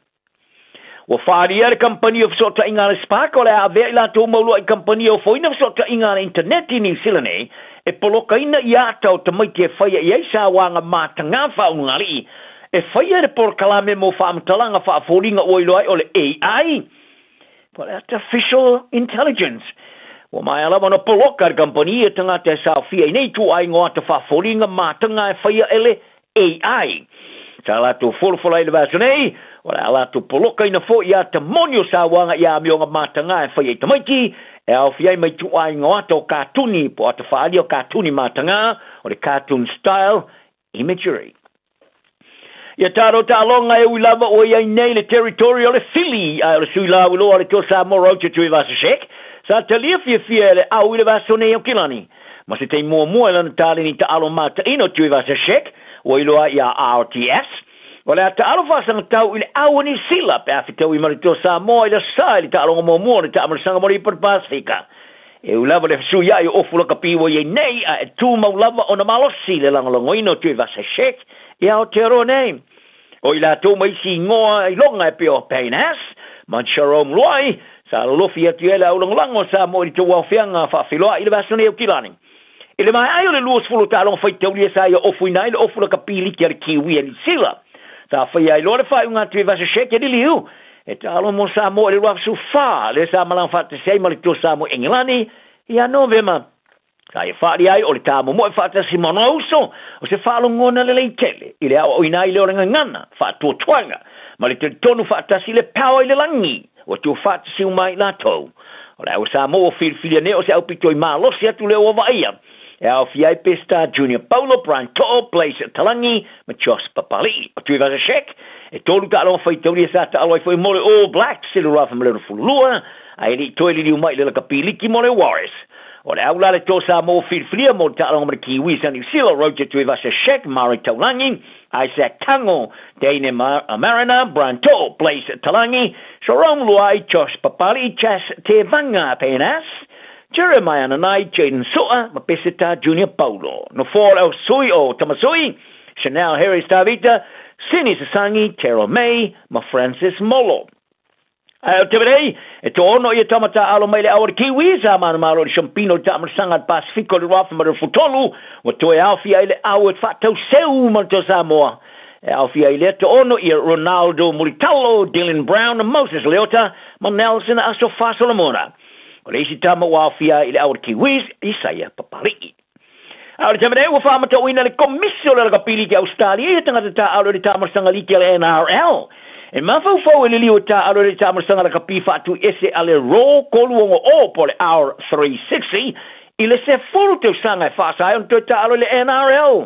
Ua faaalia le kamupani o fesootaiga a le Spark o le a avea i latou mau lua'i kamupani e ofoina fesootaiga a le initaneti i Niu Sila nei e polokaina i ata o tamaiti e faia i ai sauaga matagā faaulugalii e faia e le polokalame mo faamatalaga faafoliga ua iloa ai o le AI po o le Artificial Intelligence. Ua maea lava ona poloka e le kamupani ia tagata e saofia i nei ituaiga o ata faafoliga matagā e faia e le AI. Sa latou folafola ai i le vaiaso nei, o le a latou polokaina foi ia ata moni o sauaga i amioga matagā e faia i tamaiti, e aofia ai ma ituaiga o ata o katuni, po o ata faaalia o katuni matagā, o le cartoon style imagery. Ia talo taaloga e ui lava ua i ai nei le territory o le Fili, ae o le sui lauiloa o le Toa Samoa Roger Tuivasa-Sheck, sa talia fiafia e le au i le vaiaso nei Aukilani. Ma se taimi muamua i lana taleni taalo mataina o Tuivasa-Sheck, ua iloa ai ia RTS, o le a taalo faasagatau i le au o Niu Sila pe a fetaui ma le Toa Samoa i le Aso Sa i le taaloga muamua o le taamalasaga mo le Ipu o le Pasefika. E ui lava le fesuiai o ofu lakapi ua i ai nei, ae tumau lava ona malosi le lagolagoina o Tuivasa-Sheck i Aotearoa nei. O i latou ma isi igoa iloga e pei o Payne Haas ma Jerome Luai, sa lolofi atu i ai le aulagolago a Samoa i le tauaofiaga faafeiloai i le vaiaso nei Aukilani. I le maea ai o le 20 o taaloga faitaulia sa ia ofuina ai le ofu lakapi liki a le Kiwi a Niu Sila. Sa faia ai loa le faaiuga a Tuivasa-Sheck e liliu e taalo mo Samoa i le 2014, lea sa malaga faatasi ai ma le Toa Samoa i Engelani ia Novema. Sa ia faaalia ai o le tāmomoe faatasi ma ona uso, o se faalogona lelei tele i le aoaoina ai lea o le gagana, faatuatuaga, ma le talitonu faatasi i le power i le lagi, ua tuufaatasi uma ai i latou. O le au Samoa ua filifilia nei o se aupito i malosi atu lea ua vaaia, e aofia ai Peseta Junior Paulo, Brian To'o, Blaise Talagi ma Josh Papali'i. O Tuivasa-Sheck, e tolu taaloga faitaulia sa taalo ai foi mo le All Blacks i le 2022, ae le i toe liliu mai i le lakapiliki mo le Warriors. O le au la le toa Samoa ua filifilia mo le taaloga ma le Kiwis a Niu Sila, Roger Tuivasa-Sheck, Murray Taulagi, Isaac Tango, Dane Mariner, Brian To'o, Blaise Talagi, Jerome Luai, Josh Papali'i, Chas Tevaga Penas, Jeremiah Nanai, Jayden Su'a ma Peseta Junior Paulo. Nofoa o le au sui o Tamasui, Chanel Harris Tavita, Sini Sasangi, Terrell May ma Francis Molo. Ae o te nei, e toaono ia tama tāalo mai le ao o le Kiwi, sa manumalo i le Champino i le taamalasaga a le Pasifika o le 2023, ua toe aofia ai le ao e faatauseu ma le Toa Samoa. E aofia ai lea toaono ia Ronaldo Mulitalo, Dylan Brown, Moses Leota ma Nelson Asofa Solomona. O le isi tama ua aofia ai i le ao o le Kiwis, Isaia Papali'i. A o le taimi nei ua faamatauina le Komisi o le Lakapi Liki a Ausetalia ia tagata taaalo i le taamalosaga liki a le NRL. E mafaufau e liliu e taaalo i le taamalosaga lakapi faatuiese a le Raw 360 po o le R360 i le 10 tausaga e faasa ai ona toe taaalo i le NRL.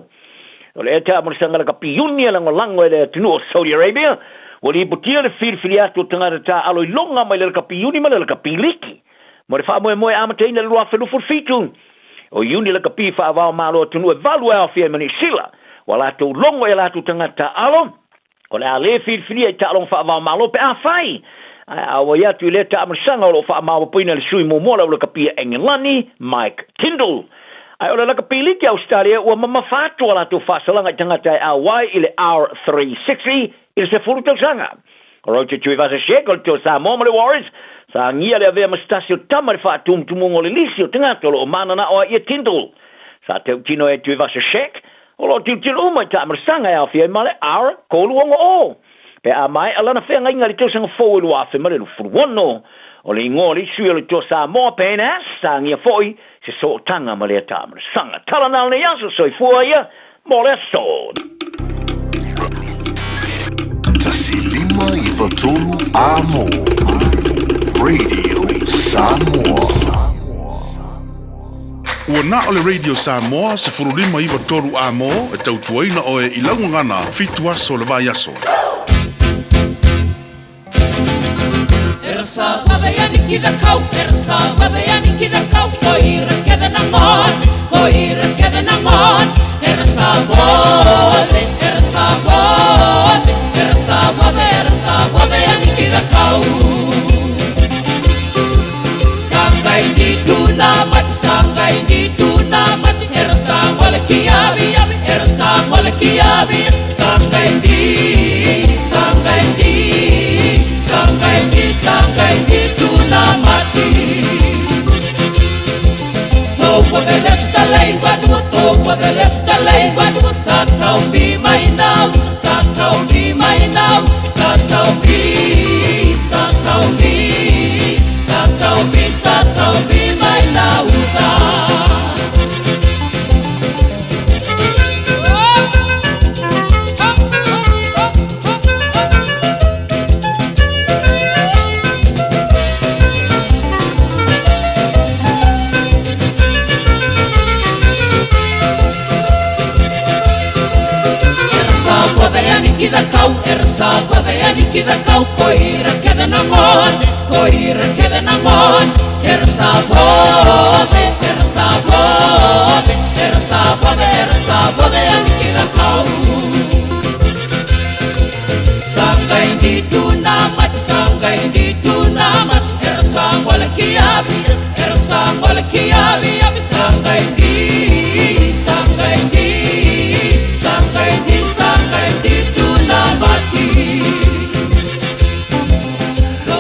O le taamalosaga lakapi iuni e lagolago e le atunuu o Saudi Arabia ua lipotia le filifili atu o tagata taaalo i loga mai le lakapi iuni ma le lakapi liki. Mo le faamoemoe e amataina i le 2027, o Iuni Lakapi faava-o-Malo atunuu e valu e aofia ai ma Niu Sila, ua latou logo i a latou tagata taaalo, o le a le filifilia i taaloga faava-o-Malo pe afai ae auai atu i lea taamalisaga o lo o faamaopopoina e le sui muamua o le au lakapi a Engelani, Mike Tindall. Ae o le lakapi liki a Ausetalia ua mamafa atu a latou faasalaga i tagata e auai i le R360 i le 10 tausaga. O Roger Tuivasa-Sheck o le Toa Samoa ma le Warriors, sa agia le avea ma se tasi o tama i le faatumutumuga o le lisi o tagata o lo o mananao ai ia Tindall. Sa tautino e Tuivasa-Sheck, o lo o tilotilo uma i taamalasaga e aofia ai ma le R360 pe a maea lana feagaiga i le tausaga fou e 2026. O le igoa o le isi sui o le Toa Samoa, Ben Ass, sa agia foi se sootaga ma lea taamalasaga. Tala na o lenei aso, soifua ia mo le aso. 1 5 9 3 A mo Radio Samoa. Ua na o le Radio Samoa 1593 A mo e tautuaina oe i lau gagana fitu aso o le vaiaso.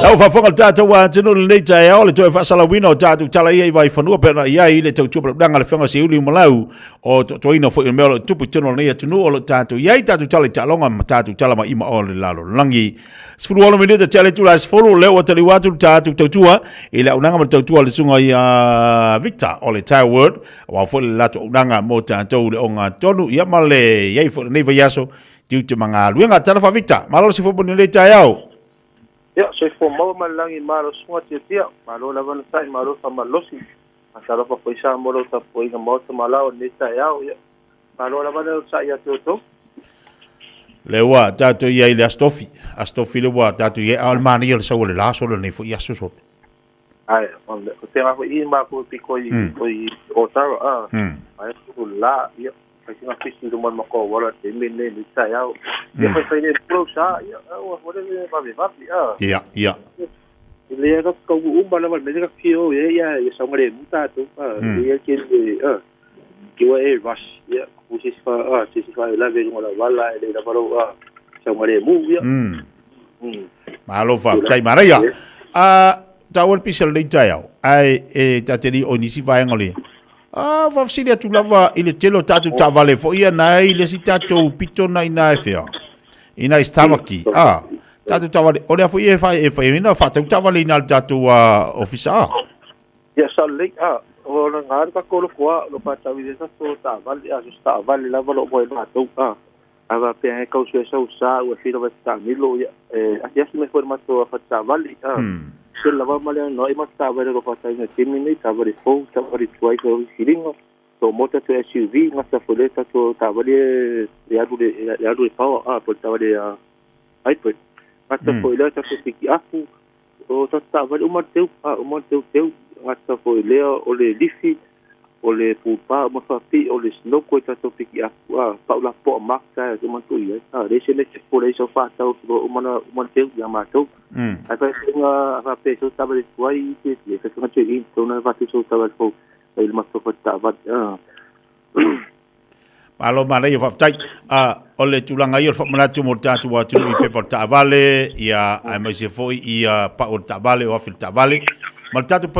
Lau faafofoga le tatou atunuu i lenei taeao, le toe faasalauina o tatou tala ia i Vaifanua pei ona i ai le tautua palapalaga a le Afioga Seiuli Malau o toatoaina foi o mea o lo o tupu i totonu o lenei atunuu o lo o tatou i ai tatou tala i taaloga ma tatou tala mai ima o le lalolagi. 16 minute tea le itula e 10, lea ua taliu atu le tatou tautua i le auaunaga ma le tautua a le susuga ia Victor o le Tire World, aua foi le latou auaunaga mo tatou i le ogatotonu, ia ma le i ai foi i lenei vaiaso tiute ma galuega. Talofa Victor, malo le soifua moni i lenei taeao. Ia, soifua maua ma le lagi malo susuga Tiatia, malo lava na tai, malo faamalosi. Talofa foi Samoa lau tapuaiga maota ma lao i lenei taeao. Ia, malo lava le onosai ia te outou. Le ua tatou i ai i le Aso Tofi, Aso Tofi le ua tatou i ai, a o le manaia o le sau o le la solo lenei foi aso solo. Ai, o le o tēnā foi i mākou e piko i, i Ōtara, a, ai ku la, ia, fai singa fisi i luma o le makoa wala te ime nei nei taeao. Ia fai fai nei pulou sa, ia, ua wale le vave vave, a. Ia, ia. E le ka kau uma lava le mea ka fio ia ia ia saunga le mu tātou, a, ia ke le, a. Ke ua e rush, ia, ku se si fa, a, se si fa e lave lunga la wala e le lava lou, a, saunga le mu, ia. Malo faafetai manaia. A taua le pisa o lenei taeao, ae e ta te li o nisi vaega o le a faafesili atu lava i le tele o tatou taavale foi ia na i le isi tatou pito na ina e fea. Ina i Starbucks. A tatou taavale o lea foi e fai e fai ina faatau taavale ina le tatou ofisa. Ia sa lelei a. O le ngā ka kolo kua lo pa tawi le so ta vali a so ta vali lava lo mo ma tu a ava pe he kau se so sa ua filo va ta milo ia e a si me for ma to fa ta vali a se lava ma le no i ma ta vali lo pa tawi ne timi ni ta vali fo ta vali tuai ko siringa to mota to SUV nga sa fole ta to ta vali e alu le power a po ta vali a hybrid ngata foi lea tatou piki afu o tatou taavale uma le teu a uma le teuteu gata foi lea o le lifi o le pupā uma faapii o le snoko i tatou piki afu a paulapoa makta e uma tui ai a le se lese po le sau faatau uma uma le teu ia matou ae faifaiga faapea sau taavale tuai i te faifaiga toe tona fatu sau taavale fou ai le matou fataavale a. Malo manaia faafetai. O le tulaga ia o le faamanatu mo le tatou atunuu i pepa o le taavale, ia aemaise foi ia pau o le taavale, o afi o le taavale, ma le tatou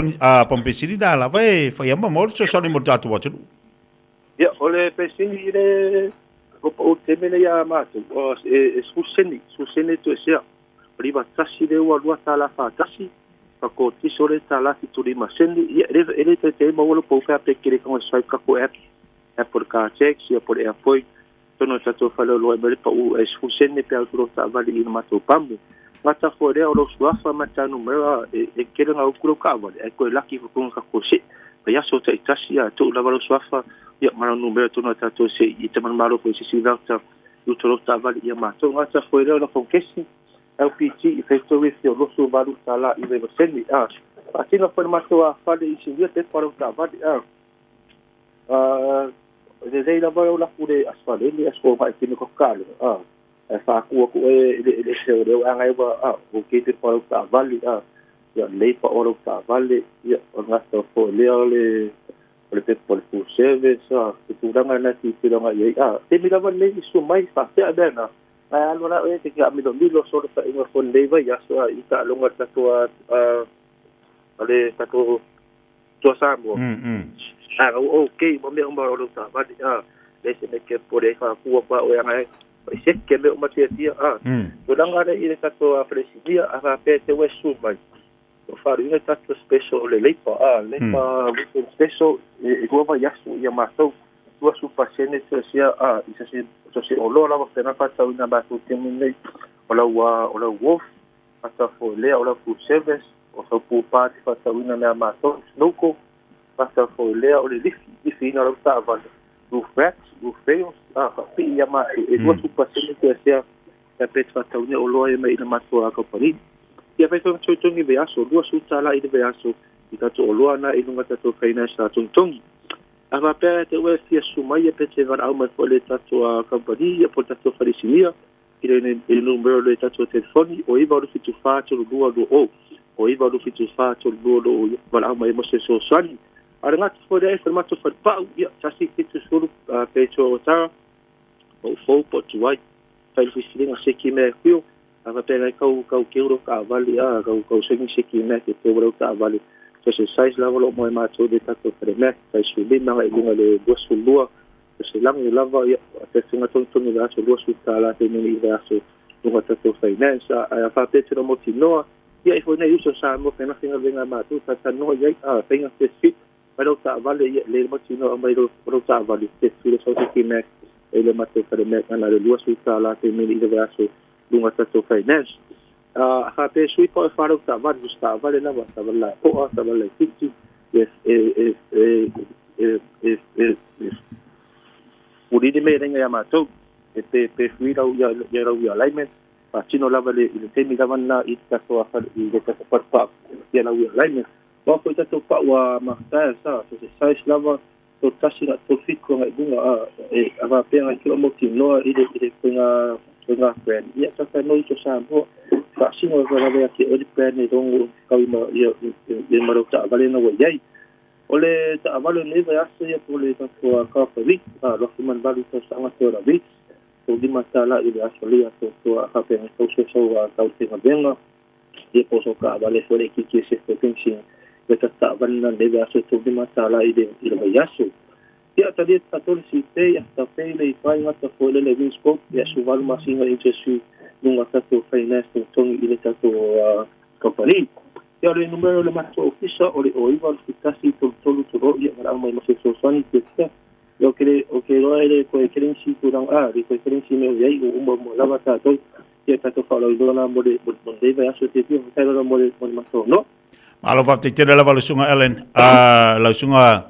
pampesini la lava e fai ama mo le fesoasoani mo le tatou atunuu. Ia, o le pesini i le o pau teme le ia mātou, o e 10 seni, 10 sene tu e sea. O liva tasi le ua lua tāla whātasi, ka ko tiso le tāla 75 seni, ia e le te te maua lo pau pea pe kere konga swipe kako app, Apple Car Tax, ia po le Airpoint, tono tatou faleoloa e mai le pau e 10 sene pe au turo taavale i le matou pamu. Gata foi lea o lou suafa ma tanu mea e kele ngā uku lau kaavale, ai koe laki whakunga ka ko se. Pai aso ta itasi a tuu lava lau suafa, ia mana numera tono tatou se i te manumalo foi sisi vauta i uto lau taavale ia matou. Gata foi lea o lau kesi, LPG i whaitau e fia loso valu tāla i rewa seni. A, whaatina foi le matou a whale i sinia te whare taavale. A, le lava o lafu le asfalele aso mai tini ko kalo a e fa ku ku e le se o le anga wa a o ke te pa ta vali a ia le pa o ta vali ia o ngata fo le o le o le pe po le full service a te tūranga na ti tūranga ia a te mi lava le isu mai fa te a bena ai alo la e te ki a milo milo so le fa inga fo le vai aso a i ta longa tato a le tato tua Samoa. A o okay mo me o lo ta vali a le se me ke pore fa kua pa o anga e se ke me o matia tia a o langa le i le tato a presidia a fa pe te wesu mai o faru ina tato special le leipa a leipa weekend special e tua vai aso ia matou tua su pasene te sia a i se se o lo lava pena pa tau ina matou te nei o la o la wolf ata fo le o la full service o sa pu pa te fa tau ina mea matou snoko ata fo lea o le lifi ina lau taavale roof racks roof rails a fa pi ia matou e tua su pasene te sia e pe te whataune o loa e mai ina matua a kaupani. Ia whai whai tui tongi ve aso, lua su tāla i le ve aso, i tatou o loa na i lunga tatou finance a tongi. A whapea te ue fia sumai e pe te wara au mai fo le tatou a kaupani, ia po tatou wharisinia, i le numero le tatou telefoni, o iwa ru fitu whā tolu lua lua o, o iwa ru fitu whā tolu lua lua o, wara au mai mo se soosani. A re ngāti fo le e whai matou whare pau, ia, tasi fitu suru pe tō o tara, o fou po tuai, whai whisiringa se ki mea kuio, a whapea ngai kau kau keuro ka avali a kau kau sengi se ki mea ke te warau ka avali. So se size lava lo mo e mātou le tatou whare mea, whai su lima ngai lunga le lua su lua, so se langu lava ia, a te tunga tongi tongi le aso lua su tāla te nini i le aso lunga tatou finance, a whapea te moti noa, ia i nei uso sa mo whainga whainga venga mātou, tata noa iai, a whainga te fit, mai lau ta avale ia le moti noa mai lau ta avale, te fila sau se ki mea, e le matou whare mea, ana le lua su tāla te nini i le aso lunga tatou finance. A pe sui po e wharau ta vale, ta vale lava, ta vale la poa, ta vale la fiti, e e e e e e e e Uriri me renga ia mātou, e pe pe fui rau ia ia rau ia alignment, pa tino lava le i le temi lava na i te tatou a whare i le tatou whare ia rau ia alignment. Wa ko i tatou pa ua mahtaia sa, so se size lava, tō tasi ngā tō fiku ngai bunga a e ava pea ngai kilo moti noa i le koinga koinga brand. Ia tata noi to Samoa, whaasingo e wharawe ake o le brand e rongo kau i ma ia i marau taavale na wa iai. O le taavale nei vai aso ia po le tatou a kapari, a lofi man valu tau sanga te ora weeks, tō lima tāla i le aso lea tō toa hape ngai tau se sau a tau te ngavenga, ia po so ka avale fo le kiki e se fo pensi le ta taavale na nei vai aso tō lima tāla i le vai aso. Ia talia tatou le sipei, a tapei le i whai ngata fo le le Winscope, ia su valu masinga i te su lunga tatou finance tongi i le tatou company. Ia le numero le matou ofisa tusa o le 09 81 33 30, ia valaau mai mo se fesoasoani tiatia. Ia ou te le ou te iloa e le toe tele nisi tulaga a le toe tele nisi mea o i ai ua uma uma lava tatou. Ia tatou faaulauiloa la mo le mo lenei vaiaso tiatia. Faafetai lava mo le mo le matou avanoa. Malo faafetai tele lava lau susuga Ellen. Lau susuga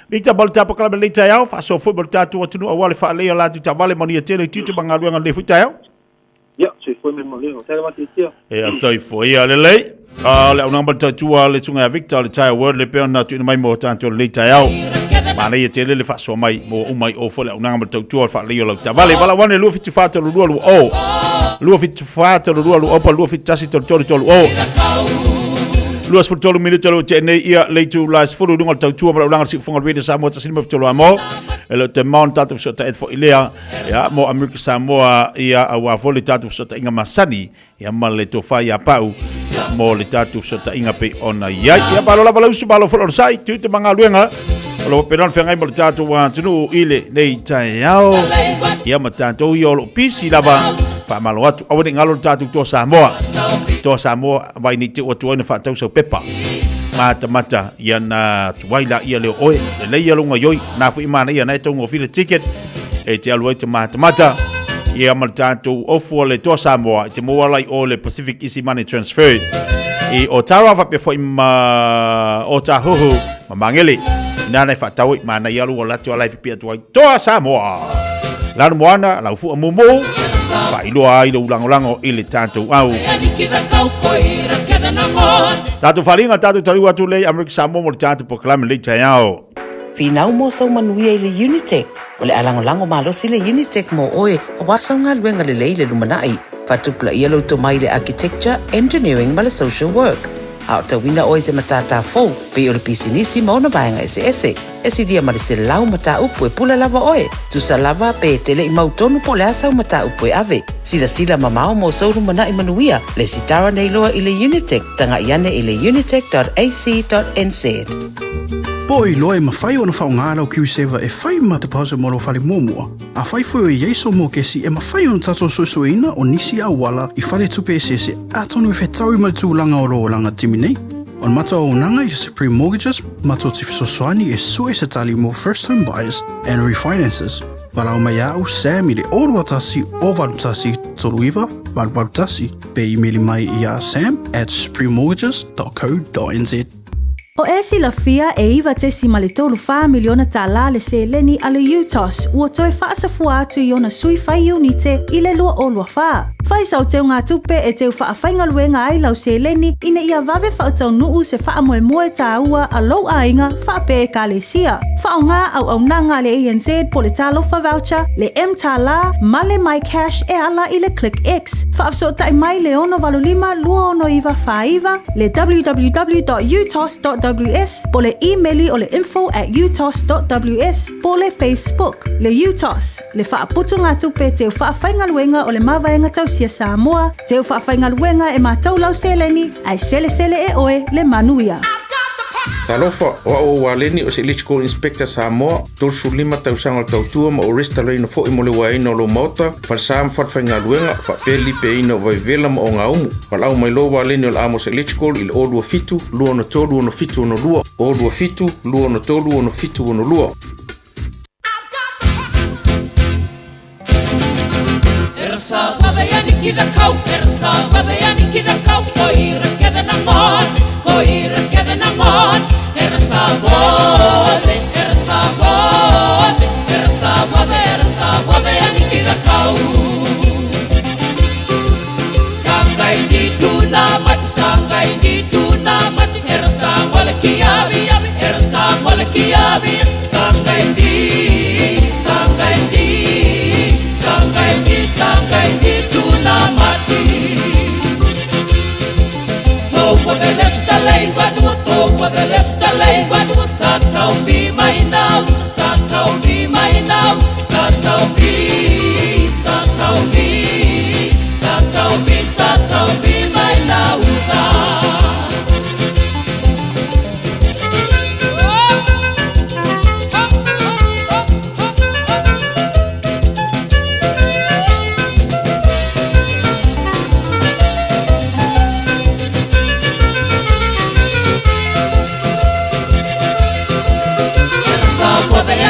Victor mo le tapakalame lenei taeao, faasoa foi mo le tatou atunuu aua le faaleleia o latou taavale, manuia tele i tiute ma galuega lenei foi taeao. Ia, soifua me manuia. Faafetai lava Tiatia. Ia, soifua ia lelei. O le auaunaga ma le tautua a le susuga ia Victor o le Tire World le pei ona tuuina mai mo tatou lenei taeao. Manaia tele le faasoa mai mo uma i o foi le auaunaga ma le tautua o le faaleleia o lau taavale. Valaau ane 274 32 20 274 32 20 pa 271 33 30. 23 minute lo te nei ia le itu la 10 i luga o le tautua ma le auaunaga o le Siufofoga o le Radio Samoa 153 amo. E le o te mao na tatou fesootaiga foi lea ia mo Amerika Samoa ia aua foi le tatou fesootaiga masani ia ma le tofa ia pau mo le tatou fesootaiga pei ona i ai. Ia malo lava le usu, malo foi le onosai, tiute ma galuega o lo o faapena ona feagai ma le tatou atunuu i lenei taeao. Ia ma tatou ia o lo o pisi lava faamalo atu. Aua ne i galo le tatou Toa Samoa. Toa Samoa vai nei te ua tuai na faatau sau pepa. Matamata ia na tuai la ia leo oe. Lelei ia lunga ioi. Na fui mana ia na e taugofie le ticket. E te alu ai te matamata. Ia ma le tatou ofu o le Toa Samoa i te maua la i o le Pacific Easy Money Transfer. I Otara faapea foi ma Otahuhu ma Mangele. Ina na e faatau ai mana ia lua latu ala e pipi atu ai Toa Samoa. Lanu moana, lau fua mumu, faailoa ai lou lagolago i le tatou au. Tatou faaaliga, tatou taliu atu lei Amerika Samoa mo le tatou polokalame lei taeao. Finau mo sou manuia i le Unitec. O le a lagolago malosi le Unitec mo oe aua sau galuega lelei i le lumanai. Faatupulaia lou tomai i le Architecture, Engineering ma le Social Work. A o tauina oe i se matata fou, pei o le pisinisi ma ona vaega eseese. E silia ma le 100 mataupu e pule lava oe. Tusa lava pe e te le i mautonu po o le a sau mataupu e ave. Silasila mamao mo sou lumanai manuia, lesitara nei loa i le Unitec, taga'i ane i le unitec.ac.nz. Po o iloa e mafai ona faaaoga lau KiwiSaver e fai ma deposit mo lou fale muamua? Afai foi o i ai sou mokesi, e mafai ona tatou suesueina o nisi auala i faletupe eseese atonu e fetaui ma le tulaga o lou olaga timi nei. O le matou auaunaga i Supreme Mortgages, matou te fesoasoani e sue se tali mo first home buyers and refinances. Valaau mai ia au Sam i le 021 081 39 881 pe imeli mai iā sam at suprememortgages.co.nz. O e silafia e 9.34 miliona tālā le seleni a le UTOS ua toe faasafua atu i ona sui fai iunite i le 2024. Fai sau teugatupe e teu faafaigaluega ai lau seleni ina ia vave faataunuu se faamoemoe tāua a lou aiga faapea Ekalesia. Faaaoga auaunaga a le ANZ po le Talofa Voucher, le mTālā ma le MyCash e ala i le ClickX. Faafesootai mai le 685 269 49, le www.utos.ws po le imeli o le info@utos.ws po le Facebook. Le UTOS, le faaputugatupe teu faafaigaluega o le Mavaega Tausia Samoa, teu faafaigaluega e matou lau seleni, ae selesele e oe le manuia. Talofa, o au o Waleni o se Electrical Inspector Samoa, 35 tausaga o le tautua ma ou restalaina foi mo le uaeina o lou maota, falesa ma falefaigaluega, faapea le lipeaina o vaivela ma ogaumu. Valaau mai loa Waleni o le Amos Electrical i le 027 263 6762, 027 263 6762.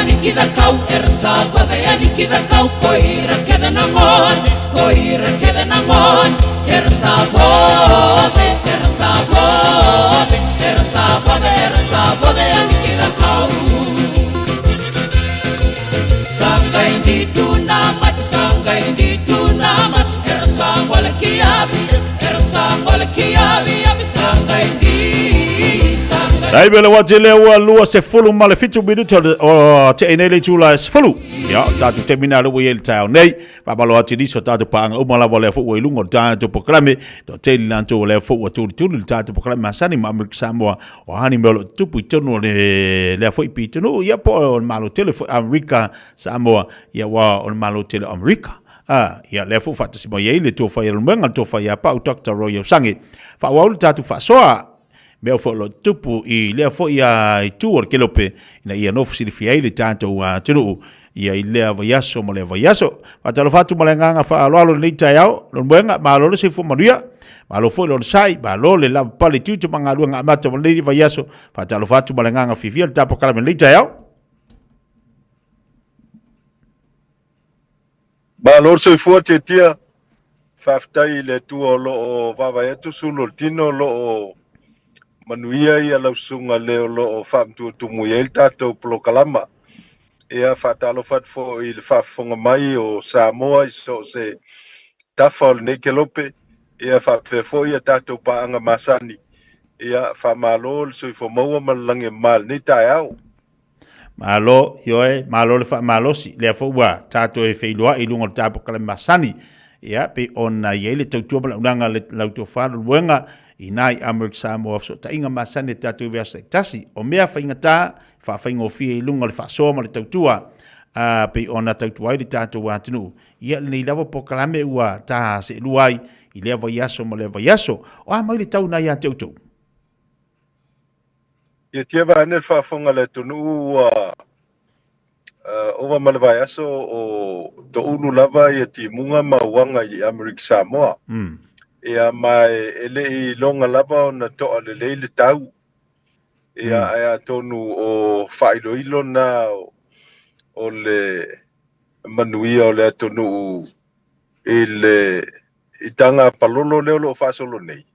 Anikidakau, errasabode anikidakau, koirakedenangon, koirakedenangon, errasabode, errasabode, errasabode, errasabode anikidakau. Sangai ditu namat, sangai ditu namat, errasangol kiabi, errasangol kiabi, abi sangai di, sangai. Dai bele wa tele ua 27 minuti o te nei le itula e 10. Ia, o tātou temina le ua i le taeao nei. Faamalo atu i nisi o tātou paaga uma lava o lea foi ua i luga o le tātou polokalame. Toatele latou o lea foi ua tulituli le tātou polokalame masani ma Amerika Samoa. O a ni mea o lo o tutupu i totonu o le lea foi pitonuu, ia po o le Malo tele foi Amerika Samoa, ia ua o le Malo tele o Amerika. A, ia lea foi ua faatasi mai ai le Tofa ia Lemuega, le Tofa ia Pau, Doctor Roy Osangi. Faaauau le tātou faasoa. Mea foi o lo o tutupu i lea foi itu o le kelope, ina ia nofo silafia ai le tatou atunuu ia i lea vaiaso ma lea vaiaso. Faatalofa atu ma le agaga faaaloalo i lenei taeao, Lemuega, malo le soifua manuia, malo foi le onosai, malo le lavapapale i tiute ma galuega amata o lenei vaiaso. Faatalofa atu ma le agaga fiafia i le tapokalame i lenei taeao. Malo le soifua Tietia, faafetai i le Atua o lo o vaavaai atu sulu o le tino o lo o manuia ia lau susuga le o lo o faamatuatumu i ai le tatou polokalama. Ia faatalofa atu foi i le faafofoga mai o Samoa i so o se tafa o lenei kelope, ia faapea foi ia tatou paaga masani. Ia faamalo le soifua maua ma le lagi e mama i lenei taeao. Malo, ioe, malo le faamalosi. Lea foi ua tatou e feiloai i luga o le tapokalame masani. Ia, pei ona i ai le tautua ma le auaunaga a le Lautofa Leulumoega i na i Amerika Samoa fesootaiga masani a tatou i vaiaso taitasi. O mea faigata, faafaigofie i luga o le faasoa ma le tautua, a, pei ona tautua ai le tatou atunuu. Ia, lenei lava polokalame ua ta seelua ai i lea vaiaso ma lea vaiaso. O a mai le tau na ia te outou? Ia tia vaeane le faafofoga a le atunuu ua ova ma le vaiaso o toulu lava ia timuga ma uaga i Amerika Samoa. Ia ma e le i iloga lava ona toa lelei le tau. Ia ae atonu o faailoilo na o le manuia o le atunuu i le i taga palolo lea o lo o faasolo nei.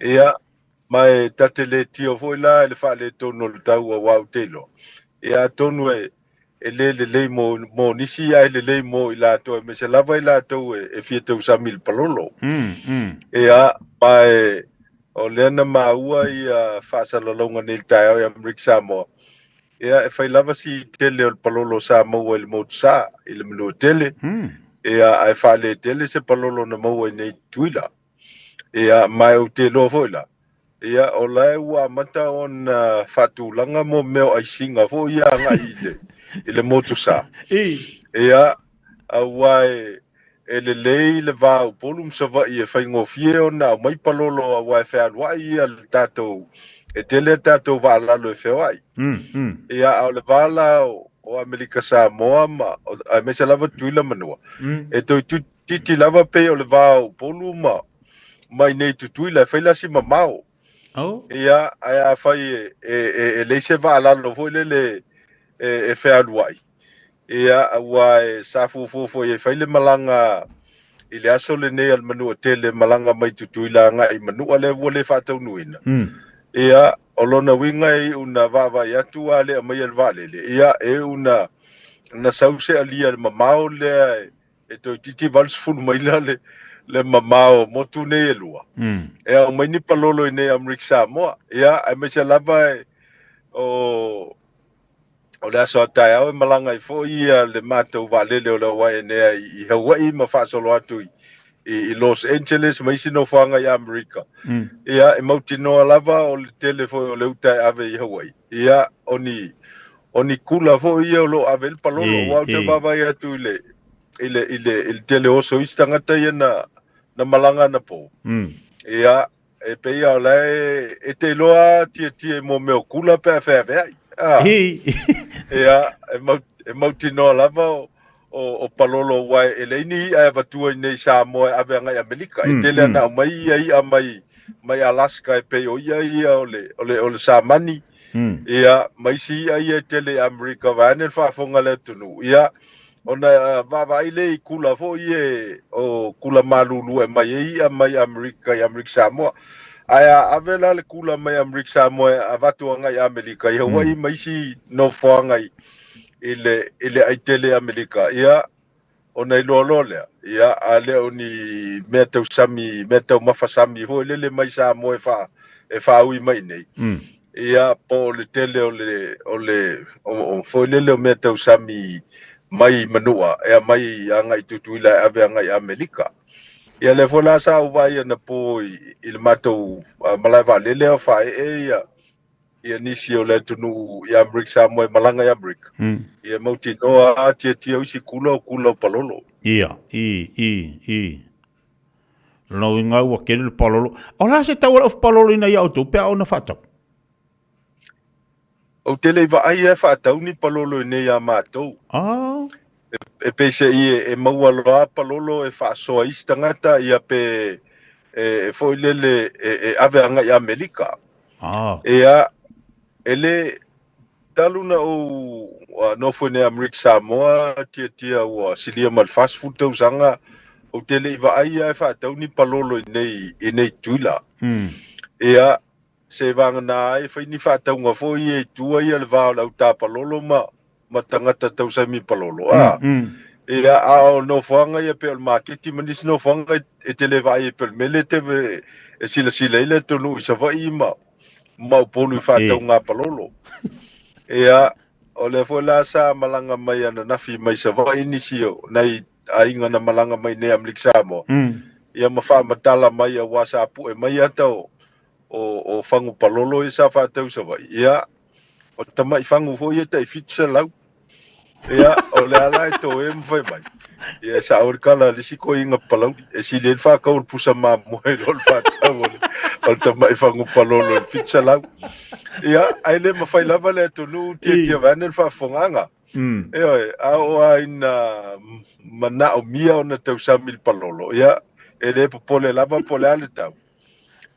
Ia Ma e ta te le tio foi la i le faaletonu o le tau aua ou te iloa, ia atonu e, e le lelei mo, mo nisi ae lelei mo i latou, aemaise lava i latou e, e fia tausami i le palolo. Ia, ma e, o lea na maua ia faasalalauga nei i le taeao i Amerika Samoa, ia e fai lava si tele o le palolo sa maua i le motusa, i le Manuatele, ia ae faaletele se palolo na maua i nei Tutuila. Ia, ma ou te iloa foi la, ia, o la e ua amata ona faatulaga mo mea o aisiga foi ia agai i le, i le motusa. Ia, aua e, e lelei le va o Upolu ma Savaii e faigofie ona aumai palolo aua e fealuai ia le tatou, e tele a tatou vaa lalo e feoai. Ia, a o le va la o, o Amerika Samoa ma, aemaise lava Tutuila ma Manua, e toe Titi lava pei o le va o Upolu ma ma i nei Tutuila e fai la si mamao. Oh. Ia, ae afai e, e, e, e leai se vaalalo foi lele e, e fealuai. Ia, aua e sa fuafua foi e fai le malaga i le aso lenei a le Manuatele malaga mai Tutuila agai i Manua lea ua le faataunuuina. Ia, o lona uiga e iu na vaavaai atu a le aumaia le vaalele. Ia, e iu na, na sau se alia i le mamao lea e, e toeitiiti 80 maila le, le mamao o motu nei e lua. E aumai ni palolo i nei Amerika Samoa. Ia, aemaise lava e, o, o le aso a taeao e malaga ai foi ia le matou vaalele o le YNA i, i Hawaii ma faasolo atu i, i, i Los Angeles ma isi nofoaga i Amerika. Ia, e mautinoa lava o le tele foi o le uta e ave i Hawaii. Ia, o ni, o ni kula foi ia o lo o ave ai le palolo, aua ou te vaavaai atu i le, i le, i le, i le tele oso o isi tagata ia na, na malaga anapo. Ia, e pei lava o la e, e te iloa tietie mo mea o kula pe a feaveai. Ah. Ia, e, mau, e mautinoa lava o, o, o palolo aua e leai ni i'a e avatua i nei Samoa e ave agai Amerika. E tele ana aumai ia i'a mai, mai Alaska e pei o i'a ia o le, o le, o le samani. Ia, ma isi i'a ia e tele i Amerika vaeane le faafofoga a le atunuu. Ia, ona vaavaai lea i kula foi ia o kula malulu e aumai ai i'a mai Amerika i Amerika Samoa. Ae a ave la le kula mai Amerika Samoa e avatu agai i Amerika i Hawaii ma isi nofoaga i i le i le ai tele i Amerika, ia, ona iloa loa lea, ia, a le o ni mea tausami, mea taumafa sami foi lele mai Samoa e faa, e faaui mai nei. Ia, po o le tele o le, o le, o, o, foi lele o mea tausami mai Manua, e aumai agai i Tutuila e ave agai i Amerika. Ia, lea foi la sa ou vaai anapo i, i le matou malae vaalele a o faaee ia, ia nisi o le atunuu i Amerika Samoa e malaga i Amerika. Ia mautinoa a tiatia o isi kula o kula o palolo. Ia, i, i, i. Lona uiga ua tele le palolo. O le a se tau o le ofu palolo ina ia outou pe a ona faatau? Ou te le i vaai e faatau ni palolo i nei a matou. Ah. E peiseai e maua loa palolo e faasoa isi tagata ia pe e foi lele e ave agai i Amerika. Ah. Ia, e le talu na ou nofo i nei Amerika Samoa tiatia ua silia ma le 40 tausaga ou te le i vaai lava e faatau ni palolo i nei i nei Tutuila. Ia, se vagana ai e fai ni faatauga foi ia i tua ia le va o le au tāpalolo ma ma tagata tausami palolo. A, ia, a o nofoaga ia pei o le maketi ma nisi nofoaga e te le vaai ai pei o le mea lea e te e silasila ai le atunuu i Savaii ma ma Upolu i faatauga palolo. Ia, o lea foi la sa malaga mai ananafi mai Savaii nisi o nai aiga na malaga mai nei Amerika Samoa. Ia ma faamatala mai aua sa pue mai ata o o, o fagu palolo ia sa faatau i Savaii. Ia, o tamai fagu foi ia tai 700. Ia, o le ala e toe ma fai mai. Ia, e sao le kala a le isi koiga palauli. E sili ai le faakau o le pusa mamoe i lo le faatau o le, o le tamai fagu palolo i le 700. Ia, ae le mafai lava le atunuu tiatia vaeane le faafofogaaga. Ioe, a oo lava ina manaomia ona tausami le palolo, ia, e le popole lava po o le a le tau.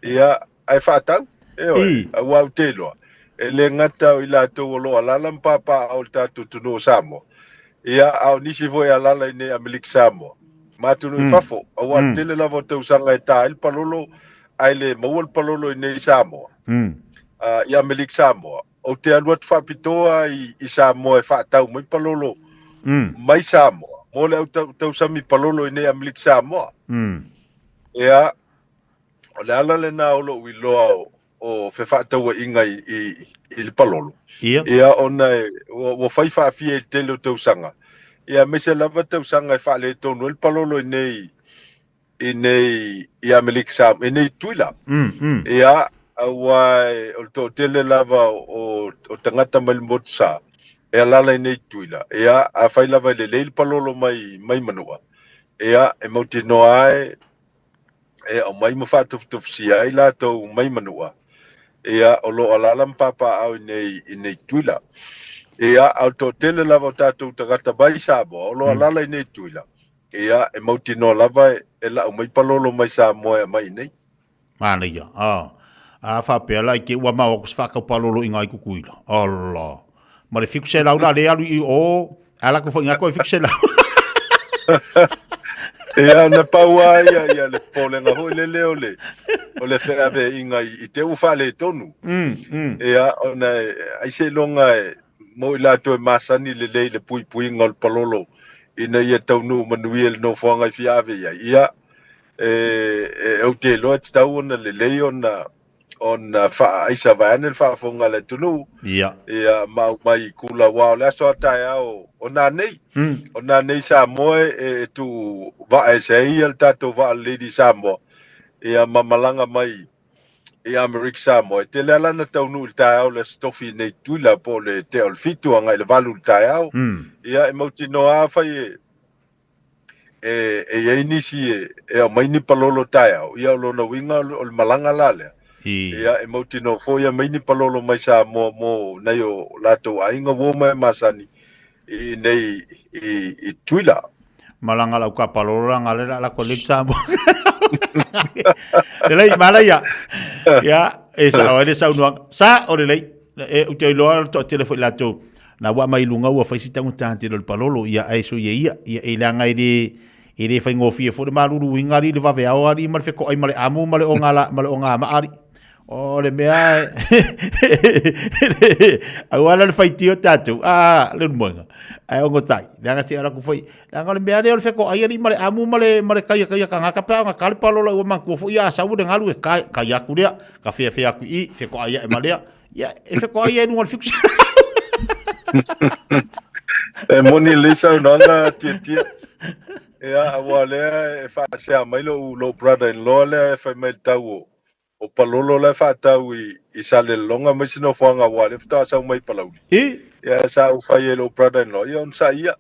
Ia, ae faatau, ioe, aua ou te iloa, e le gata o i latou o lo o alaala ma papaaao i le tatou atunuu o Samoa, ia, a o nisi foi e alaala i inei i Amerika Samoa, ma atunuu i fafo, aua o le tele lava o tausaga e ta ai le palolo, ae le maua le palolo i inei i Samoa, i Amerika Samoa. Ou te alu atu faapitoa i Samoa e faatau mai palolo mai Samoa, mo le au tausami palolo i inei i Amerika Samoa. Ia, o le ala lena o lou iloa o fefaatauaiga i le palolo. Ia. Ia, ona ua fai faafia i le tele o tausaga. Ia, aemaise lava tausaga e faaletonu ai le palolo i inei i nei i Amerika Samoa, i nei Tutuila. Ia, aua o le toatele lava o tagata mai le motusa e alaala i nei Tutuila. Ia, afai lava e lelei le palolo mai mai Manua, ia, e mautinoa ai e aumai ma faatofutofusia ai latou mai Manua. Ia, o lo o alaala ma papaaao i nei i nei Tutuila. Ia, a o le toatele lava o tatou tagata mai Samoa o lo o alaala i nei Tutuila. Ia, e mautinoa lava e lau mai palolo mai Samoa e aumai i nei. Manaia, a. A faapea la i te ua mau aku se whakau palolo i ngai kukuila. Ala. Ma le fiku se lau la le alu i o, a la ku whainga koe fiku se lau. Ia, na pau a ia, ia le popolega foi lele o le, o le feaveaiga i te ua faaletonu. Ia, ona e, ai seiloga e, mo i latou e masani lelei i le puipuiga o le palolo ina ia taunuu manuia i le nofoaga i fia ave i ai. Ia, e, e, ou te iloa e tatau ona lelei ona ona faaaisa vaeane le faafofoga a le atunuu. Ia. Ia, ma aumai i kula, aua o le aso a taeao o nanei. O nanei Samoa e, e tuu vaa ese ai ia le tatou vaa Lady Samoa. Ia, ma malaga mai i Amerika Samoa. E tele lava lana taunuu i le taeao o le Aso Tofi nei i Tutuila po o le tea o le 7 agai i le 8 i le taeao. Ia e mautinoa afai e e e i ai nisi e e aumai ni palolo taeao, ia o lona uiga o le malaga la lea. Ia e mautinoa foi e aumai ni palolo mai Samoa mo nai o latou aiga uo ma e masani i nei i, i Tutuila. Malanga lau ka palolo la ngale la la ko le Samoa. Lelei, manaia. Ia, e sao ai le saunoaga. Sa o lelei. e ou te iloa le toatele foi latou na ua aumai i luga ua fai si taugata tele o le palolo, ia ae sui e ia, ia e leaga e le e le faigofie foi le maluluina alii le vaveao alii ma le fetoai ma le amu ma le oga ma le oga maa alii. O le mea aua la le faitio tatou, a le moega, ae ogotai, leaga se ala ku foi, leaga o le mea lea o le fetoai alii ma le amu ma le ma le kaia kaia tagata pe a ona ta le palolo ua manatua foi a sau le galu e kai kai atu lea, ka feafea atu i i, fetoai ae ma lea, ia e fetoai ai i luga o le 700. E moni lelei saunoaga Tiatia. Ia, aua lea e faasea mai lou, lou brother-in-law lea e fai mai le tau o, o Palolo la e faatau i, i Salelologa ma isi nofoaga aua lea faatoa sau mai Palauli. I? Ia, sa ou fai ai lou brother-in-law, ia onosai ia.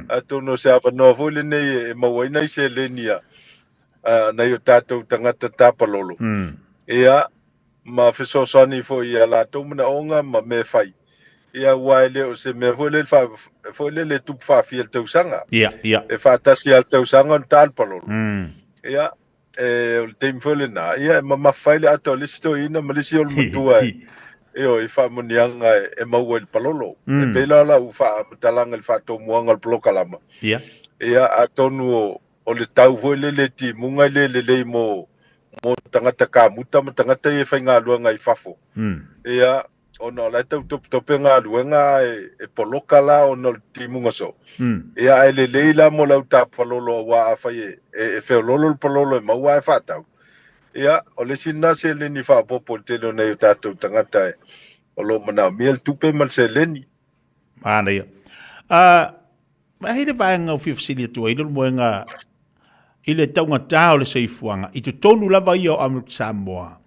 Atonu o se avanoa foi lenei e maua ai nai seleni a, a nai o tatou tagata tapalolo. Ia, ma fesoasoani foi i a latou manaoga ma mea e fai. Ia, aua e le o se mea foi lele, fa, foi lele e tupu faafia i le tausaga. Ia, ia. E faatasi lava i le tausaga ona ta le palolo. Ia, e, o le taimi foi lena, ia, e mamafa ai le ata o le isi toeaina ma le isi o le matua e, ioe, i faamanuiaga e, e maua i le palolo. E pei la o lau faamatalaga i le faatomuaga o le polokalama. Ia. Ia, atonu o, o le tau foi lele e timuga e le lelei mo, mo tagata kamuta ma tagata ia e faigaluega i fafo. Ia, ona o la e tau topetope galuega ae e poloka la ona o le timuga soo. Ia, ae lelei la mo le au tapalolo aua afai e, e, e feololo le palolo e maua ae faatau. Ia, o le isi lena seleni faaopoopo i le tele o nai o tatou tagata e, o lo o manaomia le tupe ma le seleni. Manaia. Uh, Ma e ai le vaega ua fia fesili atu ai Leulumoega i le taugata o le soifuaga i totonu lava ia o Amerika Samoa.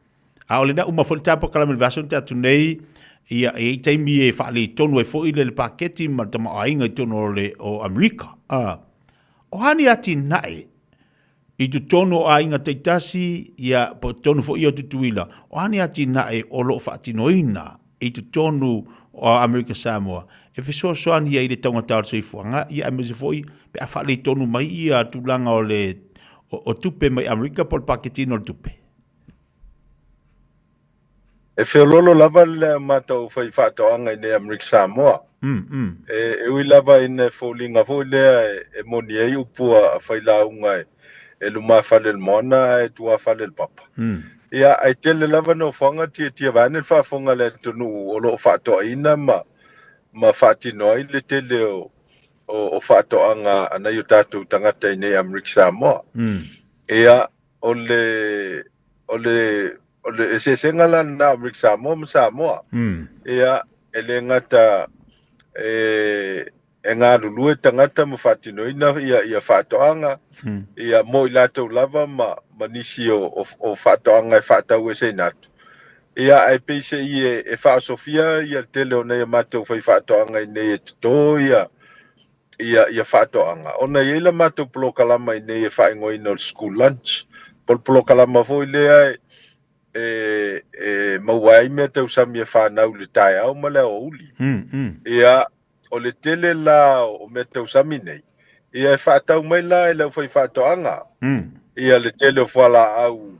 A o lena uma foi le tapokalamu i le vaiaso na tea atu nei, ia e i ai taimi e faaletonu ai foi le paketi ma le tamaoaiga i totonu o le o Amerika. A, o a ni atinae i totonu o aiga taitasi, ia, po o totonu foi ia o Tutuila, o a ni atinae o lo o faatinoina i totonu o Amerika Samoa e fesoasoani ai i le taugata o le soifuaga, ia aemaise foi pe a faaletonu mai ia tulaga o le o tupe mai Amerika po o le paketiina o le tupe. E feoloolo lava le matou faifaatoaga i nei Amerika Samoa. E ui lava ina e foliga foi lea e moni ai upu a failauga e lumafale i le moana ae tuafale i le papa. Ia, ae tele lava nofoaga tiatia vaeane le faafofoga a le atunuu o lo o faatoaina ma ma faatino ai le tele o o faatoaga a nai o tatou tagata i nei Amerika Samoa. Ia, o le o le o le eseesega la lena o Amerika Samoa ma Samoa. Ia, e le gata e e galulue tagata ma faatinoina ia, ia faatoaga, ia mo i latou lava ma, ma nisi o, o, o faatoaga e faataueseina atu. Ia, ae pei se i e, e faaosofia ia le tele o nai a matou faifaatoaga i nei e toto ia, ia, ia faatoaga. Ona e i ai la matou polokalama i nei e faaigoaina o le school lunch, po o le polokalama foi lea e, e, e maua ai mea tausami e fanau i le taeao ma le aoauli. Ia, o le tele la o mea tausami nei, ia e faatau mai la e le aufaifaatoaga. Ia le tele o fualaau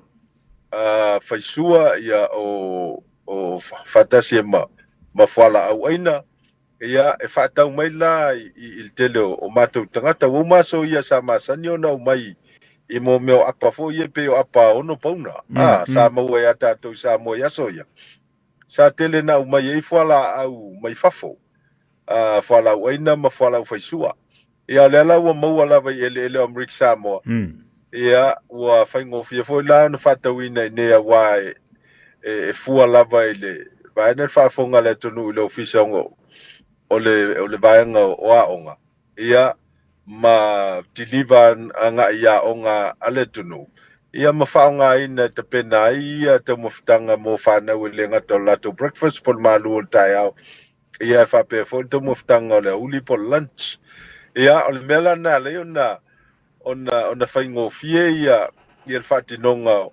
uh, faisua, ia o, o faatasi e ma, ma fualaau aina, ia e faatau mai la i, i, i le tele o, o matou tagata. Ua uma aso ia sa masani ona aumai i mo mea o apa foi ia pei o apa 6 pauna. Ah, sa maua ia tatou i Samoa i aso ia. Sa tele na aumai ai fualaau mai fafo, ā, fualaau ʻaina ma fualaau faisua. Ia, o lea la ua maua lava i eleele o Amerika Samoa. Ia, ua faigofie foi la ona faatauina i inei auā e, e, e fua lava i le vaega le faafofoga a le atunuu i le Ofisa o, o le, o le vaega o aoga. Ia, ma deliver agai i aoga a le atunuu, ia ma faaaogaina e tapena ai ia taumafataga mo fanau e le gata o le latou breakfast po o le malu o le taeao, ia e faapea foi le taumafataga o le aoauli po o le lunch. Ia, o le mea la lena e ala ai ona, ona, ona faigofie ia, ia le faatinoga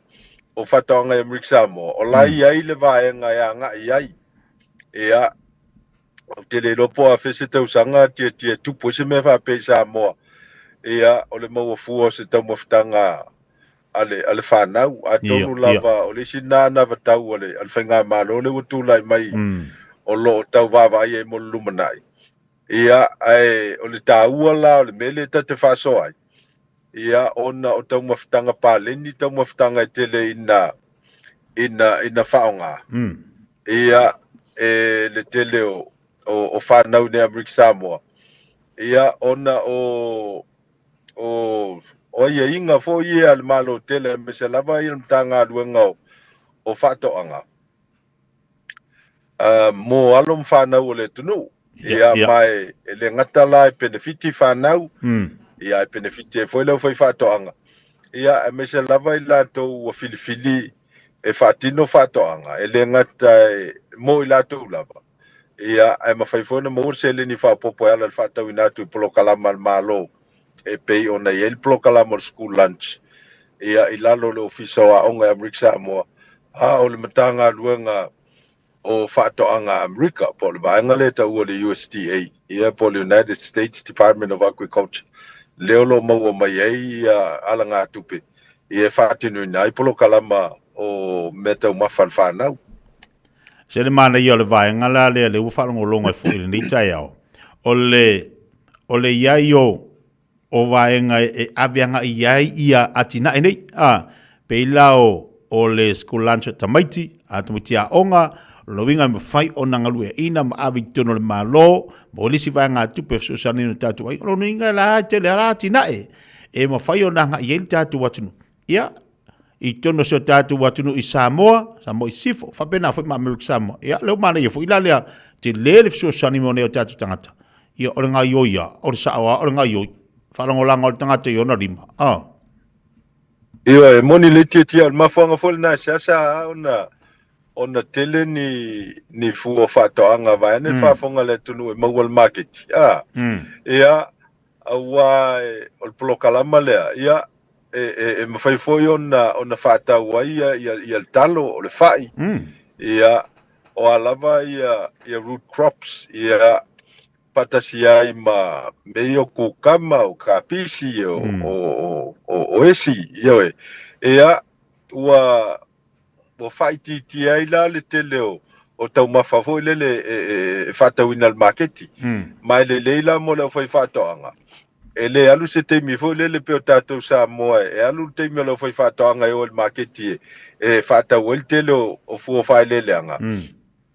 o faatoaga i Amerika Samoa, o la e i ai le vaega e agai i ai. Ia, Ou te le iloa po o afea se tausaga tiatia e tupu ai se mea faapea i Samoa. Ia, o le maua fua o se taumafataga a le, a le fanau. Atonu lava o le isi lena anavatau a le, a le faigamalo lea ua tulai mai mm. o lo o tau vaavaai ai mo le lumanai. Ia, ae o le taua la o le mea lea ta te faasoa ai, ia, ona o taumafataga paleni, taumafataga e tele ina, ina, ina faaaoga, ia, e le tele o, o, o fanau i nei Amerika Samoa, ia, ona o, o, o aiaiga foi ia a le Malo tele, aemaise lava ia le Matagaluega o, o Faatoaga, uh, mo alo ma fanau o le atunuu. Ia, yeah, ma e, e le gata la e penefiti fanau, ia e penefiti ai foi le aufaifaatoaga. Ia, aemaise lava i latou ua filifili e faatino faatoaga, e le gata e mo i latou lava. Ia, ae mafai foi ona maua le seleni faaopoopo e ala i le faatauina atu i polokalama a le Malo e pei ona i ai le polokalama o le school lunch, ia, i lalo o le Ofisa o Aoga i Amerika Samoa, a o le Matagaluega o Faatoaga a Amerika, po o le vaega lea e taua o le USDA, ia, po o le United States Department of Agriculture, lea o lo o maua mai ai ia alagatupe ia e faatinoina ai polokalama o meataumafa a le fanau. Se le manaia o le vaega la lea lea ua faalogologo ai foi i lenei taeao, o le, o le i ai o, o vaega e ave agai i ai ia atinae nei, a, pei la o, o le school lunch a tamaiti, a tamaiti aoga, o lona uiga e mafai ona galueaiina ma ave i totonu o le Malo, mo le isi vaegatupe e fesoasoani ai i o tatou aiga. O lona uiga la e tele lava atinae e mafai ona agai i ai le tatou atunuu. Ia, i totonu o si o tatou atunuu i Samoa, Samoa i Sisifo, faapena foi ma Amerika Samoa. Ia, lea ua manaia foi la lea, tele le fesoasoani mo nai o tatou tagata. Ia, o le gaioi lava, o le sao lava, o le gaioi. Faalagolago a le tagata i ona lima. Ah. Ioe, e moni le tiatia, o le mafuaaga foi lena e seasea lava ona ona tele ni ni fua faatoaga vaeane le faafofoga a le atunuu e maua le maketi. Ah. Ia, aua o le polokalama lea, ia, e, e, e mafai foi ona, ona faatau ai ia, ia, ia le talo, o le fai, ia, o a lava ia, ia root crops, ia, faatasi ai ma mea ia o kukama, o kapisi, o, o, o, o, o esi, ioe. Ia, ua, ua faaitiitia ai la le tele o, o taumafa foi lele e, e, e faatauina i le maketi. Ma e lelei la mo le aufaifaatoaga, e le alu se taimi foi lele pei o tatou Samoa e alu le taimi o le aufaifaatoaga e o i le maketi e, e faatau ai le tele o, o fua faaeleeleaga,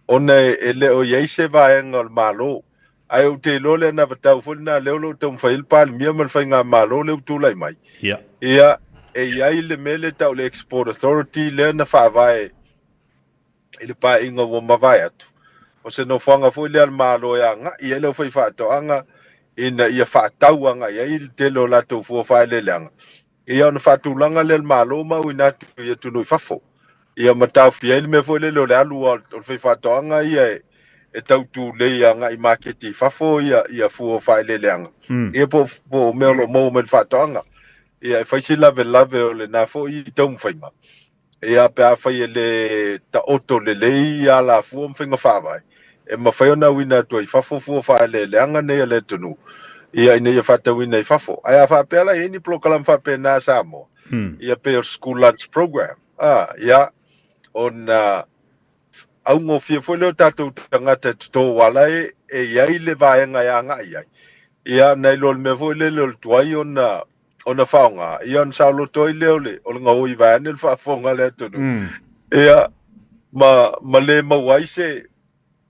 ona e, e le o i ai se vaega o le Malo. Ae ou te iloa o le anavatau foi lena lea o lo o taumafai ai le Palemia ma le Faigamalo lea ua tulai mai. Ia. Ia, e i ai le mea lea e tau o le Export Authority lea na faavae i le paeaiga ua mavae atu. O se nofoaga foi lea a le Malo e agai ai le aufaifaatoaga ina ia faatau agai ai le tele o latou fua faaeleeleaga. Ia ona faatulaga lea e le Malo ma auina atu i atunuu i fafo. Ia ma taofia ai le mea foi lele o le alu o le faifaatoaga ia e, e tau tulei agai maketi i fafo ia, ia fua faaeleeleaga. Ia po, po o mea o lo o maua mai le faatoaga. Ia e fai se lavelave o lena foi taumafaiga. Ia pe afai e le taoto lelei alafua ma faiga faavae, e mafai ona auina atu ai i fafo fua faaeleeleaga nei a le atunuu, ia ina ia faatauina i fafo. Ae a faapea la e i ai ni polokalame faapena a Samoa, ia pei o le School Lunch Program, a, ia, ona augofie foi lea o tatou tagata e toto ala e, e i ai le vaega e agai i ai, ia, nai lo le mea foi lele o le tuai ona ona faaaoga, ia ona saoloto ai lea o le, o le gaoi vaeane le faafofoga a le atunuu. Ia, ma, ma le maua ai se,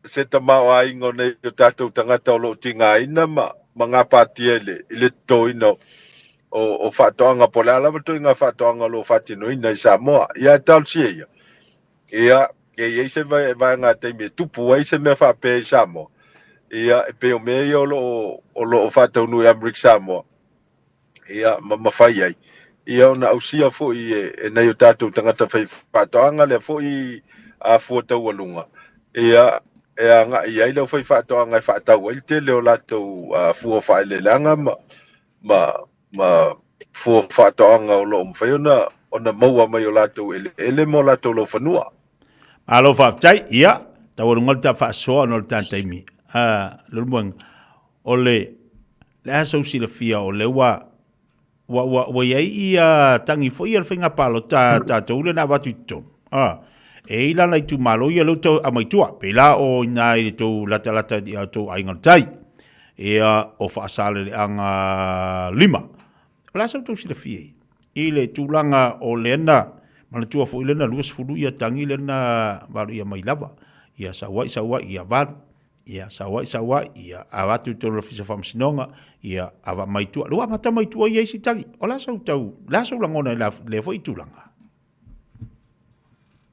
se tamaoaiga o nei o tatou tagata o lo o tigaina ma, ma gapatia i le, i le totoina o, o, o faatoaga, po o le a lava ituaiga faatoaga o lo o faatinoina i Samoa. Ia, e talosia ia, ia, e i ai se vaega taimi e tupu ai se mea faapea i Samoa, ia, e pei o mea ia o lo o, o lo o faataunuu i Amerika Samoa, ia, ma mafai ai ia ona ausia foi e, e nai o tatou tagata faifaatoaga lea foi a fua taualuga, ia, e agai i ai le aufaifaatoaga e faatau ai le tele o latou fua faaeleeleaga ma, ma, ma fua faatoaga o lo o mafai ona, ona maua mai o latou eleele ma o latou laufanua. Malo faafetai, ia, taualuga le ta faasoa ona o le ta taimi. Leulumoega, o le, le a sou silafia o lea ua, ua, ua, ua i ai ia tagi foi ia le faiga palota a tatou lea na avatu i totonu. E i lana itumalo ia lea ua tau aumai tua, pēlā o inā i le tou latalata i a outou aiga o le tai, ia o Faasaleleaga 5. O le a sa outou silafia ai i le tulaga o lena, manatua foi lena 20 ia tagi lena valu ia mai lava, ia sauai sauai ia valu, ia sauai sauai ia avatu i totonu o le Ofisa o Faamasinoga, ia ava mai tua. Lea ua amata mai tua ia isi tagi. O le a sa outou, o le a sou lagona i lea foi tulaga?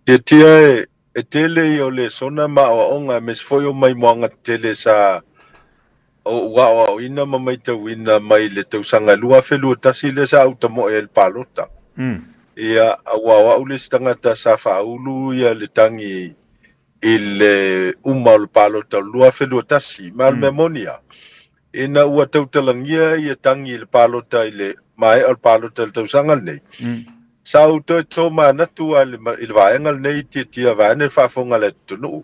Tiatia e, e tele ia o lesona ma aoaoga aemaise foi o maimoaga tetele sa ou aoaoina ma maitauina mai le tausaga 2021 lea sa ou tamoe ai i le palota. Ia, aua o au le isi tagata sa faaulu ia le tagi i le uma o le palota o le 2021. Ma o le mea moni lava, ina ua tautalagia ia tagi i le palota i le maea o le palota i le tausaga lenei, sa ou toe tomanatu lava i le vaega lenei tiatia vaeane le faafofoga a le atunuu.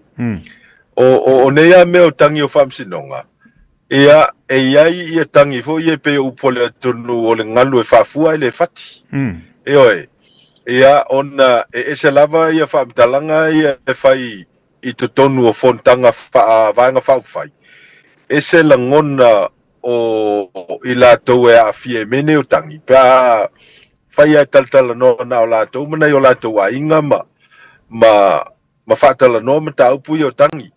O nei lava mea o tagi o faamasinoga, ia, e i ai ia tagi foi ia e pei o upu a le atunuu o le galu e faafua ae le fati. Ioe. Ia, ona e ese lava ia faamatalaga ia e fai i totonu o fonotaga faa-Vaega Faaupufai, ese lagona o i latou e aafia i mea nei o tagi, pe a fai lava e talatalanoa na o latou ma nai o latou aiga ma, ma, ma faatalanoa mataupu ia o tagi.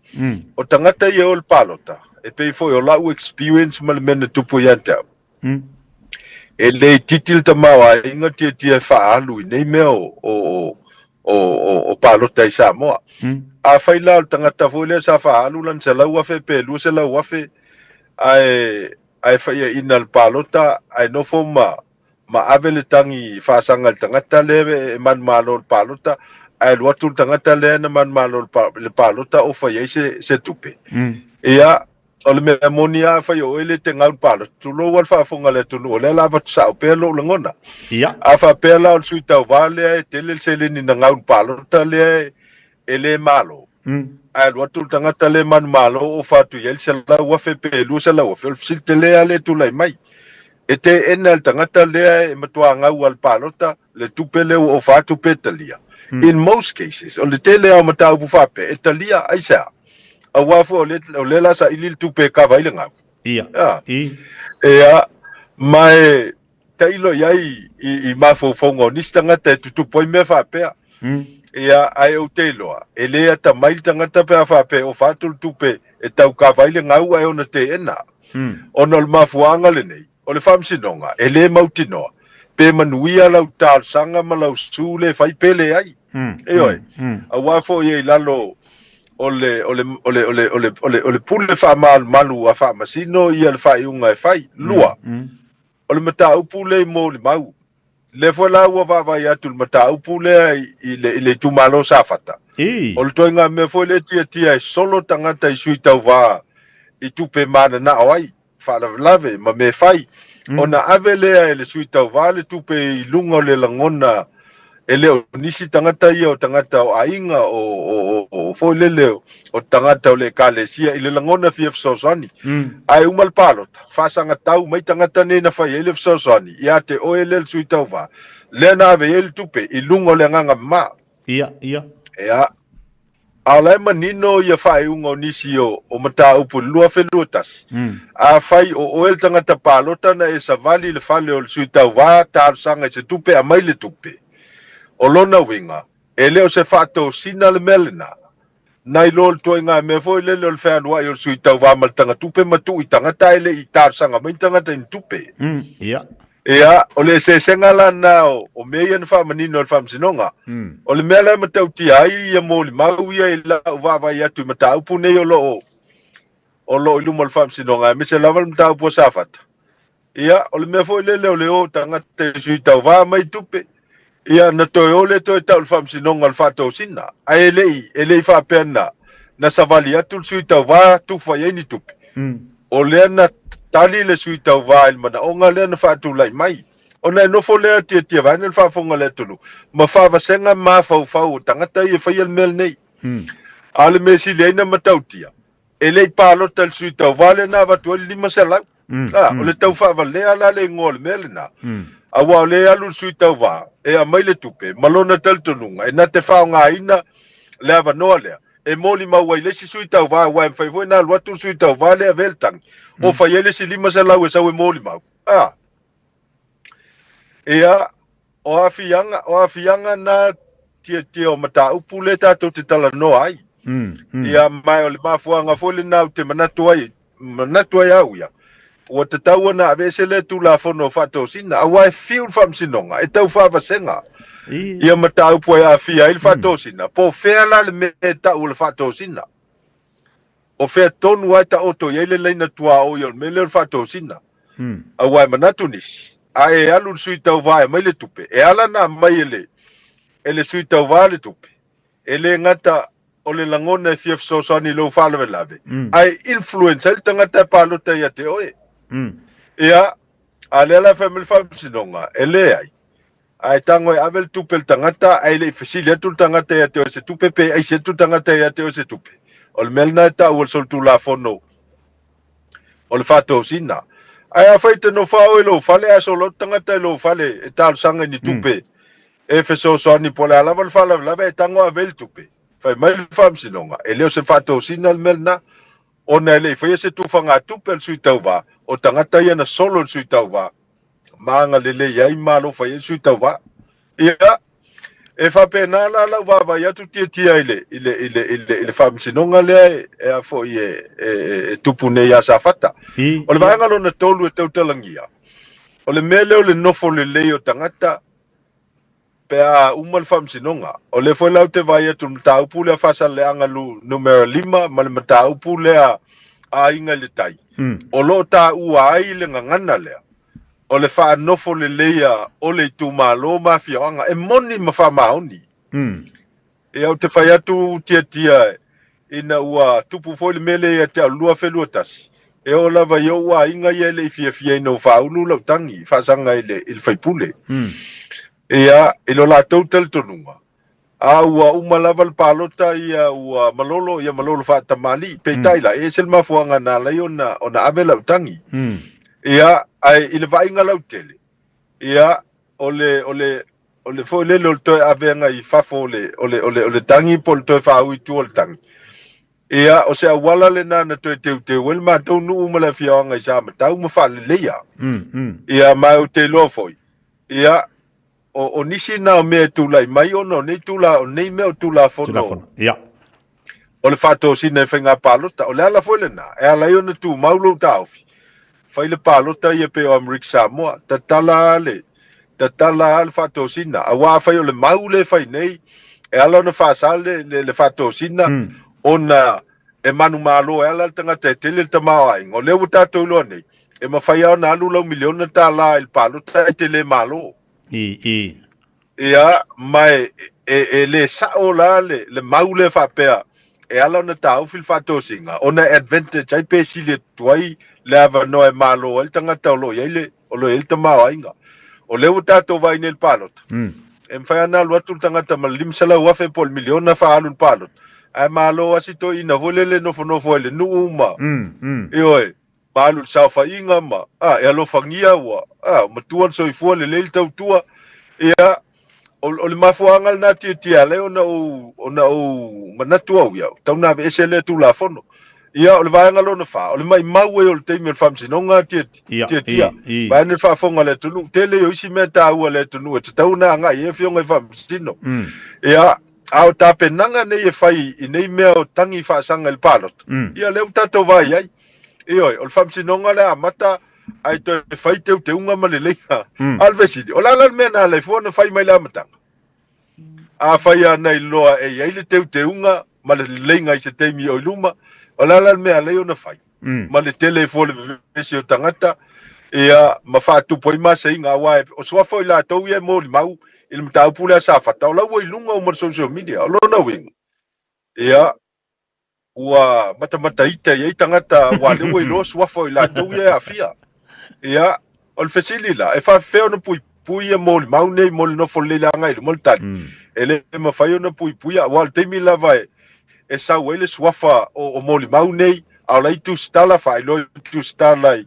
O tagata ia e o i le palota, e pei foi o lau experience ma le mea na tupu ia te au, E le itiiti le tamaoaiga tiatia e faaalu i nei mea o, o, o, o, o palota i Samoa. Afai la o le tagata foi lea sa faaalu lana 100,000 pe 200,000 ae, ae faiaina i le palota ae nofo ma, ma ave le tagi faasaga i le tagata lea e manumalo i le palota ae alu atu le tagata lea na manumalo i le palota o fai ai se, se tupe. Ia, O le mea moni lava, afai o oe le te gau i le palota, tulou lava le faafofoga a le atunuu, o lea la avatu sao pea lou lagona. Ia. A faapea la o le sui tauva lea e tele le seleni na gau i le palota lea e le malo, ae alu atu le tagata lea manumalo ofa atu i ai le 100,000 pe 200,000, o le fesili tele lava lea e tulai mai. E teena e le tagata lea e matua gau lava i le palota le tupe lea ua ofa atu pe talia. In most cases, o le tele lava o mataupu faapea, e talia, aisea? Aua foi o lea, o lea la saili le tupe e kava ai le gau. Ia. Ia. I. Ia, ma e tailo i ai i, i mafaufauga o nisi tagata e tutupu ai mea faapea. Ia, ae ou te iloa, e le atamai le tagata pe a faapea e ofa atu le tupe e tau kava ai le gau ae ona teena. Ona o le mafuaaga lenei, O le faamasinoga, e le mautinoa, pe manuia lau talosaga ma lau su le fai pe leai. Ioe. Aua foi e i lalo o le, o le, o le, o le, o le, o le, o le pule faamalumalu a faamasino ia le faaiuga e fai. Lua, o le mataupu lea i molimau. Lea foi la ua vaavaai atu i le mataupu lea i le, i le itumalo o Safata. O le ituaiga mea foi lea e tiatia e solo tagata i sui tauva i tupe mananao ai. faalavelave ma mea fai, ona ave lea e le sui tauva le tupe i luga o le lagona e le o nisi tagata ia o tagata o aiga o, o, o, o foi lele o tagata o le ekalesia i le lagona fia fesoasoani. Ae uma le palota, faasagatau mai tagata nei na fai ai le fesoasoani ia te oe lea le sui tauva, lea na ave i ai le tupe i luga o le agaga mama. Ia, ia. Ia, A o la e manino ia faaiuga o nisi o, o mataupu i le 2021. Afai o oe le tagata palota na e savali i le fale o le sui tauva talosaga i se tupe aumai le tupe. O lona uiga, e le o se faatosina le mea lena. Nai lo le ituaiga mea foi lele o le fealuai o le sui tauva ma le tagatupe ma tuu i tagata ae le i talosaga mai ni tagata i ni tupe. Ia. Ia, o le eseesega la lena o mea ia na faamanino e le Faamasinoga. O le mea la e matautia ai ia molimau ia i lau vaavaai atu i mataupu nei o lo o o lo o i luma o le Faamasinoga, aemaise lava le mataupu a Safata. Ia, o le mea foi lele o le o tagata i sui tauva mai tupe, ia na toe o lea toe tau i le Faamasinoga o le faatosina. Ae e le i, e le i faapea na, na savali atu le sui tauva tufa i ai ni tupe. O lea na tali le sui tauva i le manaoga lea na faatulai mai, ona e nofo lea tiatia vaeane le faafofoga a le atunuu ma faavasega mafaufau o tagata ia e faia le mea lenei. A o le mea e sili ai na matautia, e le i palota le sui tauva lea na avatu ai le 500. A, o le tau faavalea la le igoa o le mea lena. Aua o lea e alu le sui tauva e aumai le tupe ma lona talitonuga e na te faaaogaina. le avanoa lea e molimau ai le isi sui tauva, aua e mafai foi ona alu atu le sui tauva lea e avea le tagi, o fai ai le isi 500 e sau e molimau. A. Ia, o aafiaga, o aafiaga na tiatia o mataupu lea tatou te talanoa ai. Ia, ma o le mafuaaga foi lena ou te manatu ai, manatu ai au ia, ua tatau ona aveese lea Tulafono o Faatosina, aua e fiu le Faamasinoga e tau faavasega ia mataupu e aafia ai le Faatosina. Po o fea la le mea e tau o le Faatosina? O fea tonu lava e taoto i ai le laina tuaoi o le mea lea o le Faatosina? Aua e manatu nisi, a e alu le sui tauva e aumai le tupe, e ala ona aumai e le, e le sui tauva le tupe, e le gata o le lagona e fia fesoasoani i lou faalavelave, ae influence ai le tagata e palota ia te oe. Ia, a lea la e fai mai le faamasinoga, e leai. Ae tago e ave le tupe i le tagata, ae le i fesili atu le tagata ia te oe se tupe, pe aisi atu le tagata ia te oe se tupe. O le mea lena e tau o le solitulafono o le faatosina. Ae afai e te nofo lava oe i lou fale ae solo atu tagata i lou fale e talosaga i ni tupe e fesoasoani po o le a lava le faalavelave ae tago ave ai le tupe, fai mai le Faamasinoga, e le o se faatosina le mea lena, ona e le i faia se tufagatupe a le sui tauva, o tagata ia na solo i le sui tauva ma agalelei ai ma alofa i ai le sui tauva. Ia, e faapena la lau vaavaai atu tiatia i le, i le, i le, i le, i le faamasinoga lea e, e a foi e, e, e, e tupu nei ia Safata. O le vaega lona tolu e tautalagia, o le mea lea o le nofo lelei o tagata pe a uma le faamasinoga. O lea foi la ou te vaai atu i le mataupu lea Faasaleleaga numera 5 ma le mataupu lea Aiga i le Tai, o lo o taua ai le gagana lea o le faanofo leleia o le itumalo ma afioaga e moni ma faamaoni. Ia ou te fai atu tiatia ina ua tupu foi le mea lea ia te au 2021, e oo lava i ou aiga ia e le i fiafia ina ua faaulu lau tagi faasaga i le, i le faipule. Ia, i lo latou talitonuga, a ua uma lava le palota ia ua malolo, ia malolo faatamalii. Peitai la, e ese le mafuaaga na ala ai ona, ona ave lau tagi. Ia, ae i le vaaiga lautele, ia, o le, o le, o le foi lele o le toe avega i fafo o le, o le, o le, o le tagi po o le toe faaui i tua o le tagi. Ia, o se auala lena na toe teuteu ai le matou nuu ma le afioaga i Samatau ma faaleleia. Ia, ma ou te iloa foi, ia, o, o nisi na o mea e tulai mai ona o nei tula, o nei mea o Tulafono. Tulafono, ia. O le faatosina i faiga palota. O le ala foi lena, e ala ai ona tumau lou taofi. Fai le palota ia pei o Amerika Samoa, tatala le, tatala le faatosina. Aua afai o le mau lea e fai nei, e ala ona faasa le, le, le faatosina, ona e manumalo e ala le tagata e tele le tamaoaiga. O lea ua tatou iloa nei, e mafai lava ona alu lau miliona tala i le palota ae te le malo. I, i. Ia, ma e, e, e le sao la le, le mau lea faapea e ala ona taofi le faatosina, ona e advantage ai pe sili atu ai le avanoa e malo ai le tagata o lo o i ai le, o lo o i ai le tamaoaiga. O lea ua tatou vaai nei i le palota, e mafai ona alu atu le tagata ma le 500,000 po o le miliona faaalu i le palota, ae malo lava si toeaina foi lele e nofonofo ai i le nuu ma, ioe, ma alu i le saofaiga ma, a, e alofagia ua, a, matua le soifua lelei le tautua. Ia, o, o le mafuaaga lena tiatia ala ai ona ou, ona ou manatu au ia, tau na aveese lea Tulafono. Ia, o le vaega lona fa, o le maimau ai o le taimi o le faamasinoga Ia, tiatia. i, i. Vaeane le faafofoga a le atunuu, tele o isi mea taua a le atunuu e tatau ona agai i ai afioga i faamasino. Ia, a o tapenaga nei e fai i nei mea o tagi faasaga i le palota, ia lea ua tatou vaai ai. Ioe, o le faamasinoga le amata ae toe fai teuteuga ma leleiga. A o le fesili, o le a la le mea na ala ai fua ona fai mai le amataga? Afai lava na iloa e i ai le teuteuga ma le leleiga i se taimi o i luma, o le a la le mea ala ai ona fai? Ma le tele ai fua o le vevesi o tagata, ia, ma faatupu ai maseiga, aua o suafa o i latou ia e molimau i le mataupu lea a Safata, o la ua i luga uma o le social media. O lona uiga, ia, ua matamataita i ai tagata aua lea ua iloa suafa o i latou ia e aafia. Ia, o le fesili la, e faafefea ona puipui ia molimau nei mo le nofo lelei le agai i luma le tali? E le mafai ona puipuia, aua o le taimi lava e, e sau ai le suafa o, o molimau nei, a o la e tusitala, faailoa i tusitala i,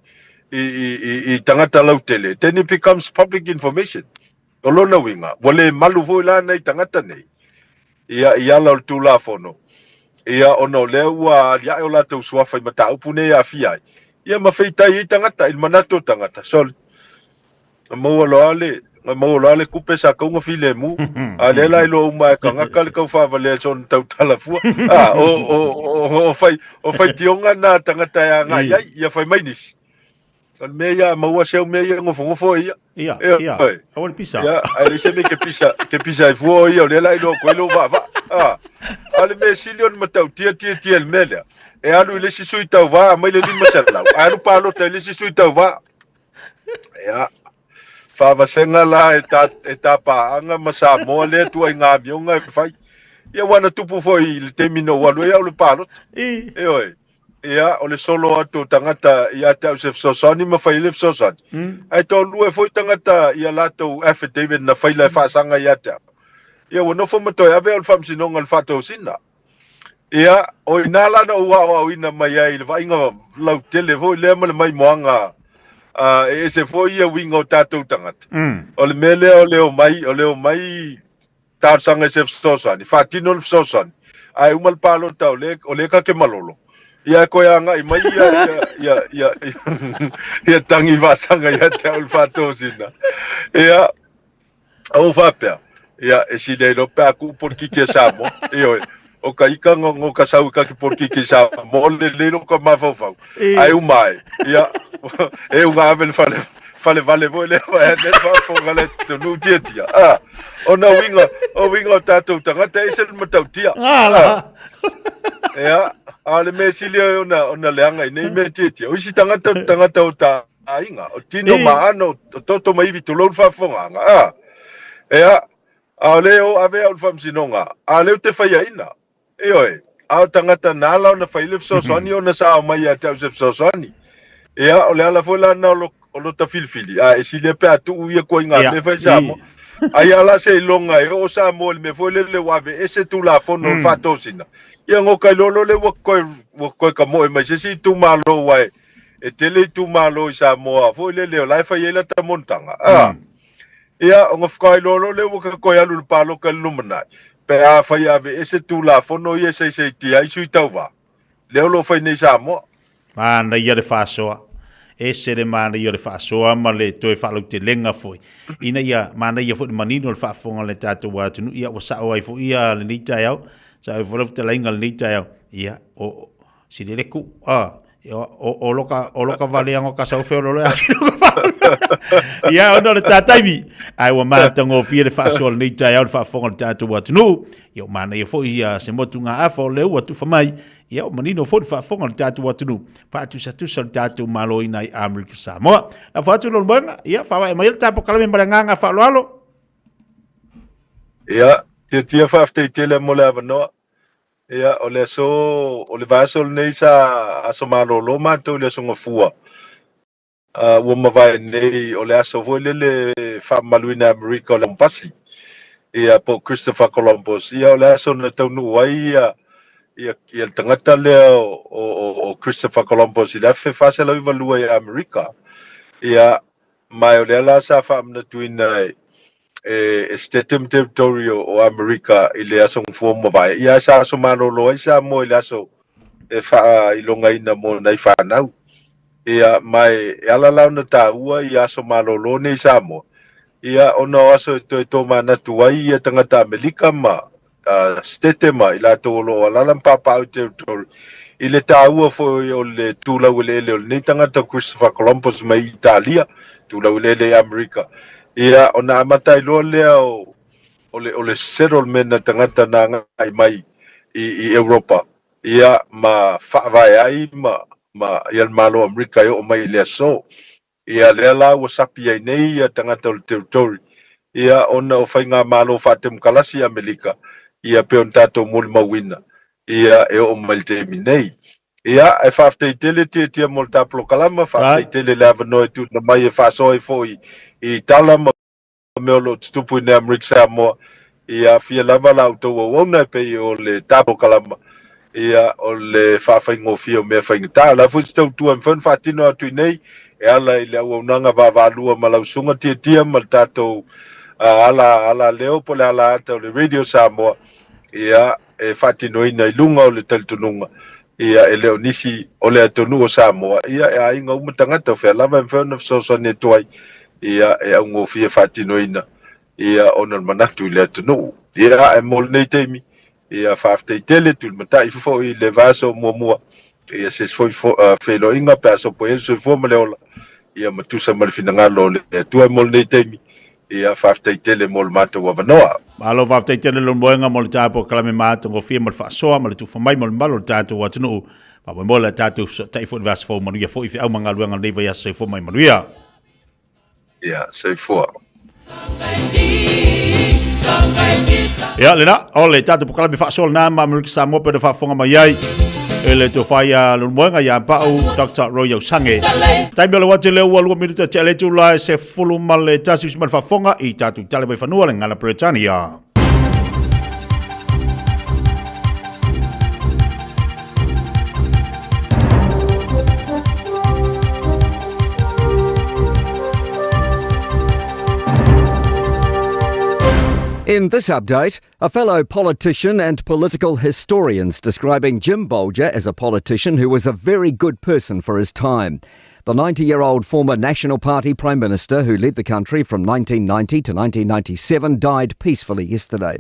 i, i, i, i tagata lautele, then it becomes public information. O lona uiga, ua le malu foi la nai tagata nei. Ia, i ala o le Tulafono, ia, ona o lea ua aliae o latou suafa i mataupu nei e aafia ai, ia ma feitai ai tagata i le manatu o tagata. Sole, na maua loa le, na maua loa le kupe sa tau na filemu, a lea la iloa uma e tagata le tau faavalea i sona tautala fua. A, o, o, o, o, fai, o faitioga na a tagata e agai ai, ia fai mai nisi. O le mea ia a maua se au mea ia nofonofo ai ia. Ia, ia. Aua le pisa. Ia, ae leai se mea ke pisa, ke pisa ai fua o ia, o lea la iloa atu ai lou vaavaa. Ah, a o le mea sili ona matautia tietia i le mea lea, e alu i le isi sui tauva aumai le 500, ae alu palota i le isi sui tauva. Ia, faavasega la e ta, e tapaaga ma Samoa lea tuaiga amioga e fai. Ia, ua na tupu foi i le taimi na ou alu ai au i le palota. Ioe. Ia, o le solo atu o tagata ia te au se fesoasoani ma fai ai le fesoasoani. Ae toalua foi tagata i a latou affidavit na faila e faasaga ia te au. Ia, ua nofo ma toe ave au i le faamasinoga i le faatosina. Ia, o i ina la na ou aoaoina mai ai i le vaaiga lautele foi lea ma le maimoaga e ese foi ia uiga o tatou tagata. O le mea lea o le omai, o le omai talosaga i se fesoasoani, faatino le fesoasoani, ae uma le palota o lea, o lea ka te malolo, ia e toe agai mai ia, ia, ia, ia, ia tangi vaasaga ia te au le faatosina. Ia, ou faapea, ia, e sili ai loa pe a tuu polokiki a Samoa, ioe, o ka ika ngo, ngo ka sau i ka ke polokiki Samoa, lelei lo ka mafaufau, ae uma ai, ia, e unga ave le fale, fale vale foi lea vai ane le faafofoga le atunuu tiatia. Ah, ona uiga, o uiga o tatou tagata e ese le matautia. Ah, ia, a o le mea sili ai ona, ona leaga i nei mea tiatia. O isi tagata o tagata o ta aiga, o tino ma ano, o toto ma ivi tulou le faafofogaaga. Ah, ia, a o lea o ave au i le faamasinoga, a o lea ou te faiaina. Ioe, a o tagata na ala ona fai le fesoasoani ona sa aumai ia te au se fesoasoani. Ia, o le ala foi la lena o lo, o lota filifili, a e silia pe a tuu ia koiga mea fai Samoa. Ai a la seiloga e oo Samoa i le mea foi lele ua aveese Tulafono o le Faatosina, ia goka iloa loa lea ua toe, ua toe tamoe mai se isi itumalo aua e, e tele itumalo i Samoa foi lele o la e fai ai lata monotaga. A, Ia, ona faatoa iloa loa lea ua ka toe alu i le paloka i le lumanai, pe afai e aveese Tulafono ia e saisaitia ai sui tauva, lea o lo o fai nei i Samoa. Manaia le faasoa. Ese le manaia o le faasoa ma le toe faalautelega foi, ina ia manaia foi le manino o le faafofoga a le tatou atunuu. Ia, ua sao ai foi ia lenei taeao, sao ai foi lau fetalaiga i lenei taeao. Ia, o, Sili le ku a o loka o loka vale anga ka sau feolo le Ia ona le tataimi ai ua matagofie le faasoa lenei taeao le faafofoga o le tatou atunuu. Ia ua manaia foi ia se motugaafa o lea ua tufa mai. Ia ua manino foi le faafofoga o le tatou atunuu faatusatusa le tatou Maloina i Amerika Samoa. Lafo atu lou moega, ia faavae mai le tapo kalame ma le agaga faaaloalo. Ia, tiatia faafetai tele mo le avanoa. Ia, o le aso, o le vaiaso lenei sa aso malolo matou i le aso Gafua. Uh, ua mavae nei, o le aso foi lele faamamaluina e Amerika o le Ampasi, ia, po o Christopher Columbus. Ia, o le aso na taunuu ai ia, ia, ia le tagata lea o, o, o Christopher Columbus i le 1492 i Amerika. Ia, ma o lea la sa faamanatuina e, e, e Statham Territory o, o Amerika i le aso Gafua ua mavae. Ia sa aso malolo ai Samoa i le aso e faailogaina mo nai fanau. Ia, ma e, e ala la ona taua i aso malolo nei Samoa. Ia, ona o aso e toe tōmanatu ai ia tagata Amerika ma uh, Stete ma i latou o lo o alala ma Papaau Territory i le taua foi o le tūlau eleele o lenei tagata Christopher Columbus mai Italia, tūlau eleele i Amerika. Ia, ona amata ai loa lea o, o le, o le settlement a tagata na agai mai i, i Europa, ia, ma faavae ai ma, ma ia le Malo o Amerika e oo mai i le aso. Ia, lea la ua sapi ai nei ia tagata o le territory, ia, ona o faigamalo faatemokalasi i Amelika, ia, pei ona tatou molimauina, ia, e oo mai i le taimi nei. Ia, ae faafetai tele Tiatia mo le ta polokalama, faafetai tele le avanoa e tuuina mai e faasoa ai foi i tala ma mea o lo o tutupu i nei Amerika Samoa, ia aafia lava la outou auauna e pei o le ta polokalama, ia o le faafaigofie o mea faigata. O le a foi se tautua e mafai ona faatino atu i nei e ala i le auaunaga vaavaalua ma lau susuga Tiatia ma le tatou ala, ala leo po o le ala ata o le Radio Samoa. Ia, e faatinoina i luga o le talitonuga, ia, e le o nisi o le atunuu o Samoa, ia, e aiga uma tagata, o fea lava e mafai ona fesoasoani atu ai, ia, e augofie faatinoina, ia, ona o le manatu i le atunuu. Ia, ae mo lenei taimi, ia, faafetai tele, tulimatai foi i le vaiaso muamua, ia, se isi foi feiloaiga pe a sopo i ai le soifua ma le ola, ia, ma tusa ma le finagalo o le Atua mo lenei taimi, Ia, faafetai tele mo le matou avanoa. Malo faafetai tele Leulumoega mo le tapo kalame matagofie mo le faasoa ma le tufa mai mo le mamalu o le tatou atunuu. Faamoemoe le tatou fesootai foi i le vaiaso fou manuia foi feau ma galuega o lenei vaiaso soifua mai manuia. Ia, soifua. Ia, lena, o le tatou polokalame faasoa lena ma Amerika Samoa pe na faafofoga mai ai e le tofa ia Leulumoega ia Pau Dr. Roy Ausange. Taimi o le uati lea ua 2 minuta tea le itula e 11 usi mai le faafofoga i tatou tale mai fanua le gagana Peretania. In this update, a fellow politician and political historians describing Jim Bolger as a politician who was a very good person for his time. The 90 year old former National Party Prime Minister who led the country from 1990 to 1997 died peacefully yesterday.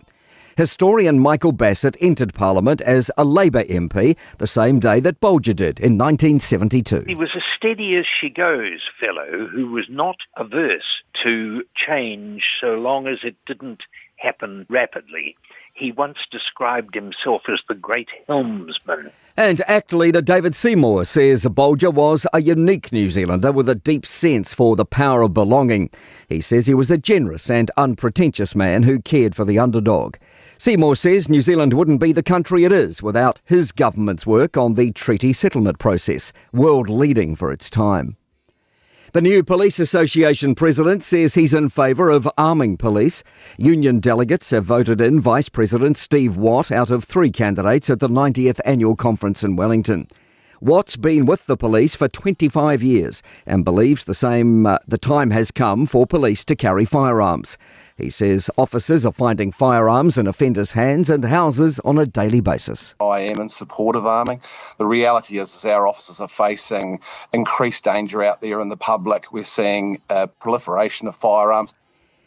Historian Michael Bassett entered Parliament as a Labour MP the same day that Bolger did in 1972. He was a steady as she goes fellow who was not averse to change so long as it didn't happen rapidly. He once described himself as the great helmsman. And ACT leader David Seymour says Bolger was a unique New Zealander with a deep sense for the power of belonging. He says he was a generous and unpretentious man who cared for the underdog. Seymour says New Zealand wouldn't be the country it is without his government's work on the treaty settlement process, world leading for its time. The new Police Association president says he's in favour of arming police. Union delegates have voted in Vice President Steve Watt out of three candidates at the 90th annual conference in Wellington. Watt's been with the police for 25 years and believes the same the time has come for police to carry firearms. He says officers are finding firearms in offenders' hands and houses on a daily basis. I am in support of arming. The reality is, is our officers are facing increased danger out there in the public. We're seeing a proliferation of firearms.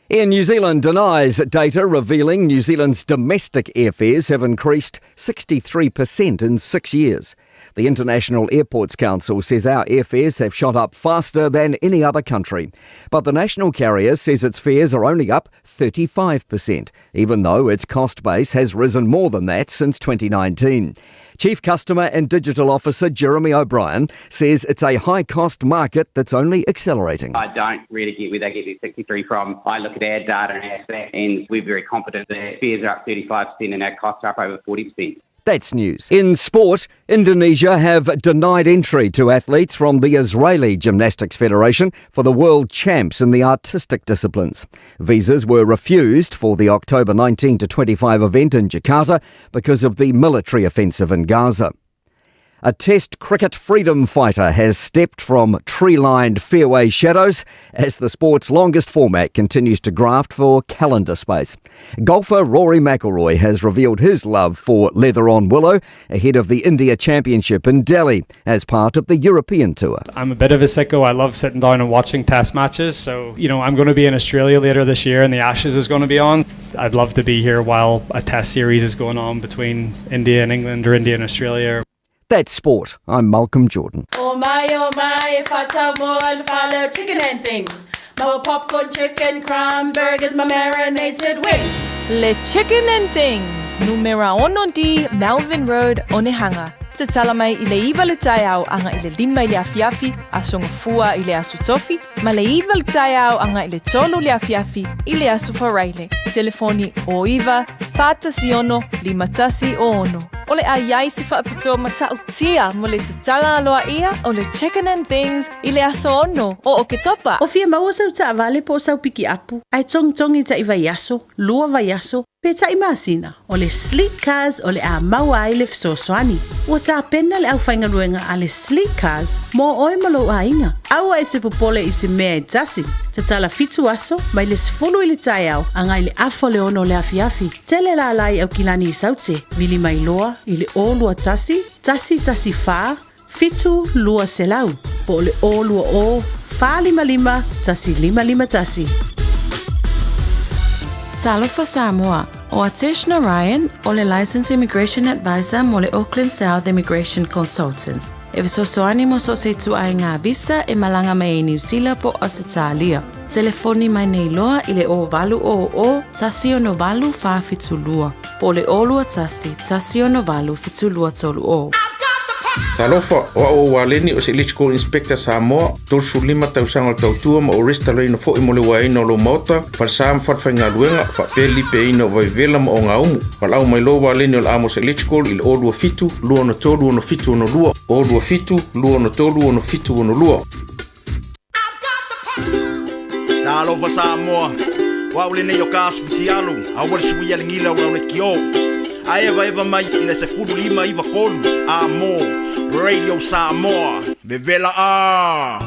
Air New Zealand denies data revealing New Zealand's domestic airfares have increased 63% in six years. The International Airports Council says our airfares have shot up faster than any other country. But the national carrier says its fares are only up 35%, even though its cost base has risen more than that since 2019. Chief Customer and Digital Officer Jeremy O'Brien says it's a high cost market that's only accelerating. I don't really get where they get their 63 from. I look at our data and our stats, and we're very confident that fares are up 35% and our costs are up over 40%. That's news. In sport, Indonesia have denied entry to athletes from the Israeli Gymnastics Federation for the world champs in the artistic disciplines. Visas were refused for the October 19 to 25 event in Jakarta because of the military offensive in Gaza. A Test cricket freedom fighter has stepped from tree lined fairway shadows as the sport's longest format continues to graft for calendar space. Golfer Rory McIlroy has revealed his love for leather on willow ahead of the India Championship in Delhi as part of the European Tour. I'm a bit of a sicko. I love sitting down and watching test matches. So, you know, I'm going to be in Australia later this year and the Ashes is going to be on. I'd love to be here while a test series is going on between India and England or India and Australia. That's sport. I'm Malcolm Jordan. Oh my, oh my, if I tell more, follow chicken and things. My popcorn chicken, crumb burgers, my marinated wings. Le Chicken and Things, numera ono D, Melvin Road, Onehanga. Tatala mai i le iva le taeao aga i le lima i le afiafi, Aso Gafua i le Aso Tofi, ma le iva le taeao aga i le tolu le afiafi i le Aso Faraile. Telefoni o iva, 46 51 o ono. O le a iai se faapitoa matautia mo le tatala aloaia o le Chicken and Things i le aso ono o Oketopa. O fia maua sau taavale po o sau pikiapu, ae togitogi taʻi vaiaso, lua vaiaso, pe taʻi masina, o le Sleek Cars o le a maua ai le fesoasoani. Ua tapena le aufaigaluega a le Sleek Cars mo oe ma lou aiga. Aua e te popole i se mea e tasi. Tatala fitu aso, mai le 10 i le taeao agai le afa o le ono o le afiafi. Tele lala i Aukilani i Saute, vili mai loa i le 021 114 7200 po o le 020 455 1551. Talofa Samoa, ʻO Atesh Narayan, ʻo le Licensed Immigration Advisor mo le Auckland South Immigration Consultants. E fesoasoani mo so o se ituaiga visa e malaga mai ai Niu Sila po o Ausetalia. Telefoni mai nei loa i le 0800 168 472 po o le 021 168 7230. Talofa, o au o Waleni o se Electrical Inspector Samoa, 35 tausaga o le tautua ma o restalaina foi mo le uaeina o lou maota, falesa ma falefaigaluega, faapea le lipeaina o vaivela ma ogaumu. Valaau mai loa Waleni o le Amos Electrical i le 027 263 6762, 027 263 6762. Talofa Samoa, o au lenei o ka asu fitialu, aua le suia le gila o lau lekiō. A evaeva mai i le 15 9 3 a mō Radio Samoa, vevela a!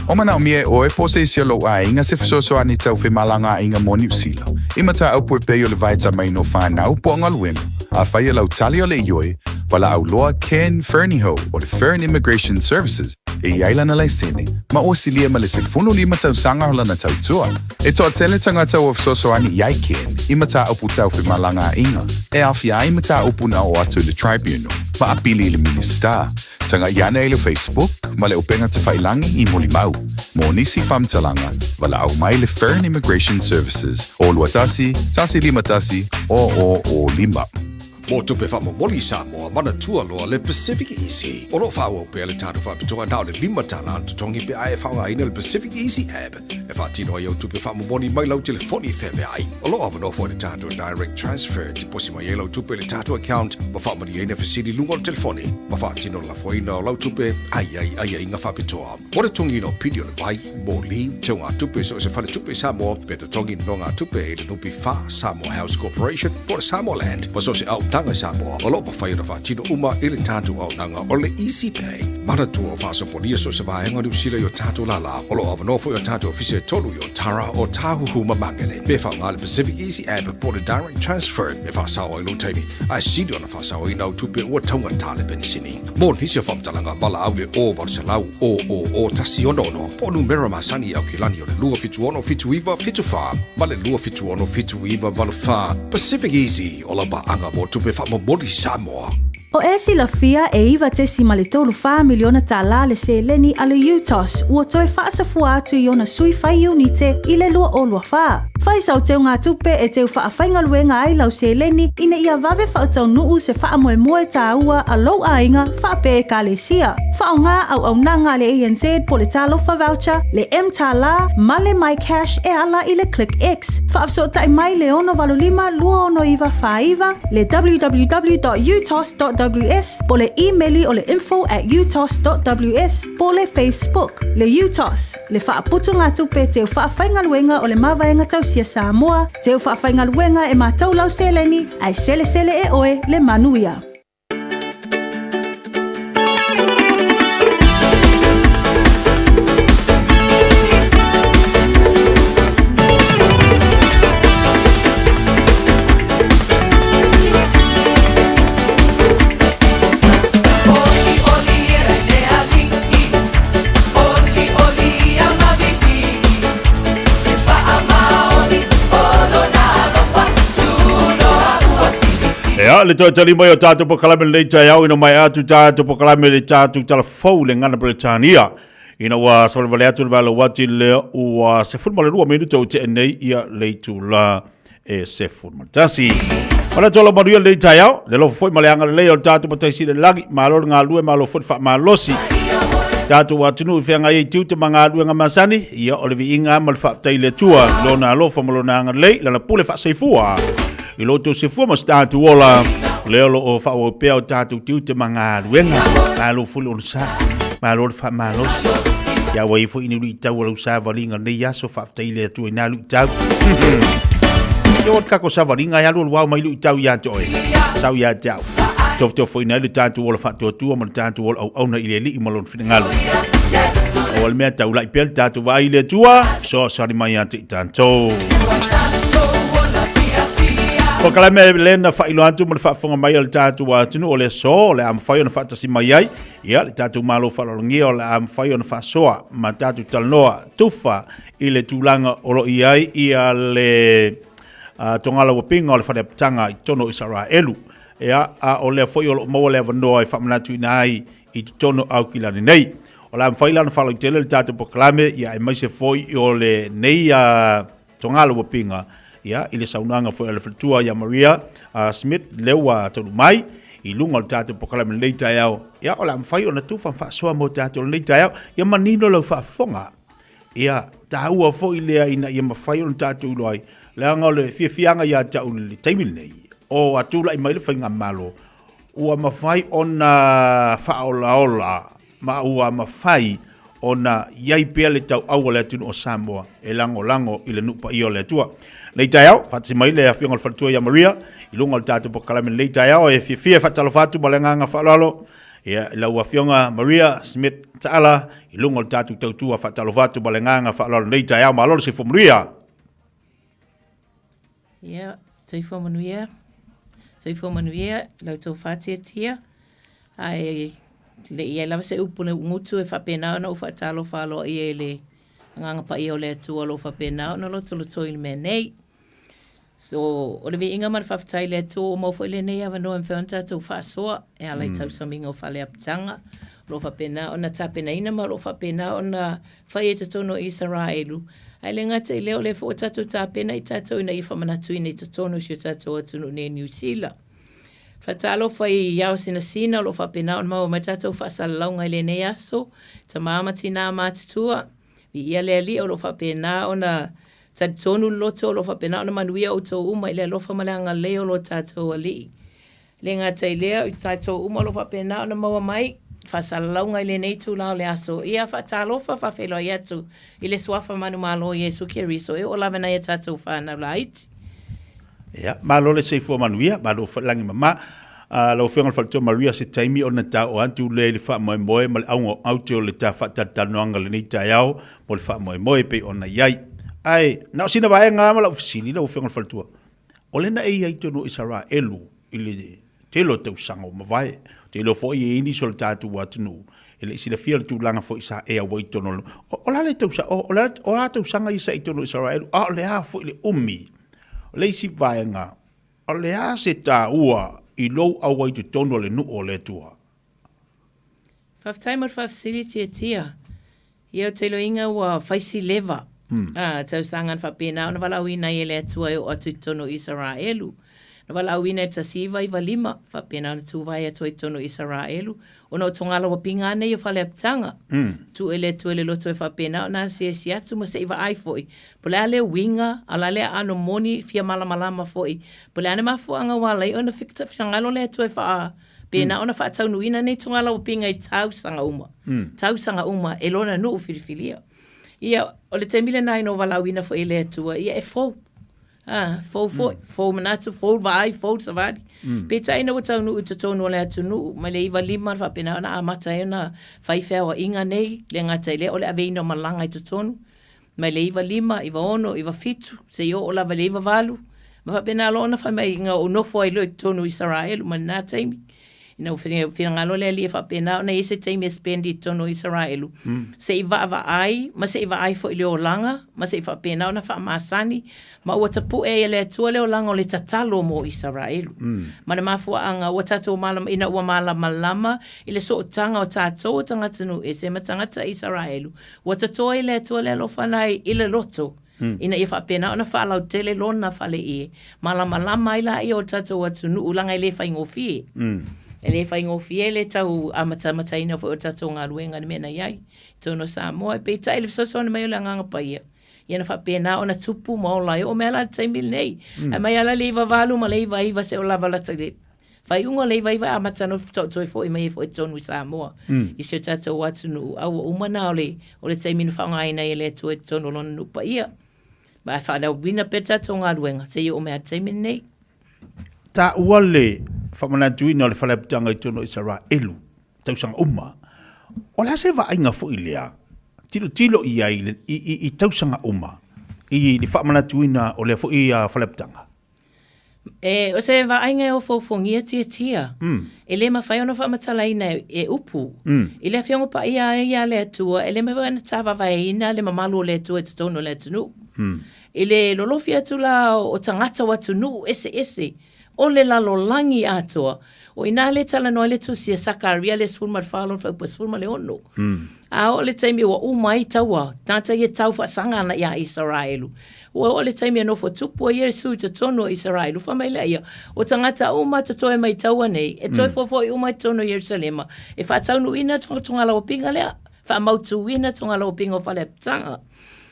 O manaomia e ʻoe po o se isi o lou ʻaiga se fesoasoani tau femalagaaiga mo Niu Sila, i mataupu e pei o le vaetamaina o whanau po o galuega, afai e lau tali o le ioe, valaau loa Ken Fernihough o le Fern Immigration Services e i ai lana laisene, ma ua silia ma le 15 tausaga o lana tautua. E toatele tagata ua fesoasoani i ai Ken i mataupu tau femalagaaiga e aofia ai mataupu na oo atu i le Tribunal ma apili i le Minisita. Taga'i ane i le Facebook ma le upega tafailangi i molimau. Mo nisi faamatalaga, valaau mai le Fern Immigration Services o 21 151 0005. Mo tupe faamomoli i Samoa, manatua loa le Pacific Easy. O lo o faaauau pea le tatou faapitoa na o le $5 le totogi pe a e faaaogaina le Pacific Easy app e faatino ai au tupe faamomoli mai lau telefoni i feaveai. O lo o avanoa foi le tatou Direct Transfer e tiposi mai ai lau tupe i le tatou account ma faamalieina fesili i luga o le telefoni ma faatino le lafoina o lau tupe a i ai aiaiga faapitoa. Mo le totogiina o pili o le vai, moli, teugatupe i so o se faletupe i Samoa, pe totogi nonogatupe i le NPF, Samoa House Corporation, po o le Samoa Land, ma so o se auaunaga i Samoa, o lo o mafai ona faatino uma i le tatou auaunaga o le Easy Pay. Manatua o faasopolia so o se vaega o Niu Sila i o tatou lālā, o lo o avanoa foi o tatou ofisa e tolu i Otara, Ōtāhuhu ma Māngere. Pe faaaoga le Pacific Easy App po o le Direct Transfer e faasao ai lou taimi, ae sili ona faasaoina au tupe ua taugata le penisini. Mo nisi o faamatalaga, valaau le 0800 000 166 po o numera masani i Aukilani o le 276 79 74 ma le 276 79 84. Pacific Easy, o lau paaga mo tupe faamomoli Samoa. O e silafia e $9.34 miliona tālā le seleni a le UTOS ua toe faasafua atu i ona sui fai iunite i le 2024. Fai sau teugatupe e teu faafaigaluega ai lau seleni ina ia vave faataunuu se faamoemoe tāua a lou aiga faapea ekalesia. Faaaoga auaunaga a le ANZ po o le Talofa Voucher, le mTālā ma le MyCash e ala i le ClickX. Faafesootai mai le 685 269 49, le www.utos.ws po o le imeli o le info@utos.ws po o le Facebook. Le UTOS, le faaputugatupe teu faafaigaluega o le Mavaega Tausia Samoa, teu faafaigaluega e matou lau seleni, ae selesele e oe le manuia. Ea, le toe tali mai o tātou polokalame lenei taeao ina maea atu tātou polokalame le tātou tala fou le ngana Peretania. Ina ua savalevale atu le vaelauati lea ua 12 minuta o tea nei ia le itula e 11. Manatu o lau manuia lenei taeao, le alofa foi ma le agalelei o le tātou Matai Sili i le Lagi, malo le galue, malo foi le faamalosi. Tātou atunuu i feagai ai tiute ma galuega masani, ia o le viiga ma le faafetai i le Atua, i lona alofa ma lona agalelei, lana pule faasoifua. I lo outou soifua ma so tatou ola, lea o lo o faaauau pea o tatou tiute ma galuega. Malo foi le onosai, malo le faamalosi. Ia ua i ai foi ni luitau o lau savaliga o lenei aso, faafetai i le Atua i na luitau. Ia o le kako savaliga e alu alu ao mai luitau ia te oe, sau ia te au. Tofotofoina ai le tatou ola faatuatua ma le tatou ola auauna i le Alii ma Lona finagalo. O le mea taulai pea le tatou vaai i le Atua, fesoasoani mai ia te i tatou. Polokalame le na faailoa atu ma le faafofoga mai a le tatou atunuu o le aso, o le a mafai ona faatasi mai ai ia le tatou Malo faaaloalogia, o le a mafai ona faasoa ma tatou talanoa tufa i le tulaga o lo o i ai ia le togalaupega o le faleapitaga i totonu o Isaraelu. Ia, a o lea foi o lo o maua le avanoa e faamanatuina ai i totonu o Aukilani nei. O le a mafai la ona faalautele le tatou polokalame, ia aemaise foi o lenei togalaupega, ia, i le saunoaga foi a le faletua ia Maria Smith, lea ua taunuu mai i luga o le tatou polokalame i lenei taeao. Ia, o le a mafai ona tufa ma faasoa mo tatou i lenei taeao. Ia manino lau faafofoga. Ia, taua foi lea ina ia mafai ona tatou iloa ai, leaga o le fiafiaga ia te au i le taimi lenei, o a tulai mai le faigamalo, ua mafai ona faaolaola ma ua mafai ona i ai pea le tauau a le atunuu o Samoa e lagolago i le nuu paia o le Atua. Nei taeao, faatasi mai le Afioga i le Faletua ia Maria i luga o le tatou polokalame i lenei taeao e fiafia e faatalofa atu ma le agaga faaaloalo Ia, i lau Afioga Maria Smith Taala, i luga o le tatou tautua faatalofa atu ma le agaga faaaloalo nei taeao, malo le soifua manuia. Ia, soifua manuia, soifua manuia lau tou faatiatia, ae le i ai lava se upu le gutu e faapena ona ou faatalofa aloaia i le Agaga Paia o le Atua o lo o faapena ona lotolotoi i le mea nei. So, o le viiga ma le faafetai i le Atua ua maua foi lenei avanoa e mafai ona tatou faasoa e ala i tausamiga o faleapitaga o lo o faapena ona tapenaina ma o lo o faapena ona faia i totonu o Isaraelu. Ae le gata i lea, o lea foi ua tatou tapena i tatou ina ia faamanatuina i totonu o si o tatou atunuu nei o Niu Sila. Faatalofa i ao sinasina o lo o faapena ona maua mai tatou faasalalauga i lenei aso, tama ma tinā matutua. Viia le Alii o lo o faapena ona talitonu le loto, o lo o faapena ona manuia outou uma i le alofa ma le agalelei o lo tatou Alii. E le gata i lea, o tatou uma o lo o faapena ona maua mai faasalalauga i lenei itula o le aso. Ia faatalofa faafeiloai atu i le Suafa manumalo o Iesu Keriso e oo lava i nai a tatou fanau laiti. Ia, malo le soifua manuia, malo foi le lagi mama. Uh, lau Afioga i le Faletua Maria, se taimi ona tao atu lea i le faamoemoe ma le auga o aute o le ta faatalatalanoaga lenei taeao mo le faamoemoe e pei ona i ai. Ae, na o sina vaega lava lau fesili lau Afioga i le Faletua, o lea na e i ai i totonu o Isaraelu i le tele o tausaga ua mavae, ou te iloa foi e i ai nisi o le tatou atunuu e le i silafia le tulaga foi sa e auai i totonu o le... O, o le a le tausaga, o, o, le, o a tausaga ia sa i totonu o Isaraelu, a o le a foi le umi O le isi vaega, o le a se taua i lou auai i totonu o le nuu o le Atua? Faafetai mo le faafesili Tiatia. Ia ou te iloaina ua fai si leva a tausaga na faapena ona valaauina ai e le Atua e oo atu i totonu o Isaraelu. Na valaauina i le 1995, faapena ona tuvae atu ai i totonu o Isaraelu, ona o togalawapiga nei o faleapitaga. Tuu e le Atua i le loto e faapena ona asiasi atu ma se i vaai foi Po o le a le uiga, a o le a le aano moni, fia malamalama foi, po o le a le mafuaaga ua ala ai ona finagalo le Atua e faapena ona faataunuuina nei togalaupega i tausaga uma, tausaga uma e Lona nuu filifilia. Ia, o le taimi lena ina ua valaauina foi e le Atua, ia e fou, a, fou foi, fou manatu, fou le vaai, fou le savali. Peitai ina ua taunuu i totonu o le atunuu mai le 95 na faapena ona amata ai ona fai feaoaiga nei, le gata i lea o le aveina o malaga i totonu, mai le 95, 96, 97, seia oo lava i le 98, ma faapena loa ona fai mai ina ua ou nofo ai loa i totonu o Isaraelu ma lena taimi. Ina ua finagalo le Alii e faapena ona i ai se taimi e spend i totonu o Isaraelu, se i vaavaai ma se i vaai foi i le olaga, ma se i faapena ona faamasani, ma ua tapue ai e le Atua le olaga o le tatalo mo Isaraelu. Ma le mafuaaga ua tatou malama, ina ua malamalama i le sootaga o tatou o tagatanuu ese ma tagata Isaraelu, Ua toto ai le Atua le alofa nai i le loto, ina ia faapena ona faalautele lona fale e malamalama ai laia o le tatou atunuu, leaga e le faigofie. E le faigofie le tau amatamataina foi o le tatou galuega i le mea na i ai i totonu o Samoa. Peitai i le fesoasoani mai o le Agaga Paia, ia na faapena ona tupu ma ola ai. Oo mai lava la i le taimi lenei, ae mai lava la i le 98 ma le 99 seia lava lata i le Faaiuga o le 99 e amata ana toe foi mai ai foi i totonu i Samoa, i si o tatou atunuu, a ua uma na o le, o le taimi na faaaogaina ai e le Atua i totonu o Lona nuu paia. Ma e faalauina pea le tatou galuega seia oo mai lava i le taimi lenei. Taua le faamanatuina o le faleapitaga i totonu o Isaraelu, tausaga uma. O le a se vaaiga foi lea, tilotilo i ai i, i, i tausaga uma i le faamanatuina o lea foi faleapitaga? E, o se vaaiga e ofoofogia tiatia. E le mafai ona faamatalaina e, e upu. I le Afioga Paia ai a le Atua, e le mafai ona tavavaeina le mamalu o le Atua i totonu o le atunuu. I le lolofi atu la o tagata o atunuu eseese o le lalolagi atoa, o i ina lea e talanoa ai le tusi a Sakaria le 14 lona fuaiupu 16. A oo le taimi ua uma ai taua, tagata ia e tau faasaga ana iā Isaraelu. Ua oo le taimi e nofo tupu ai Iesu i totonu o Isaraelu, fai mai lea ia, O tagata uma totoe mai taua nei, e toe fofo'i uma i totonu o Ierusalema, e faataunuuina togalaopiga lea, faamautuina togalaopiga o faleapitaga.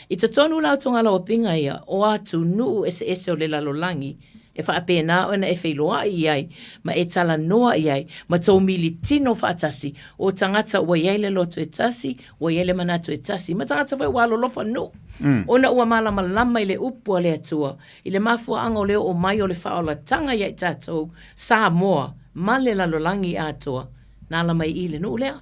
I totonu la o togalaopiga ia, o atunuu eseese o le lalolagi, e faapena ona e feiloai i ai, ma e talanoa i ai, ma tou militino faatasi, o tagata ua i ai le loto e tasi, ua i ai le manatu e tasi, ma tagata foi ua alolofa nuu, ona ua malamalama i le upu a le Atua, i le mafuaaga o le oo mai o le faaolataga ia i tatou, Samoa, ma le lalolagi atoa, na ala mai i le nuu lea.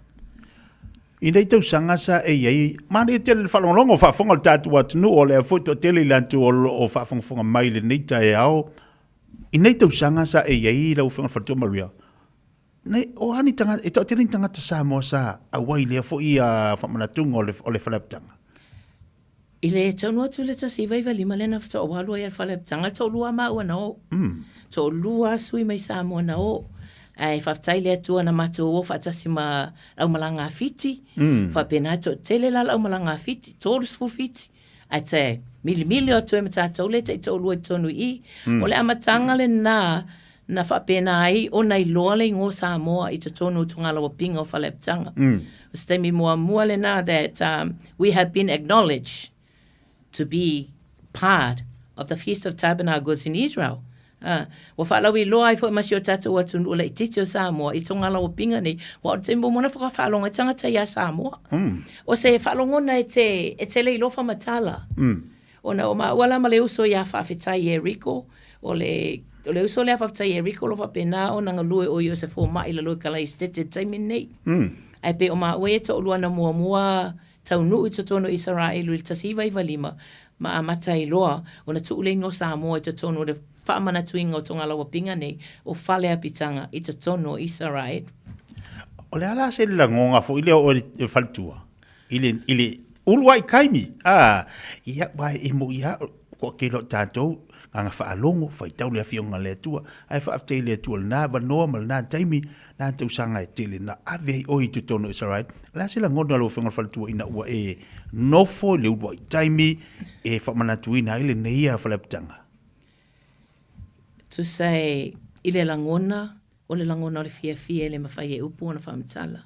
I nei tausaga sa e i ai, manaia tele le faalogologo o faafofoga o le tatou atunuu, o lea foi toatele i latou o lo o faafogafoga mai i lenei taeao. I nei tausaga sa e i ai lau Afioga i le Faletua Maria, nei, o a ni tagata, e toatele ni tagata Samoa sa auai i lea foi faamanatuga o le, o le faleapitaga? I le taunuu atu i le 1995 lea na faatoa ou alu ai i le faleapitaga, e toalua maua na o. Toalua lava sui mai Samoa na o. Ae faafetai i le Atua na matou o faatasi ma le aumalaga a Fiti. Faapena e toatele la le aumalaga a Fiti, 30 Fiti. Ae te milimili atu ai ma tatou lea e taitoalua i totonu i i. O le amataga lena na faapena ai ona iloa le igoa Samoa i totonu o Tugalauapiga o Faleapitaga. O se taimi muamua lena that we have been acknowledged to be part of the Feast of Tabernacles in Israel. Ua faalauiloa ai foi ma si o tatou atunuu laitiiti o Samoa i Tugalauapiga nei, aua o le taimi muamua na faalogo ai tagata ia Samoa. O se faalogona e te, e te le iloa faamatala. Ona o maua la ma le uso ia Faafetai Eriko, o le, o le uso lea Faafetai Eriko o lo o faapena ona galue ʻo ia o se fomai i lalo i Kalaisitete i le taimi lenei. Ae pei o maua ia e toalua na muamua taunuu i totonu o Isaraelu i le 1995 ma amata ai loa ona tuu le igoa Samoa i totonu o le faamanatuina o Togalauapiga nei o Faleapitaga i totonu o Isaraelu. O le a la se lagoga foi lea o oe le faletua? I le, i le uluai taimi, a, ia, aua e moi lava, ua tele o tatou agaga faalogo, faitau le Afioga a le Atua, ae faafetai i le Atua i lena avanoa ma lena taimi, lena tausaga e tele na ave ai oe i totonu o Israel. O le a se lagona o lau Afioga i le Faletua ina ua e nofo i le uluai taimi e faamanatuina ai lenei faleapitaga? Tusa e i le lagona O le lagona o le fiafia e le mafai e upu ona faamatala.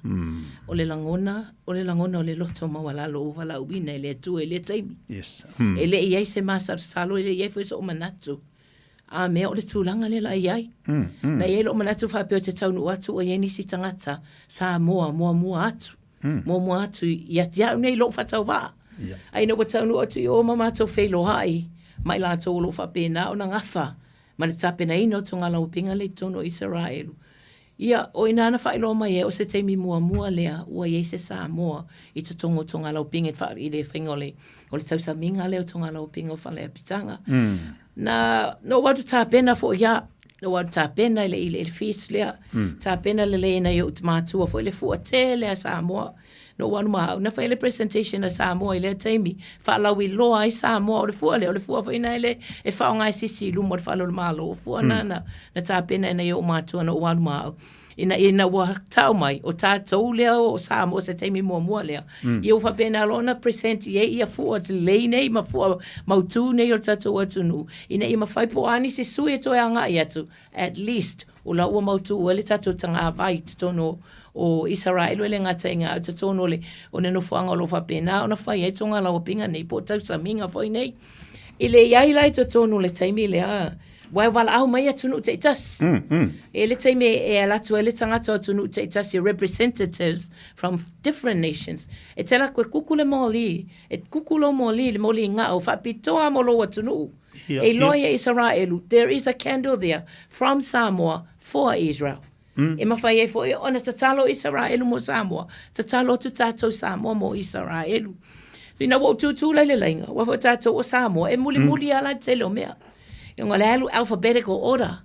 O le lagona, o le lagona o le loto maualalo ua valaauina e le Atua i lea taimi. Yes. E le i i ai se masalosalo, e le i i ai foi sou manatu, a mea o le tulaga lea la i ai. Na i ai lou manatu faapea ou te taunuu atu ua i ai nisi tagata Samoa muamua atu, muamua atu ia te au nei i lou faatauvaa. Ae ina ua taunuu atu i o ma matou feiloai ma i latou o lo o faapena ona gafa ma le tapenaina o Togalauapiga lea i totonu o Isaraelu. Ia, o i ina na faailoa mai ai o se taimi muamua lea ua i ai se Samoa i totonu o Togalauapiga i le, i le faiga o le, o le tausamiga lea o Togalauapiga o Faleapitaga. Na, na ou alu tapena foi ia, na ou alu tapena i le, i le, i le feast lea. Tapena lelei e nai ou matua foi le fua tele a Samoa. Na ou alu ma au, na fai le presentation a Samoa i lea taimi, faalauiloa ai Samoa, o le fua lea, o le fua foi na ele e faaaoga e sisi i luma o le fale o le Malo, o fua na na, na tapena e nai ou matua na ou alu ma au. Ina, ina ua tau mai, o tatou lea o Samoa se taimi muamua lea, ia ua faapena loa ona present i ai ia fua lelei nei ma fua mautu nei o le tatou atunuu, ina ia mafai po o a nisi sui e toe agai atu, At least, o la ua mautū ai le tatou tagavai i totonu o Isaraelu e le gata i ngā, i totonu o le, o le nofoaga o lo o faapena ona fai ai togalaopiga nei po o tausamiga foi nei. I le i ai la i totonu o le taimi lea, aua e valaau mai atunuu taitasi. E le taimi e ala atu ai le tagata o atunuu taitasi, representatives from different nations, e tela koe kuku le moli, e kuku lou moli, le moli gao, faapitoa mo lou atunuu. E iloa ia Isaraelu, there is a candle there from Samoa for Israel. E mafai ai foi ona tatalo Isaraelu mo Samoa, tatalo atu tatou Samoa mo Isaraelu. Ina ua ou tūtū la i le laina, ua foi tatou o Samoa, e mulimuli mm. ala le tele o mea. E le alu alphabetical order.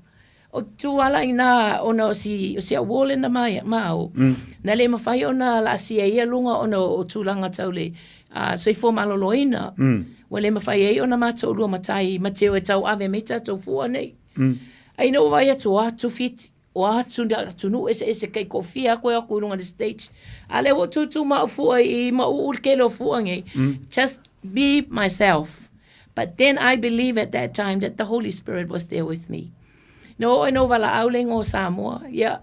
O tū ala i nā ona o si, o si au wall na mai, ma o. Na le mawhai ona la sia ia lunga ona o tūlanga tau le soifua maloloina. Ua le mawhai ai ona mātou lua matai ma te o e tau ave mei tātou fua nei. Ai na ua vai atu o atu Fiti, o atu atunuu eseese kai kofia koe aku i runga le stage. A le ua tūtū ma au fua i ma uu le kele o fua nei. Just be myself. But then I believe at that time that the Holy Spirit was there with me. No oe no walaau le ingoa o Samoa. Ia,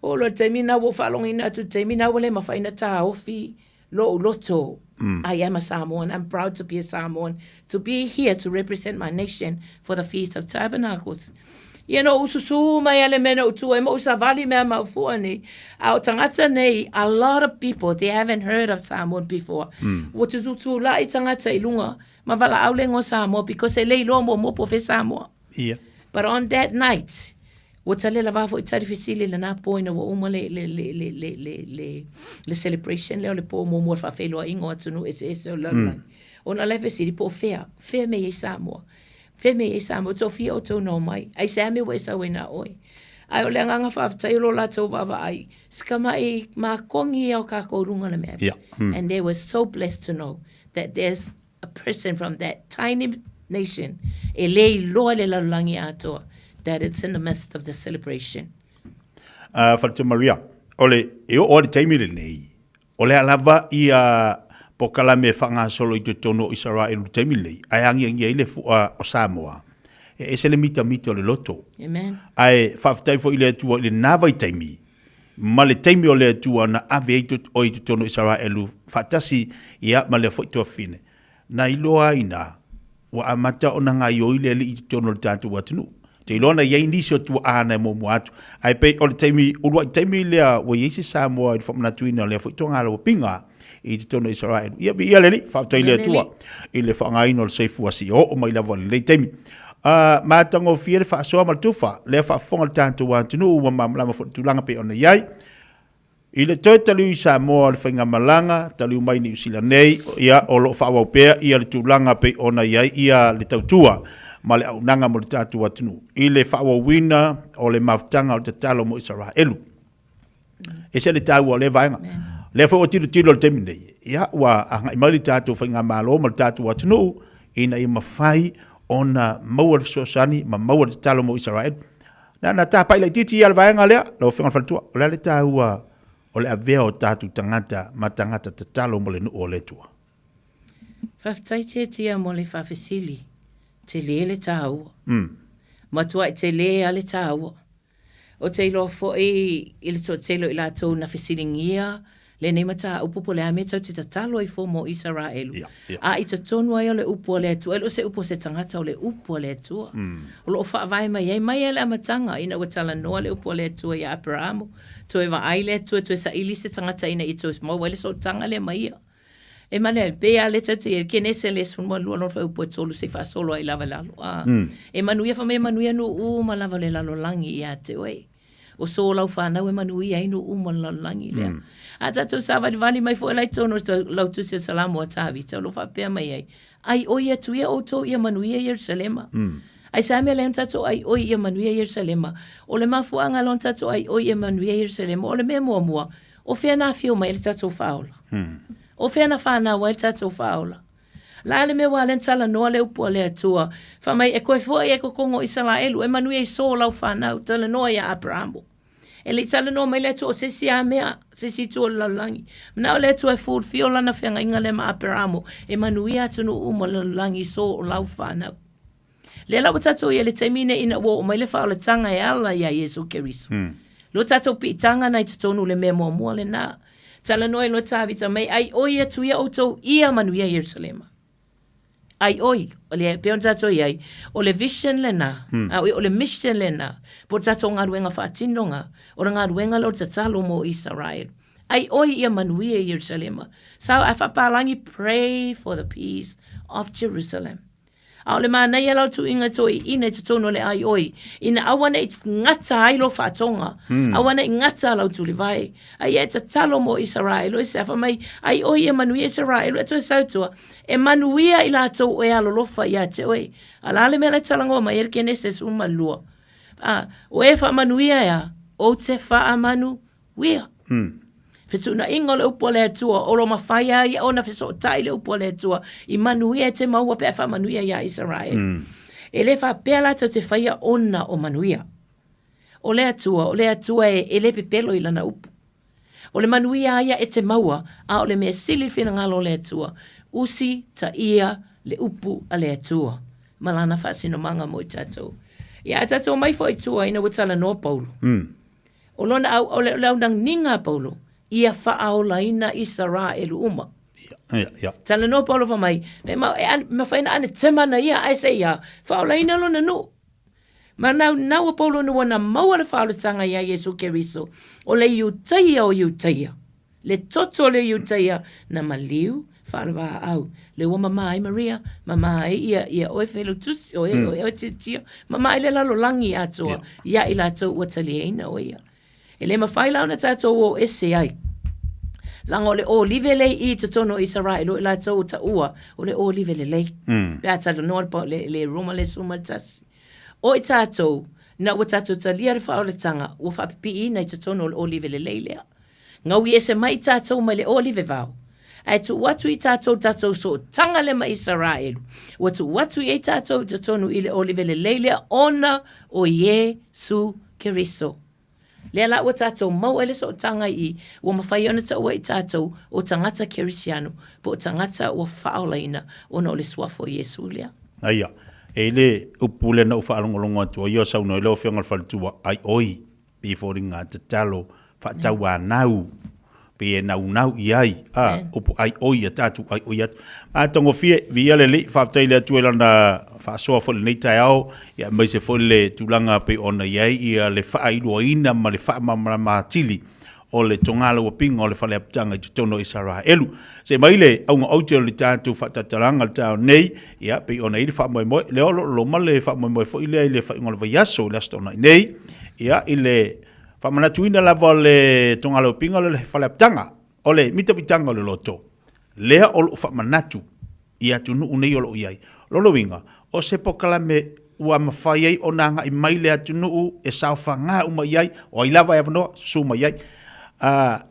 o loa le taimi na ua ou faalogoina atu i le taimi na ua le mafai na taofi lou loto. I am a Samoan. I'm proud to be a Samoan. To be here to represent my nation for the Feast of Tabernacles. Ia na ou susū mai a le mea na ou tū ai ma ou savali mea ma au fua nei. A o tagata nei, a lot of people, they haven't heard of Samoan before. Ua tututulai tagata i lunga ma valaau le ingoa Samoa because e le iloa muamua po o fea Samoa. Ia. But on that night, ua tali lava foi tali fesili lena po ina ua uma le, le, le, le, le, le, le, le celebration lea o le pō muamua o le faafeiloaiga o atunuu eseese o le lalolagi. Ona la e fesili po o fea, fea mea i ai Samoa. Fea mea i ai Samoa, toafia outou na omai. Aisea mea ua e sau ai na oe. Ae o le agaga faafetai o lo latou vaavaai, si kamaʻi makogi ia o kākou i luga o le map. Yeah. And they were so blessed to know that there's a person from that tiny nation e le iloa le lalolagi atoa that it's in the midst of the celebration. Faletua Maria, o le, e oo lava i le taimi lenei, o le a lava ia polokalame e faagasolo i totonu o Isaraelu i le taimi lenei, ae agiagi ai le fua o Samoa, e ese le mitamita o le loto. Amen. Ae faafetai foi i le Atua i lena vaitaimi, ma le taimi o le Atua na ave ai oe i totonu o Isaraelu faatasi ia ma lea foi tuafafine, na iloa ai ina ua amata ona gaioi le Alii i totonu o le tatou atunuu. Ou te iloa na i ai nisi o tuaa na e muamua atu, ae pei o le taimi, uluai taimi lea ua i ai se Samoa i le faamanatuina o lea foi togalaopiga i totonu o Isaraelu. Ia, viia le Alii, faafetai i le Atua i le faaaogaina o le soifua seia oo mai lava i lenei taimi. Uh, matagofie le faasoa ma le tufa, lea faafofoga le tatou atunuu ua malamalama foi le tulaga pei ona i ai. I le toe taliu i Samoa o le faigamalaga, taliu mai Niu Sila nei, ia, o lo o faaauau pea ia le tulaga pei ona i ai ia le tautua ma le auaunaga mo le tatou atunuu i le faaauauina o le mafutaga o le tatalo mo Isaraelu. E ese le taua o lea vaega. Lea foi ua tilotilo i le taimi nei, ia, ua agai mai le tatou faigamalo ma le tatou atunuu ina ia mafai ona maua le fesoasoani ma maua le tatalo mo Isaraelu. Na na tapai laitiiti ia le vaega lea, lau Afioga i le Faletua, o le a le taua o le avea o tatou tagata ma tagata tatalo mo le nuu o le Atua? Faafetai Tiatia mo le faafesili. Tele le taua. Matuai tele a le taua. Ou te iloa foi i le toatele o i latou na fesiligia lenei mataupu po o le a mea tou te tatalo ai fua mo Isaraelu. A i totonu ai o le upu a le Atua, e le o se upu a se tagata, o le upu a le Atua. O lo o faavae mai ai, mai lava i le amataga, ina ua talanoa le upu a le Atua ia Aperamo, toe vaai le Atua, toe saili se tagata ina ia toe maua ai le sootaga lea ma ia. E mane ai, pei lava lea tatou te i ai, Kenese le 12 lona fuaiupu e 3 seia faasolo ai lava i lalo. A, E manuia fai mai e manuia nuu uma lava o le lalolagi ia te oe. O so lau fanau e manuia ai nuu uma o le lalolagi lea. A tatou savalivali mai foi la i totonu o lau tusi o Salamo a Tavita o lo o faapea mai ai, Ai oi atu ia outou ia manuia Ierusalema. Aisea mea lea ona tatou ai oi ia manuia Ierusalema? O le mafuaaga lea ona tatou ai oi ia manuia Ierusalema, o le mea muamua, O fea na afio mai ai le tatou Faaola? O fea na fanau ai le tatou Faaola? La le mea ua ala ai ona talanoa le upu a le Atua, fai mai, E koe foi e kokogo o Isaraelu, e manuia i so lau fanau, talanoa ia Aperamo. E le i talanoa mai le Atua o se isi a mea, se isi itu o le lalolagi. Manao le Atua e fulfill lana feagaiga lea ma Aperamo, e manuia atunuu uma o le lalolagi i so o lau fanau. Lea la ua tatou i ai i le taimi nei ina ua oo mai le faaolataga e ala iā Iesu Keriso. Lo tatou piitaga na i totonu le mea muamua lena. Talanoa ai loa Tavita mai, Ai oi atu ia outou ia manuia Ierusalema. Ai oi, o le, pei ona tatou i ai, o le vision lena, a o le mission lena, po o le tatou galuega faatinoga, o le galuega lea o le tatalo mo Isaraelu. Ai oi ia manuia Ierusalema. So, a faapalagi, pray for the peace of Jerusalem. A o le manaia la o tuuiga toeaiina i totonu o le aioi, ina aua ne i gata ai lou faatoga, aua ne i gata lau tulivae. A ia e tatalo mo Isaraelu, e se fai mai, ai oe ia manuia Isaraelu, e toe sau i tua, e manuia i latou o e alolofa ia te oe. A o le a le mea la e talanoa mai ai le Kenese 12? A, o e faamanuia e a? Ou te faamanuia. Fetuunaiga o le upu a le Atua, o lo mafai lava ia ona fesootai le upu a le Atua i manuia e te maua pe a faamanuia ia Isaraelu. E le faapea latou te faia ona o manuia. O le Atua, o le Atua e, e le pepelo i lana upu. O le manuia lava ia e te maua, a o le mea sili i le finagalo o le Atua, usi taia le upu a le Atua ma lana faasinomaga mo i tatou. Ia a tatou omai foi i tua ina ua talanoa Paulo. O lona au, o le, o le aunaniga a Paulo, ia faaolaina Isaraelu uma. Ia, ia. Talanoa Paulo fai mai, me ma, e an, mafai ona anetema na ia, ae se i a, faaolaina lona nuu. Ma nau, nau a Paulo ina ua na maua le faaolataga ia Iesu Keriso, o le Iutaia o Iutaia. Le toto o le Iutaia na maliu faalevaau. Le ua mama ai Maria, mama ai ia, ia oe Failautusi, oe, mm. oe, oe Tiatia, mama ai le lalolagi atoa, yeah. ia i latou ua taliaina o ia. E le mawhai la ona tātou o ese ai. Langa o le ōlive lei i totonu o Isaraelu i latou o taua, o le ōlive lelei. Pe a talanoa le, le, le Roma le suma le tasi. O i tātou, na ua tātou talia le whaoratanga, ua whapipiina i totonu o le ōlive lelei lea. Gaui ese mai i tātou mai le ōlive vao, ae tuu atu i tātou tātou sootaga lea ma Isaraelu, ua tuu atu i ai tātou i totonu i le ōlive lelei lea ona o Iesu Keriso. Lea la ua tātou mau ai le sootaga i i, ua mafai ona taua i tātou o tagata Kerisiano, po o tagata ua faaolaina ona o le suafa o Iesu lea. Aia, e i le upu lea na ou faalogologo atu ai o saunoa ai lau Afioga i le Faletua, ai oi, pei foliga tatalo faatauanau pei e naunau i ai a upu ai oi a tatou ai oi atu matagofie viia le Alii faafetai i le Atua i lana faasoa foi i lenei taeao ia aemaise foi le tulaga pei ona i ai ia le faailoaina ma le faamalamalama atili o le togalauapiga o le fale apitaga i totonu o Isaraelu. Se mai le auga oute o le tatou faatatalanga le taeao nei, ia pei ona i le faamoemoe, lea o lo o loma le faamoemoe foi lea i le faaiuga o le vaiaso i le Aso Toonai nei, ia i le faamanatuina lava o le togalauapiga o le fale apitaga, o le mitamitaga o le loto, lea o lo o faamanatu i atunuu nei o lo o i ai. O lona uiga, o se polokalame ua mafai ai ona agai mai le atunuu e saofaga uma i ai, o ai lava e avanoa, susu mai ai. A,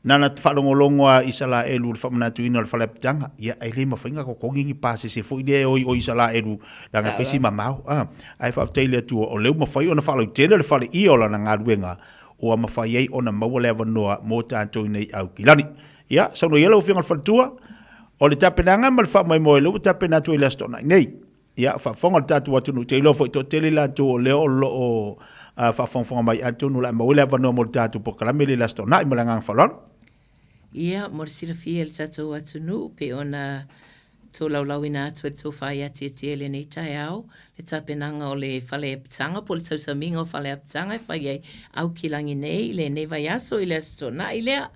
na ona faalogologo a Isalaelu i le faamanatuina o le fale apitaga, ia e le mafai ona totogi ni pasese foi lea e o i o Isalaelu leaga e fai si mamao. A, ae faafetai i le Atua o lea ua mafai ona faalautele le fale ia o lana galuega ua mafai ai ona maua le avanoa mo tatou i nei Aukilani. Ia, saunoa ia lau Afioga i le Faletua, o le tapenaga ma le faamoemoe lea ua tapena atu ai le Aso Toonai nei. Ia, faafofoga le tatou atunuu, ou te iloa foi toatele i latou o lea o lo o faafogafoga mai, atonu o le a maua le avanoa mo le tatou polokalame lea i le Aso Toonai. Ma le agaga faaaloalo. Ia, mo le silafia e le tatou atunuu, pei ona tolaulauina atu e le tofa ia Tietie i lenei taeao, le tapenaga o le fale apitaga po o le tausamiga o fale apitaga e fai ai Aukilagi nei i lenei vaiaso i le Aso Toonai lea.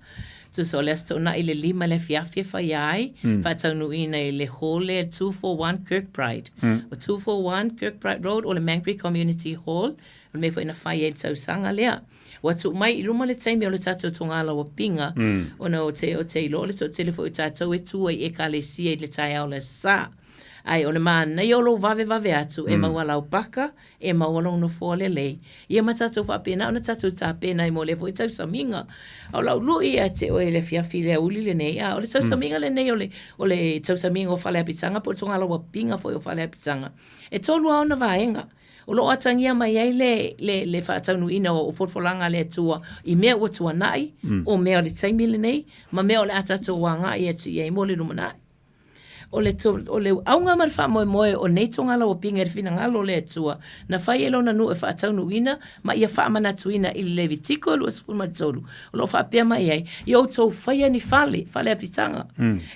Tusa o le Aso Toonai i le 5 i le afiafi e faia ai, faataunuuina i le hall lea 241 Kirkbride. O 241 Kirkbride Road o le Mangere Community Hall, o le mea foi na fai ai le tausaga lea. Ua tuu mai i luma le taimi o le tatou togalaoapiga, ona ou te, ou te iloa o le toatele foi o tatou e tu ai i Ekalesia i le taeao o le Aso Sa. Ae o le manaia o lou vavevave atu, e maua lau paka, e maua lou nofoa lelei, ia ma tatou faapena ona tatou tapena ai mo lea foi tausamiga. A o lau lui ia te oe i le afiafi i le aoauli lenei, a o le tausamiga lenei o le, o le tausamiga o Faleapitaga po o le togalaoapiga foi o Faleapitaga, e tolu lava ona vaega. O lo o atagia mai ai le, le, le faataunuuina o folafolaga a le Atua i mea ua tuanai, o mea o le taimi lenei, ma mea o le a tatou agai atu i ai mo le lumanai. O le, o le auga ma le faamoemoe o nei togalaopiga i le finagalo o le Atua, na fai e Lona nuu e faataunuuina ma ia faamanatuina i le Levitiko 23, o lo o faapea mai ai, Ia outou faia ni fale, fale apitaga,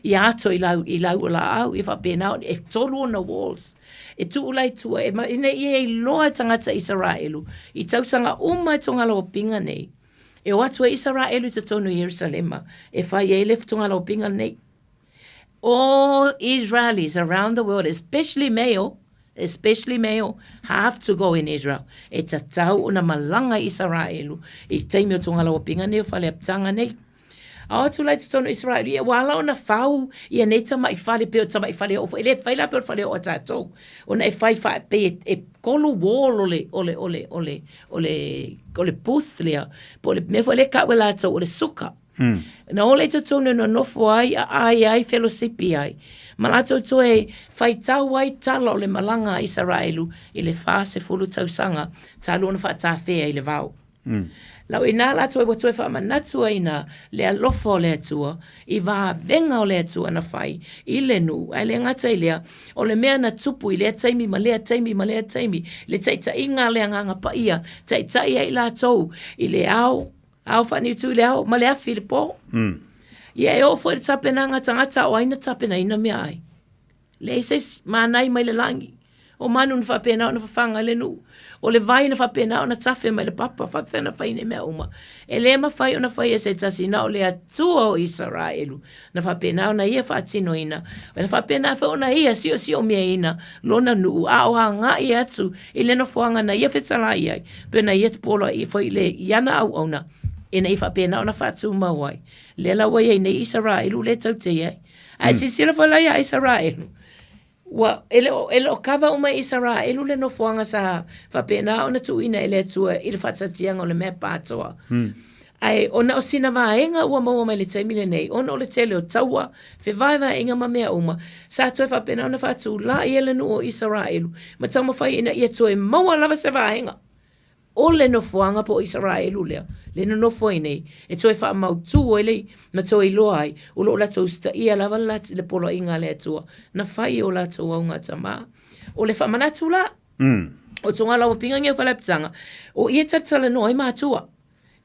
ia ato i lau, i lau o laau, ia faapena ona, e tolu ona walls. E tuu la i tua, e, ina ia iloa e tagata Isaraelu i tausaga uma e togalaopiga nei, e o atu ai Isaraelu i totonu i Ierusalema e fai ai le togalaopiga lenei. All Israelis around the world, especially male, especially male, have to go in Israel. E tatau ona malaga i Isaraelu i taimi o Togalaoapiga nei o Faleapitaga nei. A o atu la i totonu o Isaraelu, ia ua ala ona fau ia nei tama'i fale pei o tama'i fale o'o foi, e le fai la pei o le fale o'o a tatou, ona e fai faa, pei e, e kolu wall o le, o le, o le, o le, o le, o le booth lea, po o le mea foi lea e ka'u e latou o le suka. Na o lea i totonu e nonofo ai, a ai ai, felosipi ai, ma latou toe faitau ai tala o le malaga a Isaraelu i le 40 tausaga talu ona faatafea i le vao. Lau inā latou ua toe faamanatu ai inā le alofa o le Atua i vavega o le Atua na fai i le nuu, ae le gata i lea, o le mea na tupu i lea taimi ma lea taimi ma lea taimi, le taitaiga a le Agaga Paia, taitai ai latou i le ao, ao faaniutu i le ao ma le afi i le po. Ia e oo foi i le tapenaga a tagata o ai na tapenaina meaai. Leai se isi, manai mai le lagi. O manu na faapena ona fafaga i le nuu. O le vai na faapena ona tafe mai le papa, faapefea ona fai nei mea uma. E le mafai ona faia e se tasi, na o le Atua o Isaraelu na faapena ona ia faatinoina, na faapena foi ona ia siosiomieina lona nuu, a o agai atu i le nofoaga na ia fetalai ai, pe na ia poloai foi le i ana auauna, ina ia faapena ona faatumau ai. Lea la ua i ai nei Isaraelu lea tou te i ai. Ae silasila foi la ia Isaraelu, ua, e le o, e le o kava uma e Isaraelu le nofoaga sa faapena ona tuuina e le Atua i le faatatiaga o le mea patoa. Ae ona o sina vaega ua maua mai i le taimi lenei, ona o le tele o taua, fevaevaeaiga ma mea uma, sa toe faapena ona faatulai e le nuu o Isaraelu ma taumafai ina ia toe maua lava se vaega. O le nofoaga po o Isaraelu lea, le nonofo ai nei, e toe faamautu ai le, ma toe iloa ai, o lo o latou usitaia lava le, le poloaiga a le Atua, na fai e o latou augatama. O le faamanatu la, mm. o Togalaoapiga nge o Faleapitaga, o ia talatalanoa ai matua.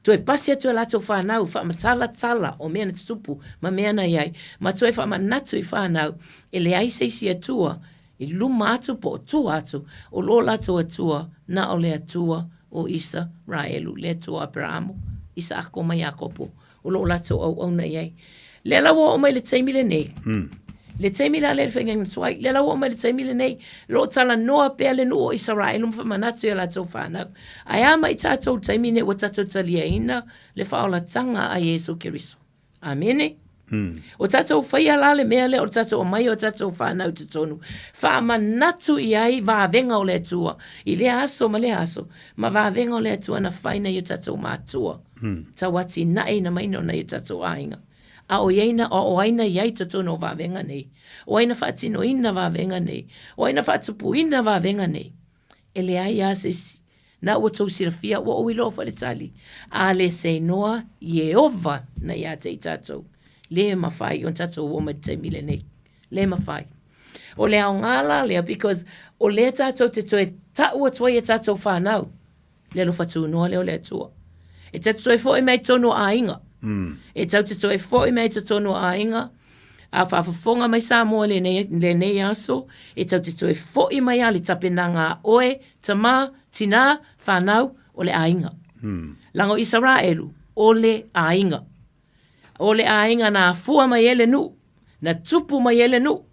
Toe pasi atu e latou whanau, faamatalatala o mea na tutupu ma mea na i ai, ma toe faamanatu i whanau, e leai se isi Atua I luma atu po o tua atu o lo latou Atua, na o le Atua o Isaraelu, le Atua o Aperamo, Isaako ma Iakopo, o lo o latou auauna i ai. Lea la ua oo mai le taimi lenei, le taimi la lea i le faiga tuai, lea la ua oo mai le taimi lenei, lo o talanoa pea le nuu o Isaraelu ma faamanatu i a latou fanau. Ae a mai tatou i le taimi lenei ua tatou taliaina le faaolataga a Iesu Keriso. Amene. Mm. O tatou faia la le mea lea o le tatou aumai o tatou fanau i totonu. Faamanatu i ai vavega o le Atua i lea aso ma lea aso, ma vavega o le Atua na fai nai o tatou matua. Mm. Tau atinaeina mai o nai o tatou aiga. A o iai na, o ai na i ai totonu o vavega nei. O ai na faatinoina vavega nei. O ai na faatupuina vavega nei. E leai lava se isi. Na ua tou silafia, ua ou iloa foi le tali. A le seinoa Ieova na ia te i tatou. Le mafai ona tatou oo mai i le taimi lenei. Le mafai. O le aoga la lea, because o lea tatou te toe tau atu ai e tatou fanau le alofa tunoa lea o le Atua. E tatou toe foi mai i totonu o aiga. E tatou te toe foi mai i totonu o aiga, A faafofoga mai Samoa i lenei, lenei aso, e tau te toe foi mai a le tapenaga a oe, tama, tina, fanau, o le aiga. Mm. Laga o Isaraelu, o le aiga. O le aiga na afua mai e le nuu, na tupu mai e le nuu.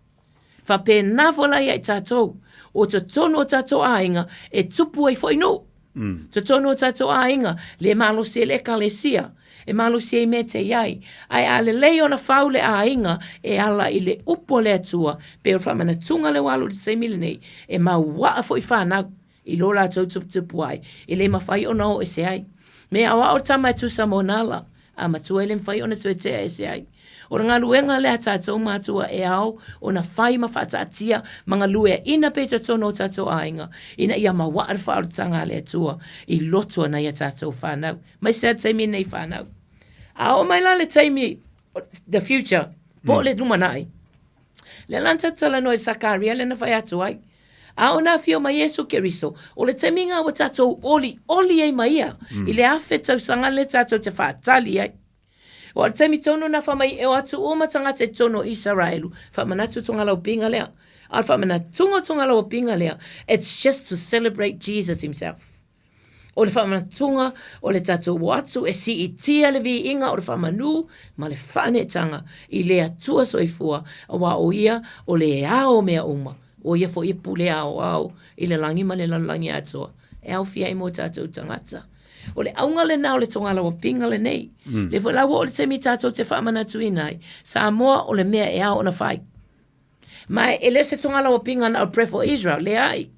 Faapena foi la ia i tatou, o totonu o tatou aiga, e tupu ai foi nuu. Mm. Totonu o tatou aiga, le malosi e le ekalesia, e malosi ai mea te i ai. Ae a lelei ona fau le aiga e ala i le upu a le Atua, pei o le faamanatuga lea ua alu i le taimi lenei, e mauaa foi fanau i lo latou tuputupu ai, e le mafai ona o ese ai. Me aoao le tama e tusa mo nala, a matua e le mafai ona toe tea ese ai. O le galuega lea a tatou matua e ao ona fai ma faataatia ma galueaina pea i totonu o tatou aiga ina ia mauaa le faaolataga a le Atua i loto nai a tatou fanau. Mai se a taimi nei fanau. A oo mai la le taimi the future, po o le lumanai. Lea la na tatou talanoa i Sakaria lea na fai atu ai. A o na afio mai Iesu Keriso, o le taimi nga ua tatou olioli ai ma ia i le afe tausaga lea tatou te faatali ai. O le taimi tonu na wha mai e o atu uma tangata i totonu o Isaraelu, whaamanatu Tongalaupiga lea. A o le whaamanatuga o Tongalaupiga lea, it's just to celebrate Jesus himself. O le faamanatuga o le tatou o atu e siitia le viiga o le faamanu ma le faaneetaga i le Atua Soifua, aua o Ia o le Ao o mea uma, o Ia foi e pule aoao i le lagi ma le lalolagi atoa, e aofia ai mo tatou tagata. O le auga lena o le togalauapiga lenei. Mm. Lea foi la ua oo le taimi tatou te faamanatuina ai, Samoa o le mea e ao ona fai. Ma e le o se togalauapiga na o Pray for Israel, leai.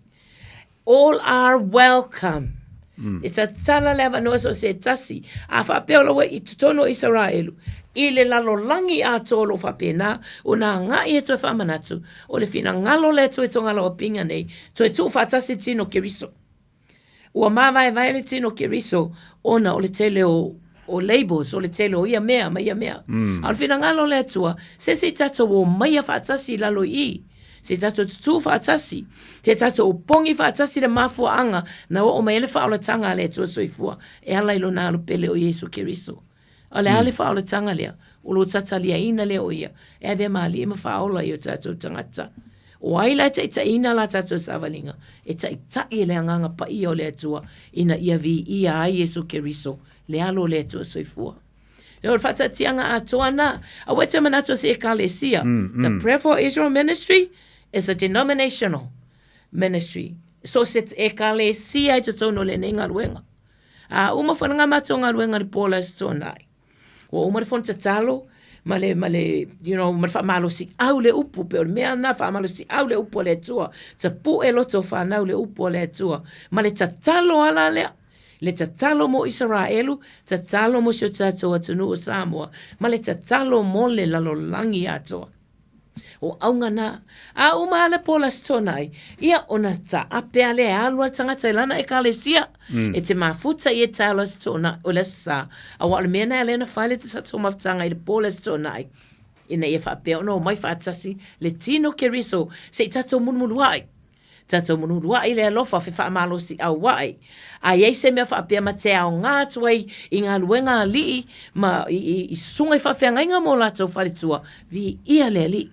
All are welcome. Mm. E tatala le avanoa so o se tasi. A faapea o lau i totonu o Isaraelu, i le lalolagi atoa o lo o faapena, ona agai e toe faamanatu, o le finagalo o le Atua i togalauapiga nei, toe tuufaatasi tino Keriso. Ua māvaevae le tino Keriso ona o le tele o o labels, o le tele o ia mea ma ia mea. Mm. A o le finagalo o le Atua, se se i tatou omaia faatasi i lalo i i, se i tatou tutū faatasi, se i tatou opogi faatasi le mafuaaga na oo mai ai le faaolataga a le Atua Soifua e ala i Lona Alo pele o Iesu Keriso. A o le a le faaolataga lea? O lo tataliaina lea o Ia e avea ma Alii ma Faaola i o tatou tagata. O ai la e taitaiina la tatou savaliga? E taitai e le Agaga Paia o le Atua ina ia viia ai Iesu Keriso, le Alo o le Atua Soifua. O le faataatiaga atoa na. Aua e te manatu o se ekalesia. The Prayer for Israel Ministry is a denominational ministry. So se ekalesia i totonu o lenei galuega. A uma foi lena matou galuega i le po o le Aso Toonai. Ua uma le fono tatalo ma le, ma le, you know, ma le faamalosiau le upu, pei o le mea lena, faamalosiau le upu a le Atua, tapue loto o fanau le upu a le Atua, ma le tatalo lava la lea, le tatalo mo Isaraelu, tatalo mo si o tatou atunuu o Samoa, ma le tatalo mo le lalolagi atoa. O auga na. A uma lava le po o le Aso Toonai, ia ona taape lava lea e alu lava le tagata i lana ekalesia. Mm. E te mafuta i e tae o le Aso Toonai, o le Aso Sa. Aua o le mea na e ala ai ona fai le tatou mafutaga i le po o le Aso Toonai, ina ia faapea ona omai faatasi le tino Keriso se i tatou mulumuluai. Tatou mulumuluai le alofa fefaamalosiaua'i. A i ai se mea faapea ma te aoga atu ai i galuega alii ma i, i, i susuga i faafeagaiga mo latou faletua, viia le Alii.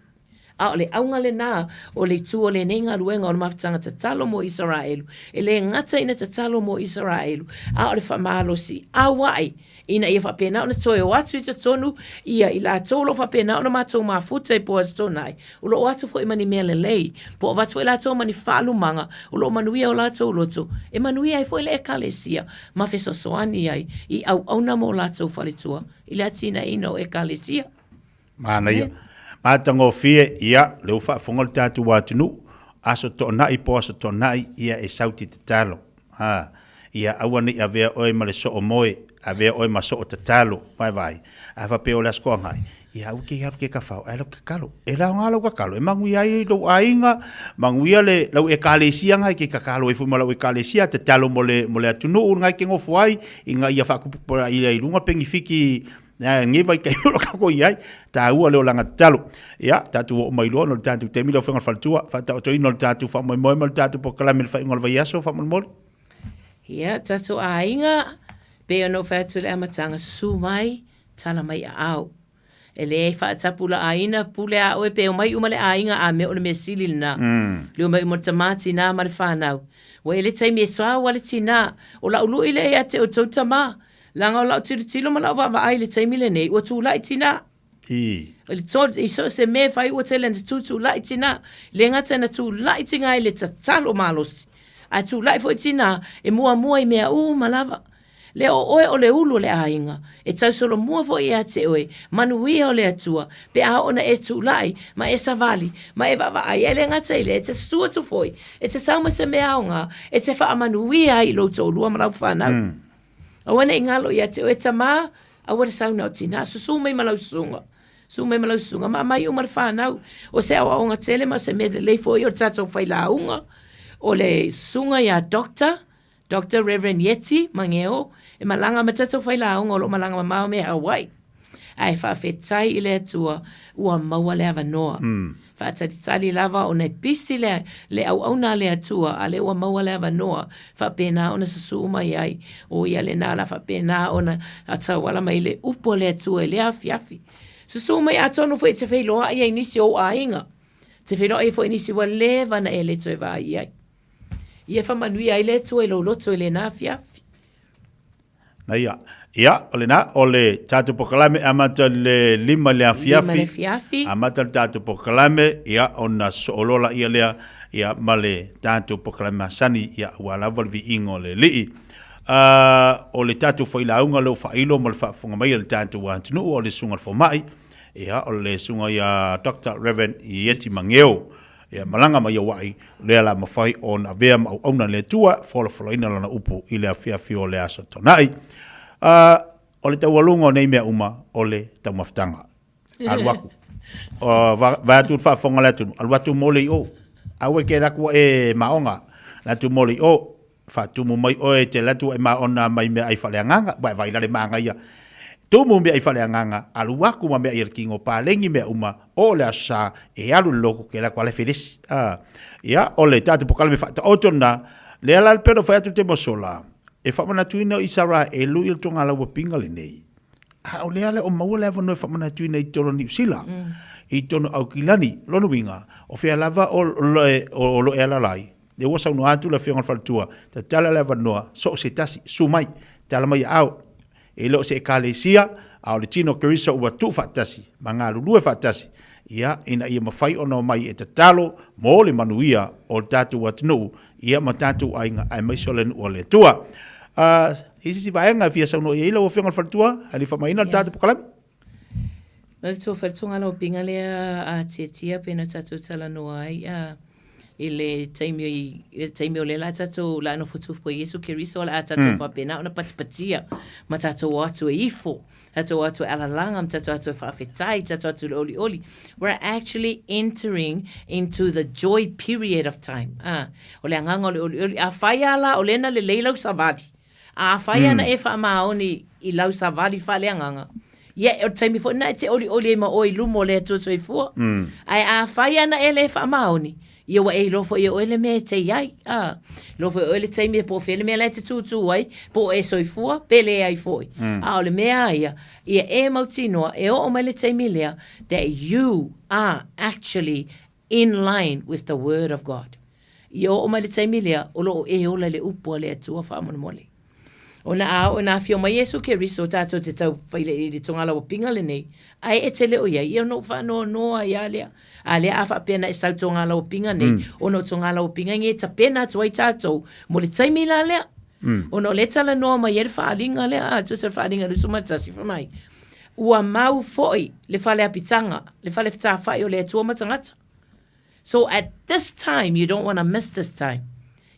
A o le auga lenā o le itu o lenei galuega o le mafutaga tatalo mo Isaraelu, e le gata ina tatalo mo Isaraelu, a o le faamalosiaua'i ina ia faapena ona toe o atu i totonu ia i latou o lo o faapena ona matou mafuta i Boaz Tonai, o lo o atu foi ma ni mea lelei, po o avatu foi latou ma ni faalumaga o lo o manuia o latou loto, e manuia ai foi le Ekalesia ma fesoasoani ai i auauna mo latou faletua i le atinaeina o Ekalesia. Manaia. Matagofie, ia, lea ua faafofoga le tatou atunuu, Aso Toonai po Aso Toonai, ia e sau te tatalo. A, ia aua ne i avea oe ma le soo moe, avea oe ma soo tatalo, vaevae. A faapea o le Aso Toonai, ia aua ke alu ke kafao, ae lau tatalo. E laoga lau tatalo, e manuia ai lou aiga, manuia le, lau ekalesia ngai ke tatalo ai foi ma lau ekalesia, tatalo mo le, mo le atunuu ngai ke nofo ai, ina ia faatuputupulaia i luga penifiki Lenei vaitaimi o lo o tatou i ai, taua le olaga tatalo. Ia, tatou oo mai loa ona o le tatou taimi lau Afioga i le Faletua, faataotoina o le tatou faamoemoe ma le tatou polokalame i le faaiuga o le vaiaso, faamolemole. Ia, tatou aiga, pei ona ou fai atu i le amataga, susu mai, tala mai aao. E leai faatapulaaina, pule a oe pe omai uma le aiga, a mea o le mea sili lena. Le omai uma o le tama, tinā ma le fanau. Ua i ai le taimi e suauu ai le tinā, o lau lui lea ia te outou tama, Leaga o lau tilotilo ma lau vaavaai i le taimi lenei, ua tulai tinā. I. I le to, i so o se mea e fai ua tele ina tutulai tinā. E le gata ina tulai tinā i le tatalo malosi, ae tulai foi tinā e muamua i mea uma lava. Lea o oe o le ulu o le aiga, e tausolomua foi ia te oe, manuia o le Atua, pe a oo ina e tulai, ma e savali, ma e vaavaai, ae le gata i lea, e te susu atu foi, e te sau ma se mea aoga, e te faamanuia ai i lou toalua ma lau fanau. Aua ne i galo ia te oe tamā, aua le sauna o tinā, susu mai ma lau susuga, susu mai ma lau susuga, ma aumai uma le fanau. O se aoaoga tele ma o se mea lelei foi o le tatou failauga, o le susuga ia Doctor, Doctor Reverend Ieti Mageo, e malaga ma tatou failauga o lo o malaga mamao me Hawaii. Ae faafetai i le Atua ua maua le avanoa. Faatalitali lava ona e pisi le, le auauna a le Atua, a lea ua maua le avanoa, faapena ona susuu mai ai. O ia lena la faapena ona tauala mai le upu a le Atua i lea afiafi. Susuu mai atonu foi e te feiloai ai nisi o ou aiga, te feiloai ai foi nisi ua leva ona e le toe vaai i ai. Ia faamanuia ai le Atua i lou loto i lena afiafi. Na ia. Ia, o lena, o le tatou polokalame e amata i le 5 i le afiafi. 5 i le afiafi. Amata le tatou polokalame, ia, ona soo loa laia lea, ia, ma le tatou polokalame masani, ia, aua lava le viiga o le Alii. Uh, o le tatou failauga lea ua faailo ma le faafofoga mai a le tatou atunuu, o le Susuga i le Fomai, ia, o le Susuga ia Doctor Reverend Ieti Mageo. Ia malaga mai Aua'i, lea la mafai ona avea ma auauna le Atua, folafolaina lana upu i le afiafi o le Aso Toonai. A, o le taualuga o nei mea uma, o le taumafataga. Alu aku. O, va, vae atu le faafofoga a le atunuu, alu atu mo le i o. Aua e ke alu atu ua e maoga, alu atu mo le i o. Faatumu mai oe e te alu atu ua e maona mai meaai faaleagaga, ua e vaai la le magaia. Tumu meaai faaleagaga, alu aku ma meaai a le tino paleni mea uma, o le Aso Sa, e alu i le lotu ke alu atu ala e felesi. A, ia, o le tatou polokalame faataoto lena, lea la pei ona fai atu le taimi ua sola, e faamanatuina o Isaraelu i le togalaua-pinga lenei. A o lea le o maua le avanoa e faamanatuina i totonu o Niu Sila, i totonu o Aukilani. Lona uiga, o fea lava o lo e alaala ai, Lea ua saunoa atu le Afioga i le Faletua, tatala le avanoa, so o se tasi, susu mai, tala mai aao. E le o se Ekalesia, a o le tino o Keriso ua tuufaatasi ma galulue faatasi, ia, ina ia mafai ona omai e tatalo mo le manuia o le tatou atunuu, ia, ma tatou aiga, aemaise o le nuu o le Atua. Uh, i se isi vaega e fia saunoa i ai lau Afioga i le Faletua, ae le i faamaina le tatou polokalame? Manatua faletuga lau pinga lea a tiatia pe na tatou talanoa ai a i le taimi i le taimi o lea la tatou la nofo tufu ai Iesu Keriso la tatou faapena ona patipatia ma tatou o atu e ifo tatou o atu e alalaga ma tatou o atu e faafetai tatou o atu i le olioli. We're actually entering into the joy period of time. A o le agaga o le olioli afai lava la o lea na lelei lau savali Afai ana e faamaoni i lau savali faaleagaga, ia, o le taimi foi lena e te olioli ai ma oe i luma o le Atua Soifua. Ae afai ana e le faamaoni, ia ua e iloa foi e oe le mea e te i ai, a, iloa foi e oe le taimi e po o fea le mea la e te tūtū ai, po o e soifua pe leai foi. A o le mea lava ia, ia e mautinoa e oo mai le taimi lea that you are actually in line with the word of God. Ia oo mai le taimi lea, o lo o e ola i le upu a le Atua faamolemole. Ona a oo ina afio mai Iesu Keriso tatou te tau whai le i le tongalaua pinga lenei, ae e te le o iai, ia ona ou whaanoanoa ai a lea. A lea a whaapea na e sau tongalaua pinga nei, ona o tongalaua pinga nge tapena atu ai tatou mo le taimi la lea. Ona o lea talanoa mai ai le faaaliga lea, a tusa le faaaliga 21 fai mai, Ua mau foi le fale apitaga, le fale fetafai o le Atua ma tagata. So at this time, you don't wanna miss this time.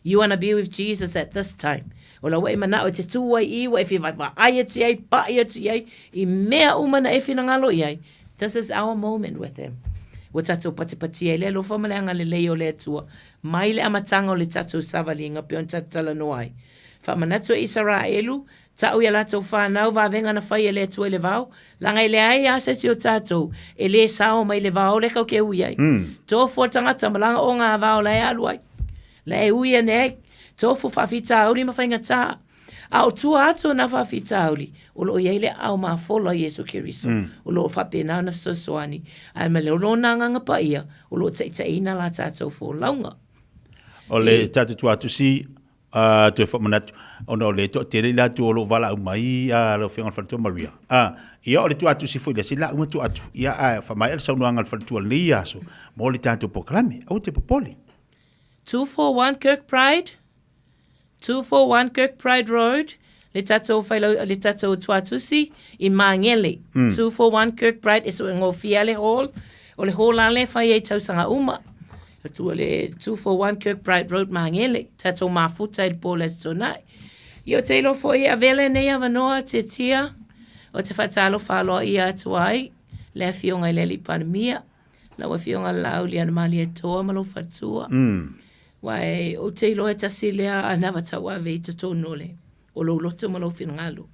You wanna be with Jesus at this time. O la ua e manao e te tū ai i, ua e fia vaevaai atu i ai, paʻi atu i ai, i mea uma na e finagalo i ai. This is our moment with him. Ua tatou patipatia i le alofa ma le agalelei o le Atua mai le amataga o le tatou savaliga pei ona tatou talanoa ai. Faamanatu e Isaraelu, Ta'u i a latou whanau vavega na whai e le Atua i le vao, laga e leai a se isi o tatou e le sao mai le vao lea kau ke ui ai. Tofu o tangata ma laga o ngā vao la e alu ai, la e ui ane ai. Tofu faafitauli ma faigata. A o tua atu o nā faafitauli, o lo o i ai le aao mafola o Iesu Keriso, o lo o faapena ona fesoasoani, ae ma le lona agaga paia, o lo o taitaiina la tatou folauga. O le tatou tuatusi, A toe faamanatu, ona o le toatele i latou o lo o valaau mai a lau Afioga i le Faletua Maria. A, ia o le tuatusi foi lea, se lauga tuu atu, ia ae faamaea le saunoaga a le Faletua i lenei aso mo le tatou polokalame. Aua te popole. 241 Kirkbride, 241 Kirkbride Road, le tatou whailau, le tatou tuatusi i Māngere. 241 Kirkbride, e suegofie le hall, o le hall a le whai ai tausaga uma. Atu o le 241 Kirkbride Road Māngere, tatou mafuta i le pō le Aso Toonai. Ia o te iloa foi e avea lenei avanoa tiatia o te faatalofa aloaia atu ai le Afioga i le Alii Palemia, lau Afioga Laaulialemalietoa ma lou faletua. Aua e ou te iloa e tasi lea anava tauave i totonu o le o lou loto ma lou finagalo.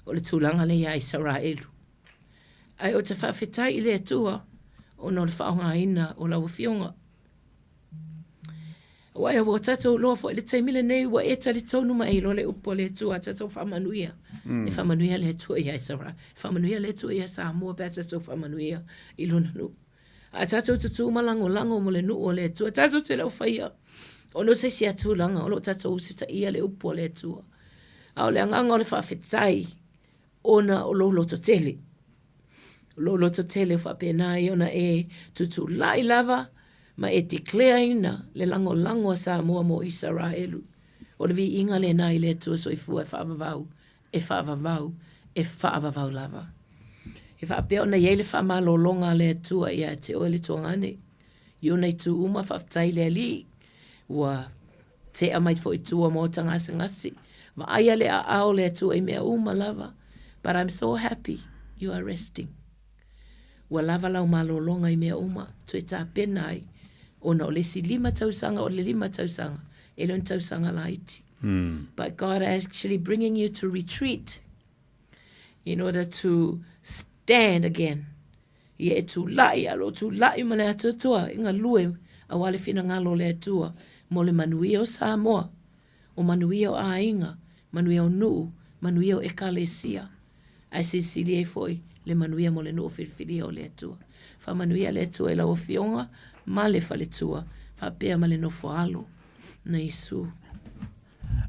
O le tulaga lea ia Isaraelu. Ae ou te faafetai i le Atua ona o le faaaogaina o lau Afioga. Aua e ua tatou iloa foi i le taimi lenei ua e talitonu ma e iloa le upu a le Atua, tatou faamanuia. E faamanuia le Atua ia Israel, e faamanuia le Atua ia Samoa pe a tatou faamanuia i lona nuu. A tatou tutū ma lagolago mo le nuu o le Atua, tatou te le o faia ona o se isi lava tulaga o lo o tatou usitaia le upu a le Atua. A o le agaga o le faafetai ona o lou lototele. O lou lototele o faapena ai ona e tutulai lava ma e declare ina le lagolago a Samoa mo Isaraelu. O le viiga lena i le Atua Soifua e faavavau, e faavavau, e faavavau lava. E faapea ona i ai le faamalologa a le Atua ia te oe le tuagane. I ona itu uma, faafetai i le Alii, ua tea mai foi tua mo ota gasegase. Vaaia le aao o le Atua i mea uma lava. But I'm so happy you are resting. Ua lava lau malologa i mea uma, toe tapena ai, ona o le isi lima tausaga, o le lima tausaga, e le o ni tausaga laiti. But God actually bringing you to retreat in order to stand again. Ia e tulai, a o lo o tulai ma le atoatoa i galue aua le finagalo o le Atua mo le manuia o Samoa, o manuia o aiga, manuia o nuu, manuia o Ekalesia, ae silisili ai foi le manuia mo le nuu filifilia o le Atua. Faamanuia le Atua i lau Afioga ma le faletua faapea ma le nofo alo na Iesu.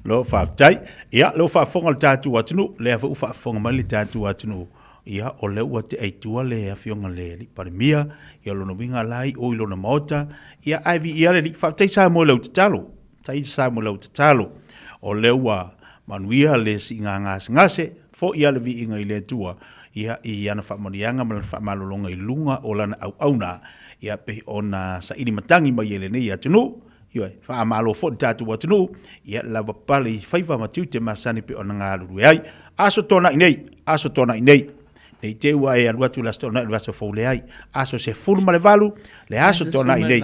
Lo faafetai. Ia, lea ua faafofoga le tatou atunuu, lea foi ua faafofoga mai le tatou atunuu, ia, o lea ua tea i tua le Afioga i le Alii Palemia, ia, o lona uiga la i o i lona Maota, ia, ae viia le Alii. Faafetai Samoa i lau tatalo. Faafetai Samoa i lau tatalo. O lea ua manuia le siiga gasegase, foi lava le viiga i le Atua, ia, i ana faamanuiaga ma lana faamalologa i luga o lana auauna, ia, pei ona saili matagi mai ai lenei atunuu. Ioe, faamalo foi le tatou atunuu, ia lava pale i faiva ma tiute masani pei ona galulue ai. Aso Toonai nei, aso Toonai nei, ne i te i ua e alu atu i le Aso Toonai o le vaiaso fou leai, aso 18, le Aso Toonai nei,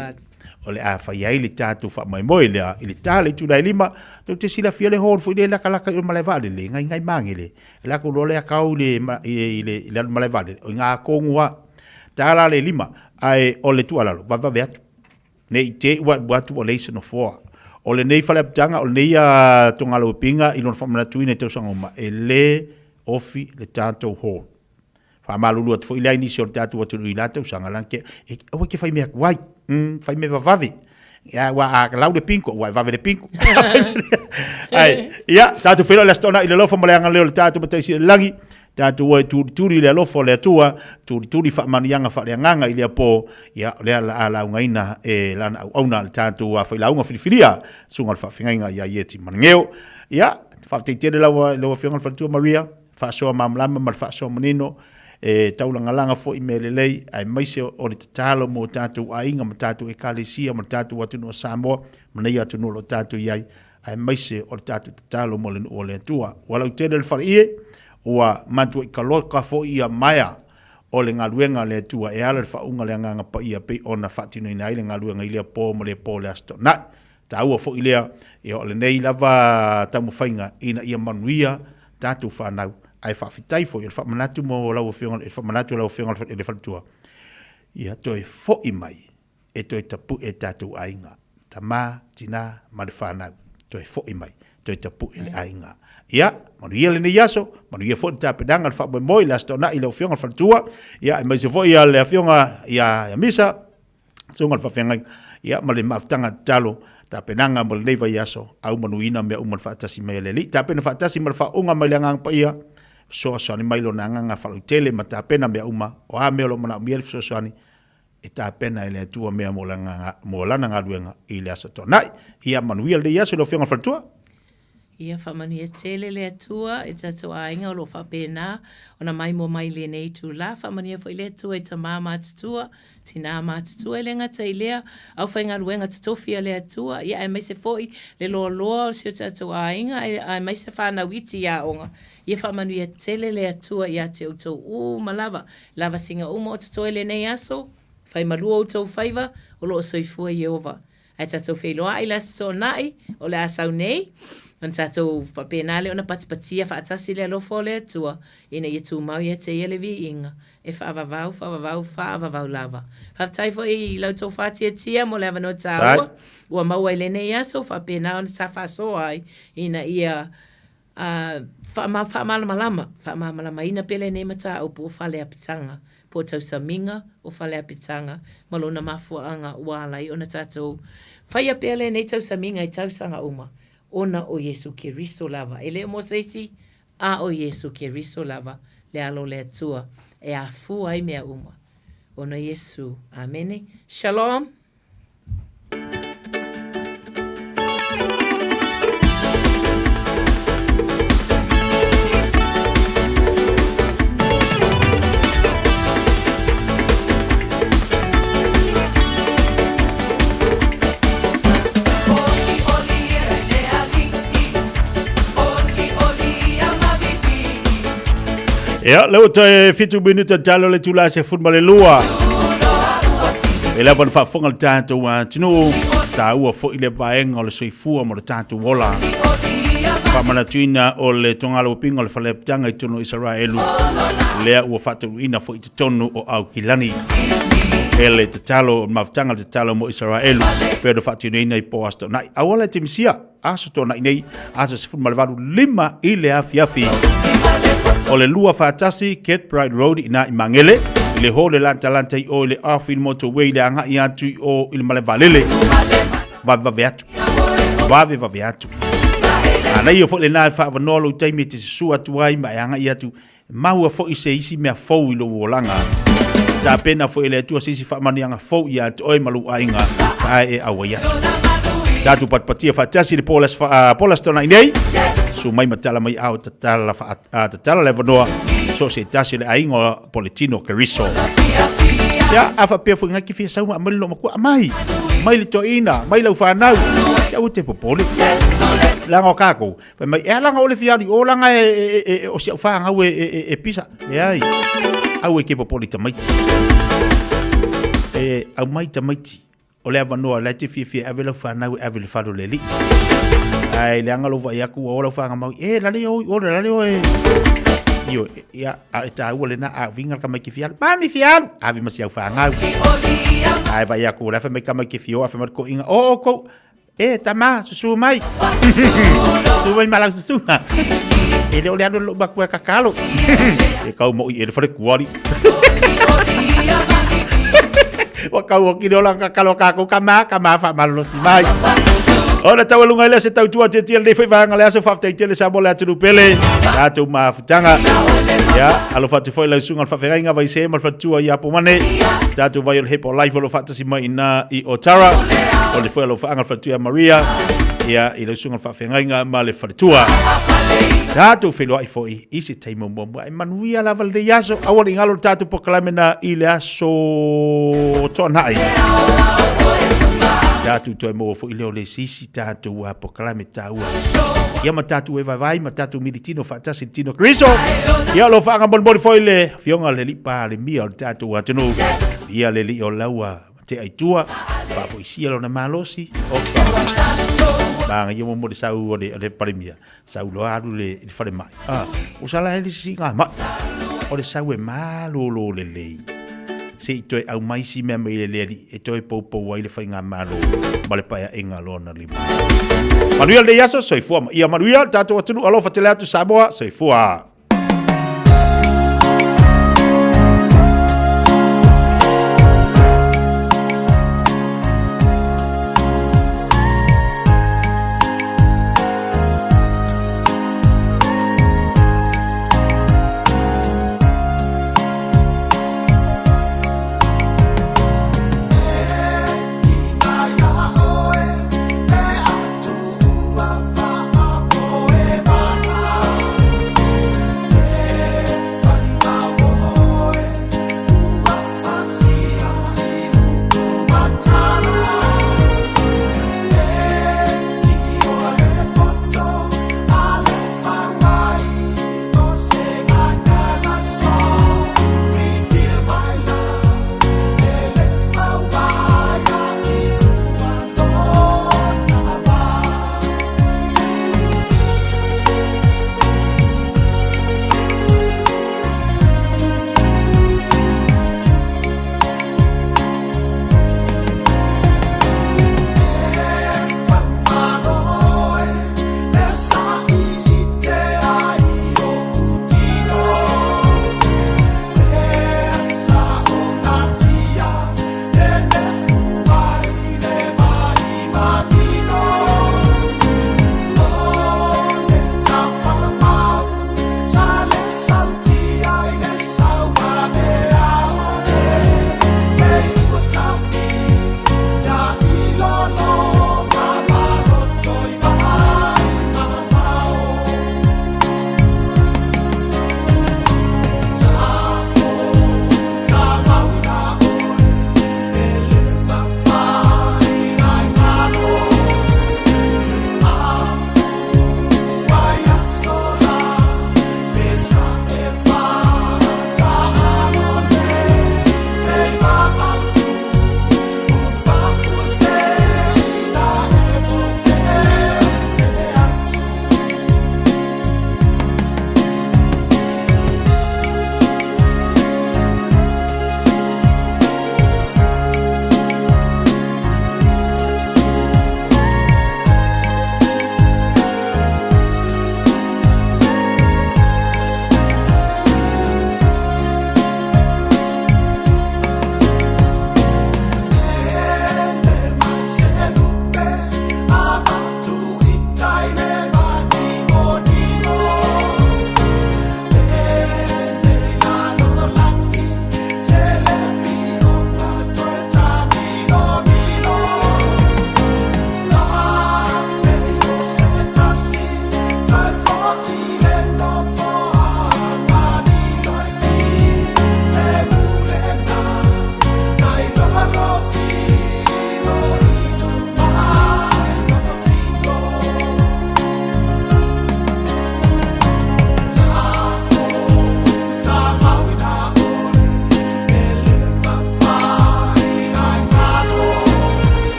o le a fai ai le tatou faamoemoe lea i le ta le itula e lima, tou te silafia le hall foi lea e lakalaka i o le malae vaalele, gaingai magele, e lako loa lea kau i le, i le, i le malae vaalele, o i ga kogu a, ta la le lima, ae o le tuualalo, vavevave atu. Ne i te i ua alu atu ua leai se nofoa. O lenei faleapitaga, o lenei togalaupinga i lona faamanatuina i tausaga uma, e le ofi le tatou hall. Faamalulu atu foi lea i nisi o le tatou atunuu i la tausaga, lan ke, e, aua ke fai mea atu ai, fai mea vavave. Ia, ua a lau le pinko, ua e vave le pinko. Ai, ia, tatou feiloai le Aso Toonai i le alofa ma le agalelei o le tatou Matai Sili i le Lagi. Tatou o e tulituli le alofa o le Atua, tulituli faamanuiaga faaleagaga i lea po, ia, o lea la a laugaina e lana auauna le tatou failauga filifilia, Susuga o le Faafeagaiga ia Ieti Manageo. Ia, faafetai tele lava i lau Afioga i le Faletua Maria, faasoa malamalama ma le faasoa manino, e taulagalaga foi i mea lelei, aemaise o le tatalo mo tatou aiga ma tatou Ekalesia ma le tatou atunuu o Samoa ma nei atunuu o lo o tatou i ai, aemaise o le tatou tatalo mo le nuu o le Atua. Ua lautele le faleie, ua matuaikaloka foi ia maea o le galuega a le Atua e ala i le faauuga o le Agaga Paia pei ona faatinoina ai le galuega i lea po ma lea po o le Aso Toonai. Taua foi lea, ia o lenei lava taumafaiga ina ia manuia tatou fanau, ae faafetai foi o le faamanatu mo lau Afioga, le faamanatu a lau Afioga i le Faletua, ia toe foi mai e toe tapu'e e tatou aiga, tama, tina ma le fanau, toe fo'i mai, toe tapu'e le aiga. Ia, manuia lenei aso, manuia foi le tapenaga o le faamoemoe i le Aso Toonai i lau Afioga i le Faletua, ia, aemaise foi le Afioga ia Misa, Susuga i le Faafeagaiga, ia, ma le mafutaga tatalo, tapenaga mo lenei vaiaso, aumanuina mea uma le faatasi mai a le Alii. Tapena faatasi ma le faauuga mai le Agaga Paia, fesoasoani mai Lona Agaga faalauaitele ma tapena mea uma, o a mea o lo o manaomia le fesoasoani, e tapena e le Atua mea mo lana, mo lana galuega i le Aso Toonai. Ia manuia lenei aso i lau Afioga i le Faletua. Ia faamanuia tele le Atua i tatou aiga o lo o faapena ona maimoa mai i lenei itula. Faamanuia foi le Atua i tama matutua, tinā matutua, e le gata i lea, aufaigaluega totofi a le Atua, ia aemaise foi le loaloa o si o tatou aiga, aemaise fanau iti i aoga. Ia faamanuia tele le Atua ia te outou uma lava. Lavasiga uma o totoe lenei aso, fai malua outou faiva, o lo o soifua Ieova. Ae tatou feiloai i le Aso Toonai o le a sau nei, ona tatou faapena lea ona patipatia faatasi le alofa o le Atua, ina ia tumau ia te Ia le viiga, e faavavau, faavavau, faavavau lava. Faafetai foi i la outou faatiatia mo le avanoa taua ua maua i lenei aso, faapena ona ta faasoa ai, ina ia A faamalamalama, faamalamalamaina pea lenei mataupu o faleapitaga, po o tausamiga o faleapitaga ma lona mafuaaga ua ala ai ona tatou faia pea lenei tausamiga i tausaga uma. ona o Iesu Keriso lava. E le o mo se isi, a o Iesu Keriso lava, le Alo o le Atua, e afua ai mea uma. Ona Iesu. Amene. Shalom. Ia, lea ua toe fitu minuta talo le tula se fun ma le lua. E lava na faafofoga le tatou atunuu, taua foi le vaega o le soifua ma le tatou ola. Faamanatuina o le togalaupinga o le faleapitaga i totonu o Isaraelu, lea ua faataunuuina foi i totonu o Aukilani. E le tatalo, mafutaga le tatalo mo Isaraelu, pei ona faatinoina i po Aso Toonai. Auala e te misia, Aso Toonai nei, aso 18, 5 i le afiafi. O le 21 Kirkbride Road ina i Magele, i le hō le lantalanta i o i le off i le motorway i le agai atu i o i le malae vaalele. Vavevave atu. Vavevave atu. Manaia foi lena e faaavanoa lou taimi e te susu atu ai ma e agai atu Maua foi se isi mea fou i lou olaga. Tapena foi e le Atua se isi faamanuiaga fou ia te oe ma lou aiga, ae e auai atu. Tatou patipatia faatasi le po le aso, po le Aso Toonai nei. Susu mai ma tala mai ao tatala, fa, tatala le avanoa so se tasi o le aiga po le tino Keriso. Ia, a faapea foi ngai ki fia sau ma amai lo makua, amai, mai le toeaina, mai lau fanau, se aua te popole. Leaga o kākou, Fai mai, e ala ole fia alu i o langa e, e, e, e, o si au whāngau e, e, e, e pisa. Leai, au e ke popoli tamaiti. E, au mai tamaiti, o le avanoa, le te fia fia ave lau whānau e ave le wharo le li. Ai, le anga lo vai aku, o lau whānga mau, e, lale o, o, lale o e. Io, ia, a e tāua le na, a vinga ka mai ki fia alu. Mami fia alu! Ave ma si au whāngau. Ai, vai aku, le awha mai ka mai ki fia o, awha mai ko inga, o, o, kou, E, tama, susu mai. Susu mai ma lau susuga. E le o le alu lou makua kakalo. E kau mo i e le fale kuali. Ua kau o kile ola kakalo kākou ka mā, ka mā whaamalolosi mai. Ona tau lunga ile se tautua te tia lenei foi vaega le aso faafetai tele Samoa le atunuu pele. Tatou mafutaga. Ia, alofa atu foi lau susuga le faafeagaiga Vaise ma le faletua ia Apomane. Tatou vai o le Hepa o Life o lo o faatasi mai ina i Otara. O le foi alofaaga le faletua ia Maria. Ia, i lau susuga le faafeagaiga ma le faletua. Tatou feiloai foi i se taimi o muamua. E manuia lava lenei aso. Aua ne i galo le tatou polokalame na i le aso Toonai. Tatou toe maua foi lea o le se isi tatou polokalame taua. Ia ma tatou e vaivai ma tatou militino faatasi le tino Keriso. Ia o lo o faaga molimoli foi le afioga le alii Palemia o le tatou atunuu. Ia le alii o laua tea i tua, faafoisia lona malosi, oka. Maga ia mo le sau o le, o le Palemia, sau loa alu le, le falemai. Ah, o sala ele sisiga mai. O le sau e malolo lelei. Se i toe aumai si mea mai le le alii e toe poupou ai le faigamalo ma le paeaʻiga lona lima. Manuia lenei aso, soifua ma ia manuia le tatou atunuu. Alofa tele atu Samoa, soifua.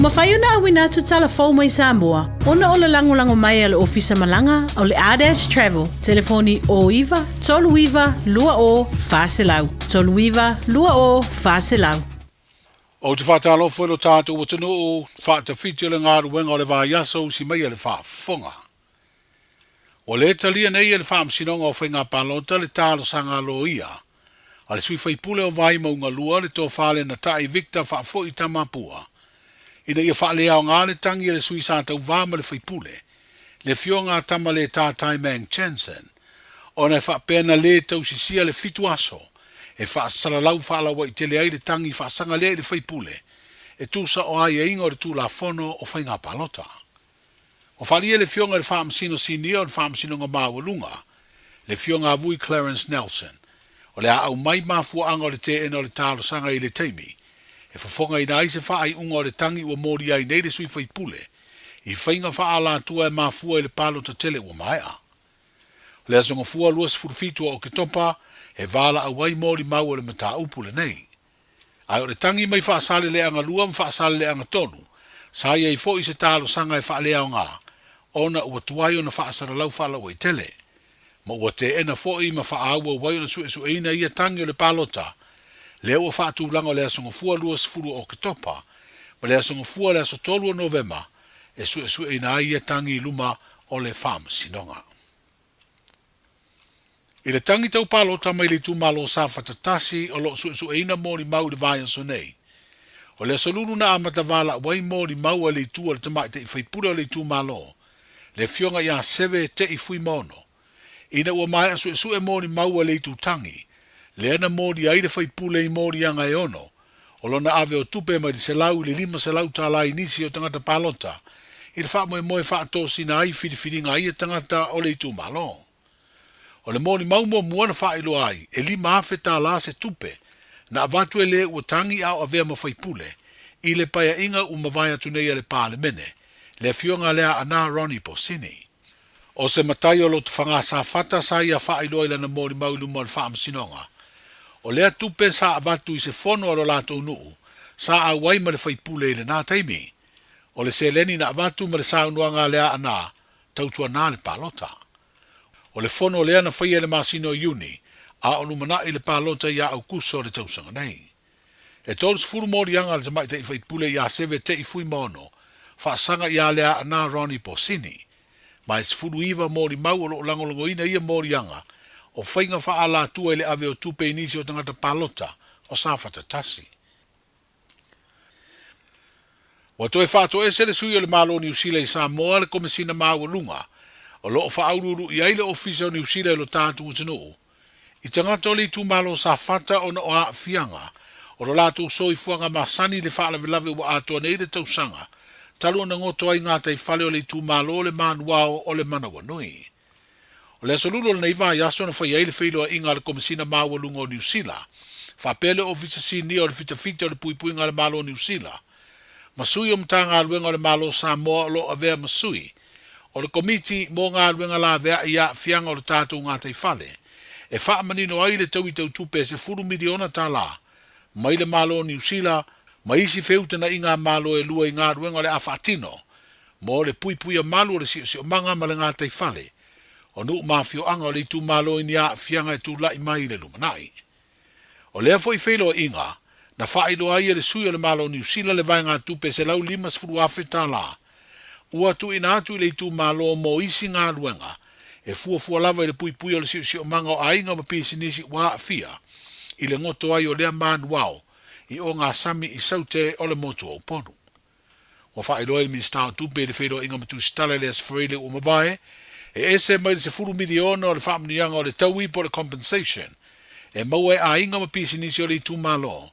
mafai ona auina atu tala fou mai Samoa ona o le lagolago mai a le Ofisa Malaga o le Ardash Travel, telefoni 09 39 20 400, 39 20 400. Ou te faatalofa i lo tatou atunuu, faatafiti o le galuega o le vaiaso usi mai a le faafofoga. Ua le talia nei e le Faamasinoga o Faiga Palota le talosaga a loia a le sui faipule o Vaimauga 2 le Tofa Lenatai Victor Faafoi Tamapua ina ia faaleaoga le tagi a le sui sa tauva ma le faipule le Afioga a Tamaletā Taimang Jensen ona e faapea na le tausisia le fitu aso e faasalalau faalauaitele ai le tagi faasaga lea i le faipule e tusa o aiaiga o le Tulafono o Faiga Palota. Ua faaalia e le Afioga i le Faamasino Sinia o le Faamasinoga Maualuga, le Afioga a Vui Clarence Nelson, o le a aumai mafuaaga o le teena o le talosaga i le taimi e fofogaina ai se faaiuga o le tagi ua molia ai nei le sui faipule i faiga faaalatua e mafua i le palota tele ua maea. O le Aso Gafua 27 o Oketopa e valaau ai molimau o le mataupu lenei. Ae o le tagi mai Faasaleleaga 2 ma Faasaleleaga 3, sa i ai foi se talosaga e faaleaoga, ona ua tuai ona faasalalau faalauaitele. Ma ua teena foi ma faaauau ai ona suesueina ia tagi o le palota, lea ua faatulaga o le Aso Gafua 20 o Oketopa ma le Aso Gafua le aso 3 o Novema e suesueina ai ia tagi i luma o le Faamasinoga. I le tagi tau palota mai le itumalo o Safata 1 o lo o suesueina molimau i le vaiaso nei. O le aso Lulu na amata valaau ai molimau a le itu a le tamaitai faipule o le itumalo, le afioga ia Seve Tei Fuimaono. Ina ua maea suesue molimau a le itu tagi, lea na molia ai le faipule i moliaga e ono, o lona ave o tupe mai le 100 i le 500 tala i nisi o tagata palota i le faamoemoe faatosina ai filifiliga a ia tagata o le itumalo. O le molimau muamua na faailoa ai, e 5,000 tala se tupe na avatu e le ua tagi a o avea ma faipule i le paeaiga ua mavae atu nei a le Palemene, le afioga lea a Na Ronnie Bosini. O se matai o Lotofaga Safata sa ia faailoa i lana molimau i luma o le Faamasinoga. O lea tupe sa avatu i se fono a lo latou nuu, sa auai ma le faipule i lena taimi. O le seleni na avatu ma le saunoaga a le Aana, tautuana le palota. O le fono lea na faia i le masina o Iuni, a o lumanai le palota ia Aukuso o le tausaga nei. E 30 moliaga a le tamaitai faipule ia Seve Tei Fuimaono, faasaga ia le Aana Ronnie Bosini. Ma e 19 molimau o lo o lagolagoina ia moliaga o faiga faaalatua i le ave o tupe i nisi o tagata palota o Safata 1. Ua toe faatoese le sui o le Malo o Niu Sila i Samoa le Komesina Maualuga o lo o faauluulu i ai le Ofisa o Niu Sila i lo tatou atunuu i tagata o le itumalo Safata ona o aafiaga o lo latou soifuaga masani i le faalavelave ua atoa nei le tausaga talu ona goto ai gataifale o le itumalo le manuao o le manawanui. O le Aso Lulu o lenei vaiaso na fai ai le feiloaiga a le Komesina Maualuga o Niu Sila, faapea le Ofisa Sinia o le Fitafita o le Puipuiga a le Malo o Niu Sila, ma sui o Matagaluega o le Malo o Samoa o lo o avea ma sui o le Komiti mo Galuega Laveai i Aafiaga o le Tatou Gataifale, e faamanino ai le taui tau tupe e $10 miliona tala mai le Malo o Niu Sila ma isi feutagaiga a Malo e lua i galuega o le a faatino mo le puipuia malu o le siosiomaga ma le gataifale o nuu ma afioaga o le itumalo i ni aafiaga e tulai mai i le lumanai. O lea foi feiloaiga, na faailoa ai e le sui o le Malo o Niu Sila le vaegatupe e $150,000 ua tuuina atu i le itumalo mo isi galuega e fuafua lava i le puipuia o le siosiomaga o aiga ma pisinisi ua aafia i le goto ai o lea manuao i ogasami i Saute o le motu o Upolu. Ua faailoa e le Minisita o Tupe i le feiloaiga ma Tusitala i le Aso Faraile ua mavae, e ese mai le $10 miliona o le faamanuiaga o le taui po o le compensation e maua e aiga ma pisinisi o le itumalo,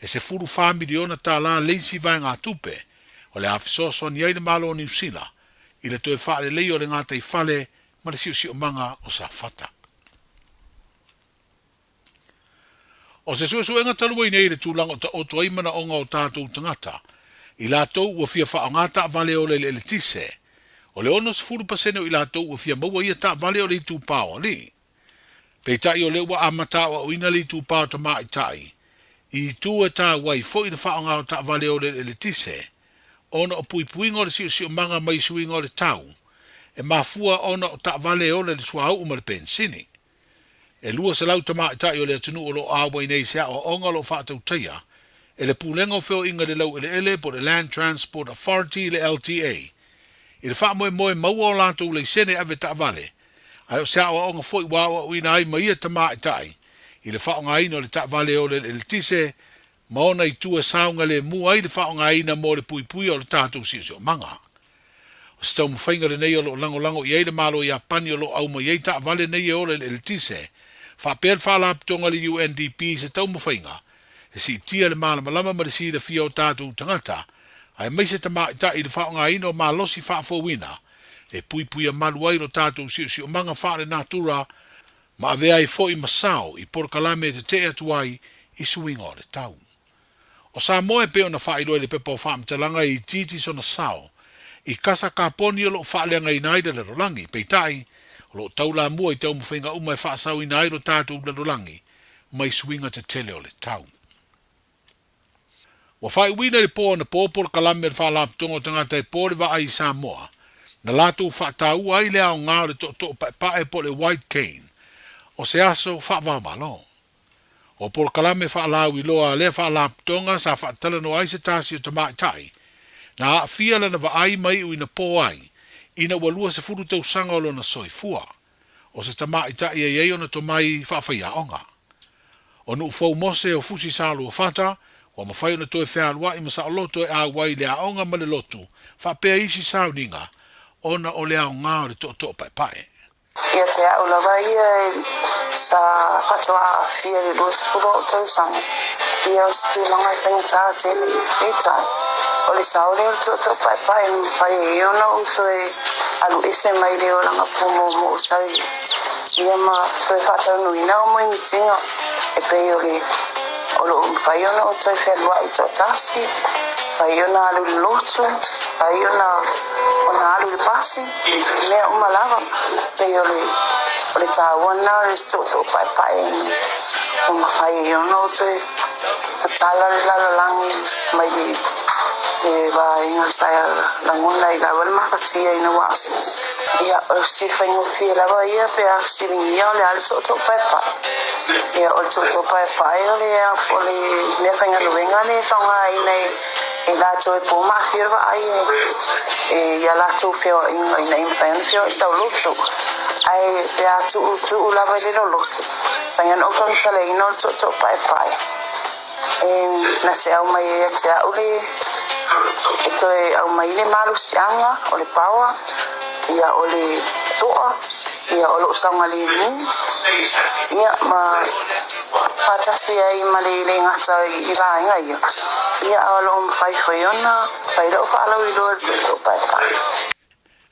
e $14 miliona tala le isi vaegatupe o le a fesoasoani ai le Malo o Niu Sila i le toe faaleleia o le gataifale ma le siosiomaga o Safata. O se suesuega talu ai nei i le tulaga o taoto ai manaoga o tatou tagata, i latou ua fia faaaoga taavale ola i le eletise, o le 60% o i latou ua fia maua ia taavale o le itupa o alii. Peitai o lea ua amata aoaoina le itupa o tamaitai i itu e taua ai foi le faaaoga o taavale ola i le eletise. ona o puipuiga o le siosiomaga mai suiga o le tau, e mafua ona o taavale e ola i le suauu ma le penisini. E 200 tamaitai o le atunuu o lo o auai nei i se aoaoga o lo o faatautaia e le Pulega o Feoaiga i le Laueleele po o le Land Transport Authority, le LTA, i le faamoemoe maua o latou laisene ave taavale, ae o se aoaoga foi ua aoaoina ai ma ia tamaitai i le faaaogaina o le taavale e ola i le eletise ma ona itu e saogalemu ai le faaaogaina mo le puipuia o le tatou siosiomaga. O se taumafaiga lenei o lo o lagolago i ai le Malo Iapani o lo o aumai ai taavale nei e ola i le eletise, faapea le Faalapotopotoga a le UNDP i se taumafaiga e siitia le malamalama ma le silafia o tatou tagata, aemaise tamaitai i le faaaogaina o malosi faafouina e puipuia malu ai lo tatou siosiomaga faalenatura ma avea ai foi ma sao i polokalame e tetee atu ai i suiga o le tau. O Samoa e pei ona faailoa i le pepa o faamatalaga e itiiti sona sao i kasa kaponi o lo o faaleagaina ai le lalolagi, peitai, o lo o taulamua i taumafaiga uma e faasaoina ai lo tatou lalolagi mai suiga tetele o le tau. Ua faaiuina i le po anapo polokalame a le Faalapotopotoga o Tagata e Po le Vaai i Samoa, na latou faataua ai le aoga o le tootoo paepae po o le white cane, o se aso faava-o-Malo. O polokalame faalauiloa a lea Faalapotopotoga sa faatalanoa ai se tasi o tamaitai na aafia lana vaai ma iu ina po ai ina ua 20 tausaga o lona soifua. O se tamaitai e i ai ona tomai faafaiaoga. O Nuufou Mose o Fusi Saluafata, ua mafai ona toe fealuai ma saoloto e auai i le aoga ma le lotu, faapea isi sauniga, ona o le aoga o le tootoo paepae. Ia te au lava ia sa faatoa aafia i le 20 o ou tausaga, ia o se tulaga e faigata tele. Peitai, o le sao lea o le tootoo paepae na mafai ai ona ou toe alu ese mai le olaga pumoomoo sau ia ma toe faataunuuina au moemitiga e pei o le o loo mafai ona ou toe fealuai toatasi, mafai ona alu i le lotu, mafai ona ona alu i le pasi, mea uma lava. Pei o le o le taua lena o le tootoo paepae ua mafai ai ona ou toe tatala le lalolagi mai le le vaega sa lagona ai lava le mafatia ina ua ia o se faigofie lava ia pe a fesiligia o le a le tootoo paepae. Ia o le tootoo paepae o le o le mea faigaluega le faaaogaina e e latou e po ma afio le vaai e e ia latou feoaiga ina ia mafai ona feoai saoloto. Ae pe a tuu tuu lava i le loloto, mafai ona ou faamatalaina o le tootoo paepae e na te aumai ai ia te au le e toe aumai le malosiaga o le paoa, ia o le toa, ia o lou saogalemu, ia ma faatasi ai ma le le gata i vaega ia, ia a o loo mafai foi ona fai lau faalauiloa i le tootoo paepae.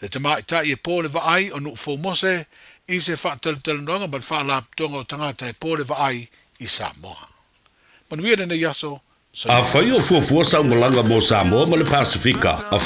Le tamaitai e po le vaai o Nuufou Mose i se faatalatalanoaga ma le Faalapotopotoga o Tagata e Po le Vaai i Samoa. Manuia lenei aso, Afai o fuafua sau malaga mo Samoa ma le Pasefika, afio.